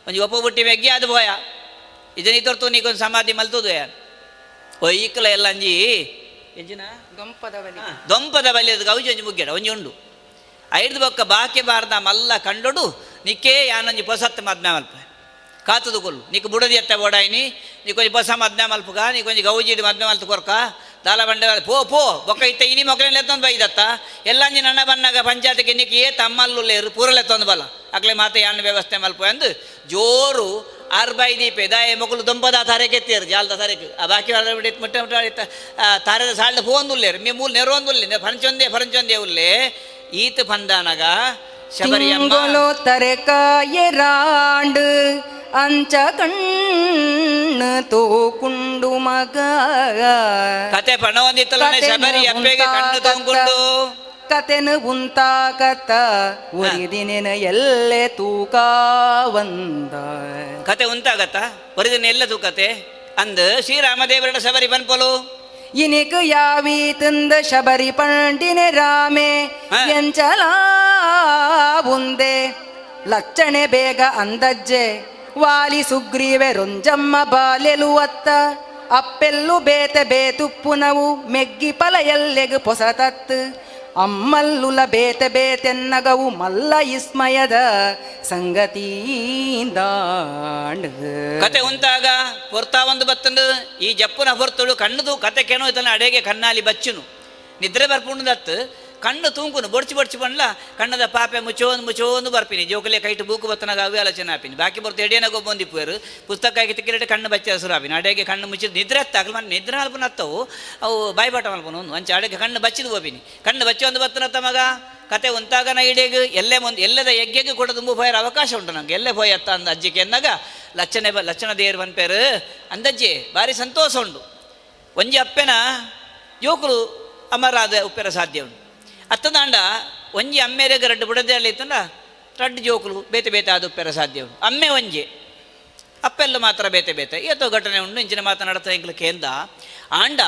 ಒಂಜಿ ಒಪ್ಪ ಬುಟ್ಟಿ ಮೆಗ್ಗಿ ಅದು ಪೋಯ ಇದನ್ನ ತೋರ್ತು ನೀಕೊಂದು ಸಮಾಧಿ ಮಲ್ತದು ಯಾರು ಒಯ್ಕಲ ಎಲ್ಲ ಅಂಜಿ ಎಂಜಿನ
ದೊಂಪದ ಬಲಿ
ದೊಂಪದ ಬಲಿಯದ ಗೌಜಿ ಒಂಜಿ ಮುಗ್ಗಡ ಒಂಜಿ ಉಂಡು ಐದು ಬೊಕ್ಕ ಬಾಕಿ ಬಾರ್ದ ಮಲ್ಲ ಕಂಡೊಡು ನಿಕ್ಕೇ ಯಾನೊಂಜಿ ಪೊಸತ್ತು ಮದ್ಮೆ ಮಲ್ಪ ಕಾತದು ಕೊಲ್ಲು ನಿಕ್ ಬುಡದಿ ಎತ್ತ ಬೋಡಾಯಿನಿ ನೀಕೊಂಜಿ ಪೊಸ ಮದ್ಮೆ ಮಲ್ಪುಗ ನೀಕೊಂಜಿ ಗೌಜಿಡು ಮದ್ಮೆ ಮಲ್ತು ಕೊರ್ಕ ದಾಲ ಬಂಡೆ ಪೋ ಪೋ ಬೊಕ್ಕ ಇತ್ತ ಇನಿ ಮೊಕ್ಕಲೆಲ್ಲ ಎತ್ತೊಂದು ಬೈದತ್ತ ಎಲ್ಲಂಜಿ ನನ್ನ ಬನ್ನಾಗ ಪಂಚಾಯತ್ಗೆ ನಿಕ್ ಏ ತಮ್ಮಲ್ಲು ಲೇರು ಪೂರಲೆ ಎತ್ತೊಂದು ಬಲ್ಲ ಅಕ್ಲೆ ಮಾತೆ ಯಾನ್ ವ್ಯವಸ್ಥೆ ಮಲ್ಪ ಅಂದು ಜೋರು ಆರ್ ದೀಪೆ ದಾಯ ಮೊಕಲು ದೊಂಪದ ತಾರೆಗೆ ಎತ್ತಿರು ಜಾಲದ ತಾರೆಗೆ ಆ ಬಾಕಿ ಬಿಟ್ಟು ಮುಟ್ಟ ಮುಟ್ಟ ತಾರೆದ ಸಾಲ್ದ ಪೋಂದುಲ್ಲೇರು ಮೇ ಮೂಲ ನೆರವೊಂದುಲ್ಲೆ ಫರಂಚೊಂದೇ ಫರಂಚೊಂದೇ ಉಲ್ಲೆ ಈತ ಪಂದಾನಗ ಶಬರಿಯಮ್ಮ
ತಿಂಗೊಲು ತರೆಕಾಯರಾಂಡು ಅಂಚ ಕಣ್ಣು ತೋಕುಂಡು ಮಗ
ಕತೆ ಪಣ ಒಂದಿತ್ತಲ್ಲ ಶಬರಿ ಅಪ್ಪೆಗೆ ಕಣ್ಣು ತೊಂಗುಂಡು
ಕತೆನು ಉಂತಾಕತ್ತ ಒರಿದಿನ ಎಲ್ಲೆ ತೂಕಾವಂದ
ಕತೆ ಉಂತಾಗತ್ತ ಒರಿದಿನ ಎಲ್ಲ ತೂಕತೆ ಅಂದ್ ಶ್ರೀರಾಮದೇವರಡ ಶಬರಿ ಬನ್ಪೊಲು
ಇನಿಕ್ ಯಾವಿ ತಿಂದ ಶಬರಿ ಪಂಡಿನ ರಾಮೆ ಎಂಚಲಾ ಉಂದೆ ಲಚ್ಚಣೆ ಬೇಗ ಅಂದಜ್ಜೆ ವಾಲಿ ಸುಗ್ರೀವೆ ರೊಂಜಮ್ಮ ಬಾಲೆಲು ಅತ್ತ ಅಪ್ಪೆಲ್ಲು ಬೇತೆ ಬೇತುಪ್ಪುನವು ಮೆಗ್ಗಿ ಪಲಯಲ್ಲೆಗ್ ಪೊಸತತ್ತು ಅಮ್ಮಲ್ಲುಲ ಬೇತೆ ಬೇತೆನ್ನಗವು ಮಲ್ಲ ಇಸ್ಮಯದ ಸಂಗತೀಂದಾಂಡ್.
ಕತೆ ಉಂತಾಗ ಪೊರ್ತಾ ಒಂದು ಬತ್ತಂಡು ಈ ಜಪ್ಪುನ ಹೊರ್ತುಳು ಕಣ್ಣದು ಕತೆ ಕೆಣೋ ಇತನ ಅಡೆಗೆ ಕಣ್ಣಾಲಿ ಬಚ್ಚುನು ನಿದ್ರೆ ಬರ್ಪುಂಡು ಕಣ್ಣು ತೂಂಕುನು ಬೊಡ್ಚಿ ಬೊಡ್ಚಿ ಬಂಡ್ಲ ಕಣ್ಣದ ಪಾಪೆ ಮುಚೋಂದು ಮುಚೋಂದು ಬರ್ಪಿನಿ ಜೋಕಲೆ ಕೈಟು ಬೂಕು ಬತ್ತನಾಗ ಅವೇ ಆಲೋಚನೆ ಆಪಿನಿ ಬಾಕಿ ಬರ್ತು ಎಡಿಯನಾಗ ಒಬ್ಬೊಂದಿಪ್ಪುವರು ಪುಸ್ತಕ ಆಗಿ ತಿಕ್ಕಿರಟೆ ಕಣ್ಣು ಬಚ್ಚ ಸುರು ಆಪಿನಿ ಅಡೆಗೆ ಕಣ್ಣು ಮುಚ್ಚಿದ ನಿದ್ರೆ ಹತ್ತಾಗಲು ಮನೆ ನಿದ್ರೆ ಅಲ್ಪನ ಹತ್ತವು ಅವು ಬಾಯ್ಬಾಟ ಮಲ್ಪನ ಒಂದು ಅಂಚೆ ಅಡೆಗೆ ಕಣ್ಣು ಬಚ್ಚಿದು ಹೋಪಿನಿ ಕಣ್ಣು ಬಚ್ಚಿ ಒಂದು ಬತ್ತನತ್ತ ಮಗ ಕತೆ ಉಂತಾಗನ ಇಡೀಗ ಎಲ್ಲೇ ಮುಂದೆ ಎಲ್ಲದ ಯಜ್ಞಕ್ಕೆ ಕೂಡ ತುಂಬ ಪೋಯರ ಅವಕಾಶ ಉಂಟು ನಂಗೆ ಎಲ್ಲೇ ಪೋಯ್ ಅತ್ತ ಅಂದ ಅಜ್ಜಿಗೆ ಎನ್ನಾಗ ಲಕ್ಷಣೆ ಲಕ್ಷಣ ದೇರ್ ಪನ್ಪೇರು ಅಂದಜ್ಜಿ ಭಾರಿ ಸಂತೋಷ ಉಂಟು. ಒಂಜಿ ಅಪ್ಪೆನ ಯುವಕರು ಅಮರಾದ ಉಪ್ಪೆರ ಸಾಧ್ಯ ಉಂಟು. ಅತ್ತದಾಂಡ ಒಂಜಿ ಅಮ್ಮೇರೆಗೆ ರಡ್ಡು ಬುಡದೆ ಅಲ್ಲಿ ಇತ್ತಂಡ ರಡ್ಡು ಜೋಕುಲು ಬೇತೆ ಬೇತೆ ಆದ ಉಪ್ಪೆರ ಸಾಧ್ಯ ಉಂಟು. ಅಮ್ಮೆ ಒಂಜಿ ಅಪ್ಪೆಲ್ಲ ಮಾತ್ರ ಬೇತೆ ಬೇತೆ ಏತೋ ಘಟನೆ ಉಂಟು ಇಂಚಿನ ಮಾತನಾಡ್ತಾ ಎಂಕ್ಲು ಕೇಂದ ಆಂಡ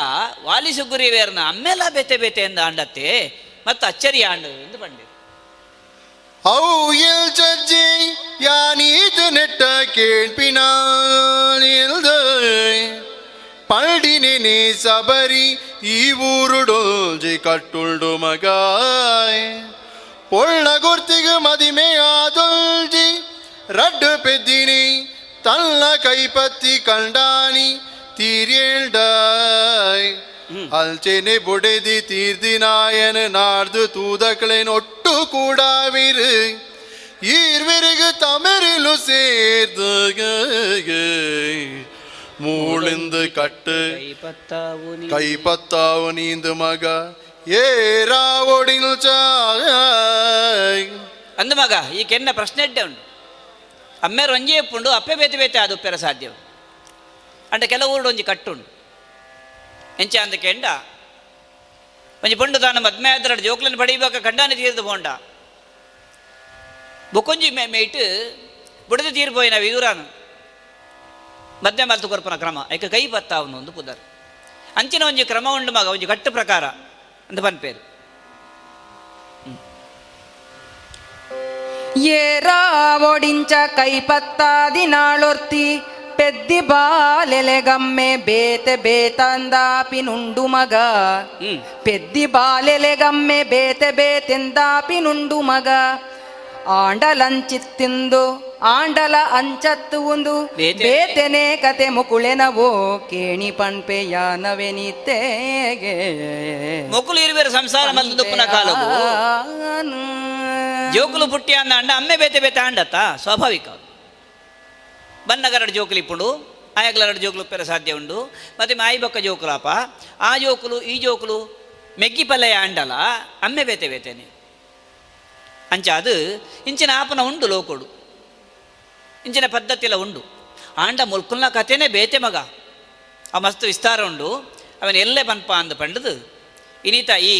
ವಾಲಿ ಸುಗ್ರೀವೇರ್ನ ಅಮ್ಮೆಲ್ಲ ಬೇತೆ ಬೇತೆ ಎಂದ ಆಂಡತ್ತೆ ಮತ್ತು ಅಚ್ಚರಿ ಆಂಡು ಎಂದು ಪಂಡಿರು.
ಅವು ಎಲ್ ಚಜ್ಜಿ ಯಾನೀತು ನೆಟ್ಟ ಕೇಳ್ಪಿನಾಲ್ ಪಂಡಿನಿ ಸಬರಿ ಈ ಊರುಡೊಂಜಿ ಕಟ್ಟುಂಡು ಮಗಾಯ್ ಪೊಳ್ಳ ಗುರ್ತಿಗೆ ಮದಿಮೆ ಆದೊಂಜಿ ರಡ್ಡು ಪೆದ್ದಿನಿ ತನ್ನ ಕೈಪತ್ತಿ ಕಂಡಾನಿ ತೀರ್ಯೇಳ್ಡಾಯ್ ಅಲ್ಚೆನೆ ಬೊಡೆದಿ ತೀರ್ದಿನಾಯನ ನಾಡ್ದು ತೂದಕ್ಳೆನೊಟ್ಟು ಕೂಡಾವಿರು ಈರ್ವಿರಿಗು ತಮಿರಿಲು ಸೇರ್ದು ಮೂಳಿಂದು ಕಟ್ಟು ಕೈಪತ್ತಾವು ನೀಂದು ಮಗ ಏರಾವೊಡಿಲ್ ಚಾಯ್.
ಅಂದ ಮಗ ಈ ಕೆನ್ನ ಪ್ರಶ್ನೆ ಎಡ್ಡೆ ಉಂಡು ಅಮ್ಮೇರು ಒಂಜೇ ಉಪ್ಪುಂಡು ಅಪ್ಪೆ ಬೇತೆ ಬೇತೆ ಅದು ಉಪ್ಪೆರ ಸಾಧ್ಯ ಅಂಡ ಕೆಲವು ಊರುಡು ಒಂಜಿ ಕಟ್ಟುಂಡು ಎಂಚ ಅಂದ ಕೆಂಡ ಒಂಜಿ ಪಂಡು ತಾನು ಮದ್ಮೆ ಆದ್ರ ಜೋಕ್ಲನ್ನು ಪಡಿಬೇಕ ಕಂಡಾನೆ ತೀರ್ದು ಪೋಂಡ ಬೊಕ್ಕೊಂಜಿ ಮೇಯ್ಟ್ ಬುಡದ ತೀರ್ ಪೋಯಿನ ವಿದುರಾನು ಮದ್ಮೆ ಮಲ್ತು ಕೊರ್ಪನ ಕ್ರಮ ಏಕ ಕೈ ಬತ್ತಾವನು ಒಂದು ಪುದರ್ ಅಂಚಿನ ಒಂಜಿ ಕ್ರಮ ಉಂಡು ಮಗ ಒಂಜಿ ಕಟ್ಟು ಪ್ರಕಾರ ಅಂತ ಪನ್ಪೇರು.
ಏರಾವೊಡಿಂಚ ಕೈಪತ್ತಾದಿ ನಾಳೊರ್ತಿ ಪೆದ್ದಿ ಬಾಲೆಲೆಗಮ್ಮೆ ಬೇತೆ ಬೇತಂದಾಪಿನುಂಡು ಮಗ ಪೆದ್ದಿ ಬಾಲೆಲೆಗಮ್ಮೆ ಬೇತೆ ಬೇತೆಂದಾಪಿನುಂಡು ಮಗ ಆಂಡಲಂಚಿತ್ತಿಂದು ಆಂಡಲ ಅಂಚತ್ತು ಒಂದು ಬೇತೆನೆ ಕತೆ ಮುಕುಳೆನವೋ ಕೇಣಿ ಪಣ್ಪೆ ಯಾನವೆನಿತ್ತೇಗೆ
ಮೊಕುಲು ಇರುವೇರು ಸಂಸಾರ ಮಲ್ತು ದುಪ್ಪುನ ಕಾಲಗು ಜೋಕುಲು ಪುಟ್ಟಿ ಅಂದ ಅಂಡ ಅಮ್ಮೆ ಬೇತೆ ಬೇತೆ ಆಂಡತ್ತ ಸ್ವಾಭಾವಿಕ. ಬನ್ನಗರಡು ಜೋಕುಲು ಇಪ್ಪುಂಡು ಆಯಗ್ಲರಡು ಜೋಕುಲು ಉಪ್ಪೆರ ಸಾಧ್ಯ ಉಂಡು ಮತ್ತೆ ಮಾಯಿ ಬೊಕ್ಕ ಜೋಕುಲಾಪ ಆ ಜೋಕುಲು ಈ ಜೋಕುಲು ಮೆಗ್ಗಿ ಪಲ್ಲೆಯ ಆಂಡಲ ಅಮ್ಮೆ ಬೇತೆ ಬೇತೆನೆ ಅಂಚ ಅದು ಇಂಚಿನ ಆಪನ ಉಂಡು ಲೋಕೊಡು ಇಂಚಿನ ಪದ್ಧತಿಲ ಉಂಡು ಆಂಡ ಮುಲ್ಕುಲ್ನ ಕಥೆನೇ ಬೇತೆ ಮಗ ಆ ಮಸ್ತ್ ವಿಸ್ತಾರ ಉಂಡು ಅವನ ಎಲ್ಲೇ ಪನ್ಪ ಅಂದ ಪಂಡದು ಇನಿತ ಈ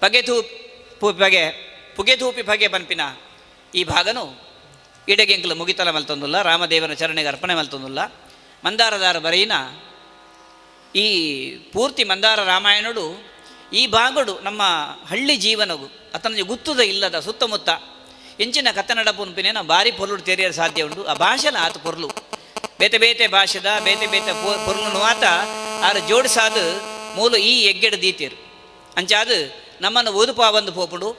ಪಗೆ ಪಗೆ ಪುಗೆ ಪಗೆ ಪನ್ಪಿನ ಈ ಭಾಗನು ಇಡಗೆಂಕಲು ಮುಗಿತಲ ಮಲ್ತೊಂದುಲ್ಲ ರಾಮದೇವನ ಚರಣೆಗೆ ಅರ್ಪಣೆ ಮಲ್ತೊಂದುಲ್ಲ ಮಂದಾರದಾರ ಬರೆಯಿನ ಈ ಪೂರ್ತಿ ಮಂದಾರ ರಾಮಾಯಣಡು ಈ ಭಾಗಡು ನಮ್ಮ ಹಳ್ಳಿ ಜೀವನಗು ಅತನ ಗುತ್ತದ ಇಲ್ಲದ ಸುತ್ತಮುತ್ತ ಎಂಚಿನ ಕಥನಡ ಪುನ್ಪಿನೇನ ಭಾರಿ ಪೊರ್ಲು ತೆರೆಯಲು ಸಾಧ್ಯ ಉಂಟು. ಆ ಭಾಷೆನ ಆತ ಪೊರ್ಲು ಬೇತೆ ಬೇತೆ ಭಾಷೆದ ಬೇತೆ ಬೇತೆ ಪೊರ್ಲುನು ಆತ ಆರ ಜೋಡಿಸಾದ ಮೂಲ ಈ ಎಗ್ಗೆಡು ದೀತಿರು ಅಂಚಾದು ನಮ್ಮನ್ನು ಓದುಪಾ ಬಂದು ಪೋಪುಡು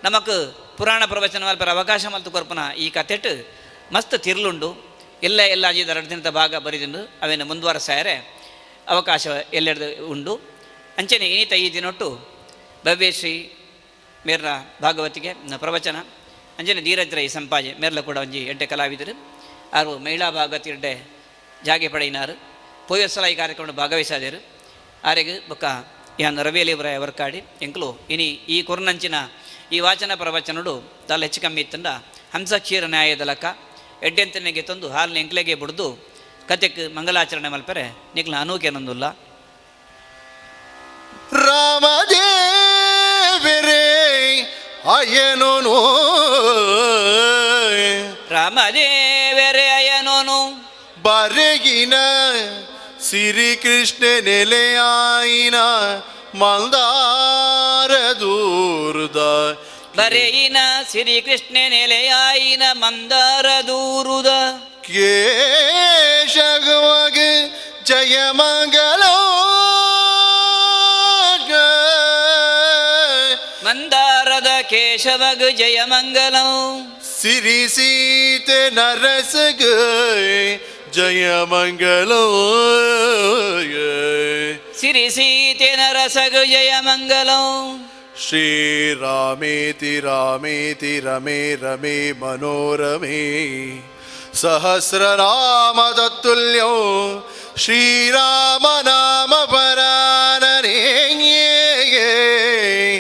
ನಮಕ್ ಪುರಾಣ ಪ್ರವಚನ ಮಲ್ಪರ ಅವಕಾಶ ಮಲ್ತು ಕೊರ್ಪನ ಈ ಕಥೆಟ್ ಮಸ್ತ್ ತಿರ್ಲುಂಡು ಎಲ್ಲ ಎಲ್ಲ ಅಜಿದ ಎರಡು ದಿನದ ಭಾಗ ಬರಿದುಂಡು ಅವೇನು ಮುಂದುವರೆಸಾಯರೆ ಅವಕಾಶ ಎಲ್ಲೆಡ್ದು ಉಂಡು. ಅಂಚನೆ ಇನಿತ ಈ ದಿನೊಟ್ಟು ಭವ್ಯಶ್ರೀ ಮೇರ್ನ ಭಾಗವತಿಗೆ ಪ್ರವಚನ ಅಂಚನೆ ಧೀರಜ್ರ ಈ ಸಂಪಾಜೆ ಮೇರ್ಲ ಕೂಡ ಒಂಜಿ ಎಡ್ಡೆ ಕಲಾವಿದರು ಆರು ಮಹಿಳಾ ಭಾಗವತಿ ಎಡ್ಡೆ ಜಾಗೆ ಪಡೆಯಿನಾರು ಪೋಯಸಲ ಈ ಕಾರ್ಯಕ್ರಮ ಭಾಗವಹಿಸಾದರು ಆರೆಗ್ ಬೊಕ್ಕ ಯಾನ್ ರವಿಯಲಿವರ ವರ್ಕಾಡಿ ಎಂಕ್ಲು ಇನಿ ಈ ಕೊರ್ನಂಚಿನ ಈ ವಾಚನ ಪ್ರವಚನಡು ದಾಲ ಹೆಚ್ಚು ಕಮ್ಮಿ ಇತ್ತಂಡ ಹಂಸಕ್ಷೀರ ನ್ಯಾಯದ ಲಕ್ಕ ಎಡ್ಡೆಂತನೆಗೆ ತಂದು ಹಾಲಿನ ಎಂಕ್ಲೆಗೆ ಬುಡ್ದು ಕತೆಕ್ ಮಂಗಲಾಚರಣೆ ಮಲ್ಪರೆ ನಿಕ್ಲ ಅನೂಕೇನೊಂದುಲ್ಲ.
ರಾಮದೇವರೇ ಅಯ್ಯನೋನು
ರಾಮದೇವರೇ ಅಯ್ಯನೋನು
ಬರೆಗಿನ ಸಿರಿ ಕೃಷ್ಣ ನೆಲೆಯಾಯಿನ ಮಂದಾರ ದೂರದ
ಬರೆಯಿನ ಸಿರಿ ಕೃಷ್ಣ ನೆಲೆಯಾಯಿನ ಮಂದಾರ ದೂರುದ
ಕೇಶಗವಾಗ ಜಯ ಮಂಗಲ
ಕೇಶವಗ್ ಜಯ ಮಂಗಲಂ.
ಸಿರಿ ಸೀತೆ ನರಸಗ ಜಯ ಮಂಗಲೋ.
ಸಿರಿ ಸೀತೆ ನರಸಗ್ ಜಯ ಮಂಗಲಂ.
ಶ್ರೀರಾಮೇತಿ ರಾಮೇತಿ ರಮೇ ರಮೇ ಮನೋರಮೇ ಸಹಸ್ರನಾಮ ತತ್ತುಲ್ಯೋ ಶ್ರೀರಾಮ ನಾಮ ಪರಾನನೇ.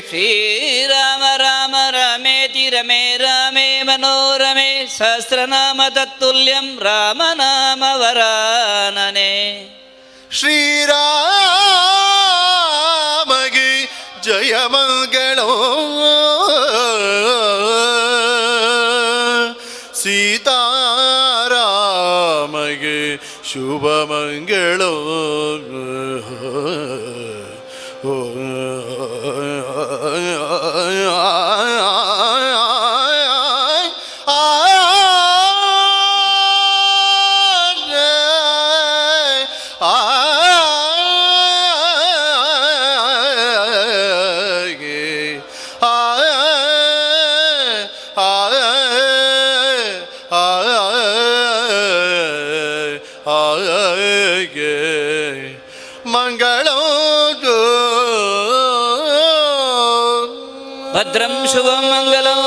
ಶ್ರೀರಾಮ ರಾಮ ರಾಮೇತಿ ರಮೇ ರಾಮೇ ಮನೋರಮೇ ಸಹಸ್ರನಾಮ ತತ್ತುಲ್ಯಂ ರಾಮನಾಮ ವರಾನನೆ.
ಶ್ರೀರಾಮಗೆ ಜಯ ಮಂಗಳೋ, ಸೀತಾರಾಮಗೆ ಶುಭ ಮಂಗಳೋ. ಮಂಗಳೋ.
ಭದ್ರಂ ಶುಭಂ ಮಂಗಲಂ.